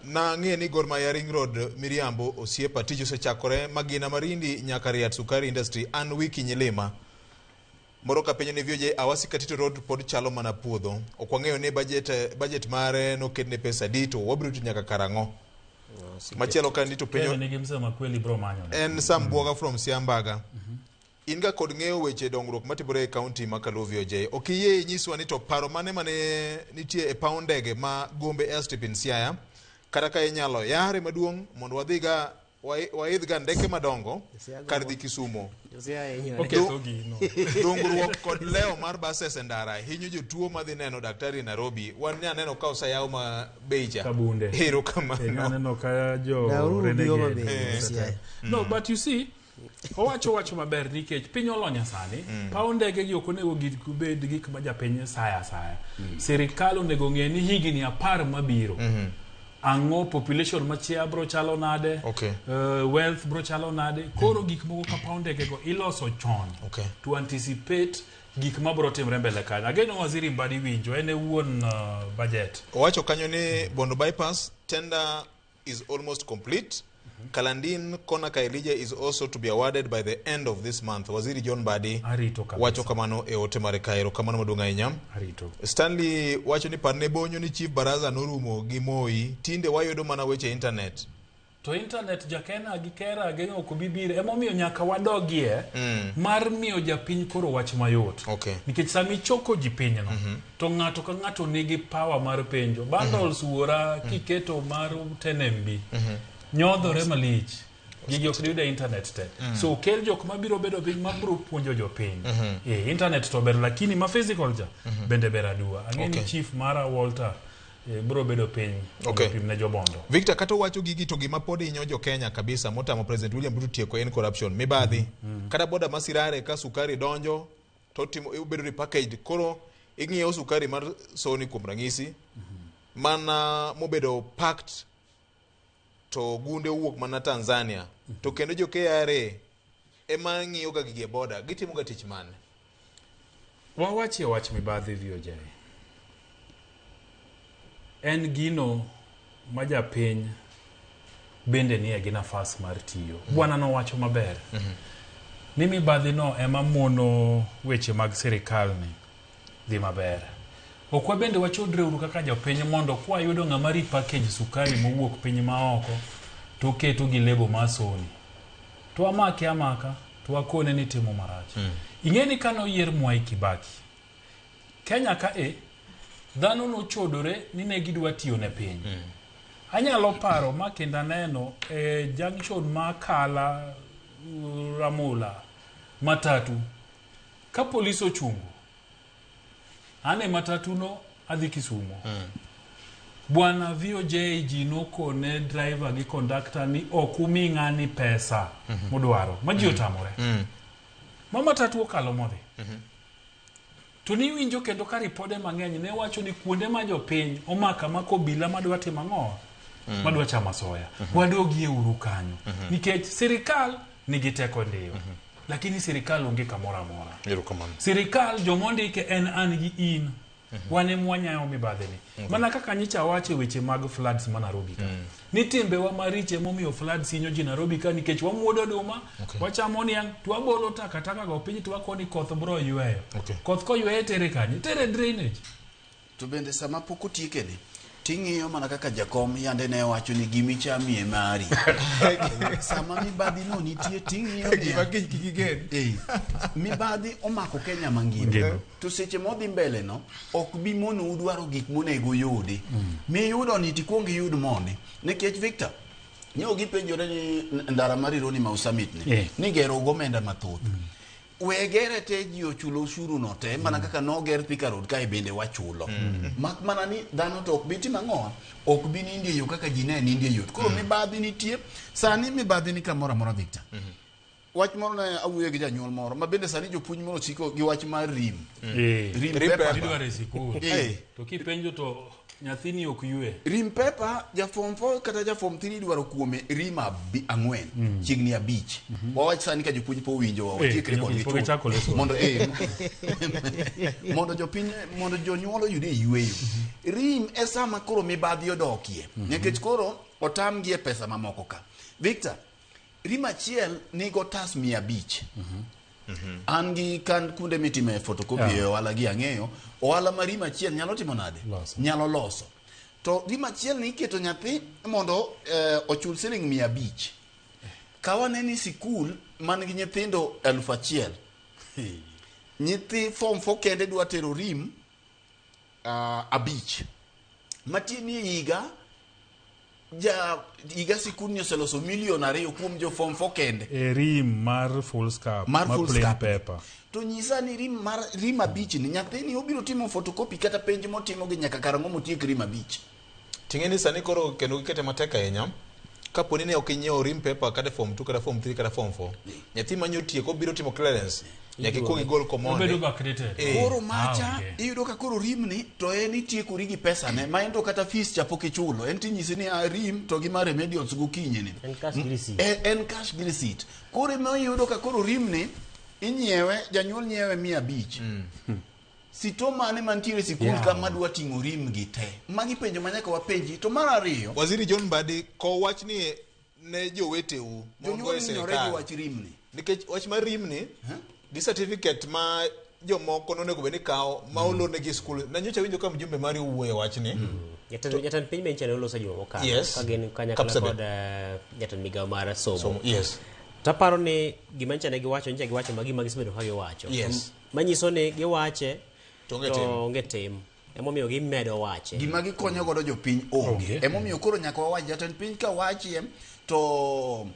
Nang'e ni Gor Mahia Ring Road Miriambo osiepa tich osechakore Magina Marindi nyaka Riat Sukari Industry an wiki Nyilima. Moro ka penjo ni VOJ Awasi Katito Road pod chalo mana puodho. Ok wang'eyo ni budget mare noketne pesa adi to wabiro rito nyaka karang'o. Machielo ka ni to penjo Kenya nigi msema kweli bro manyo. en Sam Bwoga from Siambaga. In ga kod ng'eyo weche dongruok matimore e kaunti ma Kaluo VOJ. Ok iyie inyiswa ni to paro mane mane nitie e paw ndege ma Gombe Airstrip in Siaya kata ka inyalo yare maduong' mondo wadhiga waidh ga ndeke madongo kar dhi Kisumo. Oketho gino. Dongruok kod leo mar buses e ndara hinyo jotuo madhi neno daktari e Nairobi. Wan ne aneno ka oseyaw ma bei cha. Kabunde. Erokamano. Aneno ka jo Dauru bi Homa renegade. Bay, Eh. Siaya. No, but you see, owacho wacho maber nikech piny olony sani paw ndege gi ok onego bed gik ma japiny saya asaya sirikal onego ng'e ni higni 10 mabiro ang'o population machia bro chalo nade Okay. Wealth bro chalo nade koro gik moko ka paw ndege go iloso chon Okay. to anticipate gik mabro timre mbele kanyo ageno waziri Mbadi winjo en e wuon budget Owacho kanyo ni Bondo bypass tender is almost complete. Kalandin Kona Kaelija is also to be awarded by the end of this month. Waziri John Mbadi Arito kabisa. wacho kamano e ote mare ka. Erokamano maduong' ahinya. Arito. Stanley wacho ni parne bonyo ni Chief Baraza norumo gi Moi. Tinde wayudo mana weche internet. To internet jakena gi kera geng'o ok bi biro emomiyo nyaka wadogie mar miyo japiny koro wach mayot. Okay. Nikech sama ichoko ji pinyno to ng'ato ka ng'ato nigi power mar penjo. Bundles wuora kiketo mar 10 MB nyodhore malich. Gigi ok diyud e internet te. So okel jok mabiro bedo piny mabiro puonjo jopiny. Eh, internet to ber lakini ma physical cha bende ber aduwa. Ang'e ni chief mara Walter biro bedo piny mondo opim ne jobondo. Victor kata owacho gigi to gima pod hinyo jo Kenya kabisa motamo President William Ruto tieko en corruption mibadhi kata boda ma Sirare ka sukari donjo to timo obedo repackaged koro ing'iewo sukari mar Sony kuom ranyisi mana mobedo packed to gunde owuok mana Tanzania to kendo jo KRA ema ng'iyo ga gigi e boda gitimo ga tich mane? Wawachie wach mibadhi VOJ. En gino ma japiny bende nie gi nafas mar tiyo. Bwana nowacho maber ni mibadhi no ema mono weche mag sirikal ni dhi maber. Ok wabende wachodre uru kaka jopiny mondo kwayudo ng'ama repackage sukari mowuok piny maoko to oketo gi lebo mar Sony. To wamake amaka to wakone ni timo marach. Ing'e ni kane oyier Mwai Kibaki, Kenya ka e, dhano nochodore ni ne gidwa tiyo ne piny. Anyalo paro ma kendo aneno e junction ma Kala Ramula matatu ka polis ochungo an e matatu no adhi Kisumo. Bwana VOJ ji nokone driver gi conductor ni ok umi ng'ani pesa modwaro ma ji otamore. Ma matatu okalo modhi. To niwinjo kendo ka ripode mang'eny ne wacho ni kuonde ma jopiny omako amaka obila madwa timo ang'o? Madwa chamo asoya. Wadogie uru kanyo. Nikech sirikal nigi teko ndiyo. Lakini sirikal onge kamoro amora. Erokamano. Sirikal jomondike en an gi in. Wan ema wanyayo mibadhi ni. Mana kaka nyicha wacho e weche mag floods ma Nairobi ka. Ni timbewa maricho emomiyo floods hinyo ji Nairobi ka nikech wamuodo oduma, wachamo niang', to wabolo takataka go piny to wakoni koth bro yweyo. Koth koyweyo tere kanye? Tere drainage. To bende sama pok otieke ni, ting'iyo mana kaka jakom yande ne wacho ni gimichamie mari. Sama mibadhi no nitie ting'iyo niya. Gima kiny kik igen. Eh, mibadhi omako Kenya mangima. Ngima. To seche modhi mbele no, ok bi monou dwaro gik monego uyudi. Miyudo ni tikuong iyud mondi. Nikech Victor, nyo gipenjore ni ndara mar Rironi Mau Summit ni, ni gero gomenda mathoth. We gere te ji ochulo ushuru no te mana kaka noger Thika Road kae bende wachulo. Mak mana ni dhano to ok bi timo ang'o? Ok bi nindie yo kaka ji ne nindie yot. Koro mibadhi nitie, sani mibadhi ni kamoro amora Victor. Wach moro ne awuoyo gi janyuol moro ma bende sani jopuonj moro siko gi wach mar rim. Rim paper. Idwaro e sikul. To kipenjo to nyathini ok ywe. Rim paper ja form 4 kata ja form 3 idwaro kuome rim 4 chiegni 5. Wawach sani ka jopuonj po winjo wa watiekre kodgi pok gichako leso. Mondo mondo jopiny mondo jonyuol oyud e yueyo. Rim e sama koro mibadhi odokie. Nikech koro otamgi e pesa mamoko ka. Victor, rim achiel nigo tas 500. An gi kan kuonde mitime photocopy e ohala gi ang'eyo. Ohala ma rim achiel nyalo timo nade? Nyalo loso. To rim achiel ni iketo nyathi mondo ochul siling 500. Kawane ni sikul man gi nyithindo 1000. Nyithi form 4 kende dwa tero rim 5. Matie ni higa ja higa sikul ni oseloso 2 million kuom jo form 4 kende. E rim mar full scap, Mar full plain scap. paper. To nyisa ni rim mar rim 5 ni nyathini obiro timo photocopy kata penj motimo gi nyaka karang'o motiek rim 5. Ting'e ni sani koro kendo gikete matek ahinya. Kapo ni ne ok inyiewo rim paper kata form 2 kata form 3 kata form 4, nyathi manyo tieko obiro timo clearance, nyaka ikuong igol komondi. Obedo backdated. Koro macha iyudo ka koro rim ni to en itiekori gi pesa ne ma en to kata fees cha pok ichulo en tinyisi ni rim to gi mar remedials gokinyi ni. En cash gi receipt. En cash gi receipt. Koro ema iyudo ka koro rim ni inyiewe janyuol nyiewe 500. Sito mane mantiere e sikul ka madwa ting'o rim gi te. Magi penjo ma nyaka wapenji. To mar ariyo, Waziri John Mbadi ko wach ni ne joweteu jonyuol e hinyore gi sirikal. wach rim ni. Nikech wach mar rim ni gi certificate ma jomoko nonego bed ni kawo ma olornegi e skul. Na nyocha winjo ka mjumbe mari owuoyo e wachni. Jatend piny be nyicha ne oloso juma mokalo Yes. ka gin kanyakla Kapsabet. kod jatend migawo mar somo. Somo, yes. Taparo ni gima nyicha ne giwacho nyicha giwacho ma gima gisebedo ka giwacho. Yes. Manyiso ni giwache To onge tim. onge tim. Emomiyo gimedo wache. Gima gikonyo godo jopiny onge. Emomiyo koro nyaka wawach jatend piny ka wachie to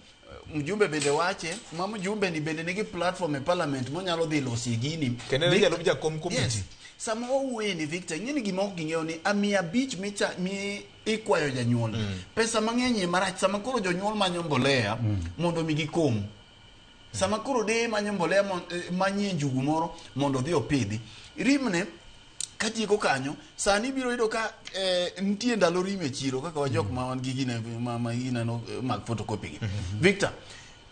Mjumbe bende wache ma mjumbe ni bende nigi platform e parliament monyalo dhi losie gini. Kendo en Victor- jalup jakom committee. Yes. Sama wawuoye ni Victor, ing'e ni gima ok ging'eyo ni a 500 micha mi ikwayo janyuol. Pesa mang'eny e marach sama koro jonyuol manyo mbolea mondo mi gikom. Sama koro deye manyo mbolea manyie njugu moro mondo odhi opidhi. Rimne katieko kanyo sani ibiro yudo ka nitie ndalo rim e chiro kaka wa jok ma wan gi gine ma gineno mag photocopy gi. Victor,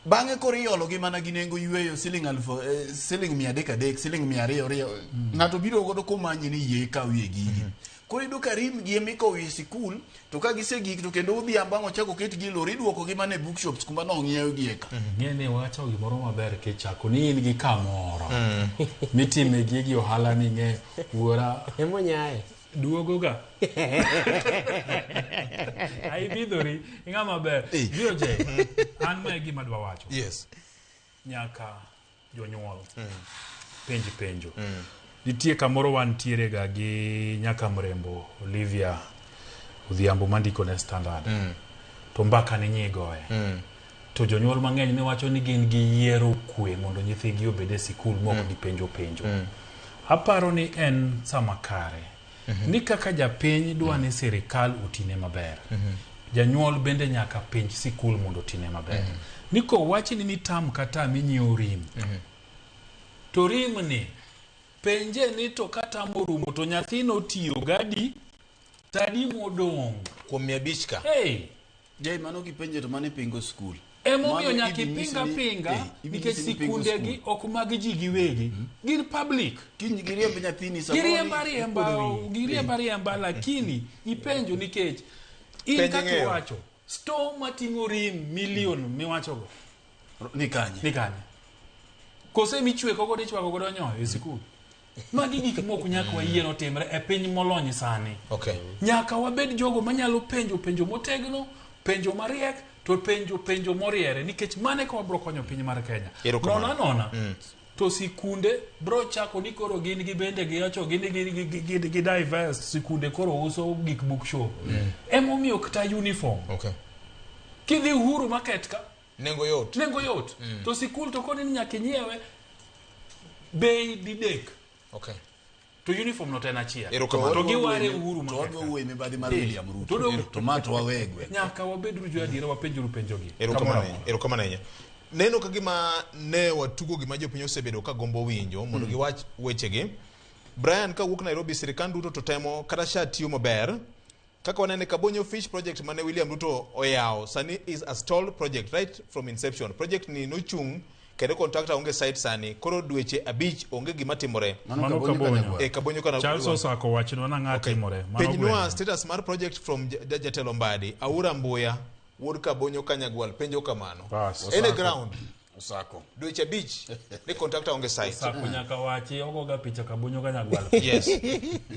bang'e koro iolo gi mana gi nengo yweyo siling alufu siling 300 300 siling 200 200 ng'ato biro godo komanyi ni yie ikawie gigi. Koro iyudo ka rim gi ema ikowo e sikul to ka gisegik to kendo odhiambo ang' ochako oketgi e lori iduoko gi mana e bookshops kuma nong'iew gi eka. Ng'e ni wacho gimoro maber kichako ni in gi kamoro mitime gigi ohala ni ng'e wuora emonyaye duogo ga aibidhori ing'ama ber VOJ an ma e gima adwa wacho yes nyaka jonyuol penj penjo nitie kamoro wantiere ga gi nyaka mrembo Olivia Odhiambo mandiko ne Standard to mbaka ni nyigoye to jonyuol mang'eny ne wacho ni gin gi yiero kwe mondo nyithigi obed e sikul mok gipenjo penjo aparo ni en sama kare ni kaka japiny dwa ni sirikal otine maber janyuol bende nyaka penj sikul mondo otine maber ni kowachni ni tam ka tam inyiewo rim to rim ni penje ni to ka tam orumo to nyathino otiyo gadi tadi modong' kuom 500 ka hey. Jai mano kipenje to mano ipingo skul. Emomiyo Mano nyaka ibi nyisi ipinga ni- pinga ibi nikech nyisi ni ipingo sikundegi skul. ok mag ji giwegi gin public Kiny giriemb nyathini samoro giriemba ni- riemba ikuodo wiyi. giriemba riemba lakini ipenjo nikech in Penjo kaka ing'eyo. iwacho store mating'o rim milion miwachogo Ni kanye? ni kanye kose michweko godo ichwako godo nyoyo e sikul magi gik mok nyaka wayie notimre e piny molony sani okay nyaka wabed jogo manyalo penjo penjo motegno penjo mariek to penjo penjo moriere nikech mano eka wabro konyo piny mar Kenya Erokamano. nona nona to sikunde bro chako ni koro gin gi bende giwacho gin gi divest sikunde koro uso gik bookshop emomiyo kata uniform okay kidhi Uhuru Market ka nengo yot nengo yot to sikul to koni ni nyaka inyiewe bei didek okay to uniform no to en achiel Erokamano. to giware Uhuru To Market wadwa ka. wuoyo e mibadhi mar William Ruto. To To ma to wawe e gweng'. nyaka wabed uru joadiera wapenjuru penjogi Erokamano Kamoro ahinya, erokamano ahinya. Neno ka gima ne watugo gima jopiny osebedo ka gombo winjo mondo giwach wechegi. Brian kawuok Nairobi sirikand Ruto to temo kata sha tiyo maber. Kaka wanene Kabonyo Fish Project mane William Ruto oyawo sani is a stalled project right from inception. Project ni nochung' kendo contractor onge site sani koro dweche 5 onge gima timore. Mano Kabonyo. E Kabonyo kana Charles Osako wachnwa nang'a timore Mano Penj nwa gweng'. status mar project from jatelo Mbadi, Aura Mbuya, wuod Kabonyo Kanyagwal, penjo kamano. Bas. En e Osako. ground Osako. dweche 5 ni contractor onge site. Osako nyaka wachi ogoga picha Kabonyo Kanyagwal Yes.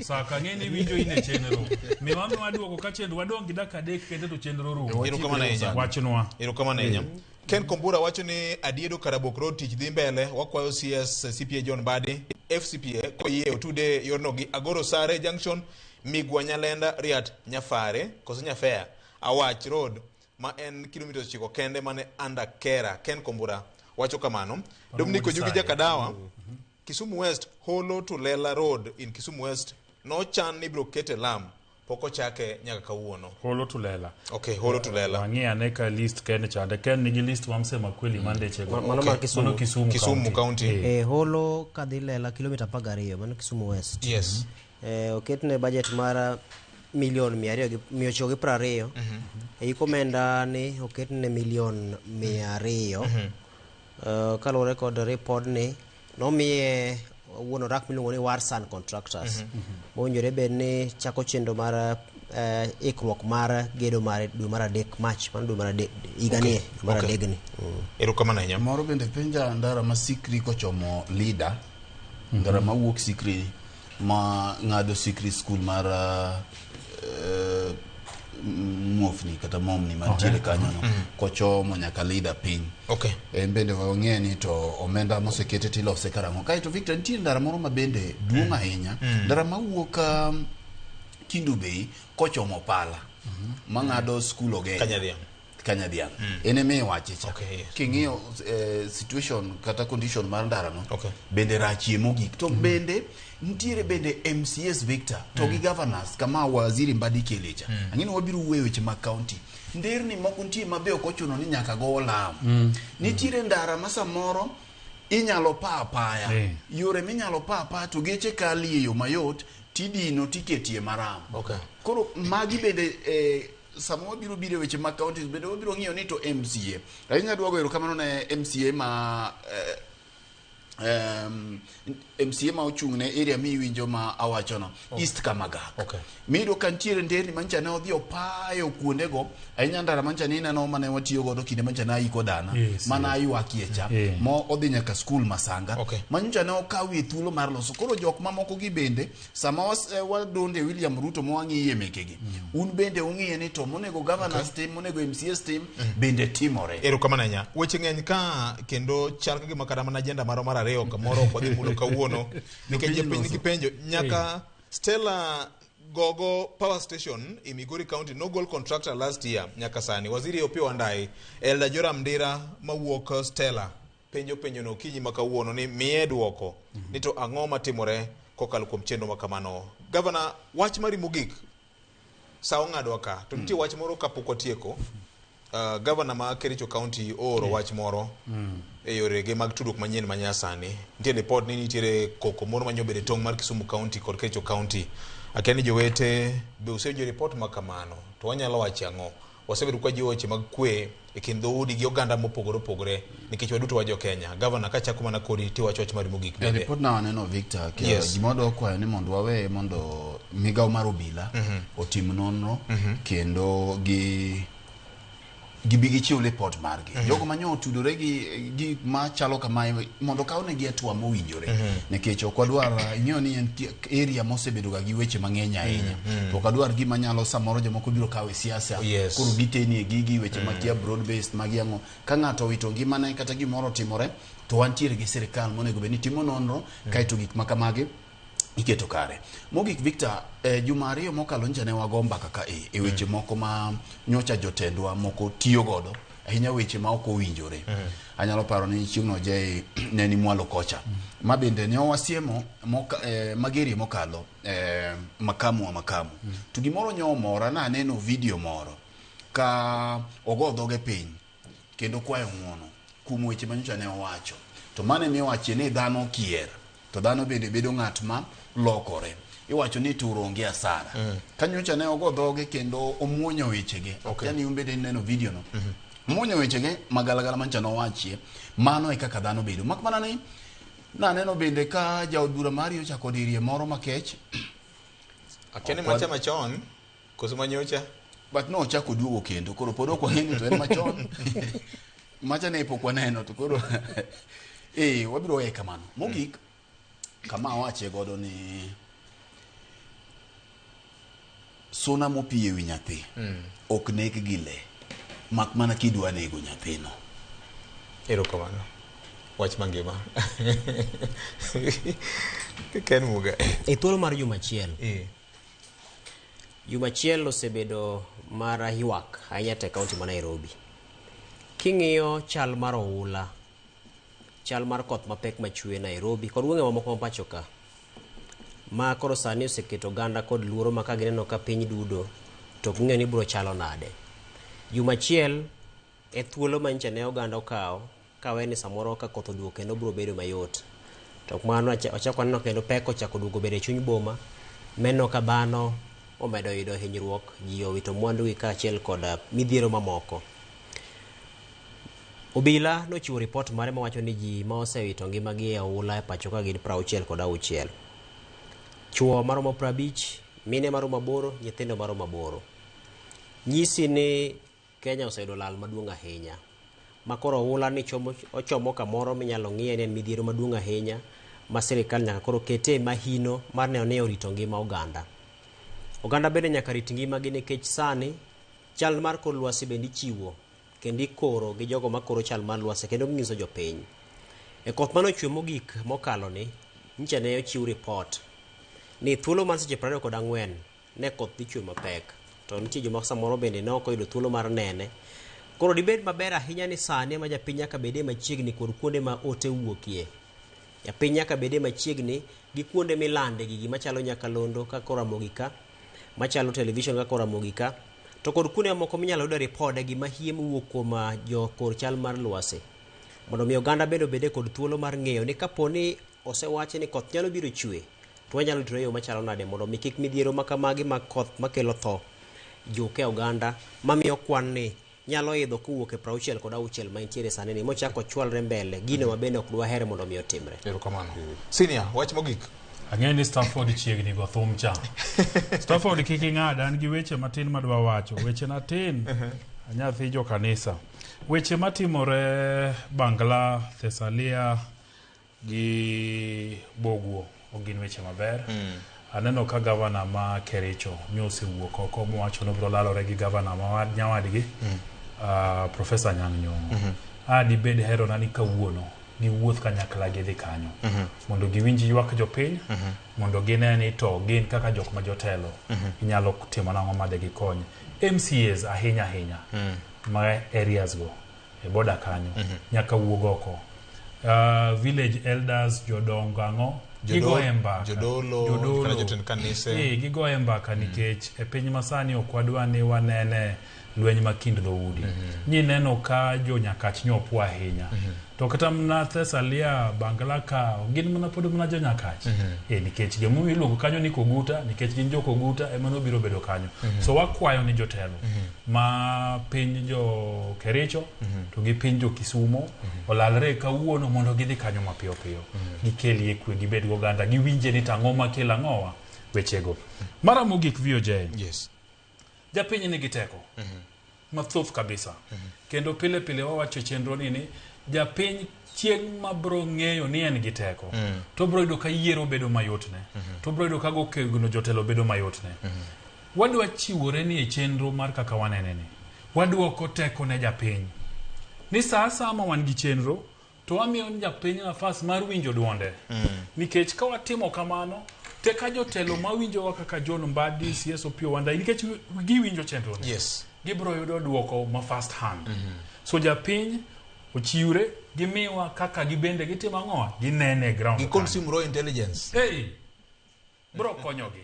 Osako ang'e ni winjo in e chenro miwa miwa duogo ka chenro wadong' gi dakika 3 kende to chenro rumo Erokamano ahinya. wachnwa Erokamano ahinya. Ken Kombura wacho ni Adiedo Karabok Road tich dhi mbele, wakwayo CS CPA John Mbadi, FCPA koyie otude yorno gi Agoro Sare Junction, Migwa Nyalenda, Riat Nyafare, koso Nyafea, Awach Road ma en kilomita 9 kende mane under Kera. Ken Kombura wacho kamano. Dominic Ojugi Jakadawa, Kisumu West, Holo to Lela Road in Kisumu West nochan ni ibiro kete lam, pok ochake nyaka kawuono. Holo to Lela. Okay, Holo to Lela. Wang'i ane ka list Ken chande Ken nigi list wa msema kweli mandechego Mano mar Kisumu. Mano Kisumu, Kisumu County. Holo kadhi Lela kilomita 12 mano Kisumu West. Yes. Oketne budget mar milion 920. E hik omenda ni oketne milion 200. Kaluwore kod report ni nomiye wuon orak miluongo ni Warsan Contractors. Mowinjore bed ni chako chenro mar ikruok mar gedo mar dwe mar 3 March mano dwe mar 3 higani dwe mar 3 ni. Erokamano ahinya. Moro bende penja ndara ma Sikri kochomo Lida, ndara mawuok Sikri ma ng'ado Sikri school mar muofni kata momni mantiere Okay. kanyono kochomo nyaka Lida piny. Okay. En bende wang'e ni to omenda mosekete tilose karang'o. Kaeto Victor nitie ndara moro ma bende duong' ahinya, ndara mawuok Kindu Bay kochomo Pala mang'ado skul Ogenya. Kanyadhiang'. Kanyadhiang' en ema iwache cha king'iyo situation kata condition mar ndarano bende rachie mogik to bende nitiere bende MCS Victor to gi governors kama waziri Mbadi kele cha ang'e ni wabiro wuoyo weche mag county nderni moko nitie ma be ok ochuno ni nyaka go lam nitiere ndara ma samoro inyalo pa apaya yore minyalo pa apaya to geche kalie yo mayot tidino tiketie maram koro magi bende sama wabiro biro e weche mag counties bende wabiro ng'iyo ni to MCA ahinya adwa goyo erokamano ne MCA ma MCA ma ochung' ne area miwinjo ma awachono East Kamagak miyudo ka nitiere nderni manyicha ne odhi opayo kuondego ahinya ndara manyicha ni ineno mane watiyo godo kinde manyicha ne aiko dana mana aywakie cha mo odhi nyaka skul Masanga manyicha ne okawie thuolo mar loso koro jok mamoko gi bende sama wadonde William Ruto mowang'iye mekegi un bende ung'iye ni to monego governors tim monego MCAs tim bende timore Erokamano ahinya. Weche ng'eny ka kendo chal ka gima kata mana agenda marwa mar ariyo kamoro ok wadhi mulo kawuono nikech jopiny nigi penjo nyaka Stella Gogo Power Station e Migori County nogol contractor last year nyaka sani. Waziri Opiyo Wandayi, Elda Joram Ndira mawuok Stella penjo penjo no okinyi ma kawuono ni miye duoko ni to ang'o matimore kokalo kuom chenro ma kamano. Gavana, wach mari mogik sa ong'adwa ka to nitie wach moro kapok watieko. Gavana ma Kericho County ooro wach moro e yorege mag tudruok manyien ma nyasani. Nitie ripot ni nitiere koko moro manyobedo e tong' mar Kisumu County kod Kericho County. Akia ni jowete be usewinjo ripot ma kamano to wanyalo wacho ang'o? Wasebedo ka wajiwo weche mag kwe e kind dhoudi gi oganda mopogore opogore nikech waduto wa jo Kenya. Gavana, kachako mana kodi tiwacho wach mari mogik E bende. ripot na waneno Victor gima wadwa kwayo ni mondo wawe mondo migawo mar obila otim nonro kendo gi gibi gichiw ripot margi jogo manyo otudore gi gik machalo kamae mondo kawnegi hatua mowinjore nikech ok wadwar ing'eyo ni en area mosebedo ga gi weche mang'eny ahinya to ok wadwar gima nyalo samoro jomoko biro kawo e siasa koro gitenie gigi weche makia broad based magi ang'o ka ng'ato owito ngimane kata gimoro otimore to wantiere gi sirikal monego bed ni timo nonro kaeto gik ma kamagi iketo kare mogik Victor juma ariyo mokalo nyocha ne wago mbaka ka e weche moko ma nyocha jotendwa moko tiyo godo ahinya weche ma ok owinjore anyalo paro ni chieng'no je ne ni mwalo kocha ma bende ne wasiemo magerie mokalo makamu wa makamu to gimoro nyo omora na aneno video moro ka ogo dhoge piny kendo kwayo ng'uono kuom weche manyocha ne owacho to mano emiwachie ni dhano kier to dhano bende bedo ng'at ma lokore iwacho ni tur onge asara ka nyocha ne ogo dhoge kendo omuonyo wechege yani un bende ineno video no omuonyo wechege magalagala manyocha nowachie mano e kaka dhano bedo mak mana ni naneno bende ka jaod bura mari ochako dirie moro makech Akia ni macha machon koso manyocha but no ochako duogo kendo koro pod ok wang'e ni to en machon macha ne pok waneno to koro wabiro weye kamano mogik kama awache godo ni suna mopiyo ewi nyathi ok neg gi le mak mana kidwa nego nyathino. Erokamano. Wach mangima. Ken Muga. E thuolo mar juma achiel. Juma achiel osebedo mar ywak ahinya te kaunti ma Nairobi. King'iyo chal mar oula, chal mar koth mapek machwe Nairobi kod gwenge mamoko ma pacho ka, ma koro sani oseketo oganda kod luoro ma ka gineno ka piny dudo to ok ging'eyo ni biro chalo nade. Juma achiel e thuolo ma nyicha ne oganda okawo kawe ni samoro ka koth oduogo kendo biro bedo mayot. To mano ochako waneno kendo pek ochako duogo bedo e chuny boma, meneno ka dhano omedo yudo hinyruok, ji owito mwandugi kaachiel kod midhiero mamoko. Obila nochiwo ripot mare mawacho ni ji ma osewito ngimagi e oula e pacho ka gin 66. Chuo maromo 50, mine maromo 8, nyithindo maromo 8. Nyisi ni Kenya oseyudo lal maduong' ahinya. Ma koro oula ni ochomo kamoro minyalo ng'iye ni en midhiero maduong' ahinya ma sirikal nyaka koro kete mahino mar neno ni orito ngima oganda. Oganda bende nyaka rit ngimagi nikech sani chal mar kor lwasi bende ichiwo kendo ikoro gi jogo makoro chal mar lwasi kendo ginyiso jopiny. E koth mane ochwe mogik mokalo ni, nyicha ne ochiw ripot ni thuolo mar seche 24 ne koth dhi chwe mapek. To nitie joma samoro bende ne ok oyudo thuolo mar nene. Koro dibed maber ahinya ni sani ema japiny nyaka bedie machiegni kod kuonde ma ote wuokie. Japiny nyaka bedie machiegni gi kuonde milande gigi machalo nyakalondo kaka Ramogi ka, machalo television kaka Ramogi ka, to kod kuonde mamoko minyalo yude ripode gima hie mowuok kuom jokor chal mar lwasi. Mondo mi oganda bende obede kod thuolo mar ng'eyo ni kapo ni osewachi ni koth nyalo biro chwe, to wanyalo ritore e yo machalo nade mondo mi kik midhiero makamagi mag koth makelo tho juke oganda mamiyo kwan ni nyalo idho kowuok e 66 ma entiere sani ni mochako chwalre mbele gino ma bende ok dwaher mondo mi otimre. Erokamano. Senior, wach mogik. Ang'eyo ni Stafford chiegni go thum cha. Stafford kik ing'ad, an gi weche matin madwa wacho. Weche na tin, anyathi jo kanisa. Weche matimore Bangla, Thessalia gi Boguo ok gin weche maber. Aneno ka gavana ma Kericho nyosewuok oko mowacho ni obiro lalore gi gavana ma nyawadgi Professor Anyang' Nyong'o. A dibed herona ni kawuono giwuoth kanyakla gidhi kanyo mondo giwinj ywak jopiny mondo gine ni to gin kaka jok ma jotelo inyalo timo nang'o made gikony MCAs ahinya ahinya ma areas go e boda kanyo nyaka wuog oko. Village elders, jodongo ang'o gigoye mbaka, jodolo, kata jotend kanise. Gigoye mbaka nikech e piny masani ok wadwa ni wanene lweny ma kind dhoudi. Nyineno ka jo Nyakach nyopwa ahinya. To kata mana Thessalia, Bangla ka, gin mana pod mana jo Nyakach. Nikech gimomiyo iluongo kanyo ni Koguta, nikech gin jo Koguta ema nobiro bedo kanyo. So wakwayo ni jotelo ma piny jo Kericho to gi piny jo Kisumo olalre kawuono mondo gidhi kanyo mapiyo piyo. Gikelie kwe, gibed gi oganda, giwinje ni tang'o makelo ang'owa wechego. Mara mogik VOJ. Yes. Japiny nigi teko mathoth kabisa. Kendo pile pile wawacho e chenro ni japiny chieng' ma bro ng'eyo ni en gi teko to bro yudo ka yiero bedo mayotne to bro yudo ka go kegno jotelo bedo mayotne. Wadwa chiwore ni e chenro mar kaka wanene ni waduoko teko ne japiny ni sa asaya ma wan gi chenro to wamiyo japiny nafas mar winjo duonde. Nikech ka watimo kamano teka jotelo mawinjowa kaka John Mbadi, CS Opiyo Wandayi nikech giwinjo chenro ni. Yes. Gibro yudo duoko ma first hand. So japiny ochiwre gimiwa kaka gibende gitimo ang'owa ginene e ground. Gi consume raw intelligence. Hey, bro konyogi.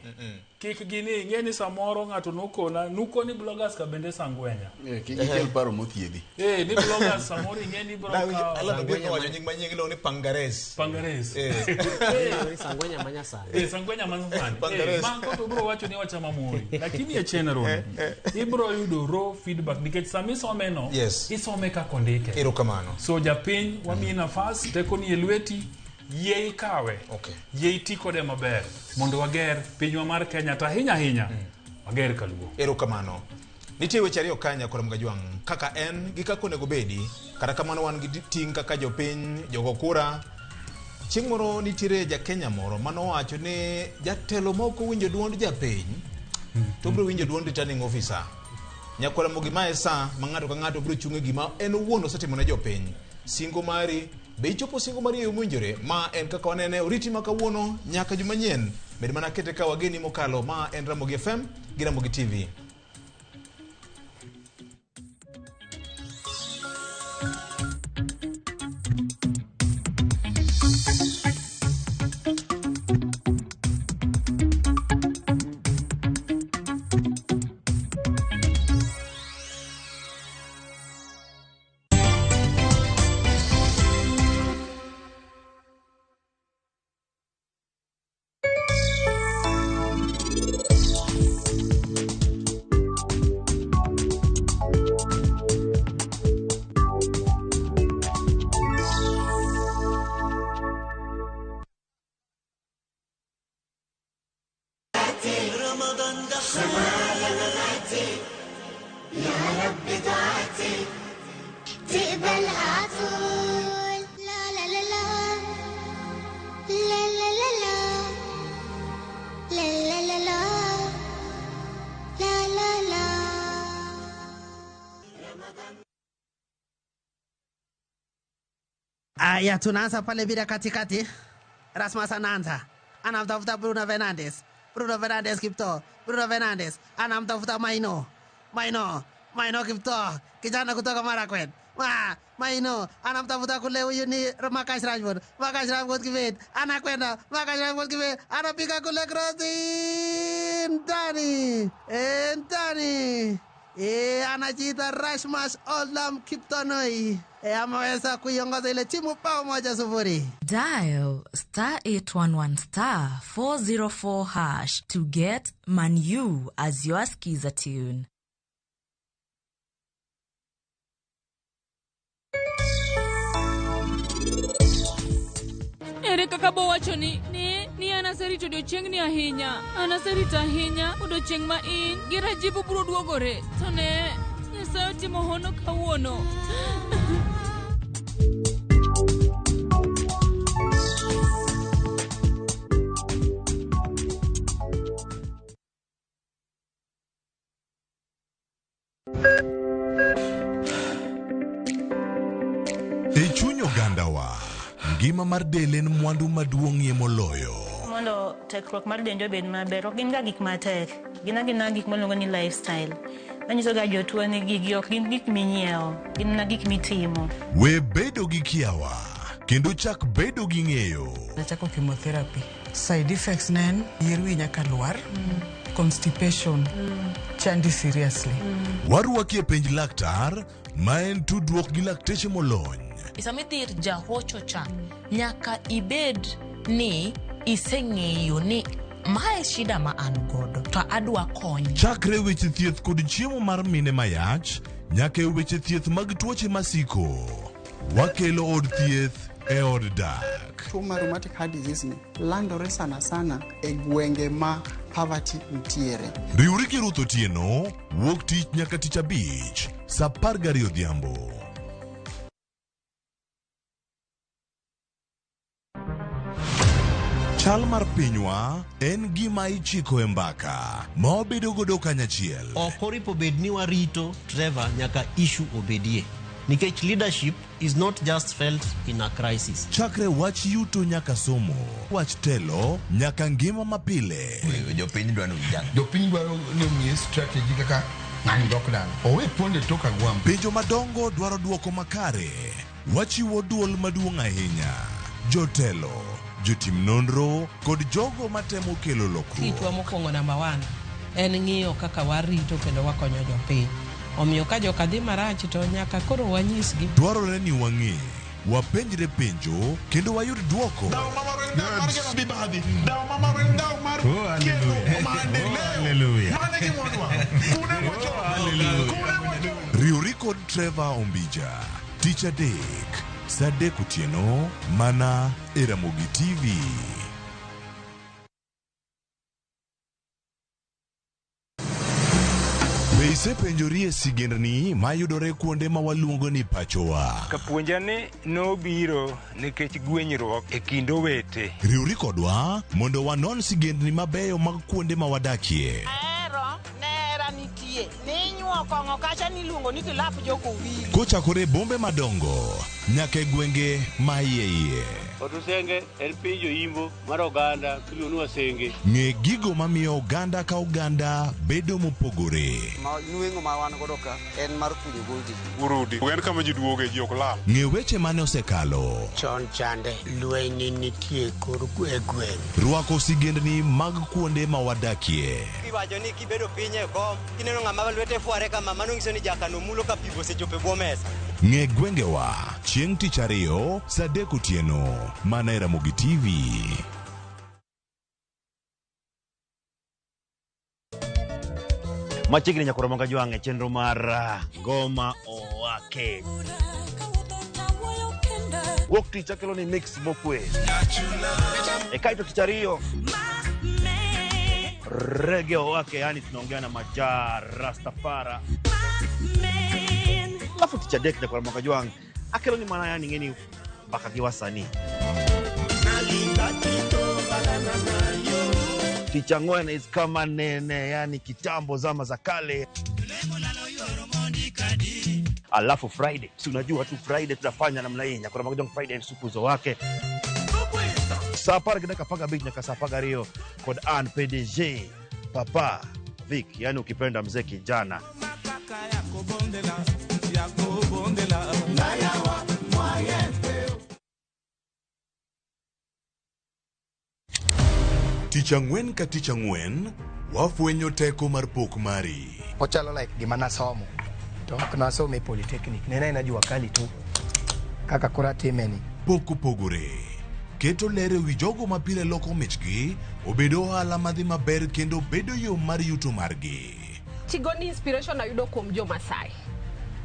Kik gini ing'e ni samoro ng'ato nokona nukoni bloggers ka bende sangwenya. Kik ikel paro mothiedhi. Ni bloggers samoro ing'e ni bro kawo. Alan Obiero nowacho nying manyien iluongo ni Pangares. Pangares. Sangwenya ma nyasani. Sangwenya ma nyasani. Pangares. Mango to bro wacho ni wachama mori. Lakini e chenro ni ibro yudo raw feedback nikech sama isome no isome kaka ondike. Erokamano. So japiny wamiyi nafas teko ni e lweti. Yie ikawe. Yie iti kode maber mondo wager pinywa mar Kenya to ahinya ahinya wager kaluo. Erokamano. Nitie weche ariyo ka Nyakora Mgajwang' kaka en gi kaka onego bedi. Kata kamano wan gi ting' kaka jopiny, jogo kura. Chieng' moro nitiere ja Kenya moro manowacho ni jatelo ma ok owinjo duond japiny to biro winjo duond returning officer. Nyakwara Mogi mae sa ma ng'ato ka ng'ato biro chung' e gima en owuon osetimo ne jopiny. Singo mari be ichopo singo mari e yo mowinjore? Ma en kaka wanene oriti ma kawuono nyaka juma nyien. Med mana kete ka wageni mokalo. Ma en Ramogi FM gi Ramogi TV. رمضان دخل يا مماتي يا رب دعاتي تقبلها عطول لا لا لا لا لا لا لا لا لا لا لا لا لا لا Aya, tunaanza pale bila katikati. Rasmus anaanza, anamtafuta Bruno Fernandes. Bruno Fernandes Kipto, Bruno Fernandes anamtafuta Maino, Maino Maino Kiptoo, kijana kutoka Marakwet. Maino anamtafuta kule, huyu ni Marcus Rashford. Marcus Rashford Kibet anakwenda, Marcus Rashford Kibet anapiga kule krosi ndani, ndani. Anajiita Rasmus Olam Kiptonoi. Ameweza kuiongoza ile timu bao 1-0. Dial star 811 star 404 hash to get Manu as your skiza tune. Ere kaka bowacho ni ni an aserito odiochieng'ni ahinya. An aserito ahinya odiochieng' ma in gi Rajiv biro duogore. To ne, Nyasaye otimo hono kawuono. E chuny ogandawa, ngima mar del en mwandu maduong'ie moloyo. Mondo tekruok mar dendwa obed maber, ok gin ga gik matek. Gin agina gik miluongo ni lifestyle. Manyiso ga jotuo ni gigi ok gin gik minyiewo, gin mana gik mitimo. We bedo gi kiawa, kendo chak bedo gi ng'eyo. Nachako chemotherapy. Side effects ne en yier wi nyaka lwar, constipation, chandi seriously. Warwaki e penj laktar, ma en tudruok gi lakteche molony. Sama idhi ir jahocho cha, nyaka ibed ni iseng'eyo ni mae shida ma an godo to adwa kony. Chakre weche thieth kod chiemo mar mine mayach, nyaka e weche thieth mag tuoche masiko. Wakelo od thieth e od dak. Tuo mar rheumatic heart disease ni landore sana sana e gwenge ma poverty nitiere. Riwri gi Ruth Otieno, wuok tich nyaka tich abich, saa 12 odhiambo. Chal mar pinywa en gima ichiko e mbaka ma wabedo godo kanyachiel. Ok oripo bed ni warito Trevor nyaka issue obedie. Nikech leadership is not just felt in a crisis. Chakre wach yuto nyaka somo, wach telo nyaka ngima mapile. Jopiny dwaro ni ujang. Jopiny dwaro ni omiye strategy kaka ng'ani dok dala. Owe ponde tok agwambo. Penjo madongo dwaro duoko makare. Wachiwo duol maduong' ahinya. Jotelo, jotim nonro kod jogo matemo kelo lokruok. Tijwa mokwongo namba 1 en ng'iyo kaka warito kendo wakonyo jopiny. Omiyo ka joka dhi marach to nyaka koro wanyisgi. Dwarore ni wang'e, wapenjre penjo kendo wayud duoko. Riwri kod Trevor Ombija, tich adek, saa 3 otieno, mana e Ramogi TV. Be isepenjori e sigendni mayudore kuonde ma waluongo ni pachowa? Kapuonja ni nobiro nikech gwenyruok e kind owete. Riwri kodwa mondo wanon sigendni mabeyo mag kuonde ma wadakie. Ahero nera nitie ninyuo kong'o kacha niluongo ni kilap jokowili. Kochakore bombe madongo nyaka e gwenge ma iye iye. Otusenge en piny joimbo mar oganda miluongo ni Wasenge. Ng'e gigo mamiyo oganda ka oganda bedo mopogore. Nweng'o ma wan godo ka en mar kunyo goldi. Urudi. En kama ji duoge ji ok lal. Ng'e weche mane osekalo. Chon chande lweny nitie kor e gweng'. Rwako sigendni mag kuonde ma wadakie. Iwacho ni kibedo piny e kom, kineno ng'ama lwete fware kama, mano nyiso ni jakano mulo ka pi osechopo e bwo mesa. Ng'e gwengewa chieng' tich ariyo saa 3 otieno mana e Ramogi TV. Machiegni nyakoro Ramogi Ajwang' e chenro mar Ngoma Owake. Wuok tich akelo ni mix mokwe. E kaito tich ariyo Reggae Owake, yani tunaongea na Majaa Rastafara. Alafu tich adek nyakoro Ramogi Ajwang' akelo ni mana yani ng'eni mbaka gi wasanii. Tich ang'wen is kama nene, yani kitambo zama za kale. Alafu Friday, si unajua tu Friday tunafanya namna hii. Nyakoro Ramogi Ajwang' Friday sukuzo wake. Saa 10:15 nyaka saa 12 kod Ann PDG Papa Vic, yani ukipenda mzee kijana. Tich ang'wen ka tich ang'wen, wafwenyo teko mar pok mari. Ochalo like gima nasomo to ok nasomo e polytechnic ne en jua kali tu kaka koro atime ni. Pok opogore. Keto ler ewi jogo ma pile loko michgi obedo ohala madhi maber kendo bedo yo mar yuto margi. Tigoni inspiration ayudo kuom jo Masai.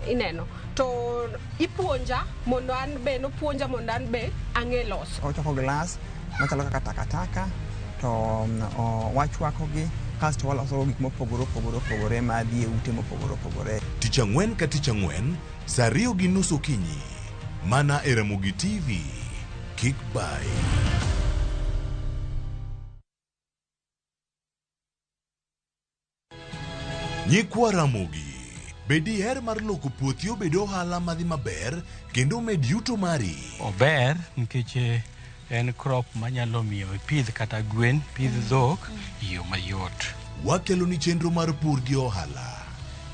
Ineno to ipuonja mondo an be nopuonja mondo an be ang'e loso. Ochoko glass machalo kaka takataka to wachwakogi kasto waloso gik mopogore opogore opogore madhi e ute mopogore opogore. Tich ang'wen ka tich ang'wen, saa 2:30 okinyi. Mana e Ramogi TV. Kik bai. Nyikwa Ramogi, be diher mar loko puothi obed ohala madhi maber kendo med yuto mari? Ober nikech en crop manyalo miyo ipidh kata gwen, pidh dhok e yo mayot. Wakelo ni chenro mar pur gi ohala.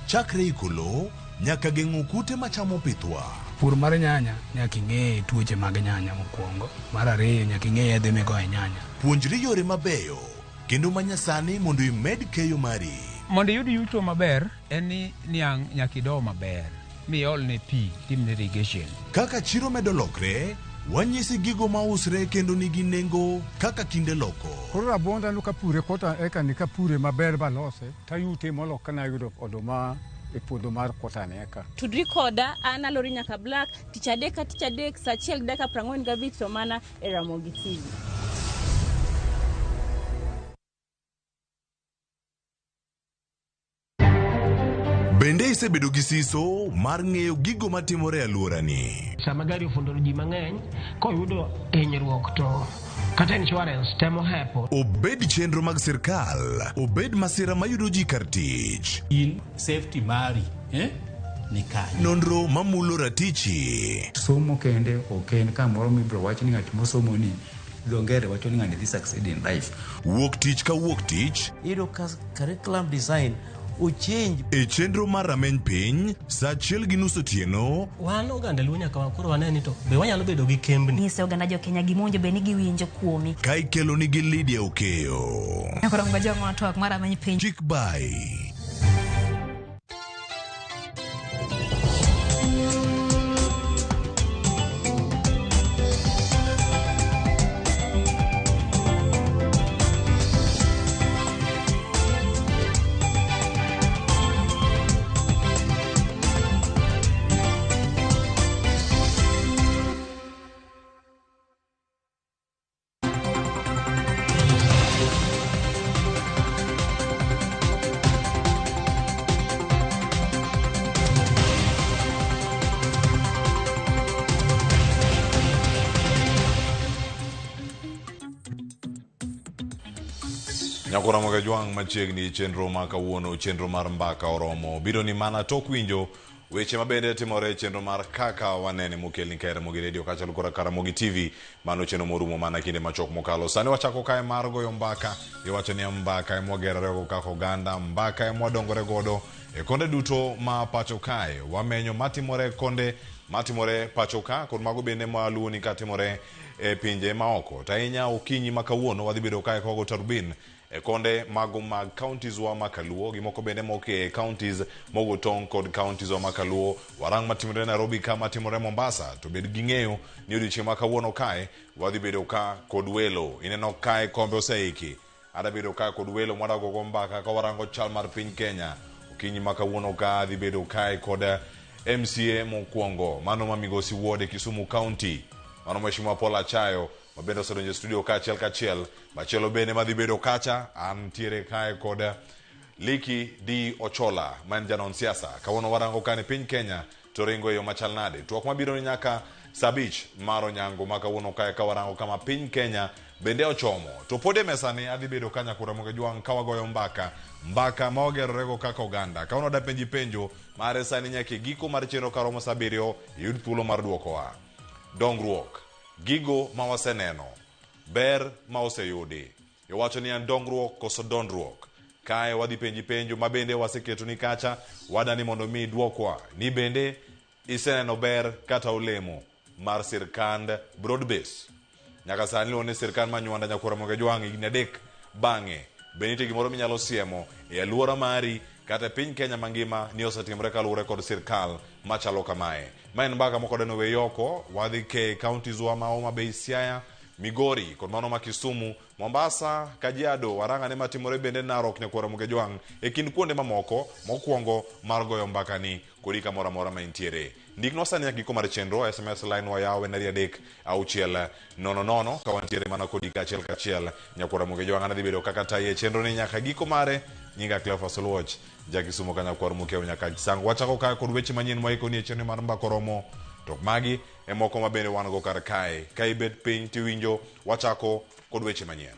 Chakre iko lowo nyaka geng'o kute machamo pithwa. Pur mar nyanya nyaka ing'e tuoche mag nyanya mokwongo. Mar ariyo nyaka ing'e yedhe migoyo e nyanya. Puonjri yore mabeyo kendo manyasani mondo imed keyo mari. Mondo iyud yuto maber en ni niang' nyaka ido maber miolne pi timne irrigation. Kaka chiro medo lokre, wanyisi gigo mausre kendo nigi nengo kaka kinde loko. Koro rabuonda no kapure kota eka ni kapure maber balose tayute molo kana yudo oduma e puodho mar kota ni eka. Tudri koda an Alori Nyaka Black tich adek ka tich adek saa 1:45 to mana e Ramogi TV. Bende isebedo gi siso mar ng'eyo gigo matimore e alworani? Sama gari ofundo ji mang'eny koyudo hinyruok to kata insurance temo hepo. Obed chenro mag sirkal, obed masira mayudo ji kar tich. In safety mari ni kanye? Nonro mamulo ratichi. Somo kende ok en kamoro mibiro wach ni ng'at mosomo ni dho ngere wacho ni ng'ani dhi succeed in life. Wuok tich ka wuok tich. Iyudo ka curriculum design ochange. E chenro mar rameny piny, saa 1:30 otieno. Wan oganda Luo nyaka koro wane ni to be wanyalo bedo gi kembni. Nyise oganda jo Kenya gima bed ni giwinjo kuomi. Ka ikelo nigi Lydia Okeyo. Nyakoro mga jong'o twak mar rameny piny. Chik bai. Nyakora Mogajwang' machiegni chenro ma kawuono, chenro mar mbaka oromo. Biro ni mana tok winjo weche mabende timore e chenro mar kaka wanene mokelni kae Ramogi Radio kaachiel koda ka Ramogi TV. Mano chenro morumo mana kinde machok mokalo. Sani wachako kae mar goyo mbaka. Iwacho ni mbaka ema wagerorego kaka oganda, mbaka ema wadongore godo e konde duto ma pacho kae. Wamenyo matimore e konde matimore pacho ka kod mago bende maluwo ni katimore e pinje maoko. To ahinya okinyi ma kawuono wadhi bedo kae kogo tarubin e konde mago mag counties wa makaluo gi moko bende mok e counties mogo tong' kod counties wa makaluo. Warang matimore Nairobi ka matimore Mombasa to bed gi ng'eyo ni odiochieng' ma kawuono kae wadhi bedo ka kod welo. Ineno kae kombe oseiki. Ada bedo ka kod welo mwadago go mbaka ka warango chal mar piny Kenya. Okinyi ma kawuono ka adhi bedo kae kod MCA mokwongo mano ma Migosi Ward e Kisumu County, mano Mheshimiwa Paul Achayo ma bende osedonjo e studio kaachiel kachiel. Machielo bende madhi bedo kacha antiere kae kod Liki D Ochola ma en janon siasa. Kawuono warango kane piny Kenya to ringo e yo machal nade. Twak mabiro ni nyaka saa 5 mar onyango ma kawuono kae ka warango kama piny Kenya bende ochomo. To pod e mesani adhi bedo ka Nyakura Mogajwang' ka wagoyo mbaka, mbaka ma wagerorego kaka oganda. Kawuono dapenji penjo mare sani nyaka e giko mar chenro karomo saa 7 iyud thuolo mar duokowa. Dongruok, gigo ma waseneno, ber ma oseyudi. Iwacho ni en dongruok koso dondruok? Kae wadhi penji penjo ma bende waseketoni kacha, wadani mondo mi idwokwa ni bende iseneno ber kata olemo mar sirkand broad base. Nyaka sani iluongo ni sirkand Manywanda Nyakwar Ramogi Ajwang' higni 3 bang'e. Be nitie gimoro minyalo siemo e aluora mari kata e piny Kenya mangima ni osetimore kaluwore kod sirkal machalo kamae? Ma en mbaka mok odeno weyi oko, wadhi ke counties wa ma Homa Bay, Siaya, Migori kod mano ma Kisumu, Mombasa, Kajiado, warang'ane matimore bende Narok, Nyakwar Ramogi Ajwang' e kind kuonde mamoko mokwongo mar goyo mbakani kodi kamoro amora ma intiere. Ndiknwa sani nyaka giko mar chenro, SMS line wayawo en 2 3 6 0 0 ka wantiere mana kodi kachiel kachiel. Nyakwar Ramogi Ajwang' an adhi bedo kaka tayi e chenro ni nyaka giko mare. Nyinga Cleophas Oluoch, ja Kisumo ka Nyakwar Mukeu nyaka Sango. Wachako kae kod weche manyien mwaikoni e chenro mar Mbaka Oromo. To magi e moko ma bende wan go kar kae. Ka ibet piny tiwinjo, wachako kod weche manyien.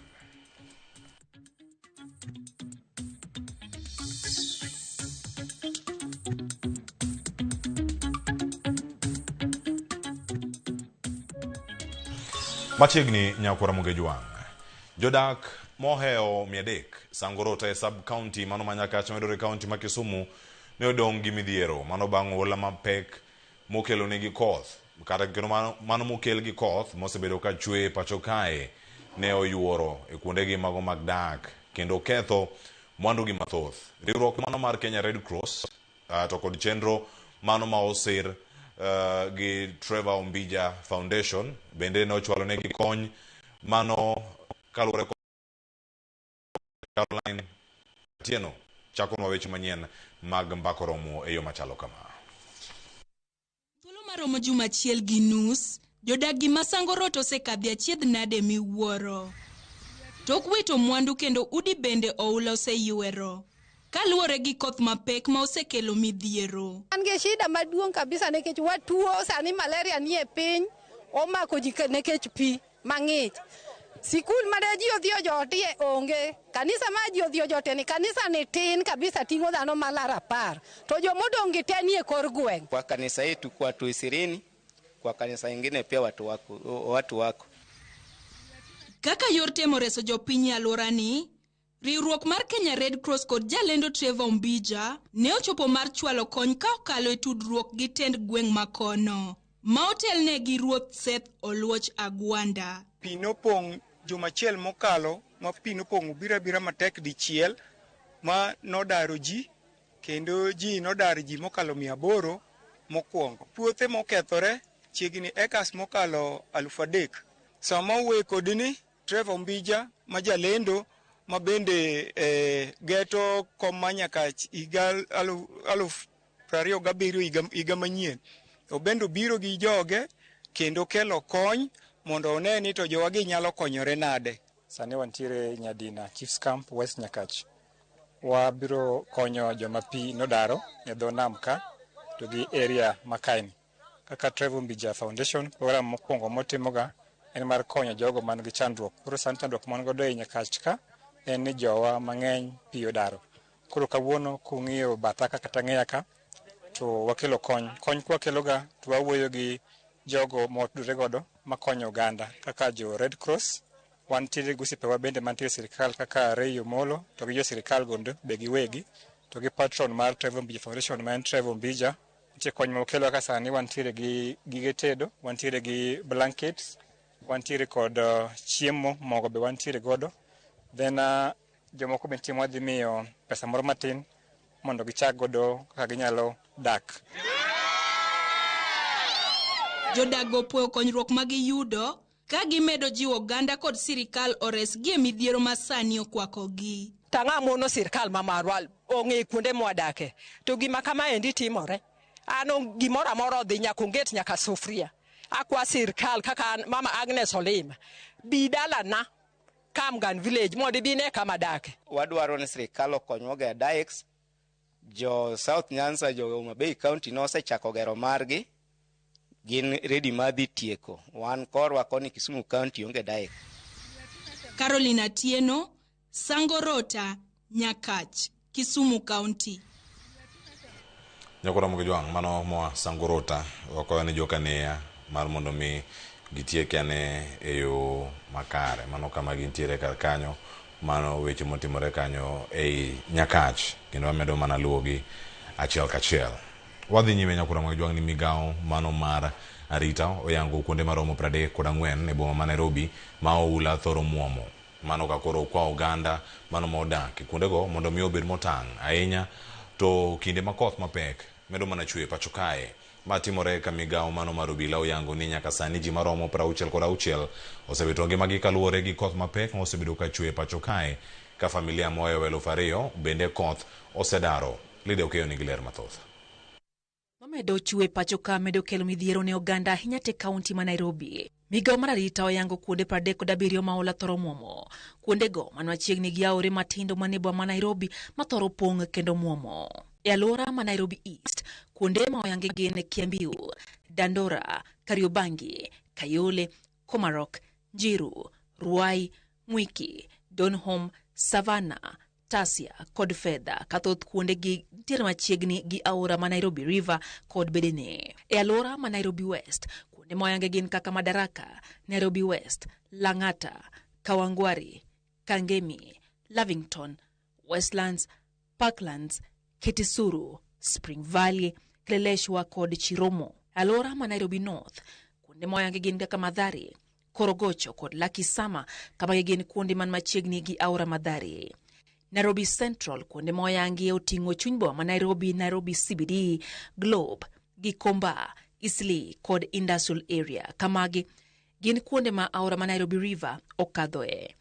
Machiegni Nyakwar Ramogi Ajwang'. Jodak mohewo 300 Sangorota e sub county mano ma Nyakach mayudore e county ma Kisumu ne odong' gi midhiero mano bang' oula mapek mokelonegi koth kata kendo mano mokel gi koth mosebedo ka chwe e pacho kae ne oyuoro e kuondegi mago mag dak kendo ketho mwandugi mathoth. Riwruok mano mar Kenya Red Cross to kod chenro mano ma osir gi Trevor Ombija Foundation bende ne ochwalo negi kony mano kaluwore kod Caroline Atieno chakonwa weche manyien mag Mbaka Oromo e yo machalo kama. Thuolo maromo juma achiel gi nus, jodak gi Masangorot osekadhi achiedh nade miwuoro. Tok wito mwandu kendo udi bende oula oseywero. Kaluwore gi koth mapek ma osekelo midhiero. An gi shida maduong' kabisa nikech watuo sani malaria nie piny omako ji nikech pi mang'ich. Sikul mane ji odhi ojotie onge. Kanisa ma ji odhi ojotie ni kanisa ni tin kabisa ting'o dhano malaro 10. To jomodong' gi te nie kor gweng'. Kwa kanisa yetu kwa watu 20, kwa kanisa ingine pia watu wako. Kaka yor temo reso jopiny e alworani, riwruok mar Kenya Red Cross kod jalendo Trevor Ombija ne ochopo mar chwalo kony ka okalo e tudruok gi tend gweng' makono, ma otelne gi Ruoth Seth Oluoch Agwanda. Pi nopong' juma achiel mokalo, ma pi nopong' obiro abira matek dichiel, ma nodaro ji, kendo ji nodar ji mokalo 800 mokwongo. Puothe mokethore chiegni acres mokalo 3,000. Sama wuoye kodini, Trevor Ombija ma jalendo ma bende geto kom ma Nyakach higa 2027 higa manyien, obende obiro gi joge kendo kelo kony mondo one ni to jowagi nyalo konyore nade. Sani wantiere Nyadina Chiefs Camp West Nyakach. Wabiro konyo joma pi nodaro e dho nam ka to gi area ma kaeni. Kaka Trevor Ombija Foundation, program mokwongo motimoga en mar konyo jogo man gi chandruok. Koro sani chandruok man godo e Nyakach ka en ni jowa mang'eny pi odaro. Koro kawuono kung'iyo batha ka kata ng'eya ka to wakelo kony. Kony kwakeloga to wawuoyo gi jogo motudore godo makonyo oganda kaka jo Red Cross. Wantiere gi osiepewa bende mantiere e sirikal kaka Ray Omolo to gi jo sirikal gondo be giwegi to gi patron mar Trevor Ombija Foundation ma en Trevor Ombija. Nitie kony ma wakelo kaka sani wantiere gi gige tedo, wantiere gi blankets, wantiere kod chiemo, mogo be wantiere godo. Then jomoko be nitie mwadhi miyo pesa moro matin mondo gichak godo kaka ginyalo dak. Jodak opuoyo konyruok ma giyudo ka gimedo jiwo oganda kod sirikal oresgi e midhiero ma sani okwakogi. Tang'a mono sirikal ma marwa ong'e kuonde mwadake to gima kama endi timore. An gimoro amora odhi nyaka onget nyaka sufria. Akwa sirikal kaka an, Mama Agnes Olima bi dalana Kamgan village mondo ibi ine kama adake. Wadwaro ni sirikal okonywa gero dikes. Jo South Nyanza, jo Homa Bay County nosechako gero margi, gin ready mar dhi tieko. Wan korwa koni Kisumu County onge dike. Caroline Atieno, Sangorota, Nyakach, Kisumu County. Nyakwar Ramogi Jwang' mano moa Sangorota wakoyo ni jokanea mar mondo mi gitieke ane e yo makare. Mano kama gintiere kar kanyo Mano weche motimore kanyo ei Nyakach, kendo wamedo mana luwogi achiel kachiel. Wadhi nyime nyakura mag jwang' ni migawo mano mar arita oyango kuonde maromo 34 e boma ma Nairobi ma oula thoro muomo. Mano ka koro kwa oganda mano ma odak e kuondego mondo mi obed motang' ahinya to kinde ma koth mapek medo mana chwe pacho kae. Ma timore ka migawo mano mar obila oyango ni nyaka sani ji maromo 66 osewito ngimagi kaluwore gi koth mapek ma osebedo ka chwe pacho kae ka familia mohewo 2000 bende koth osedaro. Lydia Okeyo nigi ler mathoth. Mamedo chwe pacho ka medo kelo midhiero ne oganda ahinya te kaunti ma Nairobi. Migawo mar arita oyango kuonde 37 ma oula thoro muomo. Kuondego man machiegni gi aore matindo manie boma ma Nairobi ma thoro pong' kendo muomo. E alwora ma Nairobi East, kuonde ma oyangi gin Kiambiu, Dandora, Kariobangi, Kayole, Komarok, Njiru, Ruai, Mwiki, Donholm, Savannah, Tasia kod Fedha, ka thoth kuondegi nitiere machiegni gi aora ma Nairobi River kod bedene. E alwora ma Nairobi West, kuonde ma oyangi gin kaka Madaraka, Nairobi West, Lang'ata, Kawangware, Kangemi, Lavington, Westlands, Parklands, Kitisuru, Spring Valley, Kileleshwa kod Chiromo. Alwora ma Nairobi North, kuonde ma oyangi gin kaka Mathare, Korogocho kod Lucky Summer, kama gin kuonde man machiegni gi aora Mathare. Nairobi Central, kuonde ma oyangi oting'o chuny boma ma Nairobi, Nairobi CBD, Globe, Gikomba, Eastleigh kod Industrial Area. Kamagi gin kuonde ma aora ma Nairobi River okadhoe.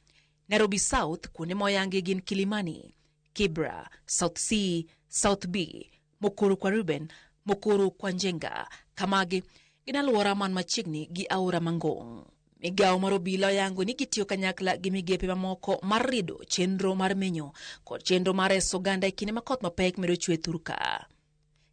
Nairobi South, kuonde ma oyangi gin Kilimani, Kibra, South C, South B, Mukuru kwa Ruben, Mukuru kwa Njenga. Kamagi gin alwora man machiegni gi aora Mangong. Migawo mar obila oyango ni gitiyo kanyakla gi migepe mamoko mar rido chenro mar menyo kod chenro mar reso oganda e kinde ma koth mapek medo chwe thurka.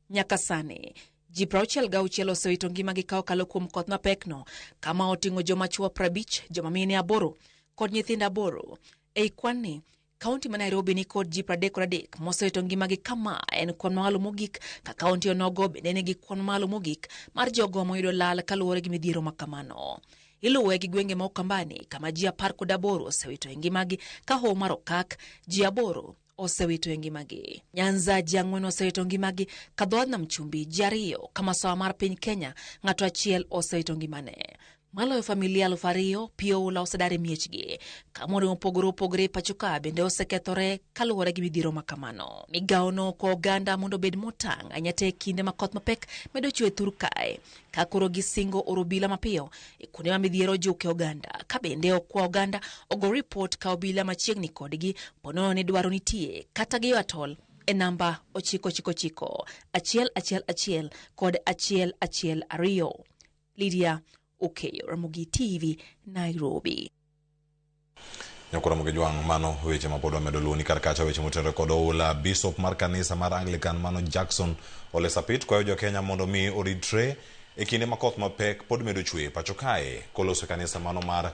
Nyaka sani, ji 66 osewito ngimagi ka okalo kuom koth mapekno, kama oting'o joma chwo 50, joma mine 8 kod nyithindo 8. Ei kwan ni, kaunti ma Nairobi ni kod ji 33 mosewito ngimagi, kama en kwan mamalo mogik, ka kaunti onogo bende nigi kwan mamalo mogik mar jogo moyudo lal kaluwore gi midhiero ma kamano. Iluwe gi gwenge ma Ukambani kama ji 18 osewito ngimagi, ka Hoho mar Okak ji 8 osewito ngimagi. Nyanza ji 4 osewito ngimagi, ka dho wadh Nam Chumbi ji 2, ka masawa mar piny Kenya ng'ato achiel osewito ngimane. Maloyo familia 2000 pi oula osedar e miechgi, ka kuonde mopogore opogore pacho ka bende osekethore kaluwore gi midhiero ma kamano. Migawo no okwa oganda mondo obed motang' ahinya te kinde ma koth mapek medo chwe thur kae, ka koro gisingo oro obila mapiyo e kuonde ma midhiero ojuke oganda, ka bende okwa oganda ogo ripot ka obila machiegni kodgi ponono ni dwaro nitie kata giyo atol e namba 999 111 kod 112. Lydia Okeyo, Ramogi TV, Nairobi. Nyakura Ramogi Jwang', mano weche ma pod wamedo luwo ni kar kacha weche motenore kod oula. Bishop mar kanisa mar Anglican mano Jackson Ole Sapit kwayo jo Kenya mondo mi oritre e kinde ma koth mapek pod medo chwe pacho kae, koloso kanisa mano mar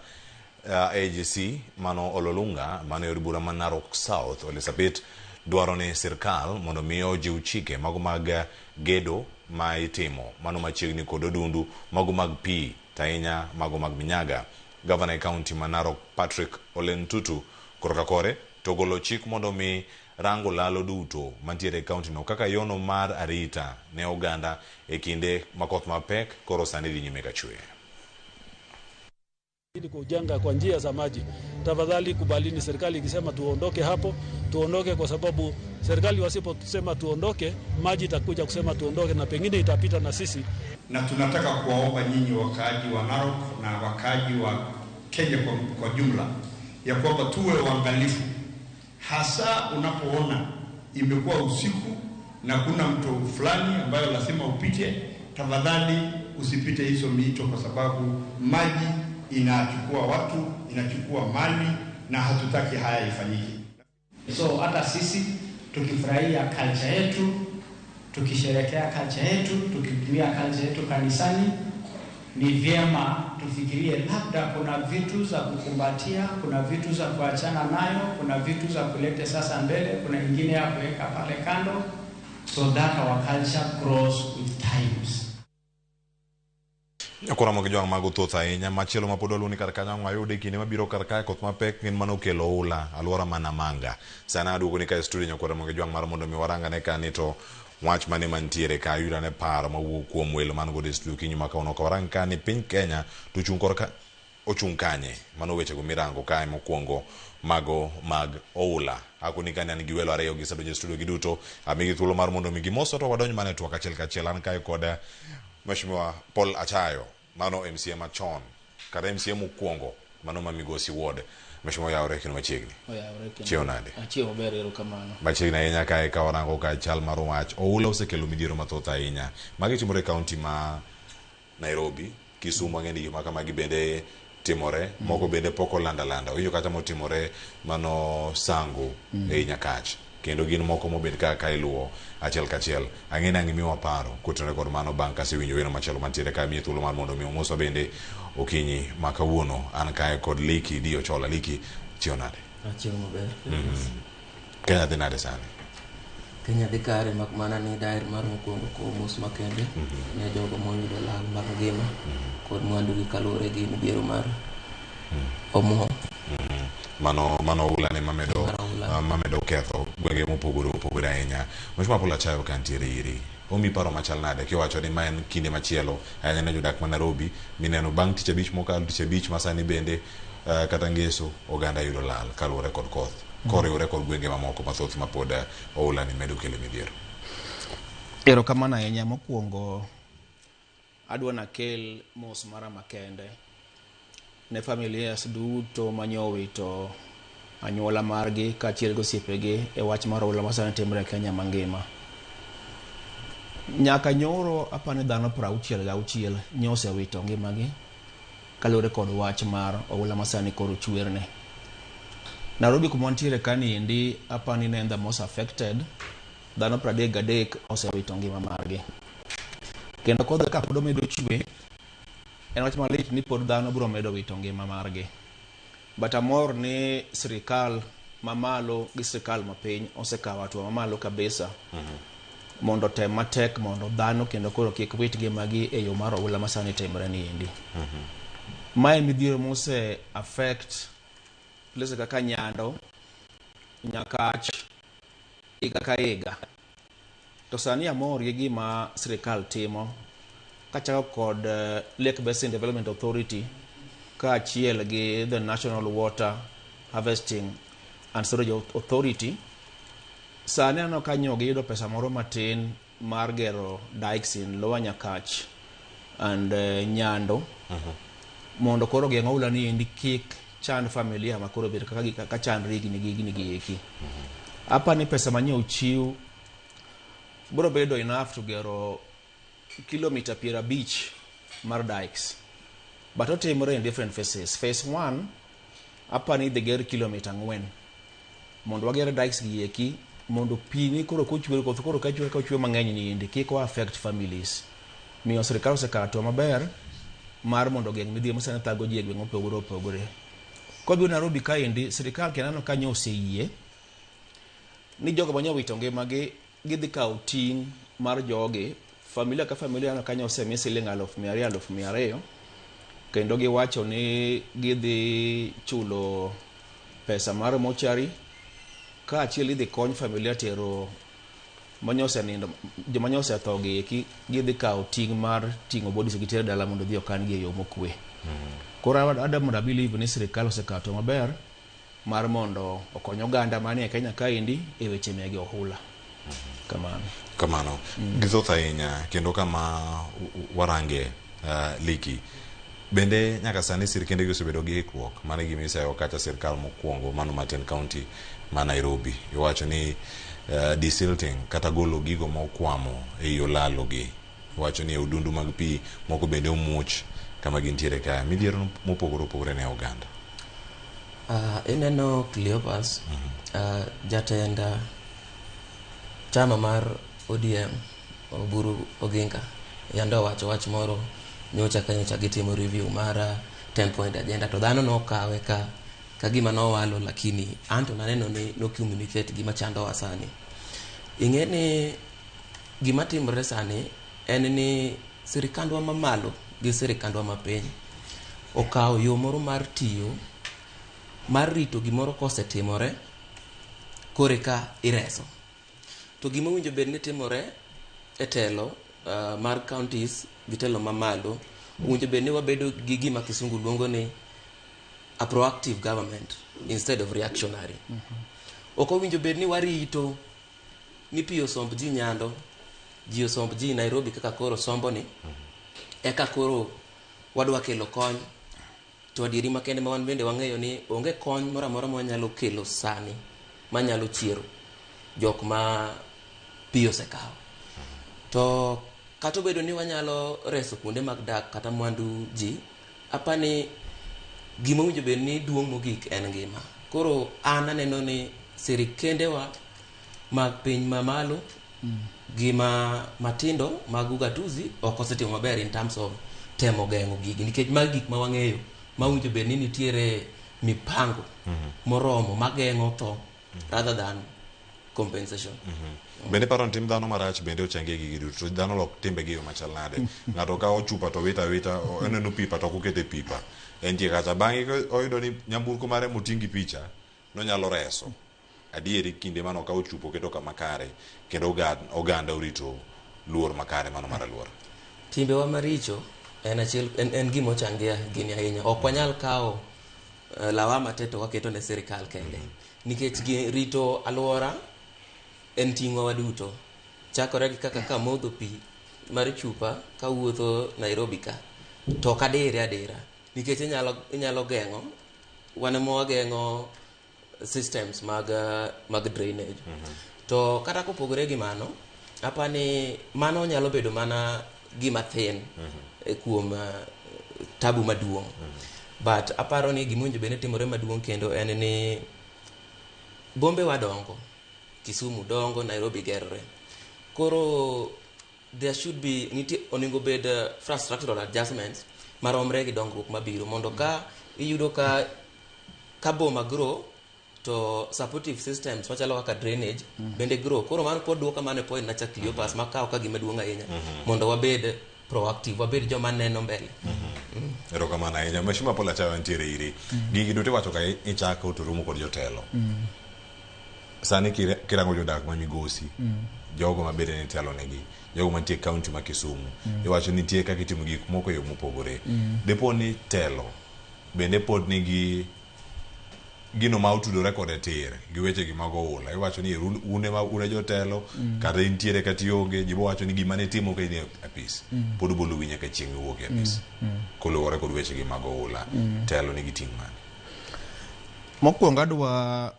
AGC mano Ololunga mano e od bura ma Narok South. Ole Sapit dwaro ni sirkal mondo mi ojiw chike mago mag gedo ma itimo mano machiegni kod odundu mago mag pi ahinya mago mag minyaga. Gavana e kaunti ma Narok Patrick Ole Ntutu korka kore to golo chik mondo mi rango lalo duto mantiere e kaunti no kaka yono mar arita ne oganda e kinde ma koth mapek koro sani dhi nyime ka chwe. Ili kujenga kwa njia za maji, tafadhali kubalini serikali ikisema tuondoke hapo, tuondoke, kwa sababu serikali wasiposema tuondoke, maji itakuja kusema tuondoke na pengine itapita na sisi. Na tunataka kuwaomba nyinyi wakaaji wa Narok na wakaaji wa Kenya kwa jumla ya kwamba tuwe waangalifu, hasa unapoona imekuwa usiku na kuna mto fulani ambayo lazima upite, tafadhali usipite hizo mito, kwa sababu maji inachukua watu, inachukua mali na hatutaki haya ifanyike. So hata sisi tukifurahia culture yetu, tukisherehekea culture yetu, tukitumia culture yetu kanisani, ni vyema tufikirie labda kuna vitu za kukumbatia, kuna vitu za kuachana nayo, kuna vitu za kulete sasa mbele, kuna ingine ya kuweka pale kando, so that our culture grows with times. Koro gi jwang' mago thoth ahinya. Machielo ma pod waluwo ni kar kanyo ang' wayude e kinde mabiro kar kae koth mapek gin mano okelo oula alwora ma Namanga. Sani aduogo ni kae studio nyakwar Ramogi Jwang' mar mondo mi warangane ka ni to wach mane mantiere ka ayud ane paro mawuok kuom welo man godo e studio kinyi ma kawuono ka warang ka ni piny Kenya to ochung' korka ochung' kanye mano wechego mirango kae mokwongo mago mag oula akoni kane an gi welo ariyo gisedonjo e studio giduto amigi thuolo mar mondo mi gimoswa to wadonj mana e twak achiel kachiel an kae kod Mheshimiwa Paul Achayo mano MCA machon kata MCA mokwongo mano ma Migosi Ward. Mheshimiwa oyawore kendo machiegni. Oyawore kendo. Chiew nade? Achiewo maber, erokamano. Machiegni ahinya kae ka warango ka chal mar wach oula osekelo midhiero mathoth ahinya. Magi timore e kaunti ma Nairobi, Kisumu ang'e ni gik ma kamagi bende timore, moko bende pok olanda landa. Winjo kata motimore mano Sango ei Nyakach. Kendo gin moko mobed ka ka iluwo achiel kachiel. Ang'e ni ang' imiwa paro kotenore kod mano bang' kasewinjo weno machielo mantiere ka miye thuolo mar mondo mi omoswa bende okinyi ma kawuono. An kae kod Liki D Ochola. Liki, chiew nade? Achiewo maber. Kenya dhi nade sani? Kenya dhi kare mak mana ni daer mar mokwongo kowo mos makende ne jogo moyudo lal mar ngima kod mwandugi kaluwore gi midhiero mar omuom. Mano mano oula ni mamedo mamedo ketho gwenge mopogore opogore ahinya. Mheshimiwa Paul Achayo ka ntiere iri, omi paro machal nade kiwacho ni ma en kinde machielo ahinya ne jodak ma Nairobi mineno bang' tich abich mokalo tich abich ma sani bende kata ngeso oganda yudo lal kaluwore kod koth koriwore kod gwenge mamoko mathoth ma pod oula ni medo kelo midhiero. Erokamano ahinya. Mokwongo adwa nakel mos mara makende ne familias duto manyowito anyuola margi kaachiel gi osiepegi e wach mar oula masani timore e Kenya mangima. Nyaka nyoro apani dhano 66 nyo osewito ngimagi kaluwore kod wach mar oula masani koro chwerne. Nairobi kuma wantiere kani endi apani ne en the most affected, dhano 33 osewito ngima margi. Kendo kodh ka pod omedo chwe, en wach malich ni pod dhano biro medo wito ngima margi. But amor ni sirikal mamalo gi sirikal mapiny osekawo hatua mamalo kabisa mondo otem matek mondo dhano kendo koro kik wit ngimagi e yo mar oula masani timore ni endi. Mae midhiero mose affect places kaka Nyando, Nyakach, higa ka higa. To sani amor gi gima sirikal timo kachako kod Lake Basin Development Authority kaachiel gi the National Water Harvesting and Storage Authority. Sani aneno ka nyo giyudo pesa moro matin mar gero dikes in Lower Nyakach and Nyando mondo koro geng' oula ni endi kik chand familia ma koro bet kaka ka chandre higni gi higni gi eki. Apani pesa manyo ochiw biro bedo enough to gero kilomita 50 mar dikes. But otimore in different phases. Phase 1 apani idhi ger kilomita 4 mondo wager dikes gi eki mondo pi ni koro kochwe koth koro kachwe kochwe mang'eny ni endi kik o affect families. Miyo sirikal osekawo hatua maber mar mondo ogeng' midhiero masani thago ji e gwenge mopogore opogore. Kobiro Nairobi kaendi, sirikal kendo aneno ka nyo oseyie ni jogo manyo wito ngimagi gidhi kawo ting' mar jogi. Familia ka familia aneno ka nyo osemi siling 200,000 200,000 kendo giwacho ni gidhi chulo pesa mar mochari kaachiel idhi kony familia tero manyo osenindo joma nyo osetho gi eki gidhi kawo ting' mar ting'o bodies giter dala mondo odhi okan gi e yo mokwe. Koro adwa mondo a believe ni sirikal osekawo hatua maber mar mondo okony oganda manie Kenya kaendi e weche mege ohula. Kamano. Kamano. Githoth ahinya kendo kama warange Liki. Bende nyaka sani sirkende gi osebedo gi ikruok mano e gima iseyo kacha sirkal mokwongo mano matin county ma Nairobi. Iwacho ni desilting kata golo gigo mokwamo ei olalo gi. Iwacho ni e odundu mag pi moko bende omuoch kama gintiere ka. Midhiero mopogore opogore ne oganda. Ineno Cleopas, jatend chama mar ODM Oburu Oginga yande owacho wach moro nyocha ka nyocha gitimo review mar 10 point agenda to dhano nokawe ka gima nowalo, lakini anto naneno ni no communicate gima chandowa sani. Ing'e ni gima timore sani en ni sirikandwa mamalo gi sirikandwa mapiny okawo yo moro mar tiyo mar rito gimoro kosetimore kore ka ireso. To gima owinjo bed ni timore e telo mar counties gi telo mamalo, owinjo bed ni wabedo gi gima kisungu luongo ni a proactive government instead of reactionary. Ok owinjo bed ni warito ni pi osomb ji Nyando, ji osomb ji Nairobi kaka koro sombo ni, eka koro wadwa kelo kony. To adieri makende ma wan bende wang'eyo ni onge kony moro amora ma wanyalo kelo sani manyalo chiero jok ma pi osekawo. To kata obedo ni wanyalo reso kuonde mag dak kata mwandu ji, apani gima owinjo bed ni duong' mogik en ngima. Koro an aneno ni sirikendewa mag piny mamalo gi ma matindo mag ugatuzi ok osetimo maber in terms of temo geng'o gigi, nikech magi gik ma wang'eyo ma owinjo bed ni nitiere mipango moromo mageng'o tho rather than compensation. Bende paro ni tim dhano marach bende ochangie gigi duto, to dhano lok timbegi e yo machal nade? Ng'ato kawo chupa to wito awita, oneno pipa to ok oketo e pipa. Entie kacha bang'e oyudo ni nyamburko mare moting' gi picha nonyalo reso. Adieri kinde mane okawo chupa oketo kama kare kendo oganda orito luor makare mano mar aluora. Timbewa maricho en achiel en gima ochangia gini ahinya. Ok wanyal kawo lawama te to waketo ne sirikal kende. Nikech rito aluora en ting'wa waduto. Chakore gi kaka kamodho pi mar chupa kawuotho Nairobi ka, to ok adire adira. Nikech inyalo geng'o, wan ema wageng'o systems mag drainage. To kata kopogore gi mano, apani mano nyalo bedo mana gima thin kuom tabu maduong'. But aparo ni gima owinjo bed ni timore maduong' kendo en ni bombe wa dongo, Kisumu dongo, Nairobi gerore. Koro there should be nitie onego bed infrastructural adjustments maromre gi dongruok mabiro mondo ka iyudo ka boma grow to supportive systems machalo kaka drainage bende grow. Koro mano pod duoka mano e point nacha Cleopas makawo ka gima duong' ahinya mondo wabed proactive, wabed joma neno mbele. Erokamano ahinya. Mheshimiwa Paul Achayo nitiere iri. Gigi duto iwacho ka ichako to rumo kod jotelo. Sani kirango jodak ma Migosi, jogo ma bende nitelo negi, jogo mantie e county ma Kisumu, iwacho ni nitie kaka itimo gik moko e yo mopogore. Dipo ni telo bende pod nigi gino ma otudore kode tir gi weche gi mag oula. Iwacho ni un ema un e jotelo, kata intiere kata ionge, ji bowacho ni gima nitimo ka in e apis, pod boluwi nyaka chieng' iwuok e apis. Koluwore kod weche gi mag oula, telo nigi ting' mane? Mokwongo adwa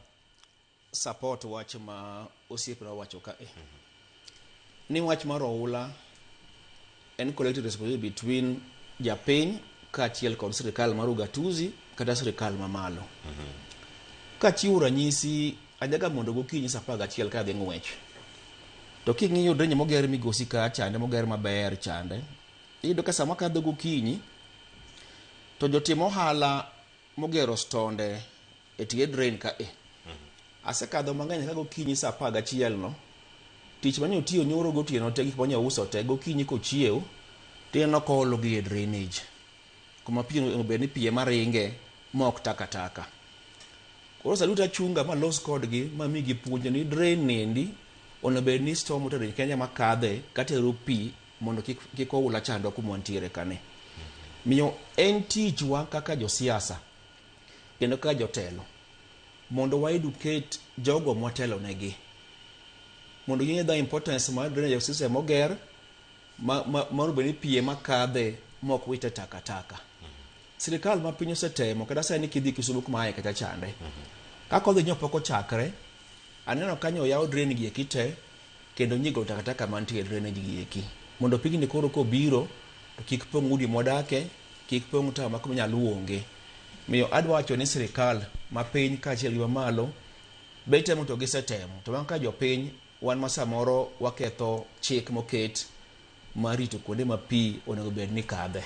support wach ma osiepna owacho kae. Ni wach mar oula en collective responsibility between japiny kaachiel kod sirikal mar ugatuzi kata sirikal mamalo. Kachiwo ranyisi, ajaga mondo gokinyi saa 11 ka adhi ng'wech. To king'iyo drainage moger Migosi ka chande, moger maber chande, iyudo ka sama akadho gokinyi, to jotim ohala mogero stonde e tie drain ka e. Asekadho mang'eny ka gokinyi saa 11 no, tich mane otiyo nyoro gotieno te, gik mane ouso te, gokinyi kochiew, tineno koolo gi e drainage. Kuma pi onego bed ni pi ema ringe ma ok takataka. Koro sa duto achunga malos kodgi mamigi puonj ni drain niendi onego bed ni storm water drain kende ema kadhe katero pi mondo kik oula chandwa kuma wantiere kane. Miyo en tichwa kaka josiasa kendo kaka jotelo mondo wa educate jogo mwatelo negi mondo ging'e the importance mar drainage system moger ma onego bed ni pi ema kadhe ma ok wite takataka. Sirikal ma piny osetemo kata sani kidhi Kisumu kuma aye kacha chande. Ka kodhi nyo pok ochakre, aneno kanyo oyaw drain gi eki te kendo nyigo takataka mantie e drainage gi eki. Mondo pigni koro kobiro to kik pong' udi mwadake, kik pong' taon ma kuma inyalo onge. Miyo adwa wacho ni sirikal ma piny kaachiel gi mamalo be temo to gisetemo. To wan ka jopiny wan ma samoro waketho chik moket mar rito kuonde ma pi onego bed ni kadhe.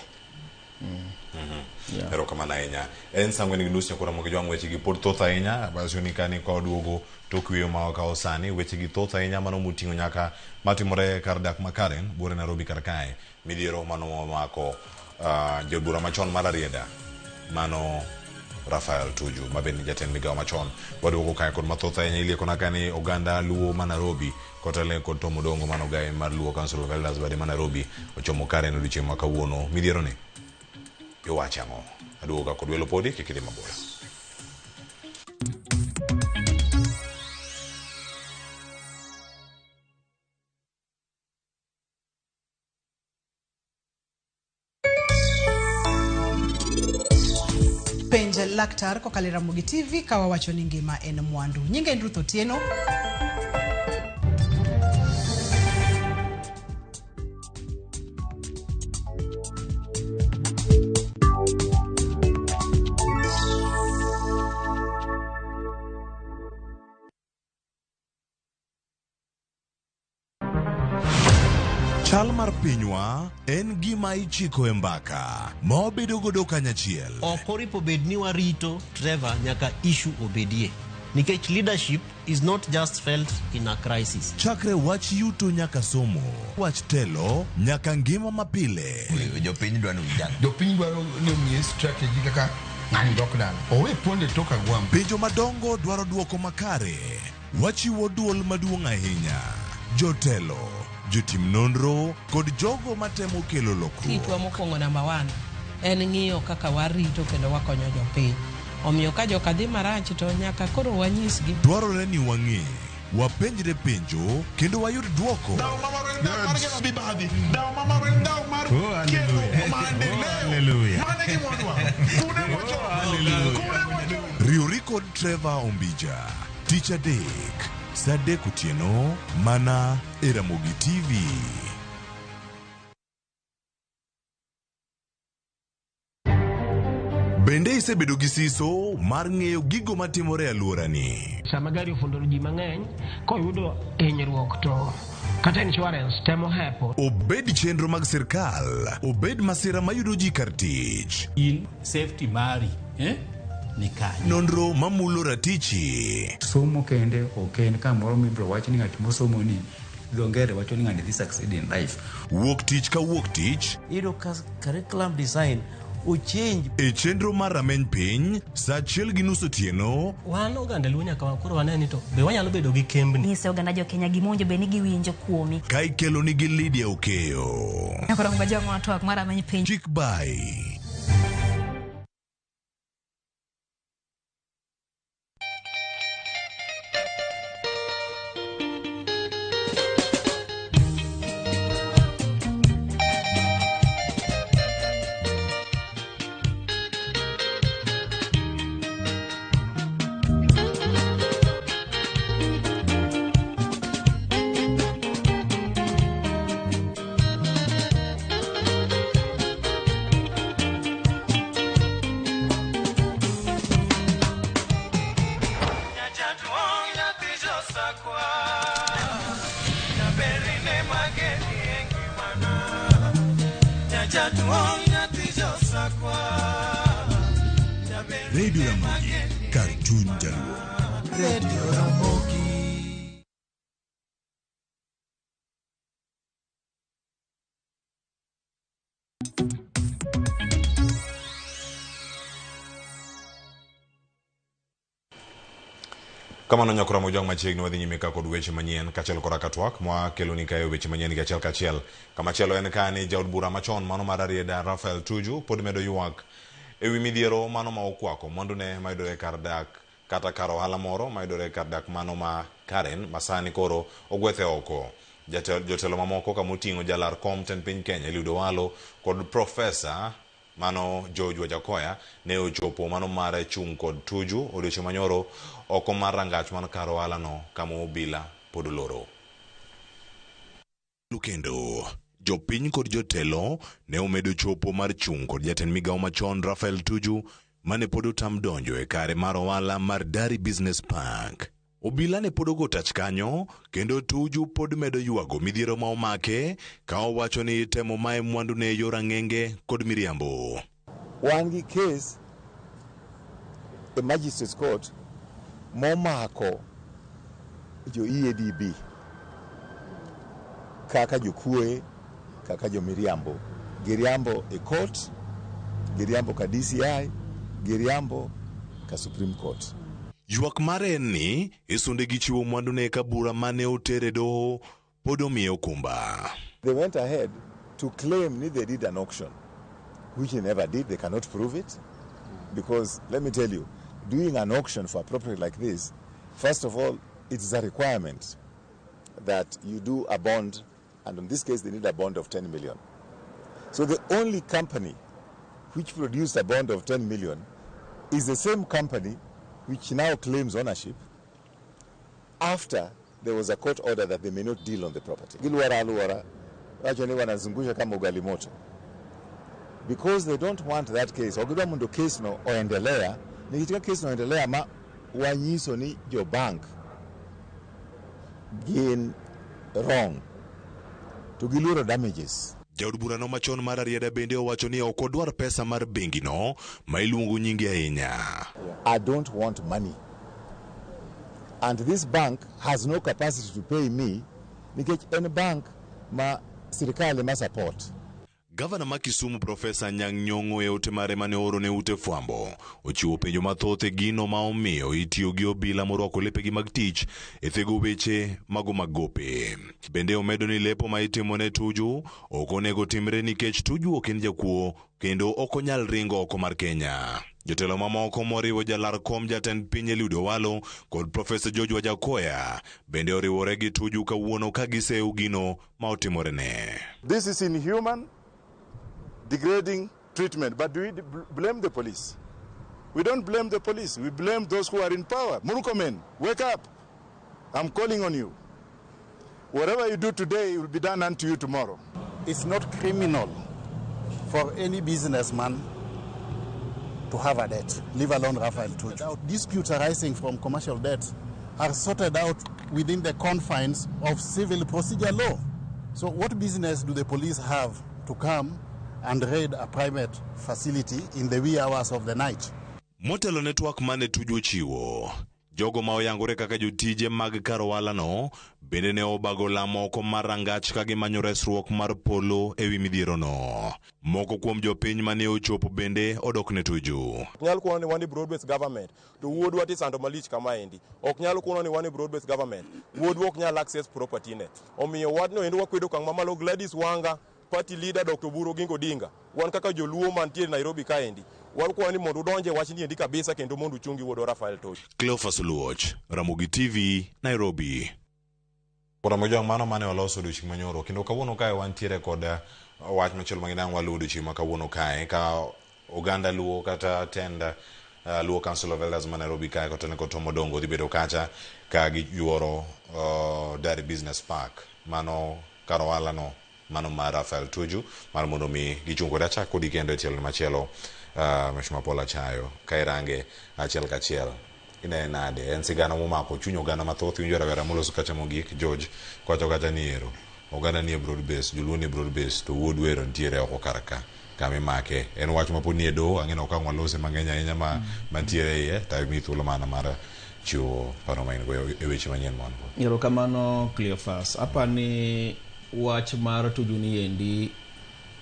Erokamano ahinya. En saa 4:30 nyakora mogi jwang' weche gi pod thoth ahinya. Basio ni kani ka waduogo tok yweyo ma wakawo sani, weche gi thoth ahinya mano moting'o nyaka matimore kar dak ma Karen, buore Nairobi kar kae. Midhiero mano momako Jaod bura machon mar Rarieda mano Rafael Tuju ma bende jatend migawo machon. Waduogo kae kod mathoth ahinya iliekona ka ni oganda Luo ma Nairobi kotelne kod Tom Odongo mano ogaye mar Luo Council of Elders bade ma Nairobi ochomo kare en odiochieng' ma kawuono. Midhiero ni iwacho ang'o? Aduogo ka kod welo podi kik idhi mabor. Penj laktar kokalo e Ramogi TV ka wawacho ni ngima en mwandu. Nyinga en Ruth Otieno. Chal mar pinywa en gima ichiko e mbaka ma wabedo godo kanyachiel. Ok oripo bed ni warito Trevor nyaka issue obedie. Nikech leadership is not just felt in a crisis. Chakre wach yuto nyaka somo, wach telo nyaka ngima mapile. Jopiny dwaro ni ujang. Jopiny dwaro ni omiye strategy kaka ng'ani dok dala. Owe ponde tok agwambo. Penjo madongo dwaro dwoko makare. Wachiwo duol maduong' ahinya. Jotelo, jotim nonro kod jogo matemo kelo lokruok. Tijwa mokwongo namba 1 en ng'iyo kaka warito kendo wakonyo jopiny. Omiyo ka joka dhi marach to nyaka koro wanyisgi. Dwarore ni wang'e, wapenjre penjo kendo wayud dwoko. Riwri kod Trevor Ombija tich adek saa 3 otieno mana e Ramogi TV. Bende isebedo gi siso mar ng'eyo gigo matimore e alworani? Sama gari ofundoro ji mang'eny, koyudo hinyruok to kata insurance temo hepo. Obed chenro mag sirkal, obed masira mayudo ji kar tich. In safety mari ni kanye? Nonro mamulo ratichi. Somo kende ok en kamoro mibiro wach ni ng'at mosomo ni dho ngere wacho ni ng'ani dhi succeed in life. Wuok tich ka wuok tich. Iyudo ka curriculum design ochange. E chenro mar rameny piny saa 1:30 otieno. Wan oganda Luo nyaka koro wane ni to be wanyalo bedo gi kembni. Nyise oganda jo Kenya gima bed ni giwinjo kuomi. Ka ikelo nigi Lydia Okeyo. Nyakoro ngajang'o twak mar rameny piny. Chik bai. Radio Ramogi, kar chuny Jaluo. Radio Ramogi. Kamano nyakora mojwang' machiegni wadhi nyime ka kod weche manyien kaachiel kod kaka twak mwakeloni kae weche manyien gi achiel kachiel. Kamachielo en ka ni jaod bura machon mano mar Rarieda Rafael Tuju pod medo ywak ewi midhiero mano ma okwako mwandune mayudore kar dak kata kar ohala moro mayudore kar dak mano ma Karen masani koro ogwethe oko. Jotelo mamoko kamoting'o jalar kom tend piny Kenya Eliud Owalo kod Profesa mano George Wajackoyah ne ochopo mano mar chung' kod Tuju odiochieng' manyoro oko mar rangach mar kar ohala no kama obila pod oloro. Kendo jopiny kod jotelo ne omedo chopo mar chung' kod jatend migawo machon Rafael Tuju mane pod otam donjo e kare mar ohala mar Dari Business Park. Obila ne pod ogo tach kanyo kendo Tuju pod medo ywago midhiero ma omake ka owacho ni itemo maye mwandune e yor ang'enge kod miriambo. Wan gi case e Magistrates Court momako jo EADB kaka jokuoe, kaka jomiriambo. Giriambo e court Giriambo ka DCI, giriambo ka Supreme Court. Ywak mare en ni isunde gi chiwo mwandune ka bura mane otere doho pod omiye okumba. They went ahead to claim ni they did an auction, which they never did. They cannot prove it. Because, let me tell you, doing an auction for a property like this, first of all, it's a requirement that you do a bond, and in this case, they need a bond of 10 million. So the only company which produced a bond of 10 million is the same company which now claims ownership after there was a court order that they may not deal on the property. Giluora aluora, wacho ni wanazungusha kama ugali moto. Because they don't want that case. Ogidwa mondo case no oendelea, nikech ka case no oendelea ma wanyiso ni jo bank gin wrong to giluoro damages. Jaod burano machon mar Rarieda bende owacho ni ok odwar pesa mar bengino ma iluongo nyinge ahinya. I don't want money. And this bank has no capacity to pay me nikech en bank ma sirikal ema support. Gavana ma Kisumu Profesa Anyang' Nyong'o e ote mare mane ooro ne ute fwambo ochiwo penjo mathoth e gino ma omiyo itiyo gi obila morwako lepegi mag tich e thego weche mago mag gope. Bende omedo ni lepo ma itimo ne Tuju ok onego timre nikech Tuju ok en jakuo kendo ok onyal ringo oko mar Kenya. Jotelo mamoko moriwo jalar kom jatend piny Eliud Owalo kod Profesa George Wajackoyah bende oriwore gi Tuju kawuono ka giseyo gino ma otimorene. This is inhuman, degrading treatment. But do we blame the police? We don't blame the police. We blame those who are in power. Murkomen, wake up. I'm calling on you. Whatever you do today will be done unto you tomorrow. It's not criminal for any businessman to have a debt, leave alone Raphael Tuju. Disputes arising from commercial debt are sorted out within the confines of civil procedure law. So what business do the police have to come and raid a private facility in the wee hours of the night? Motelo ne twak mane Tuju ochiwo, jogo ma oyangore kaka jotije mag kar ohalano bende ne obago lamo oko mar rangach ka gimanyo resruok mar polo ewi midhierono. Moko kuom jopiny mane ochopo bende odok ne Tuju. Ok nyal kuono ni wan e broad based government to wuodwa tisando malich kamaendi. Ok nyal kuono ni wan e broad based government wuodwa ok nyal access property ne. Omiyo wachno endo wakwedo okang' mamalo. Gladys Wanga, party leader Dr. Oburu Oginga Odinga, wan kaka joluo mantie Nairobi kaendi wakwayo ni mondo udonje wachni endi kabisa kendo mondo uchungi wuodwa Raphael Tuju. Cleophas Oluoch, Ramogi TV, Nairobi. Ramogi Jwang', mano mane waloso odiochieng' manyoro kendo kawuono kae wantiere kod wach machielo ma waluwo odiochieng' ma kawuono kae ka oganda Luo kata tend Luo Council of Elders ma Nairobi kae kotene kod Tom Odongo dhi bedo kacha ka giyuoro Dairy Business Park, mano kar ohala no mano mar Raphael Tuju, mar mondo mi gichung' kode. Achak kodi kendo e tielo machielo, Mheshimiwa Paul Achayo, ka irange achiel kachiel inene nade? En sigana momako chuny oganda mathoth. Iwinjo rawera moloso kacha mogik George kowacho kacha ni ero oganda nie broad base, joluo nie broad base to wuod wero nitiere oko kar ka kama imake. En wach mapod nie doho, ang'e ni ok ang' walose mang'eny ahinya ma mantiere iye, to amiyi thuolo mana mar chiwo paro ma in go e weche manyien ma wan go. Erokamano Cleophas. Apani wach mar Tuju ni endi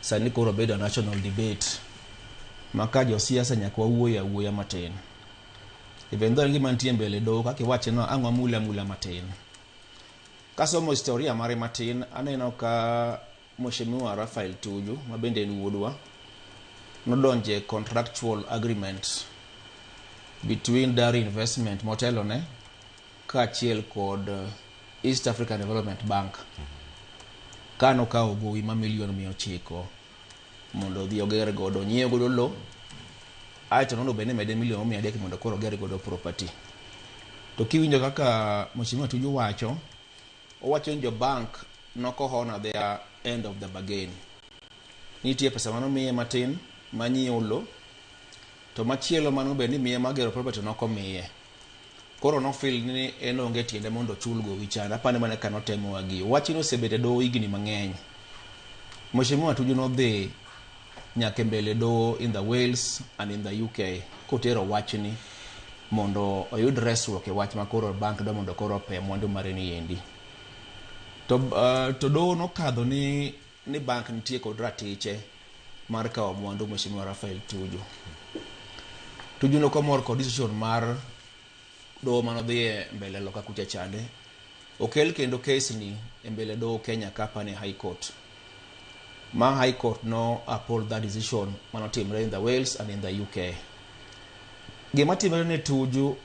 sani koro bedo a national debate ma ka josiasa nyaka wawuoye awuoya matin. Even though en gima nitie mbele doho, kaka iwache no ang' wamule amula matin. Kasomo historia mare matin, aneno ka Mheshimiwa Raphael Tuju, ma bende en wuodwa, nodonje contractual agreement between Dairy Investment motelone kaachiel kod East African Development Bank ka nokawo gowi ma milion 900 mondo odhi oger godo, onyiew godo lo, aeto nondo bende mede milion 300 mondo koro oger godo property. To kiwinjo kaka Mheshimiwa Tuju wacho, owacho ni jo bank noko honor their end of the bargain. Nitie pesa manomiye matin manyiewo lo, to machielo mano bed ni miye magero property nokomiye. Koro nofeel ni en onge tiende mondo ochul gowi chande. Apani mana ka notemo wagi. Wachni osebet e doho higni mang'eny. Mheshimiwa Tuju nodhi nyaka e mbele doho in the Wales and in the UK kotero wachni mondo oyud resruok e wach ma koro bank dwa mondo koro ope mwandu mare ni endi. To doho nokadho ni bank nitie kod ratiche mar kawo mwandu Mheshimiwa Raphael Tuju. Tuju nokomor kod decision mar doho manodhiye mbele loka kucha chande. Okel kendo case ni e mbele doho Kenya ka pane High Court. Ma High Court no uphold that decision manotimre in the Wales and in the UK. Gima timre ne Tuju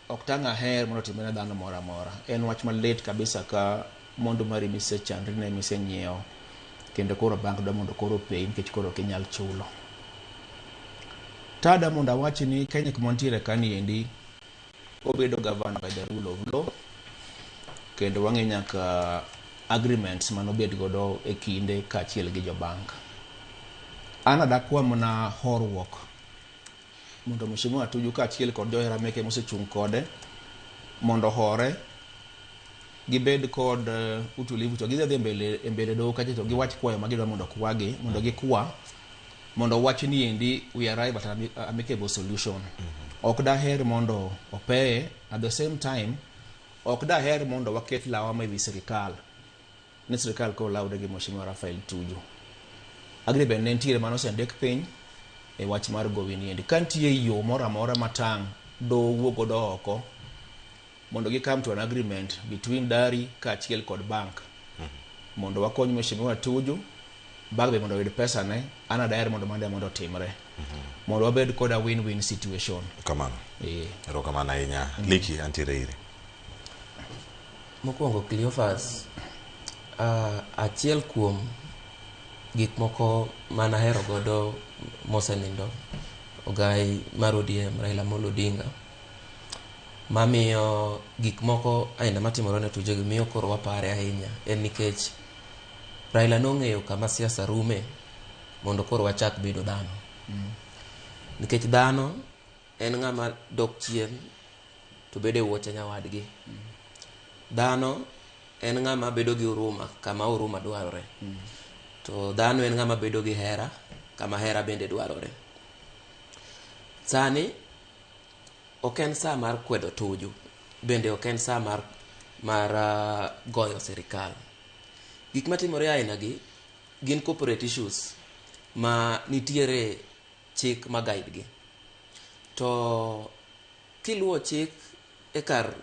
ok tang' aher mondo otimre ne dhano moro amora. En wach malit kabisa ka mwandu mari misechandri ne misenyiewo kendo koro bank dwa mondo koro opeyi nikech koro ok inyal chulo. Tada mondo awach ni Kenya kuma wantiere kani endi obedo governed by the rule of law kendo wang'e nyaka agreements manobed godo e kinde kaachiel gi jobank. An adakwa mana horuok mondo Mheshimiwa Tuju kaachiel kod johera meke mosechung' kode mondo hore gibed kod utulivu to gidhi mbele e mbele doho kacha to giwach kwayo ma gidwa mondo okwagi mondo gikwa mondo wach ni endi we arrive at an amicable solution. Ok daher mondo opeye at the same time ok daher mondo waket lawama ewi sirikal ni sirikal koro lawre gi Mheshimiwa Raphael Tuju. Agreement ne nitiere mane osendik piny e wach mar gowi ni endi. Ka nitie yo moro amora matang' doho wuok godo oko mondo gi come to an agreement between Dari kaachiel kod bank mondo wakony Mheshimiwa Tuju bank be mondo oyud pesa ne an adaher mondo mano mondo otimre mondo wabed kod a win-win situation. Kamano. Erokamano ahinya. Liki antiere iri. Mokwongo Cleophas, achiel kuom gik moko manahero godo mosenindo ogai mar ODM Raila Amolo Odinga mamiyo gik moko aina matimore ne Tuju gi miyo koro wapare ahinya en nikech Raila nong'eyo kama siasa rume mondo koro wachak bedo dhano. Nikech dhano en ng'ama dok chien to bedo e wuoche nyawadgi. Dhano en ng'ama bedo gi huruma kama huruma dwarore. To dhano en ng'ama bedo gi hera kama hera bende dwarore. Sani ok en saa mar kwedo Tuju, bende ok en saa mar goyo sirikal. Gik matimore aina gi gin corporate issues ma nitiere chik ma guide gi. To kiluwo chik e kar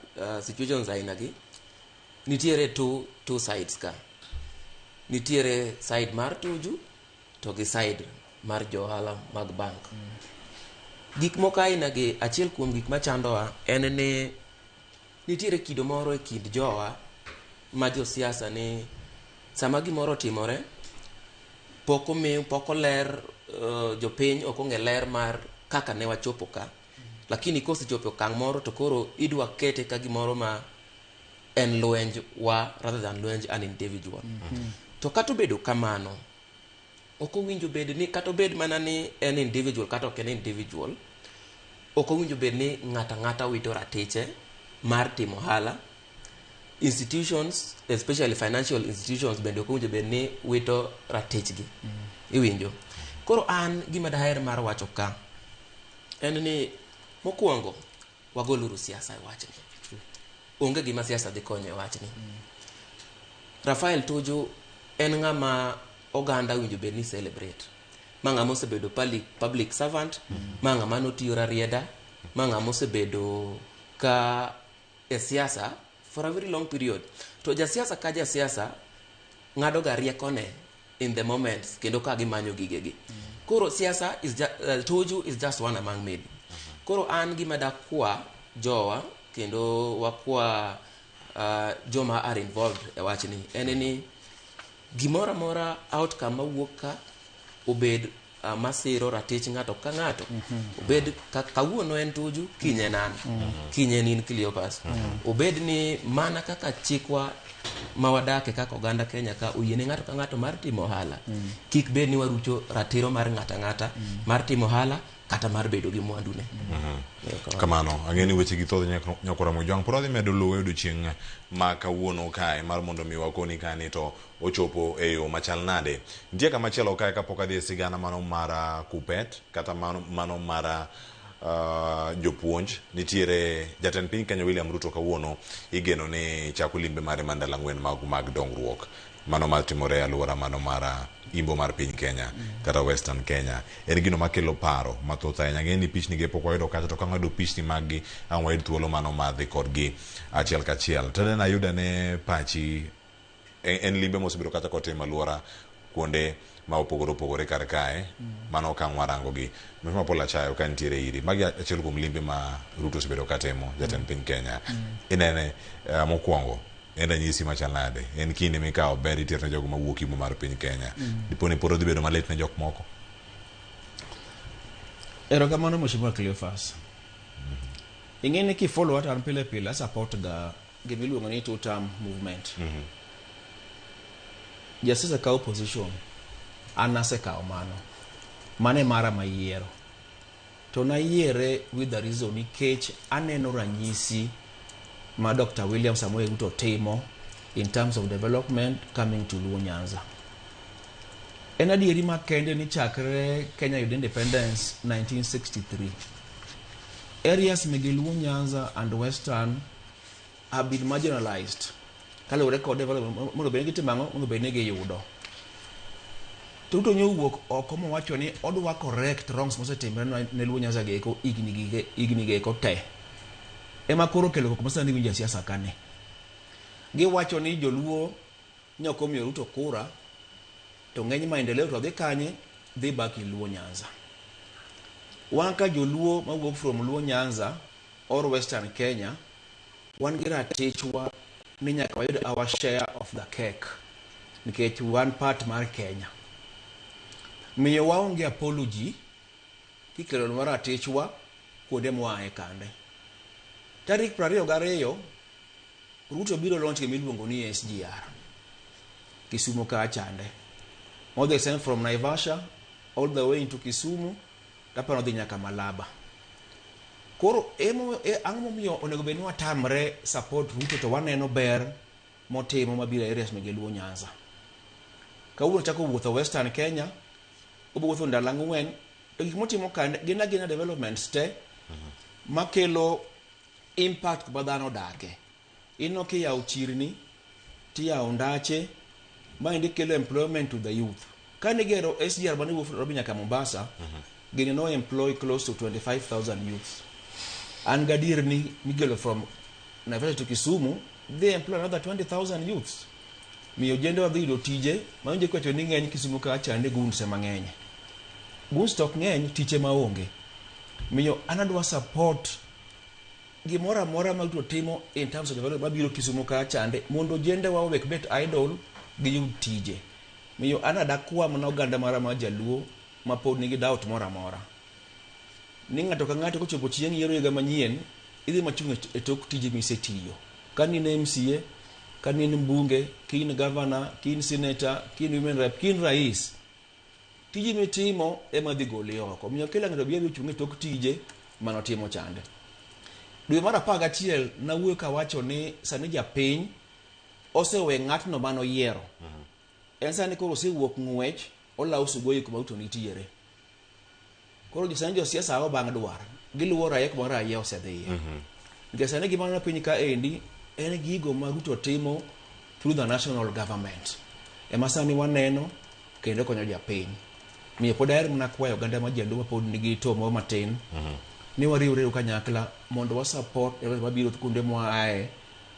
situations aina gi, nitiere two sides ka. Nitiere side mar Tuju to gi side mar johala mag bank. Gik moko aina gi, achiel kuom gik machandowa en ni nitiere kido moro e kind jowa ma josiasa ni sama gimoro otimore pok omi, pok oler, jopiny ok ong'e ler mar kaka ne wachopo ka. Lakini kosechopo e okang' moro to koro idwa kete ka gimoro ma en lwenj wa rather than lwenj an individual. To kata obedo kamano, ok owinjo bed ni kata obed mana ni en individual kata ok en individual, ok owinjo bed ni ng'ato ang'ata wito ratiche mar timo ohala. Institutions, especially financial institutions, bende ok owinjo bed ni wito ratichgi. Iwinjo? Koro an gima daher mar wacho ka en ni mokwongo wagoluru siasa e wachni. Onge gima siasa dhi konyo e wachni. Raphael Tuju en ng'ama oganda owinjo bed ni celebrate. Ma ng'ama osebedo public servant, ma ng'ama notiyo Rarieda, ma ng'ama osebedo ka e siasa for a very long period. To jasiasa ka jasiasa ng'ado ga riekone in the moments kendo ka gimanyo gigegi. Koro siasa is Tuju is just one among many. Koro an gima dakwa jowa kendo wakwa joma are involved e wachni en ni gimoro amora outcome mawuok ka obed masiro ratich ng'ato ka ng'ato. Obed kawuono en Tuju, kiny en an, kiny en in Cleophas. Obed ni mana kaka chikwa ma wadake kaka oganda Kenya ka oyiene ng'ato ka ng'ato mar timo ohala. Kik bed ni warucho ratiro mar ng'ato ang'ata mar timo ohala kata mar bedo gi mwandune. Kamano, ang'e ni weche gi thoth nyakora Mojwang' pod wadhi medo luwe odiochieng' ma kawuono kae mar mondo mi wakoni kani to ochopo e yo machal nade. Nitie kama chielo kae kapok adhi e sigana mano mar Kupet kata mano mar Jopuonj nitiere jatend piny Kenya William Ruto kawuono igeno ni chako limbe mare mar ndalo 4 mag dongruok mano matimore e aluora mano mar imbo mar piny Kenya kata Western Kenya. En gino makelo paro mathoth ahinya. Ng'e ni pichni gi pok wayudo kacha, to ka wayudo pichni mag gi ang' wayud thuolo mano mar dhi kodgi achiel kachiel. To nene ayudo ane pachi en limbe mosebedo kacha kotimo aluora kuonde ma opogore opogore kar kae mano okang' warango gi. Mheshimiwa Paul Achayo ka nitiere iri, magi achiel kuom limbe ma Ruto osebedo katimo jatend piny Kenya. Inene mokwongo en ranyisi machal nade? En kinde mikawo ber itero ne jogo mawuok imbo mar piny Kenya. Dipo ni pod odhi bedo malit ne jok moko? Erokamano Mheshimiwa Cleophas. Ing'e ni kifollow hata an pile pile a support ga gima iluongo ni two term movement. Jasiasa kawo position, an asekawo mano. Mano e mara mayiero. To nayiere with the reason nikech aneno ranyisi ma Dr. William Samoei Ruto timo in terms of development coming to Luo Nyanza. En adieri makende ni chakre Kenya yud independence 1963, areas mege Luo Nyanza and Western have been marginalized kaluwore kod development mondo bed ni gitimo ang'o, mondo bed ni giyudo. To Ruto nyo owuok oko mowacho ni odwa correct wrongs mosetimre ne Luo Nyanza gieko higni gieko te. Ema koro okelo koko masani winjo e siasa kani. Giwacho ni joluo ne ok omiyo Ruto kura, to ng'eny maendeleo to dhi kanye? Dhi back in Luo Nyanza. Wan ka joluo mawuok from Luo Nyanza or Western Kenya, wan gi ratichwa ni nyaka wayud our share of the cake nikech wan part mar Kenya. Miyo waonge apology kikelonwa ratichwa kuonde mwaaye kande. Tarik 22 Ruto biro launch gima iluongo ni SGR Kisumu ka chande. Modhi send from Naivasha all the way into Kisumu tapano dhi nyaka Malaba. Koro ang'o momiyo onego bed ni watamre support Ruto to waneno ber motimo mabiro e areas mege Luo Nyanza. Kawuono chako wuotho Western Kenya, obiro wuotho ndalo 4, to gik motimo kande gin agina developments te makelo impact kuma dhano odake. Ineno kiyawo chirni, tiyawo ndache, maendi kelo employment to the youth. Kane igero SGR mane wuok Nairobi nyaka Mombasa, gini no employ close to 25,000 youths. An gadier ni migelo from Naivasha to Kisumu, they employ another 20,000 youths. Miyo ojende wadhi yudo tije, mawinjo kiwacho ni ng'eny Kisumu ka chande goons ema ng'eny. Goons to ok ng'eny, tich ema onge. Miyo an adwa support gimoro amora ma Ruto timo in terms of development mabiro Kisumu ka chande mondo ojende wa owek bet idle giyud tije. Miyo an adakwa mana oganda mara mar jaluo ma pod nigi doubt moro amora. Ni ng'ato ka ng'ato kochopo chieng' yiero higa manyien, idhi machung' e tok tije misetiyo. Ka in MCA, ka in mbunge, ka in governor, ka in senator, ka in women rep, ka in rais, tije mitimo ema dhi goli oko. Omiyo kila ng'ato biro chung' e tok tije manotimo chande. Dwe mar 11 nawuoyo kawacho ni sani japiny osewe ng'atno manoyiero. En sani koro osewuok ng'wech olawo sugoi kuma Ruto nitiere. Koro sani josiasa ao bang' dwar. Giluwo raia kuma raia osedhiye. Nikech sani gima aneno piny ka endi en gigo ma Ruto timo through the national government. Ema sani waneno kendo konyo japiny. Miyo pod aher mana kwayo oganda ma jaluo mapod nigi to moro matin ni wariwre kanyakla mondo wa support mabiro kuonde mwaaye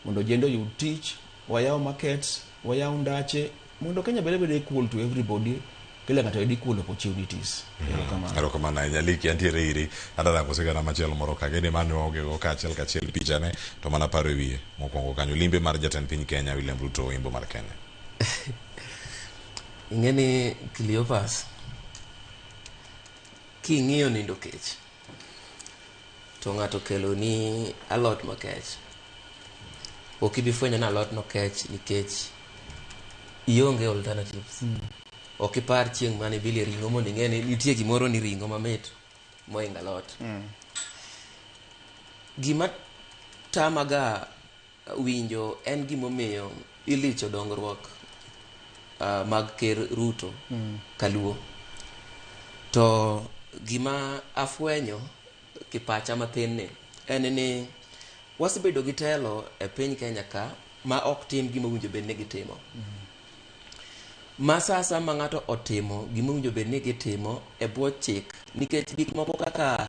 mondo ojende oyud tich, wayaw markets, wayaw ndache mondo Kenya bede bede equal to everybody, kila ng'ato oyud equal opportunities. Erokamano. Erokamano ahinya Liki, antiere iri adarako sigana machielo moro ka gini mane waonge go kaachiel kachiel pichane to mana paro e wiye mokwongo kanyo limbe mar jatend piny Kenya William Ruto imbo mar Kenya. Ing'e ni Cleophas, king'iyo nindo kech to ng'ato okelo ni alot makech, ok ibi fwenyo ni alot no kech nikech ionge alternatives. Ok ipar chieng' mane ibilie ring'o mondo ing'e ni nitie gimoro ni ring'o mamit mohingo alot. Gima tamaga winjo en gimomiyo ilicho dongruok mag ker Ruto kaluo. To gima afwenyo kipacha mathin ni en ni wasebedo gi telo e piny Kenya ka ma ok tim gima owinjo bed ni gitimo. Ma sasa ma ng'ato otimo gima owinjo bed ni gitimo e bwo chik, nikech gik moko kaka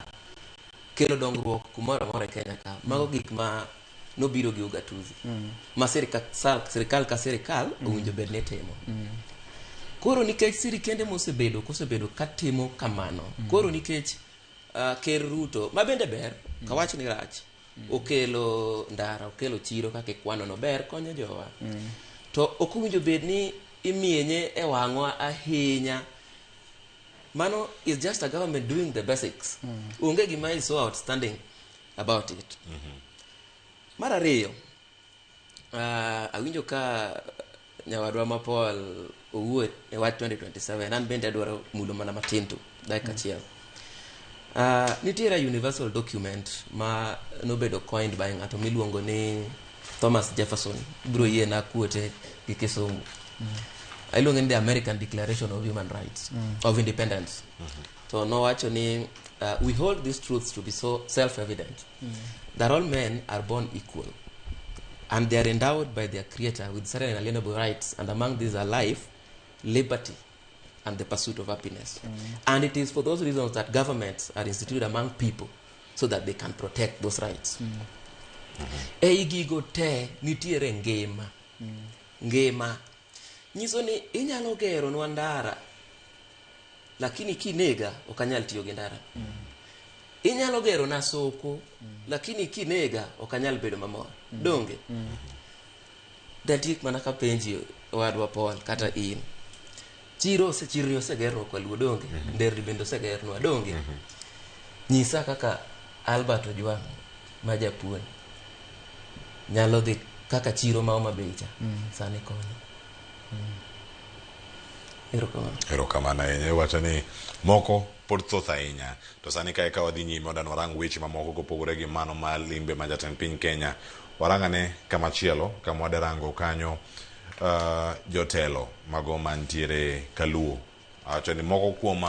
kelo dongruok kumoro amora e Kenya ka, mago gik ma nobiro gi ugatuzi ma sirikal ka sirikal owinjo bed ni timo. Koro nikech sirikende mosebedo kosebedo katimo kamano, koro nikech Ker Ruto ma bende ber, kawach ni rach, okelo ndara, okelo chiro kaka ikwano no ber konyo jowa. To ok owinjo bed ni imienye e wang'wa ahinya. Mano is just a government doing the basics. Onge gima is so outstanding about it. Mar ariyo, awinjo ka nyawadwa ma Paul owuo e wach 2027, an bende adwaro mulo mana matin tu, dakika achiel. Nitiere a universal document ma nobedo coined by ng'ato miluongo ni Thomas Jefferson, biro yiena quote gi Kisungu. Iluonge ni the American Declaration of Human Rights, of Independence. To nowacho ni we hold these truths to be so self-evident that all men are born equal and they are endowed by their creator with certain inalienable rights, and among these are life, liberty, and the pursuit of happiness. And it is for those reasons that governments are instituted among people so that they can protect those rights. Ei gigo te nitiere ngima. Ngima nyiso ni inyalo geronwa ndara, lakini kinega ok anyal tiyo gi ndara. Inyalo gerona soko, lakini kinega ok anyal bedo mamor. Donge? Datiek mana kapenji owadwa Paul kata in. Chiro chirni osegernwa kwa Luo, donge? Nderni bende osegernwa, donge? Nyisa kaka Albert Ojwang' ma japuonj nyalo dhi kaka chiro ma Homa Bay cha sani konyo. Erokamano. Erokamano ahinya. Iwacho ni moko pod thoth ahinya. To sani kae ka wadhi nyime wadwa ni warang weche mamoko kopogore gi mano mar limbe ma jatend piny Kenya. Warang ane kamachielo kama wadarango kanyo jotelo mago mantiere Kaluo. Awacho ni moko kuom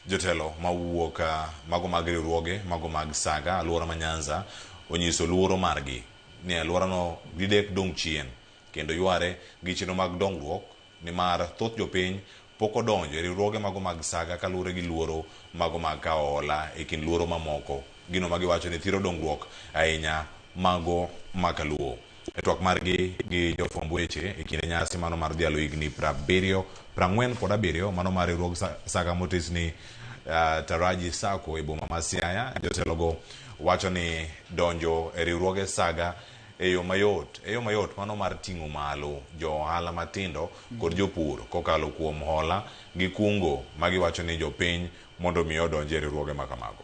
jotelo mawuok mago mag riwruoge mago mag Saga alwora ma Nyanza onyiso luoro margi ni alworano didek dong' chien kendo yware gi chenro mag dongruok nimar thoth jopiny pok odonjo e riwruoge mago mag Saga kaluwore gi luoro mago mag kawo hola e kind luoro mamoko. Gino ma giwacho ni thiro dongruok ahinya mago ma Kaluo. E twak margi gi jofwamb weche e kinde nyasi mano mar dhialo higni 47 mano mar riwruog Saga motis ni Taraji Sacco e boma ma Siaya, jotelogo wacho ni donjo e riwruoge Saga e yo mayot mano mar ting'o malo jo ohala matindo kod jopur kokalo kuom hola gi kungo magiwacho ni jopiny mondo mi odonj e riwruoge ma kamago.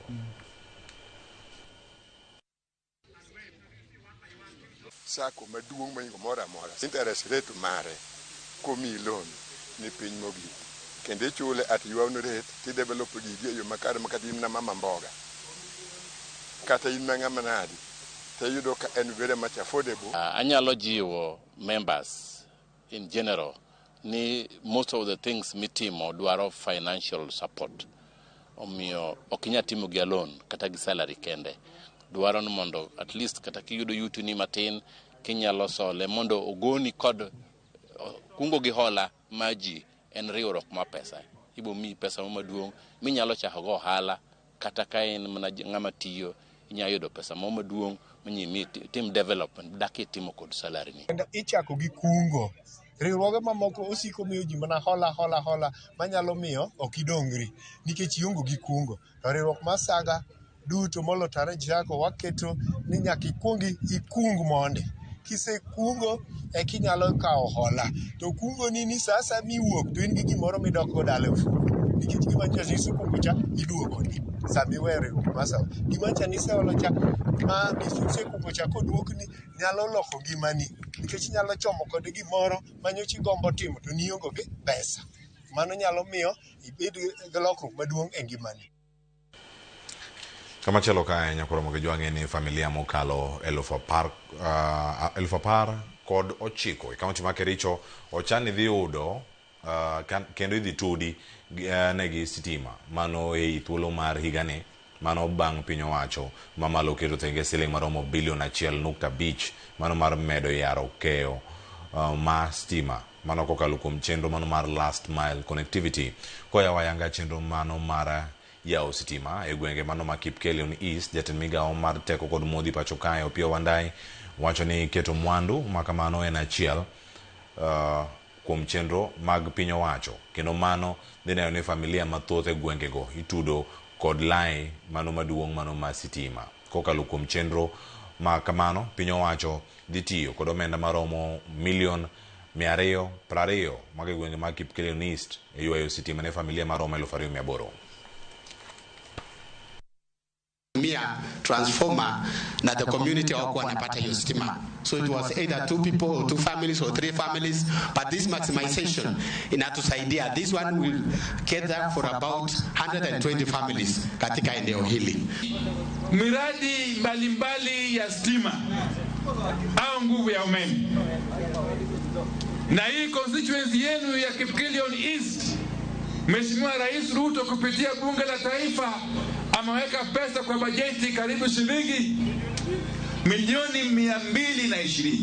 Sacco maduong' mohingo moro amora, interest rate mare komiyi loan ni piny mogik kendo ichule at your own rate tidevelop gigi e yo makare ma kata in na mama mboga kata in na ng'ama nadi tiyudo ka en very much affordable. Anyalo jiwo members in general ni most of the things mitimo dwaro financial support. Omiyo ok inyal timo gi alone kata gi salary kende. Dwaro ni mondo at least kata kiyudo yuto ni matin kinyalo sole mondo ogoni kod kungo gi hola ma ji en riwruok ma pesa. Ibo miyi pesa mo maduong' minyalo chako go ohala kata ka in mana ng'ama tiyo inyalo yudo pesa mo maduong' minyimi tim development dak itimo kod salary ni. Kendo ichako gi kungo. Riwruoge mamoko osiko miyo ji mana hola hola hola manyalo miyo ok idongri nikech ionge gi kungo. To riwruok mar Saga duto molo Taraji Sacco waketo ni nyaka ikuong ikung mondi. Kisekungo eka inyalo kawo hola. To kungo ni sa asaya miwuok to in gi gimoro midok go dala e ofuko. Nikech gima nyocha isekungo cha iduokoni sama iweyo riwruok mar Saga. Gima nyocha niseholo cha ma isekungo cha koduokni nyalo loko ngimani nikech inyalo chomo kode gimoro ma nyocha igombo timo to nionge gi pesa. Mano nyalo miyo ibed gi lokruok maduong' e ngimani. Kamachielo kae nyakoromo gi jwang'e ni familia mokalo 19,000 e kaunti ma Kericho ochan ni dhi yudo kendo idhi tudi negi sitima mano ei thuolo mar higani. Mano bang' piny owacho mamalo keto thenge siling maromo bilion 1.5 mano mar medo yaro keyo ma stima mano kokalo kuom chenro mano mar last mile connectivity. Koyawo ayanga chenro mano mar yawo sitima e gwenge mano ma Kipkelion East, jatend migawo mar teko kod modhi pacho kae Opiyo Wandayi wacho ni keto mwandu ma kamano en achiel kuom chenro mag piny owacho kendo mano dhi neno ni familia mathoth e gwengego itudo kod lai mano maduong' mano ma sitima. Kokalo kuom chenro ma kamano, piny owacho dhi tiyo kod omenda maromo milion 220 mag e gwenge mag Kipkelion East e ywayo sitima ne familia maromo 2800. Mia transformer na the community hawakuwa wanapata hiyo stima, so it was either two people or two families or three families, but this maximization inatusaidia. This one will cater for about 120 families katika eneo hili. Miradi mbalimbali ya stima au nguvu ya umeme, na hii constituency yenu ya Kipkelion East, Mheshimiwa Rais Ruto kupitia Bunge la Taifa ameweka pesa kwa bajeti karibu shilingi milioni 220.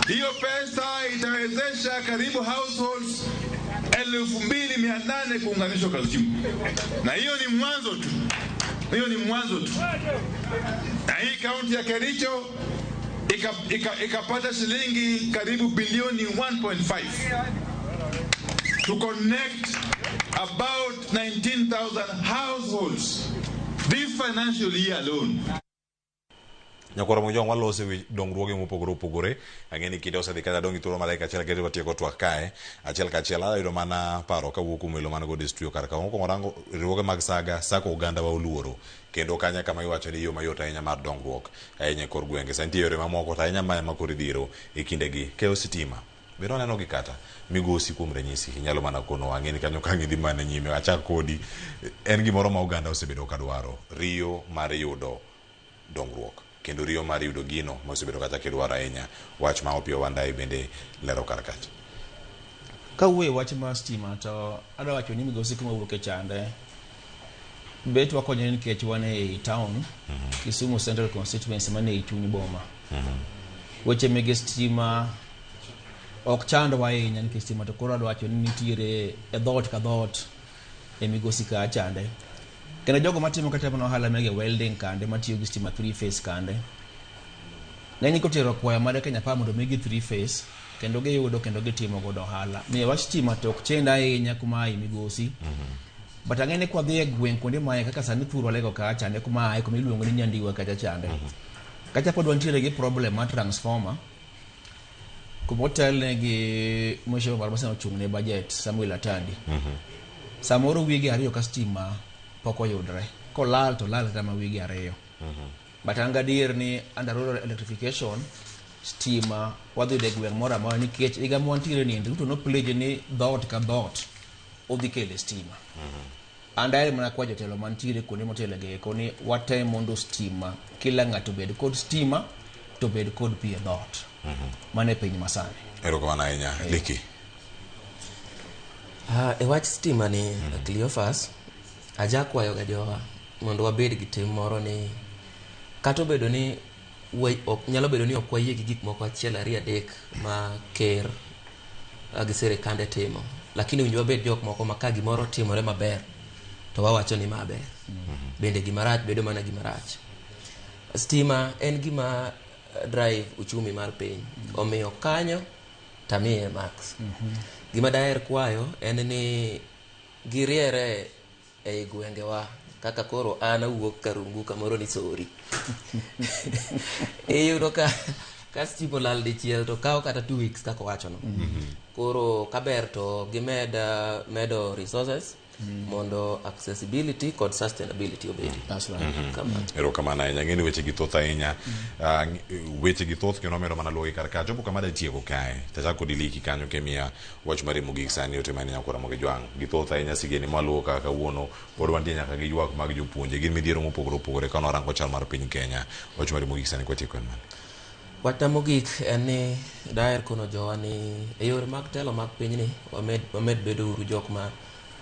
Hiyo pesa itawezesha karibu households 2800 kuunganishwa kwa stima. Na hiyo ni mwanzo tu. Hiyo ni mwanzo tu. Na hii kaunti ya Kericho ikapata shilingi karibu bilioni 1.5 to connect about 19,000 households this financial year alone. Nyakwar Mojong walose wi dongruoge mopogore opogore. Ang'e ni kinde osedhi kata dong' gi thuolo mar dakika achiel kende watieko twak kae. Achiel kachiel ayudo mana paro kawuok kuom welo man godo e studio kar ka. Mokwongo rango riwruoge mag saga sako oganda wa oluoro. Kendo kanyo kama iwacho ni yo mayot ahinya mar dongruok ahinya e kor gwenge. Sani nitie yore mamoko to ahinya ma ema koro idhiro e kindegi. Keyo sitima. Bende waneno gi kata migosi kuom ranyisi inyalo mana kono ang'e ni kanyo ka ng'idhi mana nyime achak kodi en gimoro ma oganda osebedo ka dwaro riyo mar yudo dongruok kendo riyo mar yudo gino ma osebedo kata kidwaro ahinya wach ma Opiyo Wandayi bende lero kar kacha. Kawuoyo e wach mar stima to adwa wacho ni migosi kuma wuok e chande bet wakonyore nikech wan ei town Kisumu Central Constituency mane ei chuny boma. Weche mege stima ok chandwa ahinya nikech stima to koro adwa wacho ni nitiere e dhoot ka dhoot e migosi ka chande. Kendo jogo matimo kata mana ohala mege welding kande matiyo gi stima three phase kande ng'eny kotero kwayo mare Kenya Power mondo migi three phase kendo giyudo kendo gitimo godo ohala. Miyo wach stima to ok chend ahinya kuma ae migosi. But ang'e ni kwadhi e gweng' kuonde mae kaka sani thurwa lego kacha chande kuma ae kuma iluongo ni Nyandiwa kacha chande. Kacha pod wantiere gi problem mar transformer kuma otelne gi mheshimiwa mar Maseno ochung' ne budget Samuel Atandi. Samoro wige ariyo ka stima pok oyudre. Kolal to lal kata ma wige ariyo. But an gadier ni under rural electrification stima wadhi yudo e gweng' moro amora nikech higa mwantiere ni Ruto no pledge ni dhoot ka dhoot odhi kele stima. An daher mana kwa jotelo mantiere kuonde motelo gi eko ni watem mondo stima kila ng'ato obed kod stima to bed kod pi e dhoot. Mano e piny masani. Erokamano ahinya Liki. E wach stima ni Cleophas, ajakwayo ga jowa mondo wabed gi tim moro ni kata obedo ni nyalo bedo ni ok wayie gi gik moko achiel ariyo adek ma ker gi sirikande timo, lakini winjo wabed jok moko ma ka gimoro timore maber to wawacho ni ma ber. Bende gima rach bedo mana gima rach. Stima en gima drive uchumi mar piny. Omiyo kanyo tamiye max. Gima daher kwayo en ni giriere ei gwengewa kaka koro an awuok Karungu kamoro ni Sori. Iyudo ka stima olal dichiel to kawo kata 2 weeks kaka owachono. Koro kaber to gimed medo resources mondo accessibility kod sustainability obedi. That's right. Kamano. Erokamano ahinya. Ang'e ni weche gi thoth ahinya. Weche gi thoth kendo amedo mana luwogi kar ka. Chopo kama datieko kae. Tachako kodi Liki kanyo kemiya wach mari mogik sani ote mane nyakwara Ramogi Jwang'. Gi thoth ahinya sigeni mwaluwo kaka kawuono pod wantie nyaka gi ywak mag jopuonje. Gin midhiero mopogore opogore ka warango chal mar piny Kenya. Wach mari mogik sani kwatieko en mane? Wachna mogik en ni daher kono jowa ni e yore mag telo mag pinyni wamed bedo uru jok ma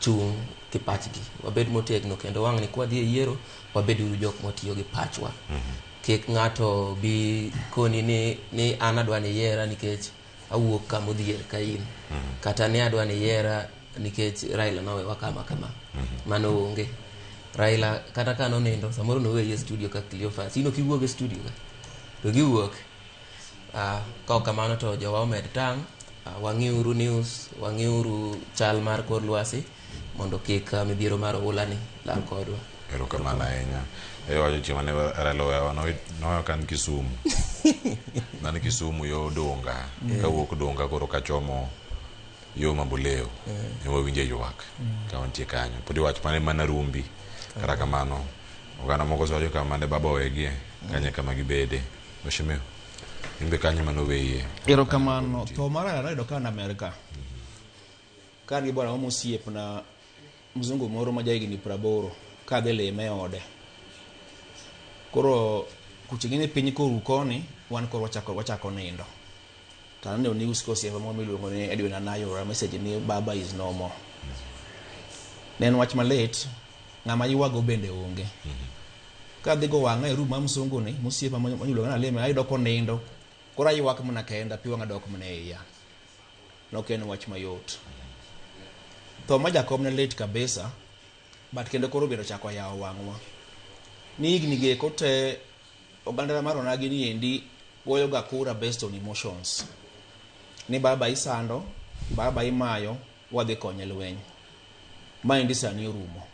chung' gi pachgi, wabed motegno kendo wang' ni kwadhi e yiero wabed uru jok motiyo gi pachwa. Kik ng'ato bi koni ni an adwa ni yiera nikech awuok kamodhier ka in, kata ni adwa ni yiera nikech Raila nowewa kama kama. Mano onge. Raila kata ka nonindo samoro noweyi e studio ka Cleophas, in ok iwuog e studio ka to giwuok. Ka ok kamano to jowa omed tang', wang'iuru news, wang'iuru chal mar kor lwasi mondo kik midhiero mar oula ni lal kodwa. Erokamano ahinya. Iwacho chieng' mane Raila owewa nowewa ka an Kisumu. Nan Kisumu yo Dunga, kawuok Dunga koro kachomo yo Mamboleo. Ne wawinjo ywak ka wantie kanyo. Pod iwacho mane mana rumbi. Kata kamano, oganda moko osewacho kama ne baba owegie, kanyo kama gibede. Mheshimiwa, in be kanyo mane oweyie. Erokamano. Tho mar Raila noyudo ka an Amerka. Ka an gi bwana moro mosiepna mzungu moro ma jahigni 80 kadhi lime e ode. Koro kuche ng'eni piny koru koni, wan koro wachako nindo. To aneno news ka osiepa moro miluongo ni Edwin Anayo ora message ni baba is no more. Ne en wach malit, ng'ama ywago bende onge. Kadhi go wang'a e room mar msungu ni, mosiepa miluongo ni alime, ayudo konindo. Koro aywak mana kenda, pi wang'a dok mana e iya. Nok en wach mayot. Tho ma jakom ne lit kabisa, but kendo koro bende ochako yawo wang'wa. Ni higni gi eko te, oganda mar onagi ni endi goyo ga kura based on emotions. Ni baba isando, baba imayo, wadhi konye lweny. Maendi sani orumo.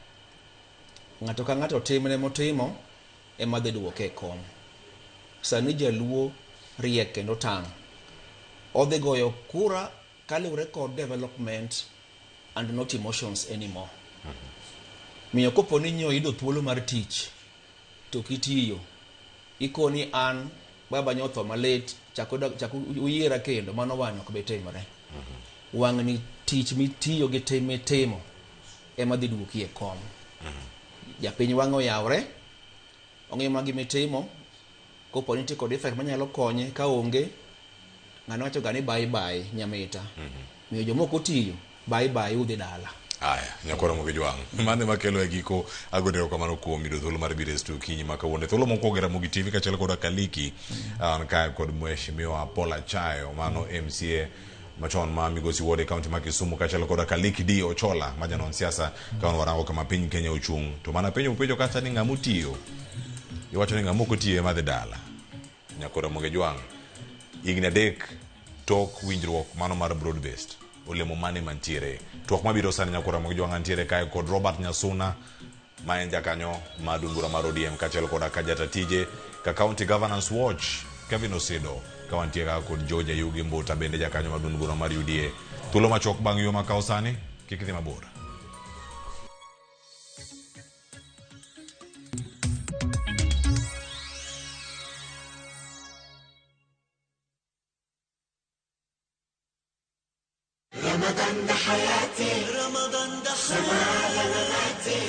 Ng'ato ka ng'ato timne motimo ema dhi duoke e kom. Sani jaluo riek kendo tang'. Odhi goyo kura kaluwore kod development and not emotions anymore. Miyo kopo ni nyo yudo thuolo mar tich to kitiyo, ikoni an baba nyotho malit, chak uyiera kendo, mano wang' ok bi timore. Wang' ni tich mitiyo gi tim mitimo ema dhi duoki e kom. Japiny wang' oyawre, ong'iyo mana gima itimo, kopo ni nitie kod effect manyalo konye, ka onge, ng'ano wacho ga ni bye bye nyamita. Miyo jomoko otiyo, bye bye udhi dala. Aya, nyakoro mogi jwang'. Mano ema kelo e giko agone erokamano kuom yudo thuolo mar biro e studio okinyi ma kawuono. Thuolo mokwongo e Ramogi TV kaachiel koda Kaliki, an kae kod Mheshimiwa Paul Achayo, mano MCA machon ma Migosi Ward e kaunti ma Kisumu, kaachiel koda Kaliki D Ochola ma janon siasa ka wan warango kama piny Kenya ochung'. To mana penjo penjo kacha ni ng'ama otiyo, iwacho ni ng'ama ok otiyo ema dhi dala. Nyakoro Ramogi Jwang', higni 3 tok winjruok mano mar broad based, olemo mane mantiere? Twak mabiro sani nyakoro Ramogi Jwang' antiere kae kod Robert Nyasuna ma en jakanyo mar duond bura mar ODM kaachiel koda ka jata tije ka County Governance Watch Kevin Osido, ka wantie kaka kod George Ayugi Mbuta bende jakanyo mar duond bura mar UDA. Thuolo machuok bang' yo makawo sani, kik idhi mabor. رمضان ده حياتي، رمضان ده حياتي، مماتي،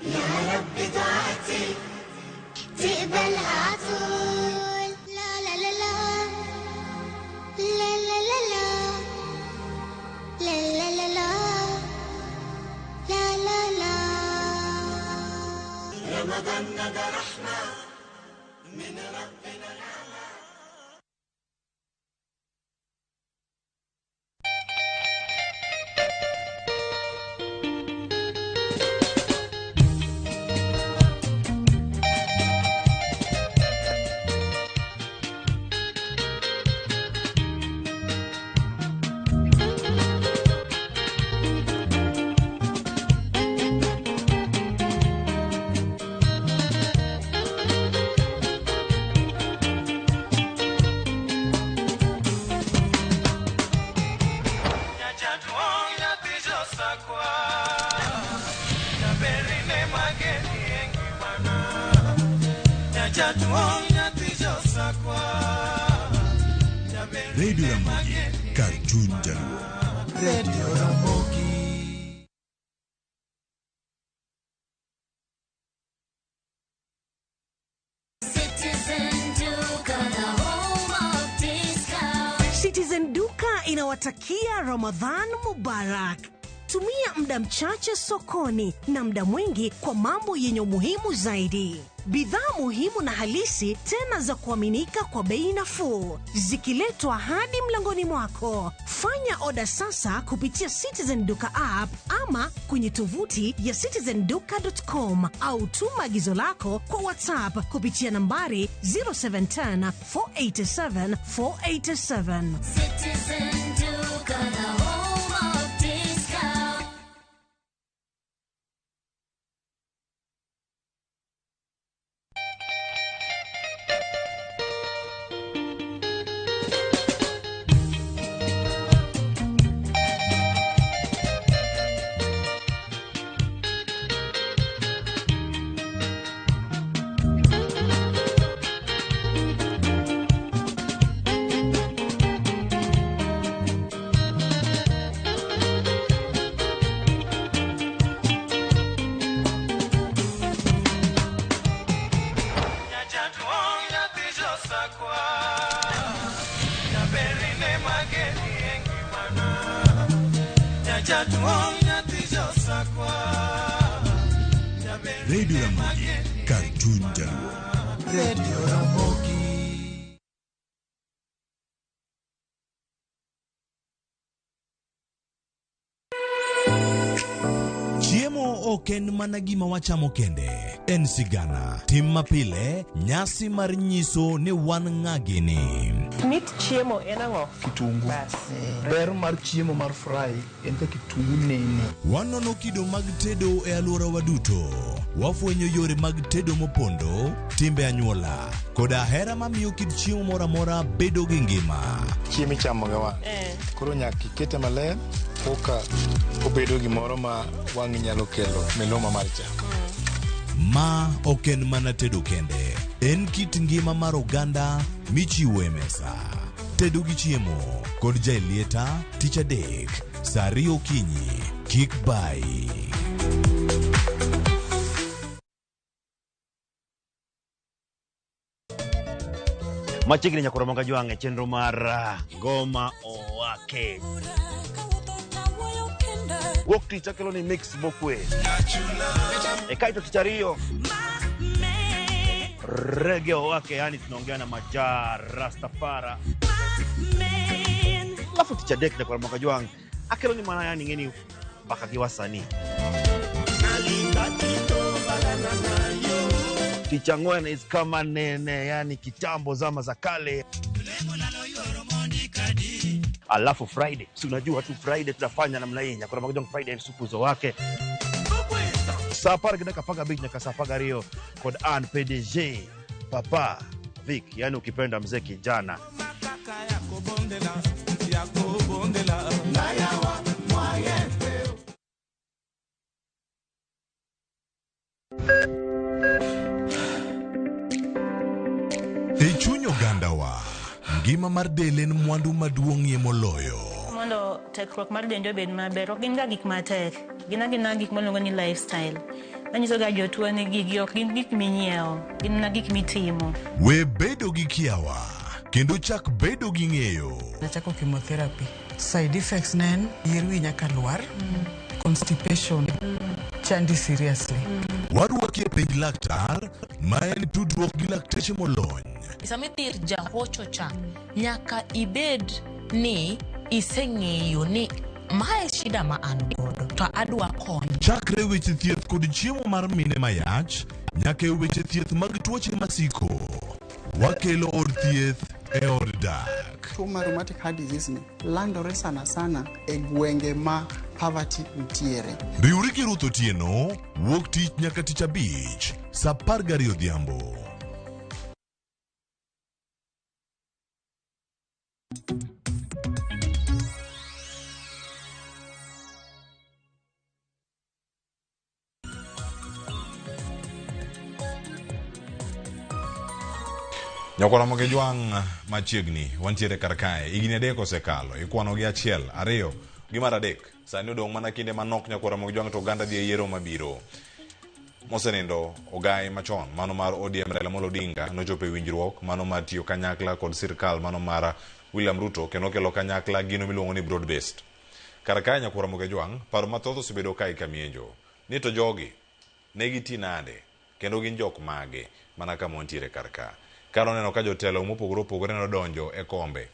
يا رب دعاتي تقبلها عطول. لا لا لا لا لا لا لا لا لا لا لا لا لا لا. رمضان ده رحمة من ربنا نعمة. Radio Ramogi, kar chuny jaluo. Radio Ramogi. Citizen Duka inawatakia Ramadhan Mubarak. Tumia muda mchache sokoni na muda mwingi kwa mambo yenye umuhimu zaidi. Bidhaa muhimu na halisi tena za kuaminika kwa bei nafuu, zikiletwa hadi mlangoni mwako. Fanya oda sasa kupitia Citizen Duka app ama kwenye tovuti ya citizenduka.com au tuma agizo lako kwa WhatsApp kupitia nambari 0710 487 487. Citizen Duka, the home of discount. Radio Ramogi, kar chuny Jaluo. Radio Ramogi. Chiemo ok en mana gima wachamo kende, en sigana, tim mapile, nyasi mar nyiso ni wan ng'a gini. Mit chiemo en ang'o? Kitungu. Bas. Ber mar chiemo mar fry en ka kitungu nene. Wanono kido mag tedo e alworawa duto. Wafwenyo yore mag tedo mopondo, timbe anyuola, koda hera mamiyo kit chiemo moro amora bedo gi ngima. Chiemo ichamo gi wang'. Koro nyaka ikete maler koka obedo gimoro ma wang'i nyalo kelo miluma mar chamo. Ma ok en mana tedo kende, en kit ngima mar oganda michiwo e mesa. Tedo gi chiemo kod Jaelieta tich adek saa 2 okinyi. Kik bayi. Machiegni nyakoro manga jwang' e chenro mar Ngoma Owake. Wuok tich akelo ni mix mokwe. E kaito tich ariyo Reggae Owake, yani tunaongea na Maja Rastafara. Alafu tich adek nyakoro manga jwang' akelo ni mana yani ngeni mpaka gi wasanii. Tich ang'wen is kama nene, yani kitambo zama za kale. Alafu Friday, si unajua tu Friday tunafanya namna hii. Nyakoro manga jwang' Friday supuzo wake. Saa 10:15 nyaka saa 12 kod an PDG Papa Vic, yani ukipenda mzee kijana. E chuny ogandawa, ngima mar del en mwandu maduong'ie moloyo. Mondo tekruok mar dendi obed maber, ok gin ga gik matek. Gin agina gik miluongo ni lifestyle. Manyiso ga jotuo ni gigi ok gin gik minyiewo, gin mana gik mitimo. We bedo gi kiawa, kendo chak bedo gi ng'eyo. Nachako chemotherapy. Side effects ne en yier wi nyaka lwar, constipation, chandi seriously. Warwaki e penj laktar, ma en tudruok gi lakteche molony. Sama idhi ir jahocho cha, nyaka ibed ni iseng'eyo ni mae shida ma an godo to adwa kony. Chakre weche thieth kod chiemo mar mine mayach, nyaka e weche thieth mag tuoche masiko. Wakelo od thieth e od dak. Tuo mar rheumatic heart disease ni landore sana sana e gwenge ma poverty nitiere. Riwri gi Ruth Otieno, wuok tich nyaka tich abich, saa 12 odhiambo. Nyakwara Ramogi Jwang' machiegni wantiere kar kae. Higni 3 osekalo, ikwano gi 1, 2 gi mar 3. Sani odong' mana kinde manok Nyakwara Ramogi Jwang' to oganda dhi e yiero mabiro. Mosenindo ogai machon mano mar ODM Raila Amolo Odinga nochopo e winjruok mano mar tiyo kanyakla kod sirkal mano mar William Ruto kendo kelo kanyakla gino miluongo ni broad based. Kar kae Nyakwar Ramogi Ajwang', paro mathoth osebedo ka ikamienjo ni to jogi ne giti nade kendo gin jok mage mana kama wantiere kar ka. Kar oneno ka jotelo mopogore opogore nodonjo e kombe.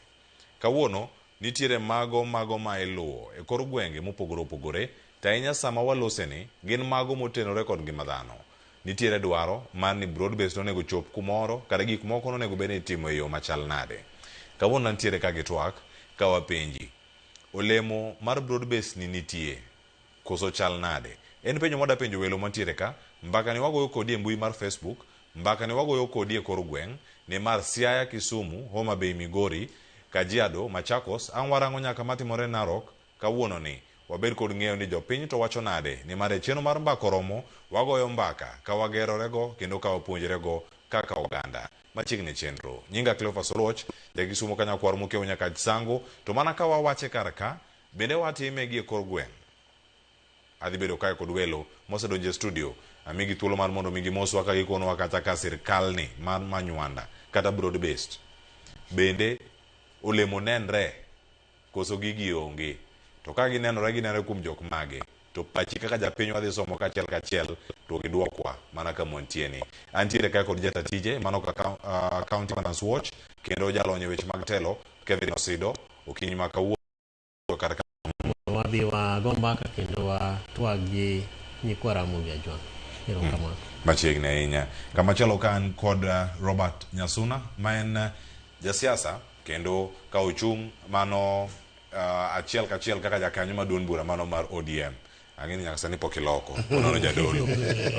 Kawuono nitiere mago mago ma iluwo e kor gwenge mopogore opogore to ahinya sama waloseni gin mago motenore kod ngima dhano. Nitiere dwaro mar ni broad based onego chop kumoro kata gik moko nonego bed ni itimo e yo machal nade. Kawuono nantiere ka gi twak ka wapenji olemo mar broad based ni nitie koso chal nade? En penjo mwada penjo welo mantiere ka. Mbaka ni wagoyo kodi e mbui mar Facebook, mbaka ni wagoyo kodi e kor gweng' nimar Siaya, Kisumu, Homa Bay, Migori, Kajiado, Machakos, ang' warango nyaka matimore Narok kawuono ni. Wabed kod ng'eyo ni jopiny to wacho nade nimar e chenro mar mbaka oromo wagoyo mbaka ka wagerorego kendo ka wapuonjrego kaka oganda. Machiegni chenro. Nyinga Cleophas Oluoch, ja Kisumo ka nyakwar Mokeu nyaka Sango, to mana ka wawache kar ka, bende watime gi e kor gweng'. Adhi bedo kae kod welo mosedonjo e studio. Amigi thuolo mar mondo mi gimoswa ka gikonowa kata ka sirkal ni mar Manywanda kata broad based. Bende olemo nenre koso gigi onge. To ka ginenore ginenore kuom jok mage. To pachi kaka japiny wadhi somo kachiel kachiel to gidwokwa mana kama wantie ni. Antiere kae kod jata tije mano kaka County Finance Watch kendo jalony e weche mag telo Kevin Osido okinyi ma kawuono kar ka wadhi wago mbaka kendo watwag gi nyikwa Ramogi Ajwang'. Erokamano. Machiegni ahinya. Kamachielo ka an kod Robert Nyasuna ma en jasiasa kendo ka ochung' mano achiel kachiel kaka jakanyo mar duond bura mano mar ODM. Ang'e ni nyaka sani pok iloko. Onono jadolo.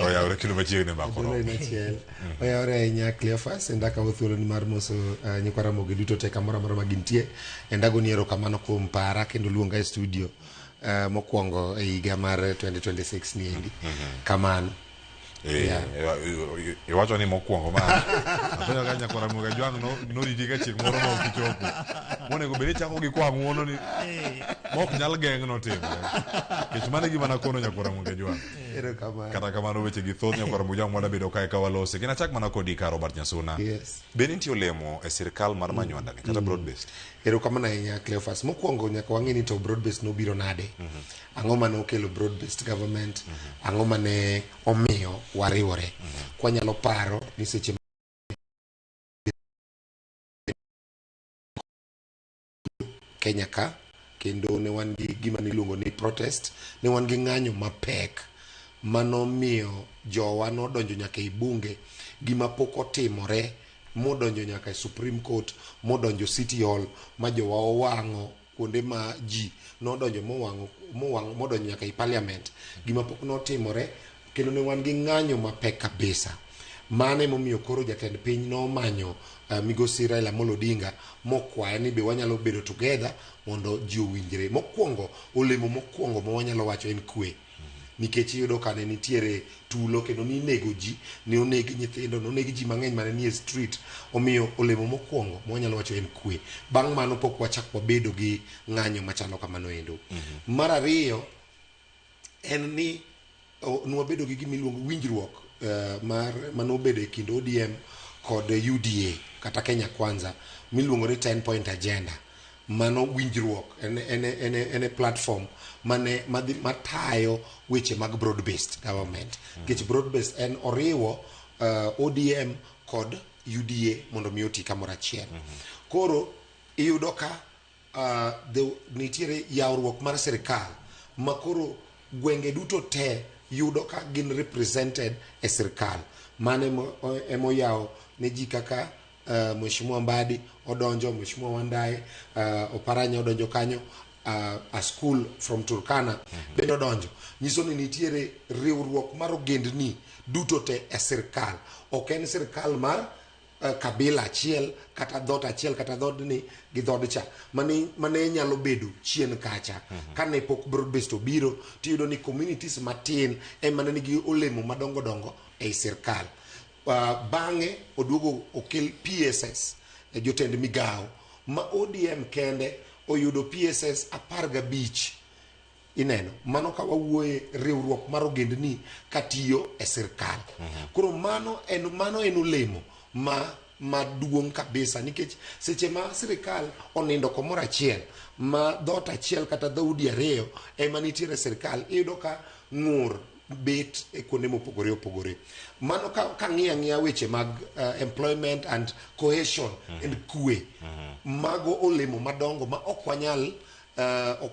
Oyawre kendo machiegni mbaka oromo. Achiel. Oyawre ahinya Cleophas, enda akawo thuoloni mar moso nyikwa Ramogi duto te kamoro amora ma gintie. Enda agoni erokamano kuom para kendo luonga e studio mokwongo e higa mar 2026 ni endi. Kamano. Yeah. Iwacho ni mokwongo ma apenjo ka nyakwar Ramogi Ajwang' noriti ka chieng' moro ma ok ichopo monego bed ni ichako gi kwa ng'uono ni ma ok nyal geng' notimre nikech mano e gima nakono nyakwar Ramogi Ajwang'. Erokamano. Kata kamano weche gi thoth nyakwar Ramogi Ajwang' mwada bedo kae ka walose. Kendo achak mana kodi ka Robert Nyasuna. Yes. Be nitie olemo e sirkal mar Manywanda ni kata broad based? Erokamano ahinya Cleophas. Mokwongo nyaka wang'e ni to broad based nobiro nade. Ang'o mane okelo broad based government? Ang'o mane omiyo wariwore? Kwanyalo paro ni seche Kenya ka kendo ne wan gi gima niluongo ni protest, ne wan gi ng'anyo mapek manomiyo jowa nodonjo nyaka e bunge, gima pok otimore modonjo nyaka e Supreme Court, modonjo City Hall ma jowa owang'o kuonde ma ji nodonjo mowang'o mowang' modonjo nyaka e parliament, gima pok notimore kendo ne wan gi ng'anyo mapek kabisa. Mano emomiyo koro jatend piny nomanyo migosi Raila Amolo Odinga mokwaye ni be wanyalo bedo together mondo ji owinjre. Mokwongo, olemo mokwongo ma wanyalo wacho en kwe. Nikech iyudo ka ne nitiere tulo kendo ninego ji, ne oneg nyithindo, noneg ji mang'eny mane nie street. Omiyo olemo mokwongo ma wanyalo wacho en kwe. Bang' mano pok wachak wabedo gi ng'anyo machalo kamano endo. Mar ariyo en ni nwabedo gi gima iluongo winjruok mar manobedo e kind ODM kod UDA kata Kenya Kwanza miluongo ni 10 point agenda. Mano winjruok en, en, en, en e platform mane madhi matayo weche mag broad based government. Nikech broad based en oriwo ODM kod UDA mondo mi oti kamoro achiel. Koro iyudo ka nitiere yawruok mar sirikal ma koro gwenge duto te yudo ka gin represented e sirikal. Mano emoyawo ne ji kaka Mheshimiwa Mbadi odonjo, Mheshimiwa Wandayi, Oparanya odonjo kanyo, a school from Turkana bende odonjo. Nyiso ni nitiere riwruok mar ogendni duto te e sirikal. Ok en sirikal mar kabila achiel kata dhot achiel kata dhodni gi dhod cha mane nyalo bedo chien kacha. Kane pok broad based obiro tiyudo ni communities matin ema ne nigi olemo madongo dongo ei sirkal. Bang'e oduogo okel PSS, jotend migawo ma ODM kende oyudo PSS 15. Ineno mano ka wawuoye riwruok mar ogendni katiyo e sirkal. Koro mano en olemo ma maduong' kabisa, nikech seche ma sirikal onindo komoro achiel ma dhoot achiel kata dhoudi ariyo ema nitiere sirikal, iyudo ka ng'ur bet e kuonde mopogore opogore. Mano ka ng'iyo ang'iya weche mag employment and cohesion and kwe, mago olemo madongo ma ok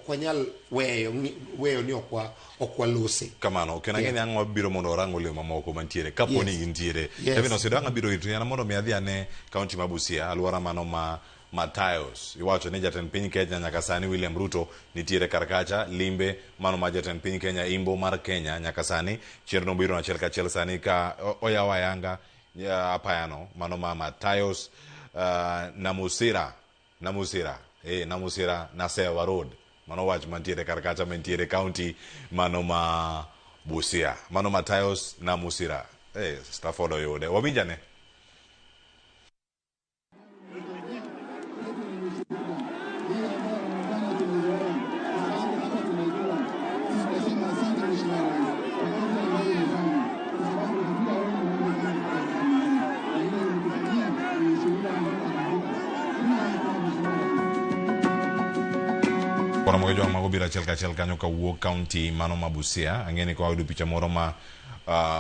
wanyal weyo ni ok walose. Kamano kendo ang'e ni ang' wabiro mondo warang olemo mamoko mantiere kapo ni gintiere. Kevin Osido, ang' abiro ir mondo mi adhi ane kaunti ma Busia, alwora mano ma Matayos. Iwacho ni jatend piny Kenya nyaka sani William Ruto nitiere kar kacha. Limbe mano ma jatend piny Kenya, imbo mar Kenya nyaka sani chenro biro achiel kachiel sani ka oyawo ayanga apayano mano ma Matayos, Namusira Nasewa Road. Mano wach mantiere kar kacha mantiere kaunti mano ma Busia, mano Matayos Namusira. Stafford oyude wawinjane. Koro jwang' mago biro achiel kachiel kanyo kawuok kaunti mano ma Busia. Ang'e ni ka wayudo picha moro ma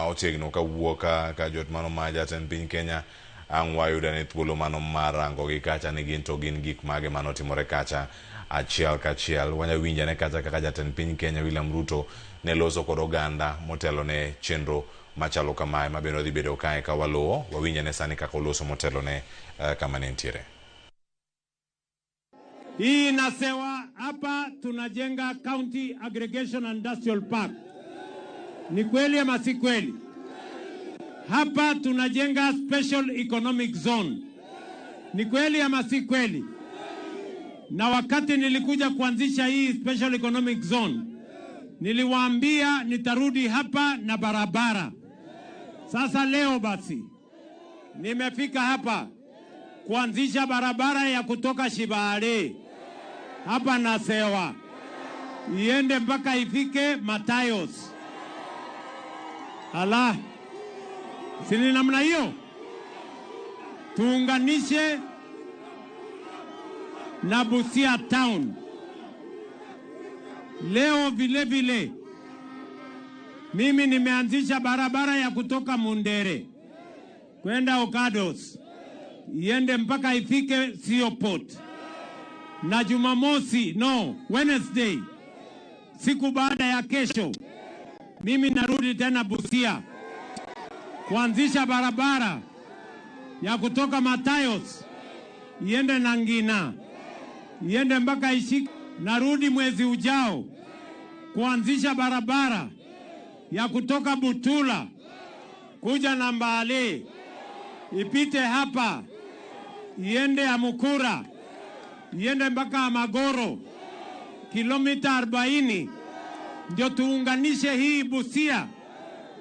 otegno kawuok ka jot mano ma jatend piny Kenya, ang' wayudo ane thuolo mano mar rango gi kacha ni gin to gin gik mage manotimore kacha achiel kachiel. Wanya winjo ane kacha kaka jatend piny Kenya William Ruto ne loso kod oganda motelo ne chenro machalo kamae ma bende wadhi bedo kae ka waluwo. Wawinj ane sani kaka oloso motelo ne kama ne nitiere. Hii inasewa hapa tunajenga County Aggregation and Industrial Park. Ni kweli ama si kweli? Hapa tunajenga Special Economic Zone. Ni kweli ama si kweli? Na wakati nilikuja kuanzisha hii Special Economic Zone, niliwaambia nitarudi hapa na barabara. Sasa leo basi nimefika hapa kuanzisha barabara ya kutoka Shibale hapa Nasewa iende mpaka ifike Matayos. Ala, si ni namna hiyo? Tuunganishe na Busia town. Leo vile vile mimi nimeanzisha barabara ya kutoka Mundere kwenda Okados iende mpaka ifike Sio Port. Na Jumamosi, no, Wednesday, siku baada ya kesho, mimi narudi tena Busia kuanzisha barabara ya kutoka Matayos iende Nangina iende mpaka Ishik. Narudi mwezi ujao kuanzisha barabara ya kutoka Butula kuja Nambale ipite hapa iende Amukura iende mpaka Amagoro, kilomita 40, ndio tuunganishe hii Busia.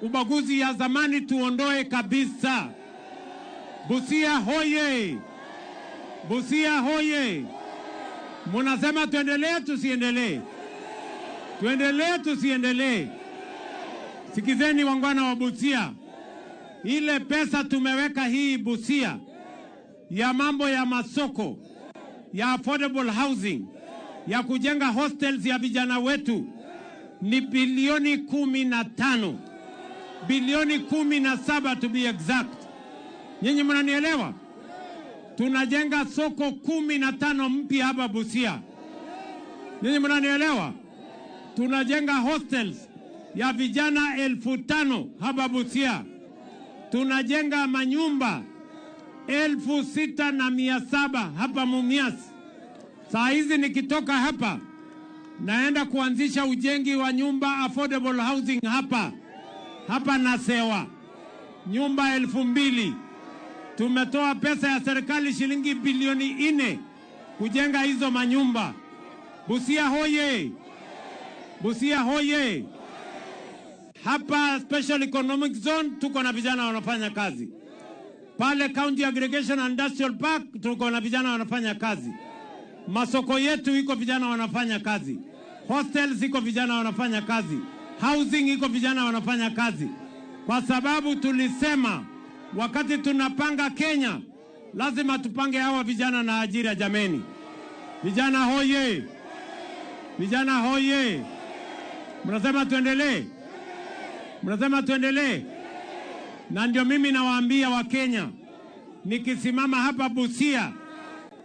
Ubaguzi ya zamani tuondoe kabisa. Busia hoye! Busia hoye! Munasema tuendelee tusiendelee? Tuendelee tusiendelee? Sikizeni wangwana wa Busia, ile pesa tumeweka hii Busia ya mambo ya masoko, ya affordable housing, ya kujenga hostels ya vijana wetu ni bilioni 15, bilioni 17 to be exact. Nyinyi mnanielewa? Tunajenga soko 15 mpya hapa Busia. Nyinyi mnanielewa? Tunajenga hostels ya vijana 5,000 hapa Busia. Tunajenga manyumba 6,700 hapa Mumias. Saa hizi nikitoka hapa naenda kuanzisha ujenzi wa nyumba affordable housing hapa Nasewa, nyumba 2,000. Tumetoa pesa ya serikali shilingi bilioni 4 kujenga hizo manyumba. Busia hoye! Busia hoye! Hapa Special Economic Zone tuko na vijana wanafanya kazi. Pale County Aggregation and Industrial Park tuko na vijana wanafanya kazi. Masoko yetu iko vijana wanafanya kazi. Hostels iko vijana wanafanya kazi. Housing iko vijana wanafanya kazi. Kwa sababu tulisema wakati tunapanga Kenya, Lazima tupange hawa vijana na ajira jameni. Vijana hoye! Vijana hoye! Mnasema tuendelee? Mnasema tuendelee? Na ndio mimi nawaambia Wakenya, nikisimama hapa Busia,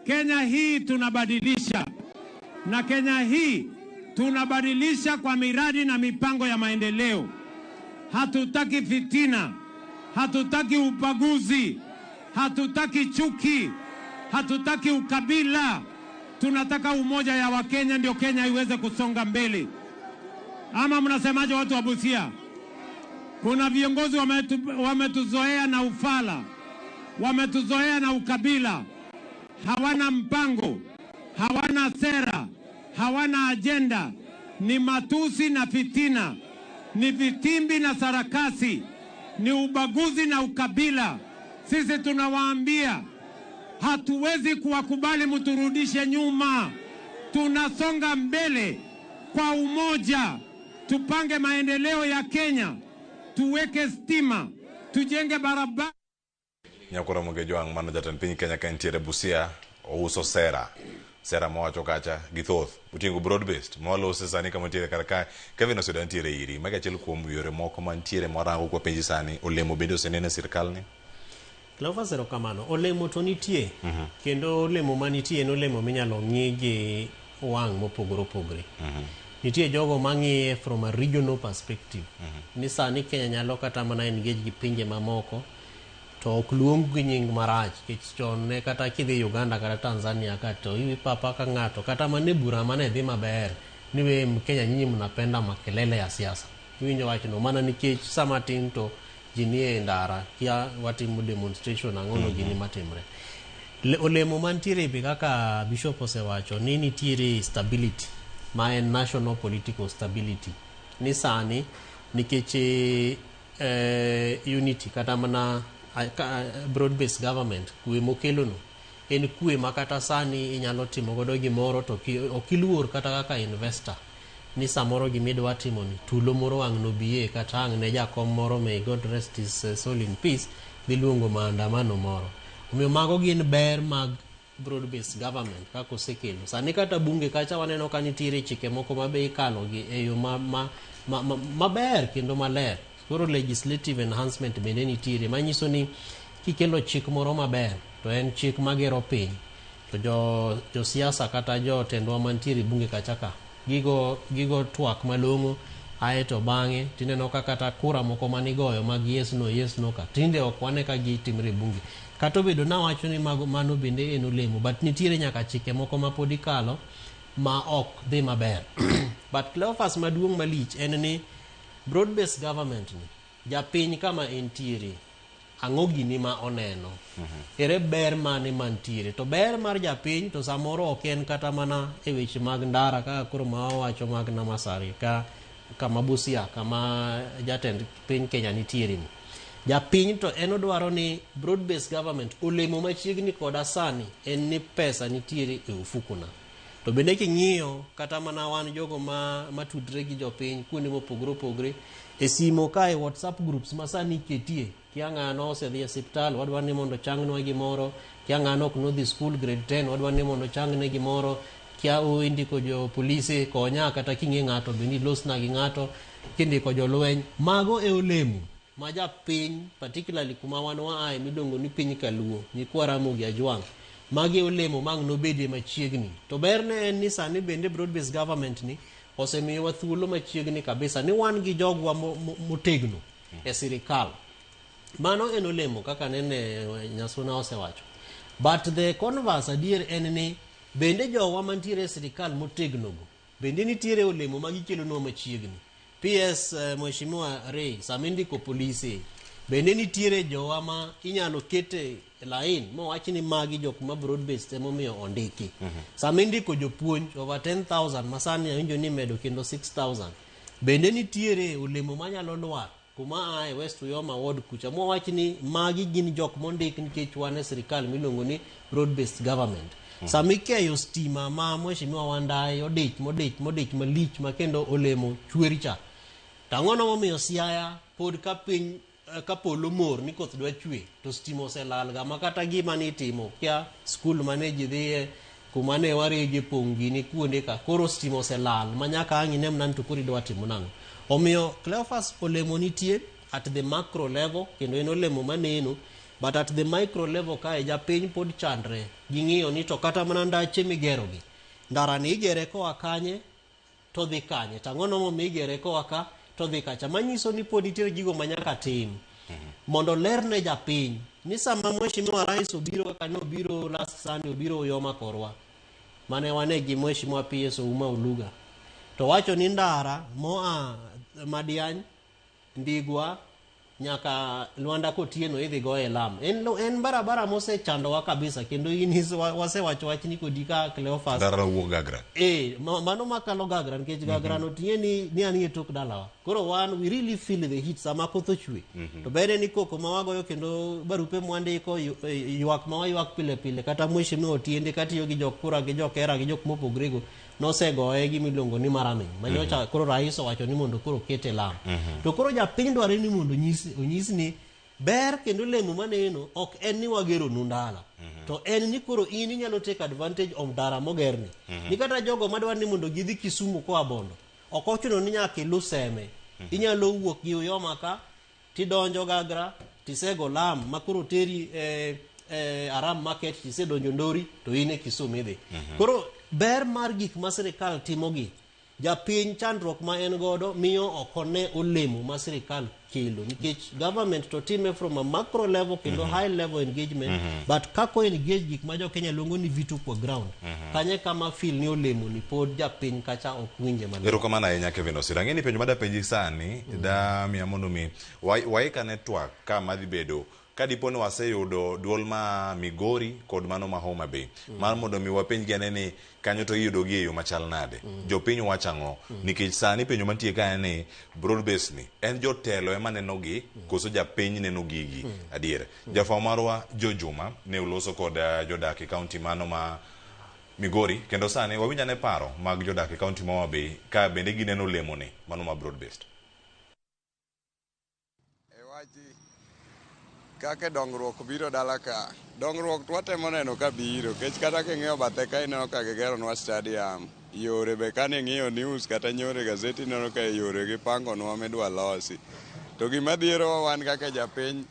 Kenya hii tunabadilisha, na Kenya hii tunabadilisha kwa miradi na mipango ya maendeleo. Hatutaki fitina, hatutaki ubaguzi, hatutaki chuki, hatutaki ukabila. Tunataka umoja ya Wakenya ndio Kenya iweze kusonga mbele. Ama mnasemaje watu wa Busia? Kuna viongozi wametuzoea na ufala, wametuzoea na ukabila, hawana mpango, hawana sera, hawana ajenda, ni matusi na fitina, ni vitimbi na sarakasi, ni ubaguzi na ukabila. Sisi tunawaambia hatuwezi kuwakubali mturudishe nyuma. Tunasonga mbele kwa umoja, tupange maendeleo ya Kenya, tuweke stima, tujenge barabara. Nyakora Mogejwang' mano jatend piny Kenya ka entiere Busia ouso sera sera mowacho kacha gi thoth oting'o broad based mawalose sani kama ntiere kar kae. Kevin Osuda ntiere iri mago achiel kuom yore moko mantiere mwarango kwa penji sani olemo bende osenene e sirkal ni. Cleophas, erokamano. Olemo to nitie. Kendo olemo manitie en olemo minyalo ng'i gi wang' mopogore opogore. Nitie jogo mang'iye from a regional perspective. Ni sani Kenya nyalo kata mana engage gi pinje mamoko to ok luong gi nying marach nikech chon ne kata kidhi Uganda kata Tanzania ka to iwi papa ka ng'ato kata mana e bura mane dhi maber ni we Mkenya nyinyi mnapenda makelele ya siasa. Iwinjo wachno mana nikech sama tin to ji nie ndara kia watimo demonstration ang'ono gini matimre. Olemo mantiere be kaka Bishop osewacho ni nitiere stability ma en national political stability ni sani nikech unity kata mana broad based government kwe mokelono en kwe ma kata sani inyalo timo godo gimoro to ok iluor kata kaka investor ni samoro gimidwa timo ni tulo moro wang' nobiye kata ang' ne jakom moro, may God rest his soul in peace, dhi luongo maandamano moro. Omiyo mago gin ber mag broad based government kaka osekelo. Sani kata bunge kacha waneno ka nitiere chike moko ma be ikalo gi e yo maber kendo maler. Koro legislative enhancement bende nitiere manyiso ni kikelo chik moro maber to en chik magero piny to josiasa kata jotendwa mantiere e bunge kacha ka gigo twak malong'o ae to bang'e tineno ka kata kura moko manigoyo mag yes no, yes no ka tinde ok wane ka gitimre e bunge. Kata obedo nawacho ni mago mano bende en olemo, but nitiere nyaka chike moko ma pod ikalo ma ok dhi maber. But Cleophas, maduong' malich en ni broad based government ni japiny kama entiere ang'o gini ma oneno, ere ber mane mantiere? To ber mar japiny to samoro ok en kata mana e weche mag ndara kaka koro ma wawacho mag Namasari ka kama Busia kama jatend piny Kenya nitiere ni. Japiny to en odwaro ni broad based government olemo machiegni koda sani en ni pesa nitiere e ofukuna. To bende king'iyo kata mana wan jogo ma matudre gi jopiny kuonde mopogore opogore e simo ka e WhatsApp groups ma sani iketie kia ng'ano osedhi e osiptal wadwa ni mondo changnwa gimoro, kia ng'ano ok nodhi school grade 10 wadwa ni mondo changne gimoro, kia o indiko jo polise konya kata king'e ng'ato bende ilosna gi ng'ato kindiko jolweny. Mago e olemo ma japiny, particularly kuma wan waaye miluongo ni piny kaluo, nyikwa Ramogi Ajwang', magi e olemo mang' nobedie machiegni. To berne en ni sani bende broad based government ni osemiyowa thuolo machiegni kabisa ni wan gi jogwa motegno e sirikal. Mano en olemo kaka nene Nyasuna osewacho. But the converse adier en ni bende jowa mantiere e sirikal motegno go bende nitiere olemo ma gikelonwa machiegni. PS Mheshimiwa Ray, sama indiko polise bende nitiere jowa ma inyalo kete e line mowach ni magi jok ma broad based emomiyo ondiki. Sama indiko jopuonj over 10,000 ma sani awinjo ni imedo kendo 6,000 bende nitiere olemo manyalo lwar kuma ae West Uyoma ward kucha mowach ni magi gin jok mondik nikech wan e sirikal miluongo ni broad based government. Sama ikeyo stima ma Mheshimiwa Wandayi odich modich modich malich ma kendo olemo chwer cha, to ang'ono momiyo Siaya pod ka piny ka polo mor ni koth dwa chwe to stima oselal ga ma kata gima nitimo kia skul mane ji dhiye kuma ne warege pong' gini kuonde ka koro stima oselal ma nyaka ang' ine mana ni to koro idwa timo nang'o. Omiyo Cleophas olemo nitie at the macro level kendo en olemo maneno but at the micro level kae japiny pod chandre gi ng'iyo ni to kata mana ndache migerogi ndara ni igere koa kanye to dhi kanye to ang'ono momiyo igere koa ka to dhi kacha manyiso ni pod nitiere gigo ma nyaka tim mondo ler ne japiny ni sama mheshimiwa rais obiro kaka ne obiro last Sunday obiro Uyoma korwa mane wane gi mheshimiwa PS Ouma Oluga to wacho ni ndara moa Madiany Ndigwa nyaka Lwanda Kotieno idhi goye lam. En, en barabara mosechandowa kabisa kendo in is, wasewacho wachni kodi ka Cleophas. Ndara wuok Gagra. Eh, mano makalo Gagra nikech Gagra no ting'e ni ni anie tok dalawa. Koro wan we really feel the heat sama koth ochwe. To bende ni koko ma wagoyo kendo barupe mwandiko ywak ma waywak pile pile kata mheshimiwa Otiende katiyo gi jokura gi jokera gi jok mopogre go nosegoye gima iluongo ni maraming ma nyocha mm -hmm. koro rais owacho ni mondo koro kete lam mm -hmm. to koro japiny dware ni mondo onyis onyis ni ber kendo lemo maneno ok en ni wagero nu ndara mm -hmm. to en ni koro in inyalo take advantage of ndara mogerni mm -hmm. ni kata jogo madwaro ni mondo gidhi Kisumu koa Bondo ok ochuno ni nyaka ilu Seme mm -hmm. inyalo wuok gi Uyoma ka tidonjo Gagra tisego lam ma koro teri eh, eh, Aram Market tisedonjo Ndori to in e Kisumu idhi. Mm -hmm. Koro ber mar gik ma sirikal timogi japiny chandruok ma en godo miyo ok one olemo ma sirikal kelo nikech government to time from a macro level kendo mm -hmm. high level engagement mm -hmm. but kako engage gik ma jo Kenya luongo ni vitu kwa ground mm -hmm. kanye kama feel ni olemo ni pod japiny kacha ok winje maler. Erokamano ahinya Kevin Osira. Ang'e ni penjo madapenji sani da miya mondo mi waik ane twak ka madhi bedo ka dipo ni waseyudo duol ma Migori kod mano ma Homa Bay mar mondo mi wapenj gi ane ni kanyo to iyudo gi e yo machal nade. Jopiny wacho ang'o? Nikech sani penjo mantie ka en ni broad base ni en jotelo ema neno gi koso japiny neno gigi adier. Jafwambo marwa Joe Juma ne oloso kod jodak e kaunti mano ma Migori kendo sani wawinj ane paro mag jodak e kaunti ma Homa Bay ka bende gineno olemo ni mano ma broad based. E wachi kaka dongruok biro dala ka, dongruok to watemo neno ka biro, kech kata king'iyo bathe ka ineno ka gigeronwa stadium, yore be kane ing'iyo news kata nyore gazeti ineno ka yore gipangonwa midwa losi. To gima dhierowa wan kaka japiny,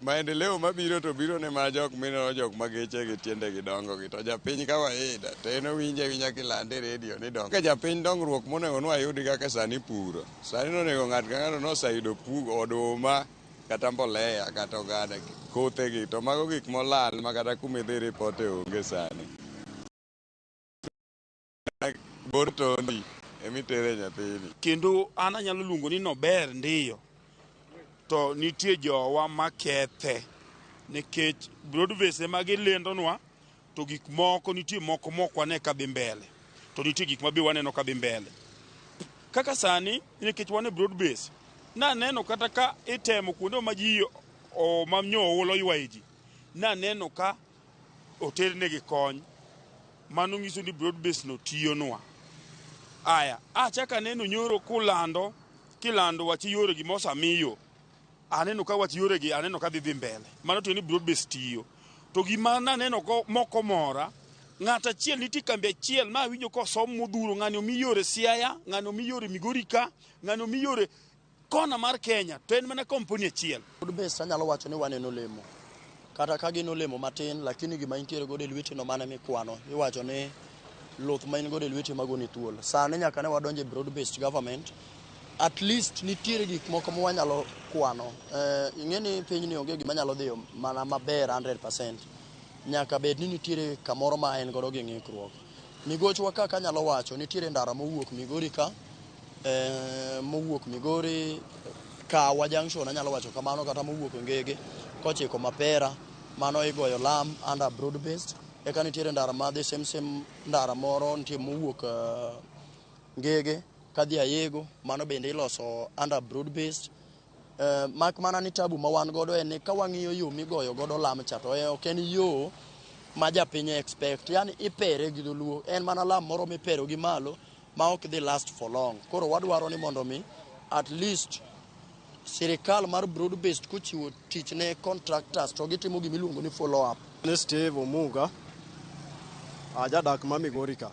maendeleo mabiro to biro ne mana jok mineno jok ma geche gi tiende gi dongo gi to japiny kawaida to en owinjo awinja kilande e redio ni dong. Kaka japiny dongruok monego nwayudi kaka sani puro. Sani nonego ng'ato ka ng'ato noseyudo oduma kata mbolea kata oganda kothe gi to mago gik molal ma kata kumidhi ripote onge sani. Bor tondi emitere nyathini. Kendo an anyalo luongo ni nober ndiyo to nitie jowa makethe nikech broadbase ema gilendonwa to gik moko nitie moko mok wane ka dhi mbele to nitie gik ma be waneno ka dhi mbele kaka sani nikech wan e broadbase naneno kata ka itemo kuonde ma ji ma nyo oula oywaye ji naneno ka oternegi kony mano nyiso ni broadbase no tiyonwa aya achako aneno nyoro kulando kilando wach yoregi mosamiyo aneno ka wach yoregi aneno ka dhi dhi mbele mano tiende ni broadbase tiyo to gima naneno ko moko mora ng'at achiel nitie kambi achiel ma awinjo kosom modhuro ng'ani omi yore Siaya ng'ani omi yore Migori ka ng'ani omi yore kona mar Kenya to en mana kampuni achiel. Broadbase anyalo wacho ni waneno olemo kata ka gin olemo matin lakini gima intiere godo e lweti no mano mikwano iwacho ni luth ma in godo e lweti magoni thuol sani nyaka ne wadonjo e broad based government at least nitiere gik moko ma wanyalo kwano eh, ing'e ni pinyni onge gima nyalo dhiyo mana maber 100% nyaka bed ni nitiere kamoro ma en godo gi ng'ikruok migochwa kaka anyalo wacho nitiere ndara mowuok Migori ka eh, mowuok Migori Kawa Junction anyalo wacho kamano kata mowuok Ngege kochiko Mapera mano igoyo lam under broad based eka nitiere ndara madhi same same ndara moro nitie mowuok uh, Ngege kadhi Ayego mano bende iloso under broad based Uh, mak mana ni tabu ma wan godo en ni ka wang'iyo yo migoyo godo lam cha to ok en yo ma japiny expect yani ipere gi dholuo en mana lam moro mipero gi malo ma ok dhi last for long koro wadwaro ni mondo mi at least Sirikal mar broad based kochiwo tich ne contractors to gitimo gima iluongo ni follow up. Ni Steve Omuga, ajadak ma Migori ka.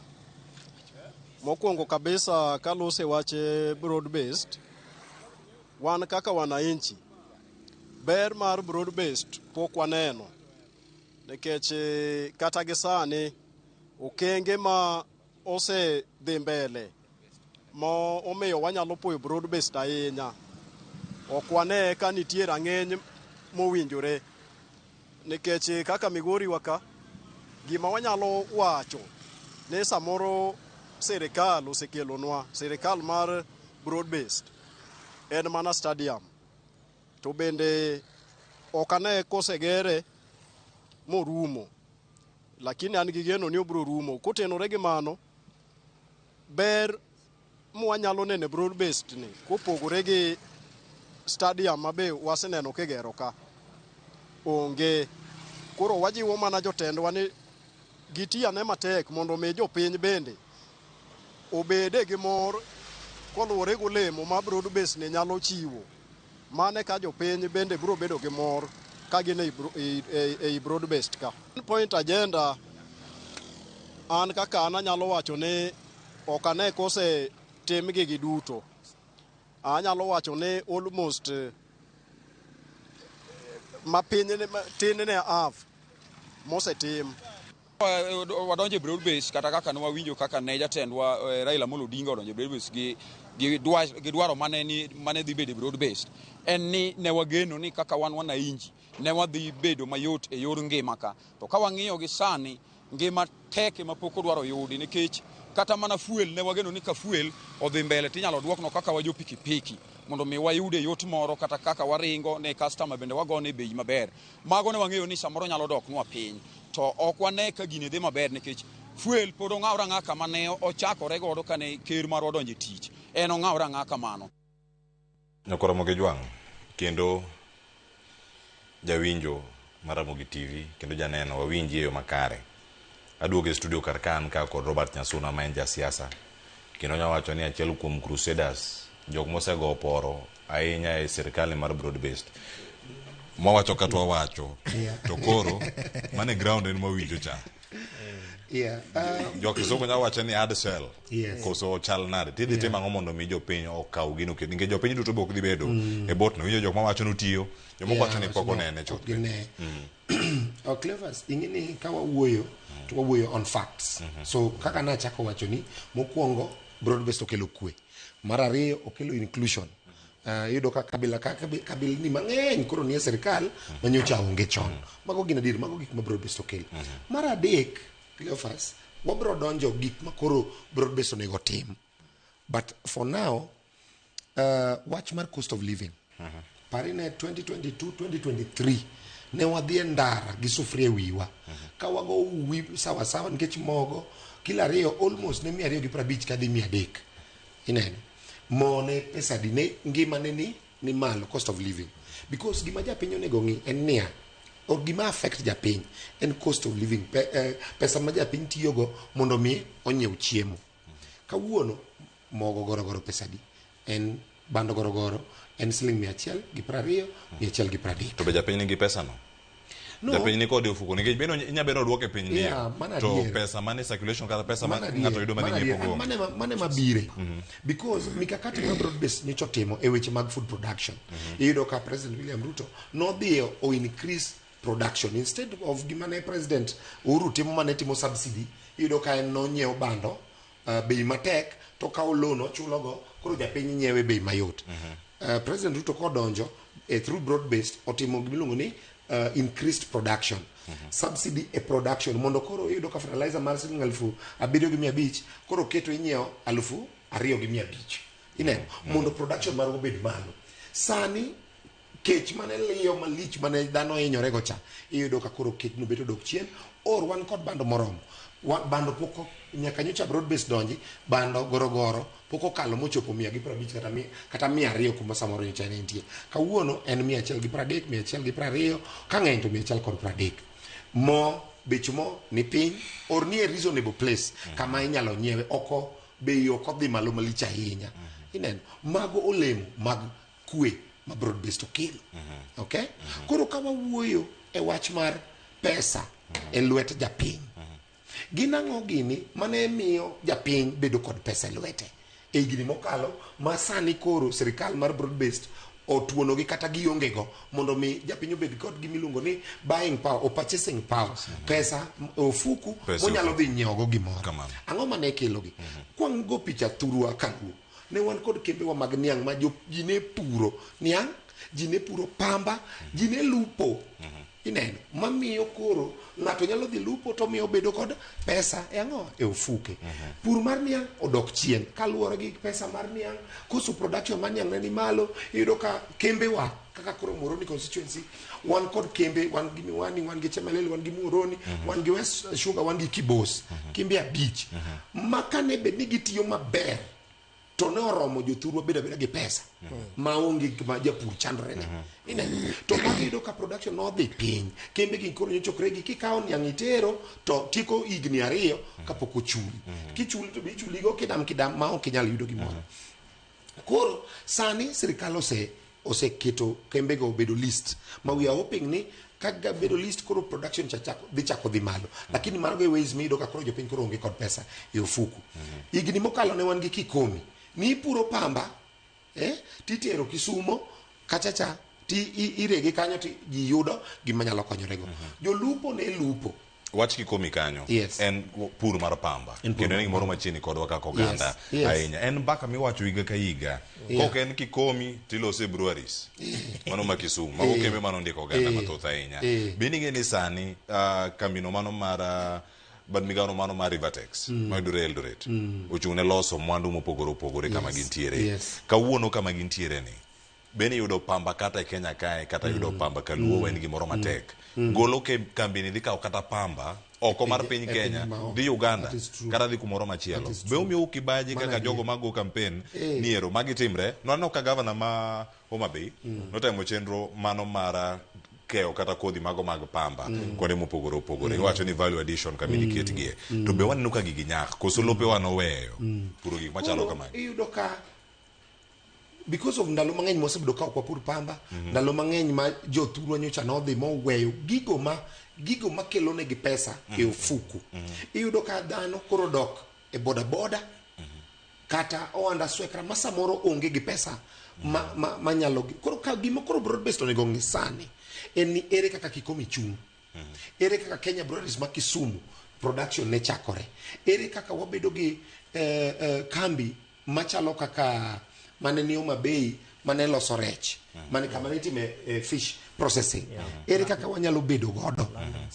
Mokwongo kabisa kaluse wach broad based, wan kaka wananchi, ber mar broad based pok waneno nikech kata gi sani okenge ma osedhi mbele ma omiyo wanyalo puoyo broad based ahinya ok wane ka nitie rang'iny mowinjore nikech kaka Migori wa ka gima wanyalo wacho ni samoro sirikal osekelonwa sirikal mar broad based en mana stadium to bende ok ane kosegere morumo lakini an gi geno ni obiro rumo kotenore gi mano ber mwanyalo neno e broad based ni kopogore gi stadium ma be waseneno kigero ka onge koro wajiwo mana jotendwa ni giti ane matek mondo mi jopiny bende obede gi mor koluwore gi olemo ma broad based ni nyalo chiwo mane ka jopiny bende biro bedo gi mor ka gin ei broad based ka. Point agenda an kaka an anyalo wacho ni ok ane kose timgi gi duto. Anyalo wacho ni almost mapiny tin ne half mosetim. Wadonjo e broad base kata kaka ne wawinjo kaka ne jatendwa Raila Amolo Odinga odonjo e broad base gi dwaro mane ni mane dhi bedo e broad base en ni ne wageno ni kaka wan wananchi ne wadhi bedo mayot e yor ngima ka to ka wang'iyo gi sani ngima tek ema pok odwaro yudi nikech kata mana fuel ne wageno ni ka fuel odhi mbele tinyalo duokno kaka wa jo pikipiki mondo mi wayude yot moro kata kaka waringo ne customer bende wagone bei maber mago ne wang'eyo ni samoro nyalo doknwa piny to ok wane ka gini dhi maber nikech fuel pod ong'awre ang'a kama ne ochakore godo kane ker marwa odonjo e tich en ong'awre ang'a kamano. Nyako Ramogi Jwang' kendo jawinjo mar Ramogi TV kendo janeno wawinji e yo makare. Aduogo e studio kar ka an ka kod Robert Nyasuna ma en jasiasa kendo anya wacho ni achiel kuom crusaders jok mosego poro ahinya e sirikal mar broad based mwawacho kata wawacho to koro mane ground en mwawinjo cha. Jo kisungu nyalo wacho ni hard sell. Koso chal nade tidhi timo ang'o mondo mi jopiny okaw gino nikech jopiny duto be ok dhi bedo e bot no winjo jok mawacho ni otiyo jomoko wacho ni pok onene chuth. Cleophas, ing'e ni ka wawuoyo to wawuoyo on facts. So kaka nachako wacho ni mokwongo broad based okelo kwe, mar ariyo okelo inclusion. Iyudo ka kabila ka kabilni mang'eny koro nie sirikal manyocha onge chon. Mago gin adier, mago gik ma broad based okelo. Mar adek, Cleophas, wabro donjo gik ma koro broad based onego tim. But for now, wach mar cost of living. Parine 2022 2023 ne wadhi e ndara gi sufuria e wiwa. Ka wago uwi sawa sawa nikech mogo kilo ariyo almost ne 250 kadhi 300. Ineno? Mo ne pesa di ne ngima ne ni malo cost of living. Because gima japiny onego ng'i en niya, or gima affect japiny en cost of living. Pesa ma japiny tiyogo mondo mi onyiew chiemo. Kawuono mogo gorogoro pesa di? En bando gorogoro en siling 120, 130. To be japiny nigi pesa no? No. Japiny ni kode ofuko nikech bende inya bedo odwoke piny ndiyo. To pesa mane circulation kata pesa ma ng'ato yudo madhi ng'iepo go. Mane mabire. Because mikakati ma broad base nyocha otimo e weche mag food production. Iyudo ka President William Ruto nodhi o increase production instead of gima ne President Uhuru timo mane timo subsidy. Iyudo ka en nonyiewo bando bei matek to kawo loan ochulogo koro japiny nyiewe bei mayot. President Ruto kodonjo through broad based otimo gimiluongo ni increased production. Subsidy e production mondo koro iyudo ka fertilizer mar siling 7,500 koro keto inyiewo 2,500. Ineno mondo production mar obed malo. Sani kech mane liyo malich mane dhano hinyore go cha iyudo ka koro kech no bet odok chien or wan kod bando moromo. Bando pok nyaka nyocha broad base donji bando gorogoro pok okalo mochopo 150 kata 200 kuma samoro nyocha ne nitie. Kawuono en 130, 120 ka ng'eny to 130. Mo bech mo ni piny or ni e reasonable place kama inyalo nyiewe oko bei ok odhi malo malich ahinya. Ineno mago olemo mag kwe ma broad based okelo. Okay? Koro ka wawuoyo e wach mar pesa e lwet japiny, gin ang'o gini mane miyo japiny bedo kod pesa e lwete e higni mokalo ma sani koro sirikal mar broad based otuonogi kata gionge go mondo mi japiny obed kod gima iluongo ni buying power or purchasing power, pesa e ofuku Pesa e monyalo ofuku. dhi nyiewogo gimoro. Ang'o mane kelogi? Kwago picha thurwa kaluo, ne wan kod kembewa mag niang' ma ji ne puro niang', ji ne puro pamba, ji ne lupo. Ineno, mamiyo koro ng'ato nyalo dhi lupo to miyo obedo kod pesa e ang'o e ofuke. Pur mar niang' odok chien kaluwore gi pesa mar niang', koso production mar niang' ne ni malo. Iyudo ka kembewa kaka koro Muhoroni constituency wan kod kembe, wan gi Miwani, wan gi Chemelil, wan gi Muhoroni, wan gi West Sugar, wan gi Kibos, kembe abich ma kane bed ni gitiyo maber to ne oromo jothurwa bedo abeda gi pesa maonge gima japur chandore ne. Ineno, to mago iyudo ka production nodhi piny, kembe gi koro nyochokre gi kikawo niang' itero to tieko higni 2 kapok ochuli, kichuli to be ichuligo kidam kidam ma ok inyal yudo gimoro. Koro sani sirikal oseketo kembego obedo list ma we are hoping ni ka bedo list koro production cha chako, dhi chako dhi malo, lakini mago e ways miyudo ka koro jopiny koro onge kod pesa e ofuku. Higni mokalo ne wan gi Kikomi ni ipuro pamba titero Kisumo kachacha ti irege kanyo ti ji yudo gima nyalo konyorego. Jolupo ne lupo. Wach Kikomi kanyo Yes. en pur mar pamba En pur kendo mar en gimoro machiegni kodwa kaka oganda Yes, yes. ahinya. En mbaka miwacho higa ka higa. Kok en Kikomi tilose breweries mano ma Kisumu, mago kembe manondiko oganda mathoth ahinya. Bende ing'e ni sani kambino mano mar bad migawono mano mar Rivertex mayudore Eldoret ochung' ne loso mwandu mopogore opogore kama gintiere. Kawuono kama gintiere ni bende yudo pamba kata e Kenya kae kata yudo pamba kaluo en gimoro matek. Golo kambini dhi kawo kata pamba oko mar piny e piny Kenya, maoko. dhi Uganda That is true. kata dhi kumoro machielo. That is Be true. omiyo kibaji Mano kaka adier. jogo mago campaign ni ero magi timre. Nwaneno ka gavana ma Homa Bay notemo chenro mano mar keyo kata kodhi mago mag pamba kuonde mopogore opogore. Iwacho ni value addition kama iketgie. To be waneno ka gigi nyak koso lopewa noweyo puro gik machalo Koro kamagi. iyudo ka because of ndalo mang'eny mwasebedo ka ok wapur pamba, ndalo mang'eny ma jothurwa nyocha nodhi moweyo gigo makelo negi pesa e ofuku. Iyudo ka dhano koro dok e boda boda kata ohanda swekra ma samoro onge gi pesa ma nyalo gi. Koro ka gima koro broad based onego ng'i sani en ni ere kaka Kikomi chung', ere kaka Kenya Breweries ma Kisumu production ne chakore, ere kaka wabedo gi kambi machalo kaka mane ni Homa Bay mane loso rech, mane kama ne itime fish processing, ere kaka wanyalo bedo godo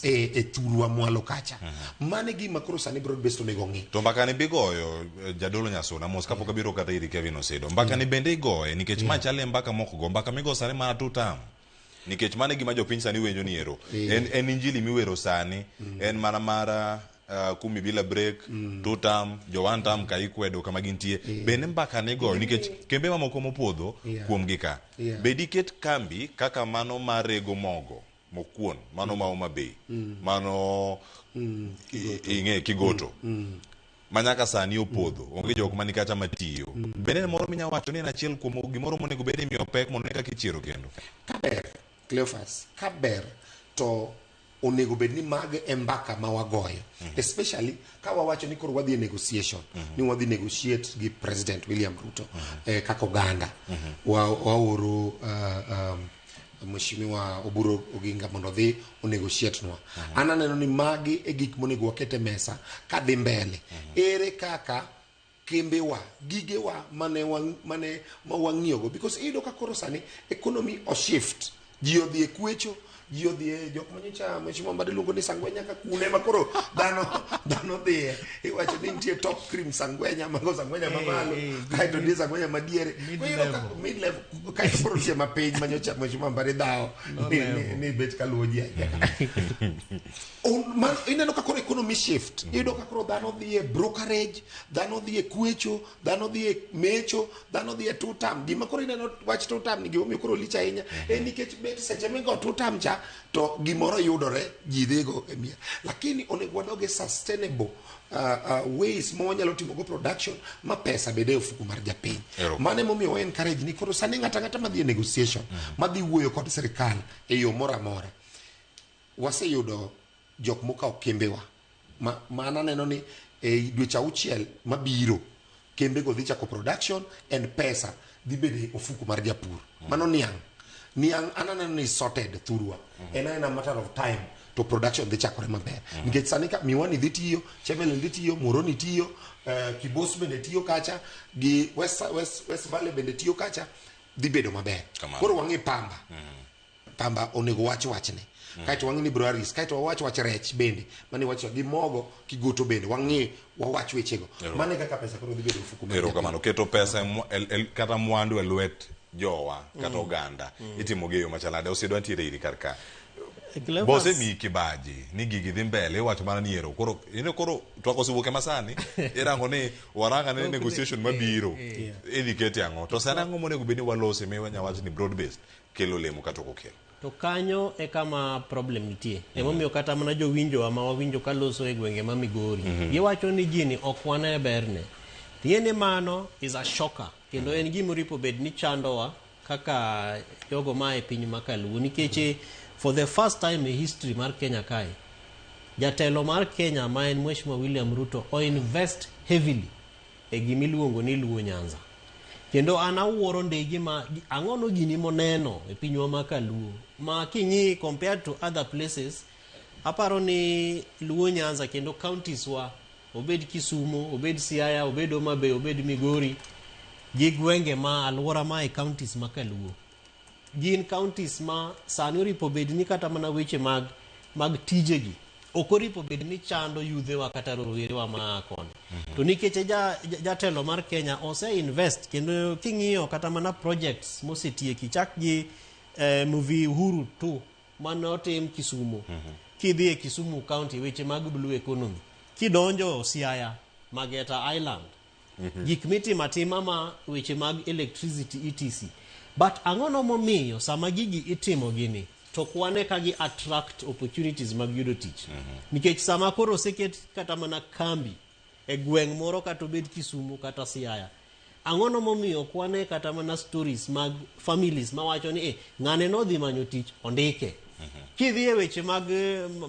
e thurwa mwalo kacha. Mane gima koro sani broad based onego ng'i. To mbaka ni bigoyo jadolo Nyasuna mos kapok abiro kata iri Kevin Osedo. Mbaka ni bende igoye nikech ma chal e mbaka mok go, mbaka migo sani mana two term. Nikech mano e gima jopiny sani winjo ni ero. En injili miwero sani, en mana mar kumi bila break, two term, jo one term ka ikwedo kama gintie. Bende mbaka ni goyo nikech kembe mamoko mopodho kuom gi ka. Be diket kambi kaka mano mar rego mogo mokuon, mano ma Homa Bay, mano ing'e Kigoto. Ma nyaka sani opodho, onge jok mani kacha matiyo. Bende en moro minya wacho ni en achiel kuom gimoro monego bed ni imiyo pek mondo ne kaka ichiero kendo. Kaber, Cleophas, kaber to onego bed ni mago e mbaka ma wagoyo, especially ka wawacho ni koro wadhi e negotiation, ni wadhi negotiate gi President William Ruto kaka oganda. Waoro Mheshimiwa Oburu Oginga mondo odhi onegotiate nwa. An aneno ni magi e gik monego waket e mesa kadhi mbele. Ere kaka kembewa, gigewa mane ma wang'iyogo, because iyudo ka koro sani economy o shift, ji odhi e kwecho, ji odhi e jok manyocha Mheshimiwa Mbadi luongo ni sangwenya ka kune ma koro dhano dhiye, iwacho ni nitie top cream sangwenya, mago sangwenya mamalo, kaeto nitie sangwenya madiere, Mid Iyudo ka level. mid level, kaeto koro nitie mapiny manyocha Mheshimiwa Mbadi dhawo ni bet kaluwo ji ahinya. Ineno ka koro economy shift, iyudo ka koro dhano dhi e brokerage, dhano dhi e kwecho, dhano dhi e mecho, dhano dhi e two term. Gima koro ineno wach two term ni gimomiyo koro lich ahinya en nikech bet seche migo two term cha ka to gimoro yudore ji dhigo e mier lakini onego wadog e sustainable ways ma wanyalo timogo production ma pesa bede e ofuku mar japiny. Mano emomiyo wa encourage ni koro sani ng'ato ang'ata madhi e negotiation madhi wuoyo kod sirikal e yo moro amora, waseyudo jok mokawo kembewa ma, ma an aneno ni e dweche auchiel mabiro kembego dhi chako production and pesa dhi bedo e ofuku mar japur. Mano niang'. Niang' an aneno ni sorted thurwa. En aena matter of time to production dhi chakore maber. Nikech sani ka Miwani dhi tiyo, Chemelil dhi tiyo, Muhoroni tiyo, Kibos bende tiyo kacha, gi West Valley bende tiyo kacha, dhi bedo maber. Kamano. Koro wang'i pamba. Pamba onego wach wachne. Kaeto wang'i ni breweries, kaeto wawach wach rech bende. Mane wacho gi mogo kigoto bende wang'i wawach wechego. Mano e kaka pesa koro dhi bedo e ofuku mar japiny. Erokamano. Keto pesa kata mwandu e lwet jowa kata oganda itimo gi e yo machal nade? Osidwa nitiere iri kar ka. Cleophas. Bose miyi kibaji ni gigi dhi mbele iwacho mana ni ero koro ino koro twak osewuok ema sani irango ni waranga ne negotiation mabiro idhi kete ang'o to sani ang'o monego bed ni walose mi wanya wach ni broad based kelo olemo kata ok okel. To kanyo e kama problem nitie. Emomiyo kata mana jowinjowa ma wawinjo ka loso e gwenge ma Migori, giwacho ni gini ok wane berne. Tiende mano is a shocker kendo en gima oripo bed ni chandowa kaka jogo ma e piny ma kaluo nikech for the first time e history mar Kenya kae jatelo mar Kenya ma en Mheshimiwa William Ruto o invest heavily e gimiluongo ni Luo Nyanza. Kendo an awuoro ndege ma ang'ono gini moneno e pinywa ma kaluo ma king'i compared to other places aparo ni Luo Nyanza kendo counties wa obed Kisumu, obed Siaya, obed Homa Bay, obed Migori gi gwenge ma alwora ma e counties ma kaluo gin counties ma sani oripo bed ni kata mana weche mag tijegi ok oripo bed ni chando yudhewa kata rowerewa ma koni. To nikech jatelo mar Kenya ose invest kendo king'iyo kata mana projects mosetieki chak gi Mvi Uhuru 2 mane otim Kisumu. Kidhi e Kisumu County weche mag blue economy. Kidonjo Siaya, Mageta Island, gik mitimo atima ma weche mag electricity etc. But ang'ono momiyo sama gigi itimo gini to ok wane ka gi attract opportunities mag yudo tich. Nikech sama koro oseket kata mana kambi e gweng' moro kata obed Kisumu kata Siaya, ang'ono momiyo ok wane kata mana stories mag families mawacho ni ng'ane nodhi manyo tich ondike. Kidhi e weche mag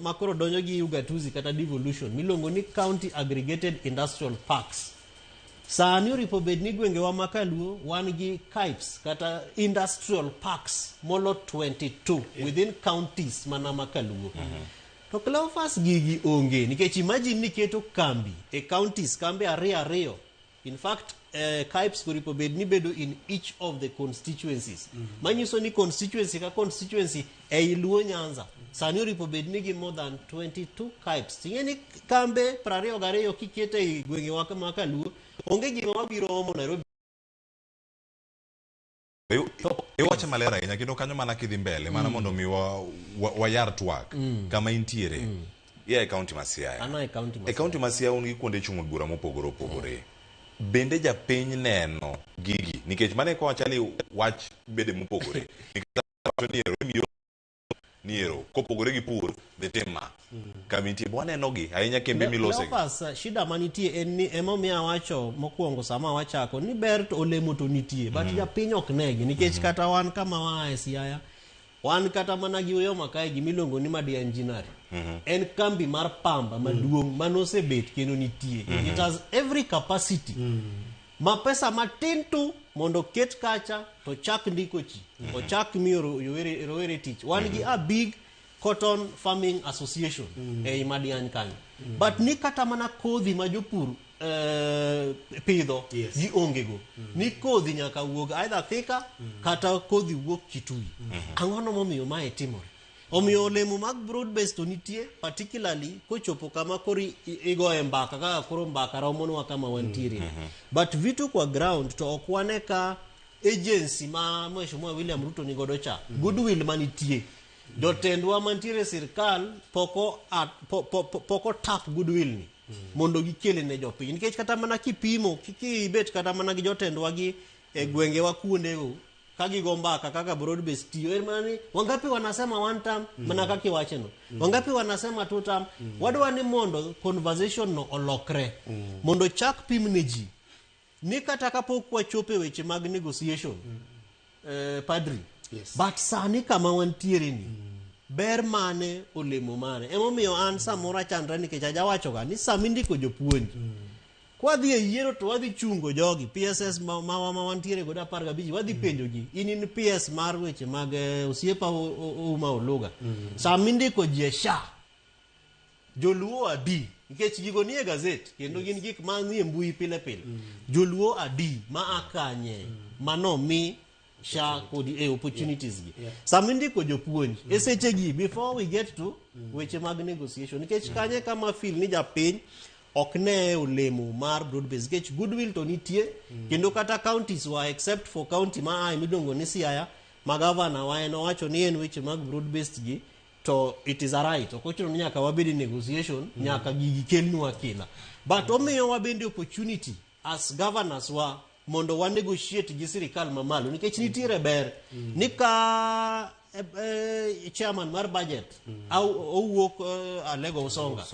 ma koro donjo gi ugatuzi kata devolution miluongo ni county aggregated industrial parks. Sani oripo bed ni gwengewa ma kaluo wan gi CAIPs kata industrial parks molo 22 within counties mana ma kaluo. To Cleophas gigi onge nikech imagine ni keto kambi e counties kambe ariyo. In fact, CAIPs oripo bed ni bedo in each of the constituencies. Manyiso ni constituency ka constituency ei Luo Nyanza sani oripo bed ni gi more than 22 CAIPs. Ting'e ni kambe 22 kikete ei gwengewa ma kaluo onge gima wabiro omo Nairobi. Iwache maler ahinya kendo kanyo mana kidhi mbele mana mondo mi wayar twak kama intiere. Ia e county ma Siaya. Ana e county ma E county ma Siaya un gi kuonde chung' od bura mopogore opogore. Bende japiny neno gigi nikech mane kwa wachali wach bede mopogore. Nikech wacho ni ero imiyo ni ero kopogore gi pur dhi tim ma. Kama intie waneno gi ahinya kembe milose. Cleophas, shida manitie en ni emomiyo awacho mokwongo sama wachako ni ber to olemo to nitie but japiny ok negi nikech kata wan kama waa e Siaya wan kata mana gi Uyoma kae gimiluongo ni Madiany Ginnery en kambi mar pamba maduong' manosebet kendo nitie. It has every capacity ma pesa matin tu mondo ket kacha to chak ndiko ji ochak miyo rowere tich. Wan gi a big cotton farming association ei Madiany kanyo but ni kata mana kodhi ma jopur pidho gi onge go ni kodhi nyaka wuog either Thika kata kodhi wuok Kitui. Ang'ono momiyo mae timore? Omiyo olemo mag broad based to nitie particularly kochopo kama koro igoye mbaka kaka koro mbaka romonwa kama wantiere. But vitu kwa ground to ok wane ka agency ma Mheshimiwa William Ruto ni godo cha goodwill manitie jotendwa mantiere e sirkal poko tap goodwill ni mondo gikele ne jopiny nikech kata mana kipimo kibet kata mana gi jotendwa gi e gwengewa kuondego ka gigo mbaka kaka broad base tiyo en mana ni wangapi wanasema one term mana kaka iwacheno wangapi wanasema two term. Wadwa ni mondo conversation no olokre mondo chak pim ne ji ni kata kapok wachopo e weche mag negotiation padri. Yes. But sani kama wantiere ni ber mane olemo mane emomiyo an samoro achandra nikech ajawachoga ni sama indiko jopuonj kwadhi e yiero to wadhi chungo jogi PSS ma wantiere godo 15 wadhi penjogi in PS mar weche mag osiepa Ouma Oluga sama indiko ji e SHA joluo adi nikech gigo nie gazet kendo gin gik ma nie mbui pile pile joluo adi ma a kanye manomi SHA kod opportunities gi sama indiko jopuonj e sechegi before we get to weche mag negotiation nikech kanye kama feel ni japiny ok ne olemo mar broad base nikech goodwill to nitie kendo kata counties wa except for county ma ae miluongo ni Siaya ma gavana wa en owacho ni en weche mag broad based gi to it is a right ok ochuno ni nyaka wabed e negotiation nyaka gigi kelnwa kila but omiyo wabende opportunity as governors wa mondo wa negotiate gi sirikal mamalo nikech nitiere ber ni ka chairman mar budget au owuok Alego Usonga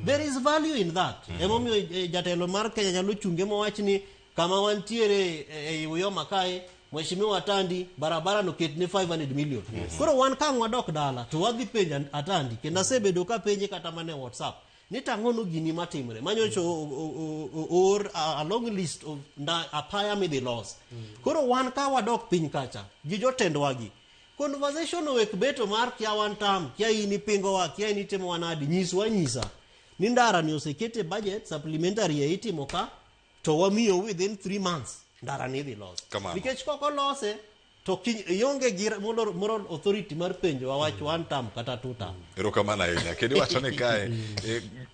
there is value in that. Emomiyo jatelo mar Kenya nyalo chunge mowach ni kama wantiere ei Uyoma kae Mheshimiwa Atandi barabara no ketne 500 million. Koro wan ka wadok dala to wadhi penjo Atandi kendo asebedo ka penje kata mana e WhatsApp ni tang'ono gini matimre manyocha oor a long list of apaya midhi los. Koro wan ka wadok piny kacha gi jotendwa gi conversation owek beto mar kia one term kia in ipingowa kia in itimowa nadi nyiswa nyisa ni ndara ni osekete budget supplementary e itimo ka to wamiyo within 3 months ndara ni idhi los. Kamano. Nikech kok olose to ionge gi moral authority mar penjo wach one term kata two term. Erokamano ahinya. Kendo iwacho ni kae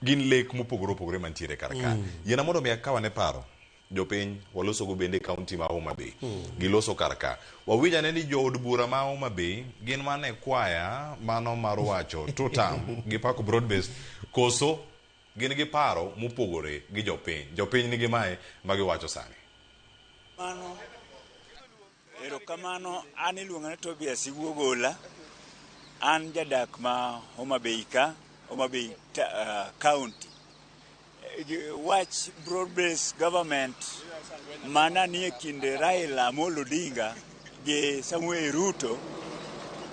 gin lek mopogore opogore mantiere kar ka. Yiena mondo mi akawane paro. Jopiny waloso go bende county ma Homa Bay. Giloso kar ka. Wawinjo ane ni jood bura ma Homa Bay gin mane kwaya mano mar wacho two term gi pako broad based koso gin gi paro mopogore gi jopiny. Jopiny nigi mae ma giwacho sani. Mano, erokamano, an iluonga ni Tobias Iwuogola. An jadak ma Homa Bay ka, Homa Bay County. Wach broad-based government mana nie kind Raila Amolo Odinga gi Samuel Ruto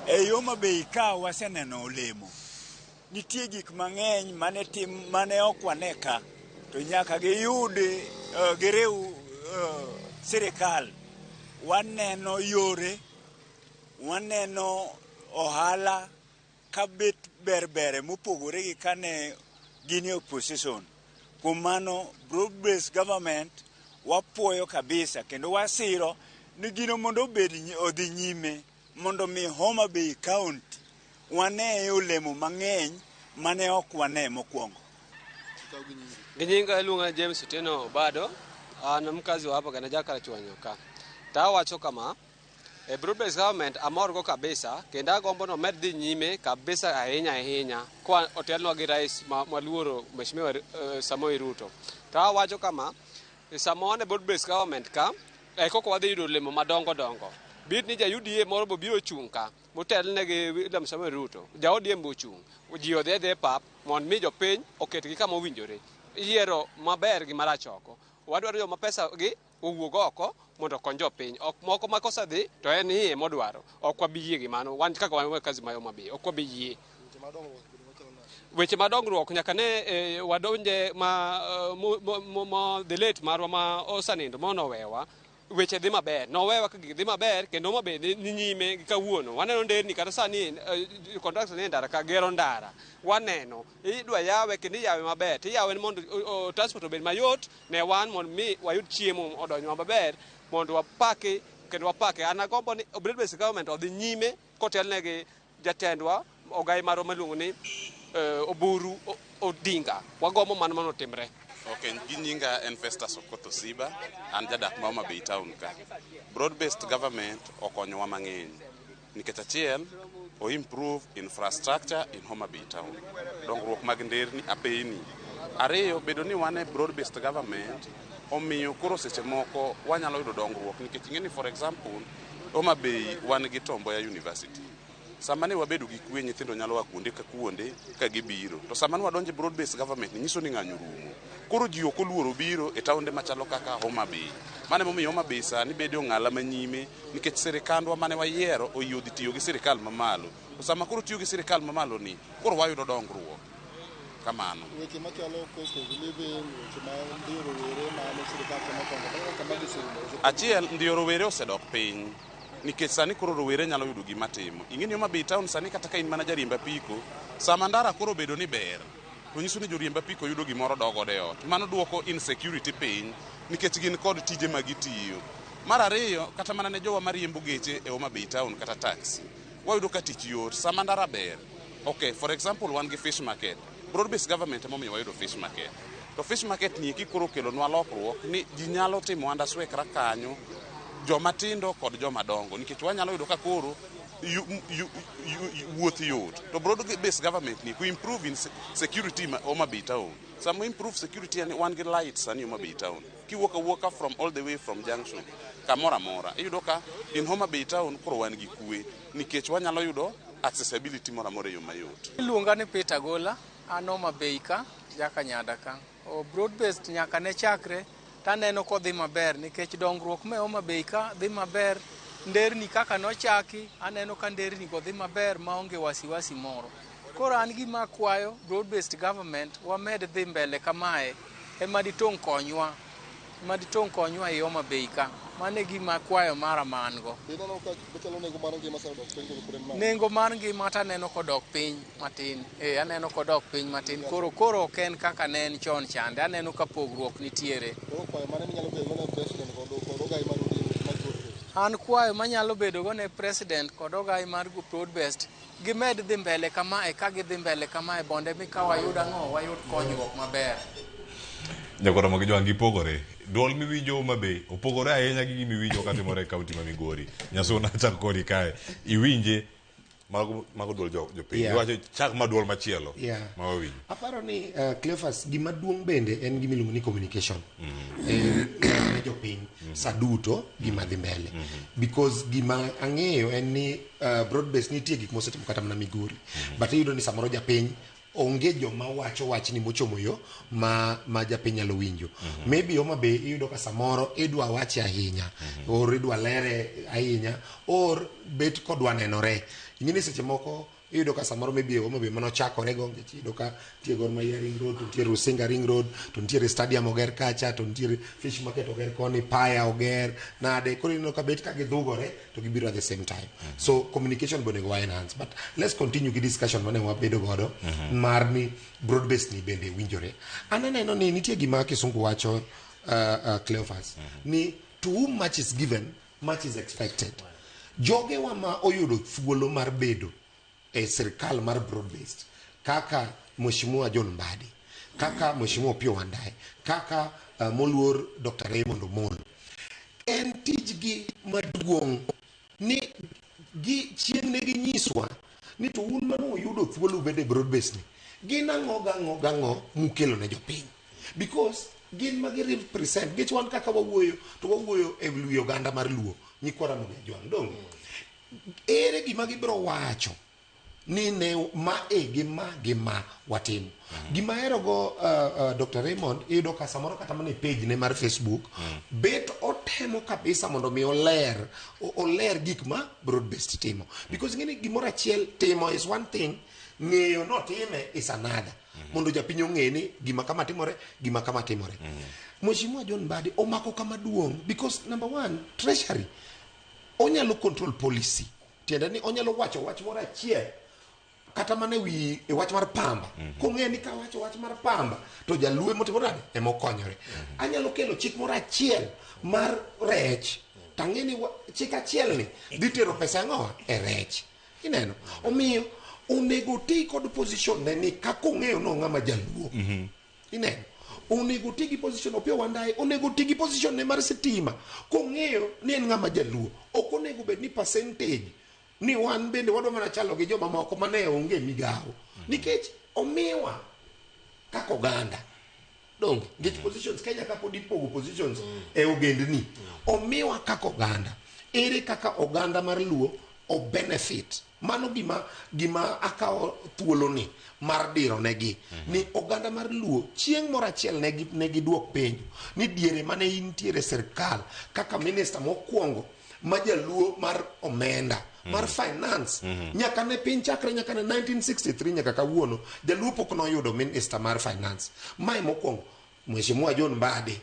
e Homa Bay ka waseneno olemo. Nitie gik mang'eny mane tim mane ok wane ka to nyaka giyud giriw sirikal. Waneno yore, waneno ohala kabet berbere mopogore gi kane gin e opposition. Kuom mano broad-based government wapuoyo kabisa kendo wasiro ni gino mondo obed odhi nyime mondo mi Homa Bay County wane olemo mang'eny mane ok wane mokwongo. Gi nyinga iluonga James Otieno Obado, an mkazi wa hapa Kanaja Karachuonyo ka. To awacho kama, e broad-based government amorgo kabisa kendo agombo ni omed dhi nyime kabisa ahinya ahinya kwa otelnwa gi rais maluoro Mheshimiwa Samoei Ruto. To awacho kama, sama wan e broad-based government ka, koko wadhi yudo olemo madongo dongo. Bit ni ja UDA moro bo biro chung' ka motelne gi William Samoei Ruto, ja ODM bo ochung', ji odhi adhiya e pap mondo mi jopiny oketgi kama owinjore. Yiero maber gi marach oko. Wadwaro joma pesa gi owuog oko mondo okony jopiny. Ok moko ma kosedhi to en iye modwaro. Ok wabi yie gi mano. Wan kaka wan kazi ma Homa Bay, ok wabi yie. Weche madongruok nyaka ne wadonje ma the late marwa ma osanindo monowewa. Weche dhi maber, nowewa ka gigi dhi maber kendo Homa Bay ni nyime gi kawuono. Waneno nderni kata sani contractor ni e ndara ka gero ndara. Waneno idwa yawe kendo iyawe maber. Tiyawe mondo transport obed mayot ne wan mondo mi wayud chiemo odonjwa maber mondo wapaki kendo wapake. An agombo ni broad-based government odhi nyime kotelne gi jatendwa ogai marwa miluongo ni Oburu Odinga. Wagombo mano mondo otimre. Okay, gi nyinga en Festus Okoth Osiba, an jadak ma Homa Bay town ka. Broad-based government okonyowa mang'eny. Nikech achiel, o improve infrastructure in Homa Bay town. Dongruok mag nderni, apeyni. Ariyo, bedo ni wan e broad-based government, omiyo koro seche moko wanyalo yudo dongruok. Nikech ing'e ni for example, Homa Bay wan gi Tom Mboya University. Sama ne wabedo gi kwe nyithindo nyalo a kuonde ka kuonde ka gibiro. To sama ne wadonjo e broad based government ni nyiso ni ng'anyo rumo. Koro ji ok oluoro biro e taonde machalo kaka Homa Bay. Mano emomiyo Homa Bay sani bedo e ong'ala manyime nikech sirikandwa mane wayiero oyie odhi tiyo gi sirikal mamalo. To sama koro tiyo gi sirikal mamalo ni, koro wayudo dongruok. Kamano. Weche machalo cost of living, weche ma ndiyo rowere mane sirikal temo konyo, kaka kama giserumo. Achiel, ndiyo rowere osedok piny nikech sani koro rowere nyalo yudo gima timo. Ing'e ni Homa Bay town sani kata ka in mana jariemb apiko, sama ndara koro obedo ni ber, to nyiso ni joriemb apiko yudo gimoro dok godo e ot. Mano duoko insecurity piny nikech gin kod tije ma gitiyo. Mar ariyo, kata mana ne jowa mariembo geche e Homa Bay town kata taxi, wayudo ka tich yot sama ndara ber. Okay, for example, wan gi fish market. Broad based government emomiyo wayudo fish market. To fish market ni eki koro okelonwa lokruok ni ji nyalo timo andaswekra kanyo, joma tindo kod joma dongo, nikech wanyalo yudo ka koro wuoth yot. To broad based government ni ku improve in security ma Homa Bay town. Sama improve security yani wan gi lights sani Homa Bay town. Kiwuok awuoka from all the way from junction kamoro amora, iyudo ka in Homa Bay town koro wan gi kwe nikech wanyalo yudo accessibility moro amora e yo mayot. Iluonga ni Peter Gola, an Homa Bay ka, Jakanyada ka. O broad based nyaka ne chakre taneno kodhi maber nikech dongruok me Homa Bay ka dhi maber. Nderni kaka nochaki, aneno ka nderni go dhi maber maonge wasiwasi moro. Koro an gima akwayo broad based government wamed dhi mbele kamae ema ditong' konywa, ema ditong' konywa e Homa Bay ka. Mano e gima akwayo mara ma an go. Ineno ka chalo nengo mar ngima osedok piny koso pod en malo? Nengo mar ngima taneno kodok piny matin. Aneno kodok piny matin. Koro ok en kaka ne en chon chande. Aneno ka pogruok nitiere. Koro kwayo mane minyalo bedo go ne president kod ogai mar ODM mar broad based? An kwayo manyalo bedo go ne president kod ogai mar broad based, gimed dhi mbele kamae ka gidhi mbele kamae bonde mi ka wayud ang'o, wayud konyruok maber. Nyakoro mag jwang' gipogore. Duol miwinjo Homa Bay opogore ahinya gi gima iwinjo katimore e kaunti ma Migori. Nyasuna chak kodi kae. Iwinje mago duol jopiny. Iwacho chak ma duol machielo ma wawinjo. Aparo ni Cleophas, gima duong' bende en gima iluongo ni communication. Ne jopiny sa duto gima dhi mbele. Because gima ang'eyo en ni broad base nitie gik mosetimo kata mana Migori. But iyudo ni samoro japiny onge joma wacho wachni mochomo yo ma japiny nyalo winjo. Maybe Homa Bay iyudo ka samoro idwa wache ahinya, or idwa lere ahinya, or bet kodwa nenore. Ing'e ni seche moko iyudo ka samoro maybe Homa Bay mano chakore go, nikech iyudo ka nitie Gor Mahia Ring Road, to nitie Rusinga Ring Road, to nitiere stadium oger kacha, to nitiere fish market oger koni, paya oger nade. Koro ineno ka bet ka gidhugore to gibiro at the same time. So communication be onego wa enhance. But let's continue gi discussion mane wabedo godo mar ni broad based ni bende winjore. An aneno ni nitie gima kisungu wacho Cleophas, ni to whom much is given, much is expected. Jogewa ma oyudo thuolo mar bedo e sirkal mar broad based kaka Mheshimiwa John Mbadi, kaka Mheshimiwa Opiyo Wandayi, kaka moluor Dr. Raymond Omolo, en tijgi maduong' ni gi chieng' ne ginyiswa ni to un mane uyudo thuolo ubed e broad based ni, gin ang'o gang'o gang'o mukelo ne jopiny? Because gin ma gi represent, nikech wan kaka wawuoyo to wawuoyo e wi oganda mar Luo, nyikwa Ramogi Ajwang', donge? Ere gima gibiro wacho ni ne ma e gi ma gi ma watimo? Gima ahero go Dr. Raymond, iyudo ka samoro kata mana e page ne mar Facebook, bet otemo kabisa mondo mi oler gik ma broad based timo. Because ing'e ni gimoro achiel timo is one thing, ng'eyo notime is another. Mondo japiny ong'e ni gima kama timore, gima kama timore. Mheshimiwa John Mbadi omako kama duong' because number one, treasury onyalo control policy. Tiende ni onyalo wacho wach moro achiel kata mana e wach mar pamba. Kong'eyo ni ka wacho wach mar pamba to jaluo motimo nade ema okonyore. Anyalo kelo chik moro achiel mar rech to ang'e ni chik achiel ni dhi tero pesa ang'o e rech. Ineno? Omiyo onego ti kod position ne ni kaka ong'eyo no ng'ama jaluo. Ineno? Onego ti gi position Opiyo Wandayi, onego ti gi position ne mar sitima kong'eyo ni en ng'ama jaluo. Ok onego bed ni percentage ni wan bende wadwa mana chalo gi joma moko mane onge migawo. Nikech omiwa kaka oganda. Donge? Nikech positions Kenya kapod ipogo positions e ogendni. Omiwa kaka oganda. Ere kaka oganda mar Luo o benefit? Mano gima gima akawo thuoloni mar diro negi ni oganda mar Luo chieng' moro achiel ne ne giduok penjo ni diere mane intiere e sirkal kaka minista mokwongo ma jaluo mar omenda mar finance nyaka ne piny chakre nyaka ne 1963 nyaka kawuono jaluo pok noyudo minista mar finance. Mae mokwongo Mheshimiwa John Mbadi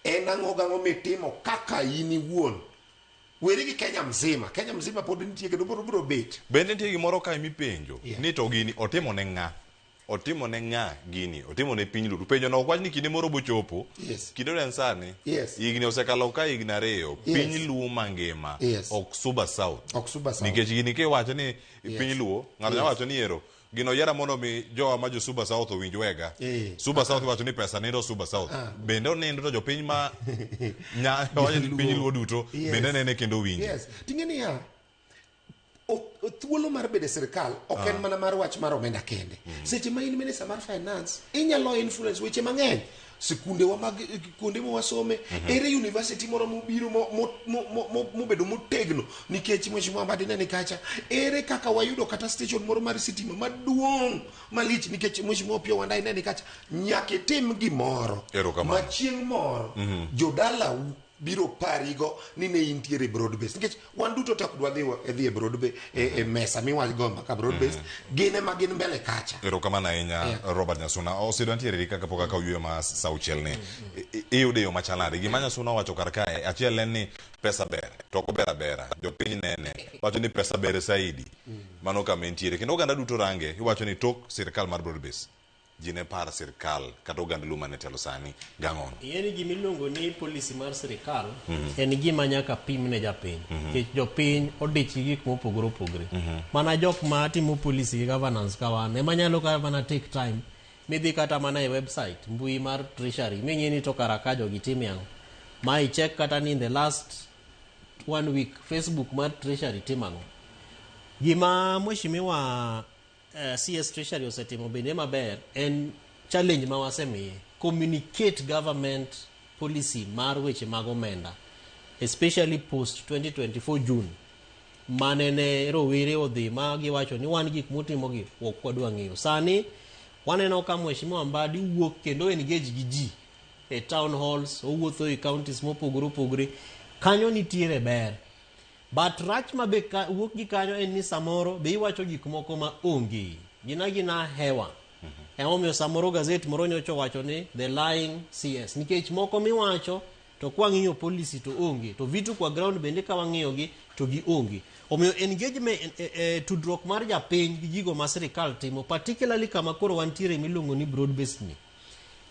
en ang'o gang'o mitimo kaka in iwuon weri gi Kenya mzima Kenya mzima pod nitie kendo pod biro bet Bende nitie gimoro kae mipenjo ni to gini otimo ne ng'a? Otimo ne ng'a gini? Otimo ne piny Luo. Penjo no ok wach ni kinde moro bochopo. Yes. Kinde en sani. Yes. Higni osekalo ka higni ariyo. Yes. Piny Luo mangima. Yes. Ok Suba South. Ok Suba South. Nikech gini kiwacho ni Yes. piny Luo, ng'ato nyalo Yes. wacho ni ero gino yiera mondo mi jowa ma jo Suba South owinj wega. Eh. Suba South iwacho ni pesa nindo Suba South. Ah. Bende onindo to jopiny ma nya wacho ni piny Luo duto Yes. bende nene kendo winje. Yes. Ting'e niya, o- thuolo mar bedo e sirkal ok en Ah. mana mar wach mar omenda kende. Seche ma in minister mar finance, inyalo influence weche mang'eny. Sikundewa mag kuonde ma wasome, ere university moro mobiro mo- mo- mo- mo- mo- mobedo motegno nikech Mheshimiwa Mbadi ne ni kacha. Ere kaka wayudo kata station moro mar sitima maduong' malich nikech Mheshimiwa Opiyo Wandayi ne ni kacha. Nyaka itim gimoro Erokamano. ma chieng' moro jodalau biro parigo ni ne intiere e broad base nikech wan duto te ok dwa dhi dhi e broad base e, e mesa miwago mbaka broad base gin ema gin mbele kacha Erokamano ahinya Yeah. Robert Nyasuna. Osido ntiere kaka pok akaw yueyo ma sa auchiel ni. Iyudo e yo machal nade? Gima Nyasuna owacho kar kae, achiel en ni pesa ber, to ok ober abera. Jopiny nene, wacho ni pesa ber saidi. Mano kama entiere. Kendo oganda duto range, iwacho ni tok sirkal mar broad base, ji ne par sirkal kata oganda Luo mane telo sani gang'ono. Ing'e ni gima iluongo ni policy mar sirikal en gima nyaka pim ne japiny nikech jopiny odich gi gik mopogore opogore. Mana jok ma timo policy gi governance ka wan ema nyalo ka mana take time midhi kata mana e website mbui mar treasury ming'i ni to kara ka jogi time ang'o ma i check kata ni in the last one week Facebook mar treasury timo ang'o. Gima mheshimiwa CS Treasury osetimo bende maber en challenge ma wasemiye communicate government policy mar weche mag omenda especially post 2024 June mane ne rowere odhi ma giwacho ni wan gik mutimogi ok wadwa ng'eyo. Sani waneno ka Mheshimiwa Mbadi wuok kendo engage gi ji e town halls, owuotho e counties mopogore opogore. Kanyo nitiere ber. But rach ma be ka, wuok gi kanyo en ni samoro be iwacho gik moko ma onge. Gin agina hewa. Emomiyo samoro gazet moro nyocha owacho ni the lying CS. Nikech moko miwacho to kwang'iyo policy to onge. To vitu kwa ground bende ka wang'iyo gi to gi onge. Omiyo engagement tudruok mar japiny gi gigo ma sirikal timo particularly kama koro wantiere miluongo ni broad based ni.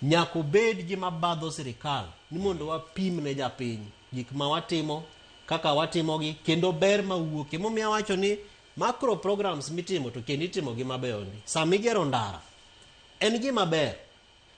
Nyaka obed gima badho sirikal ni mondo wapim ne japiny gik ma watimo kaka watimogi kendo ber mawuok. Emomiyo awacho ni macro programs mitimo to kendo itimogi mabeyo ndi. Sama igero ndara en gima ber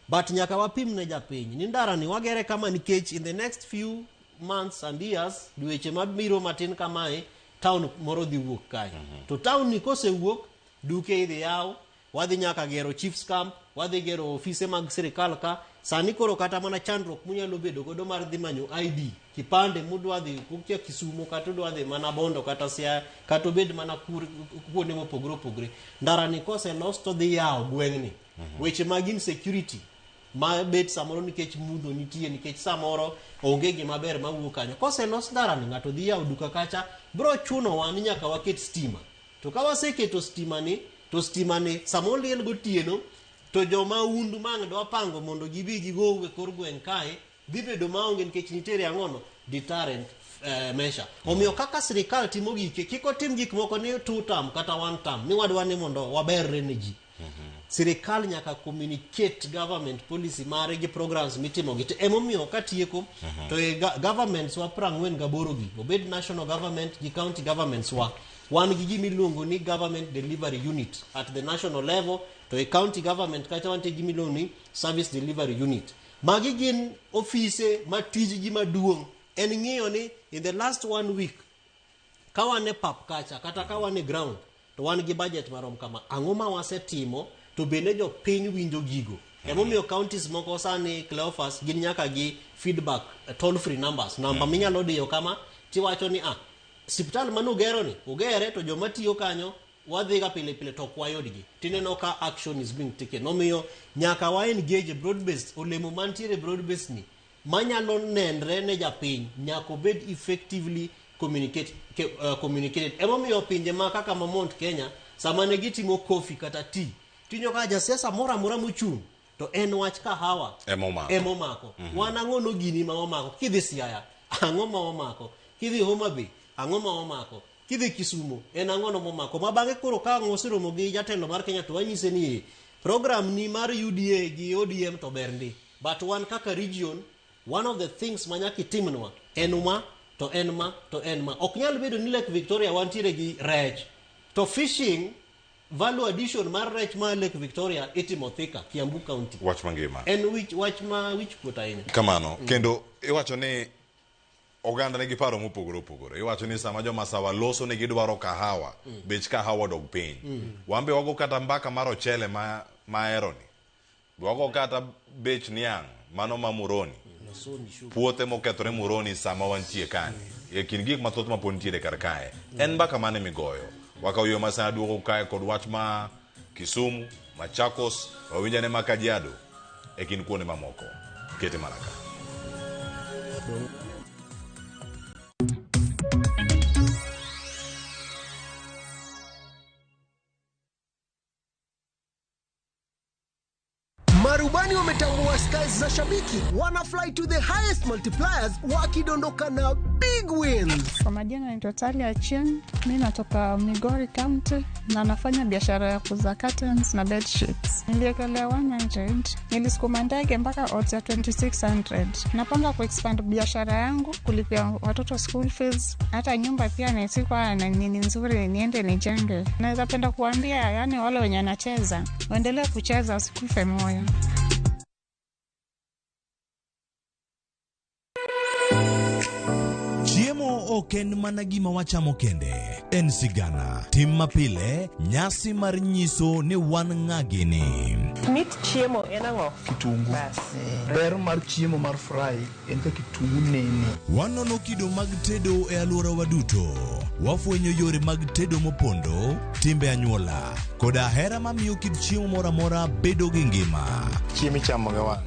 but nyaka wapim ne japiny ni ndara ni wagere kama nikech in the next few months and years dweche mabiro matin kamae town moro dhi wuok kae. To town ni kosewuok duke idhi yaw wadhi nyaka gero chiefs camp wadhi gero ofise mag sirikal ka sani koro kata mana chandruok munyalo bedo godo mar dhi manyo ID kipande mudwa dhi kukia Kisumu kata udwa dhi mana Bondo kata Siaya kata obed mana kuonde mopogore opogore ndara ni koselos to dhi yawo gweng'ni weche mag insecurity ma bet samoro nikech mudho nitie nikech samoro onge gima ber mawuok kanyo koselos ndara ni ng'ato dhi yawo duka kacha bro chunowa ni nyaka waket stima to ka waseketo stima ni to stima ni sama oliel gotieno to joma undu mang' dwa pango mondo gibi gigow e kor gweng' kae dhi bedo maonge nikech nitiere ang'ono deterrent measure. Omiyo kaka sirikal timo gike kik otim gik moko ni two term kata one term ni wadwa ni mondo waberre ne ji. Sirikal nyaka communicate government policy mare gi programs mitimo gi te. Emomiyo katieko to e governments wa 48 gi obed national government gi county governments wa wan gi gima iluongo ni government delivery unit at the national level to e county government kacha wantie gi gima iluongo ni service delivery unit. Magi gin ofise ma tijgi maduong' en ng'iyo ni in the last one week ka wan e pap kacha kata ka wan e ground to wan gi budget marom kama ang'o ma wasetimo to bende jopiny winjo gigo emomiyo counties moko sani Cleophas gin nyaka gi feedback toll free numbers namba minyalo diyo kama Tiwacho ni ah, siptal manugero ni ugere to joma tiyo kanyo wadhiga pile pile to ok wayudgi. Tineno ka action is being taken. Omiyo nyaka wa engage broad based olemo mantiere broad based ni manyalo nenre ne japiny nyaka obed effectively communicate, ke, communicated. Emomiyo pinje ma kaka ma Mount Kenya sama ne gitimo coffee kata tea tinyo ka jasiasa moro amora mochung' to en wach kahawa Emomako. emomako Mhm. wan ang'o no gini ma wamako kidhi Siaya ang'o ma wamako kidhi Homa Bay ang'o ma wamako kidhi Kisumo en ang'o no momako ma bang'e koro ka ang' waseromo gi jatelo mar Kenya to wanyise ni program ni mar UDA gi ODM to ber ndi but wan kaka region one of the things ma nyaka itimnwa en ma to en ma to en ma ok nyal bedo ni Lake Victoria wantiere gi rech to fishing value addition mar rech ma Lake Victoria itimo Thika Kiambu County Wach mangima. en wich wach ma wich kuot ahinya Kamano. Kendo iwacho ni oganda nigi paro mopogore opogore. Iwacho ni sama jomasawa loso ni gidwaro kahawa, bech kahawa odog piny. Wan be wago kata mbaka mar ochele ma mahero ni. Wago kata bech niang' mano ma Muroni. Puothe mokethore Muroni sama wantie kani. E kind gik mathoth ma pod nitiere kar kae. En mbaka mane migoyo? Wakawo yo ma sana duogo kae kod wach ma Kisumu, Machakos, wawinjane ma Kajiado e kind kuonde mamoko. Kete mana ka. Marubani wametambua styles za shabiki, wana fly to the highest multipliers wakidondoka na big wins. Kwa majina naitwa Talia Achieng', mi natoka Migori County na nafanya biashara ya kuuza curtains na bed sheets. Niliekelea 100, nilisukuma ndege mpaka odds ya 2600. Napanga kuexpand biashara yangu, kulipia watoto school fees, hata nyumba pia nisikuwa na nini nzuri niende nijenge. Naweza penda kuambia yani wale wenye wanacheza waendelee kucheza, wasikufe moyo. Chiemo ok en mana gima wachamo kende, en sigana, tim mapile, nyasi mar nyiso ni wan ng'a gini. Mit chiemo en ang'o? Kitungu. Bas. Ber mar chiemo mar fry en ka kitungu nene. Wanono kido mag tedo e alworawa duto. Wafwenyo yore mag tedo mopondo, timbe anyuola, koda hera mamiyo kit chiemo moro amora bedo gi ngima. Chiemo ichamo gi wang'.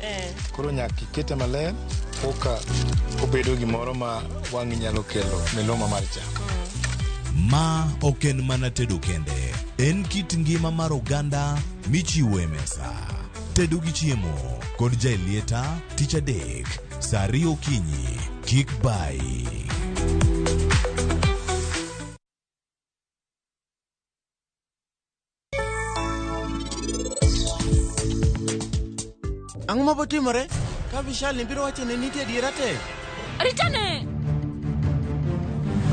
Koro nyaka ikete maler koka obedo gimoro ma wang'i nyalo kelo miluma mar chamo. Ma ok en mana tedo kende, en kit ngima mar oganda michiwo e mesa. Tedo gi chiemo kod Jaelieta tich adek saa ariyo okinyi. Kik bayi. Ang'o mabotimore? Ka Vishal ni biro wacho ne nitie adiera te. Ritane!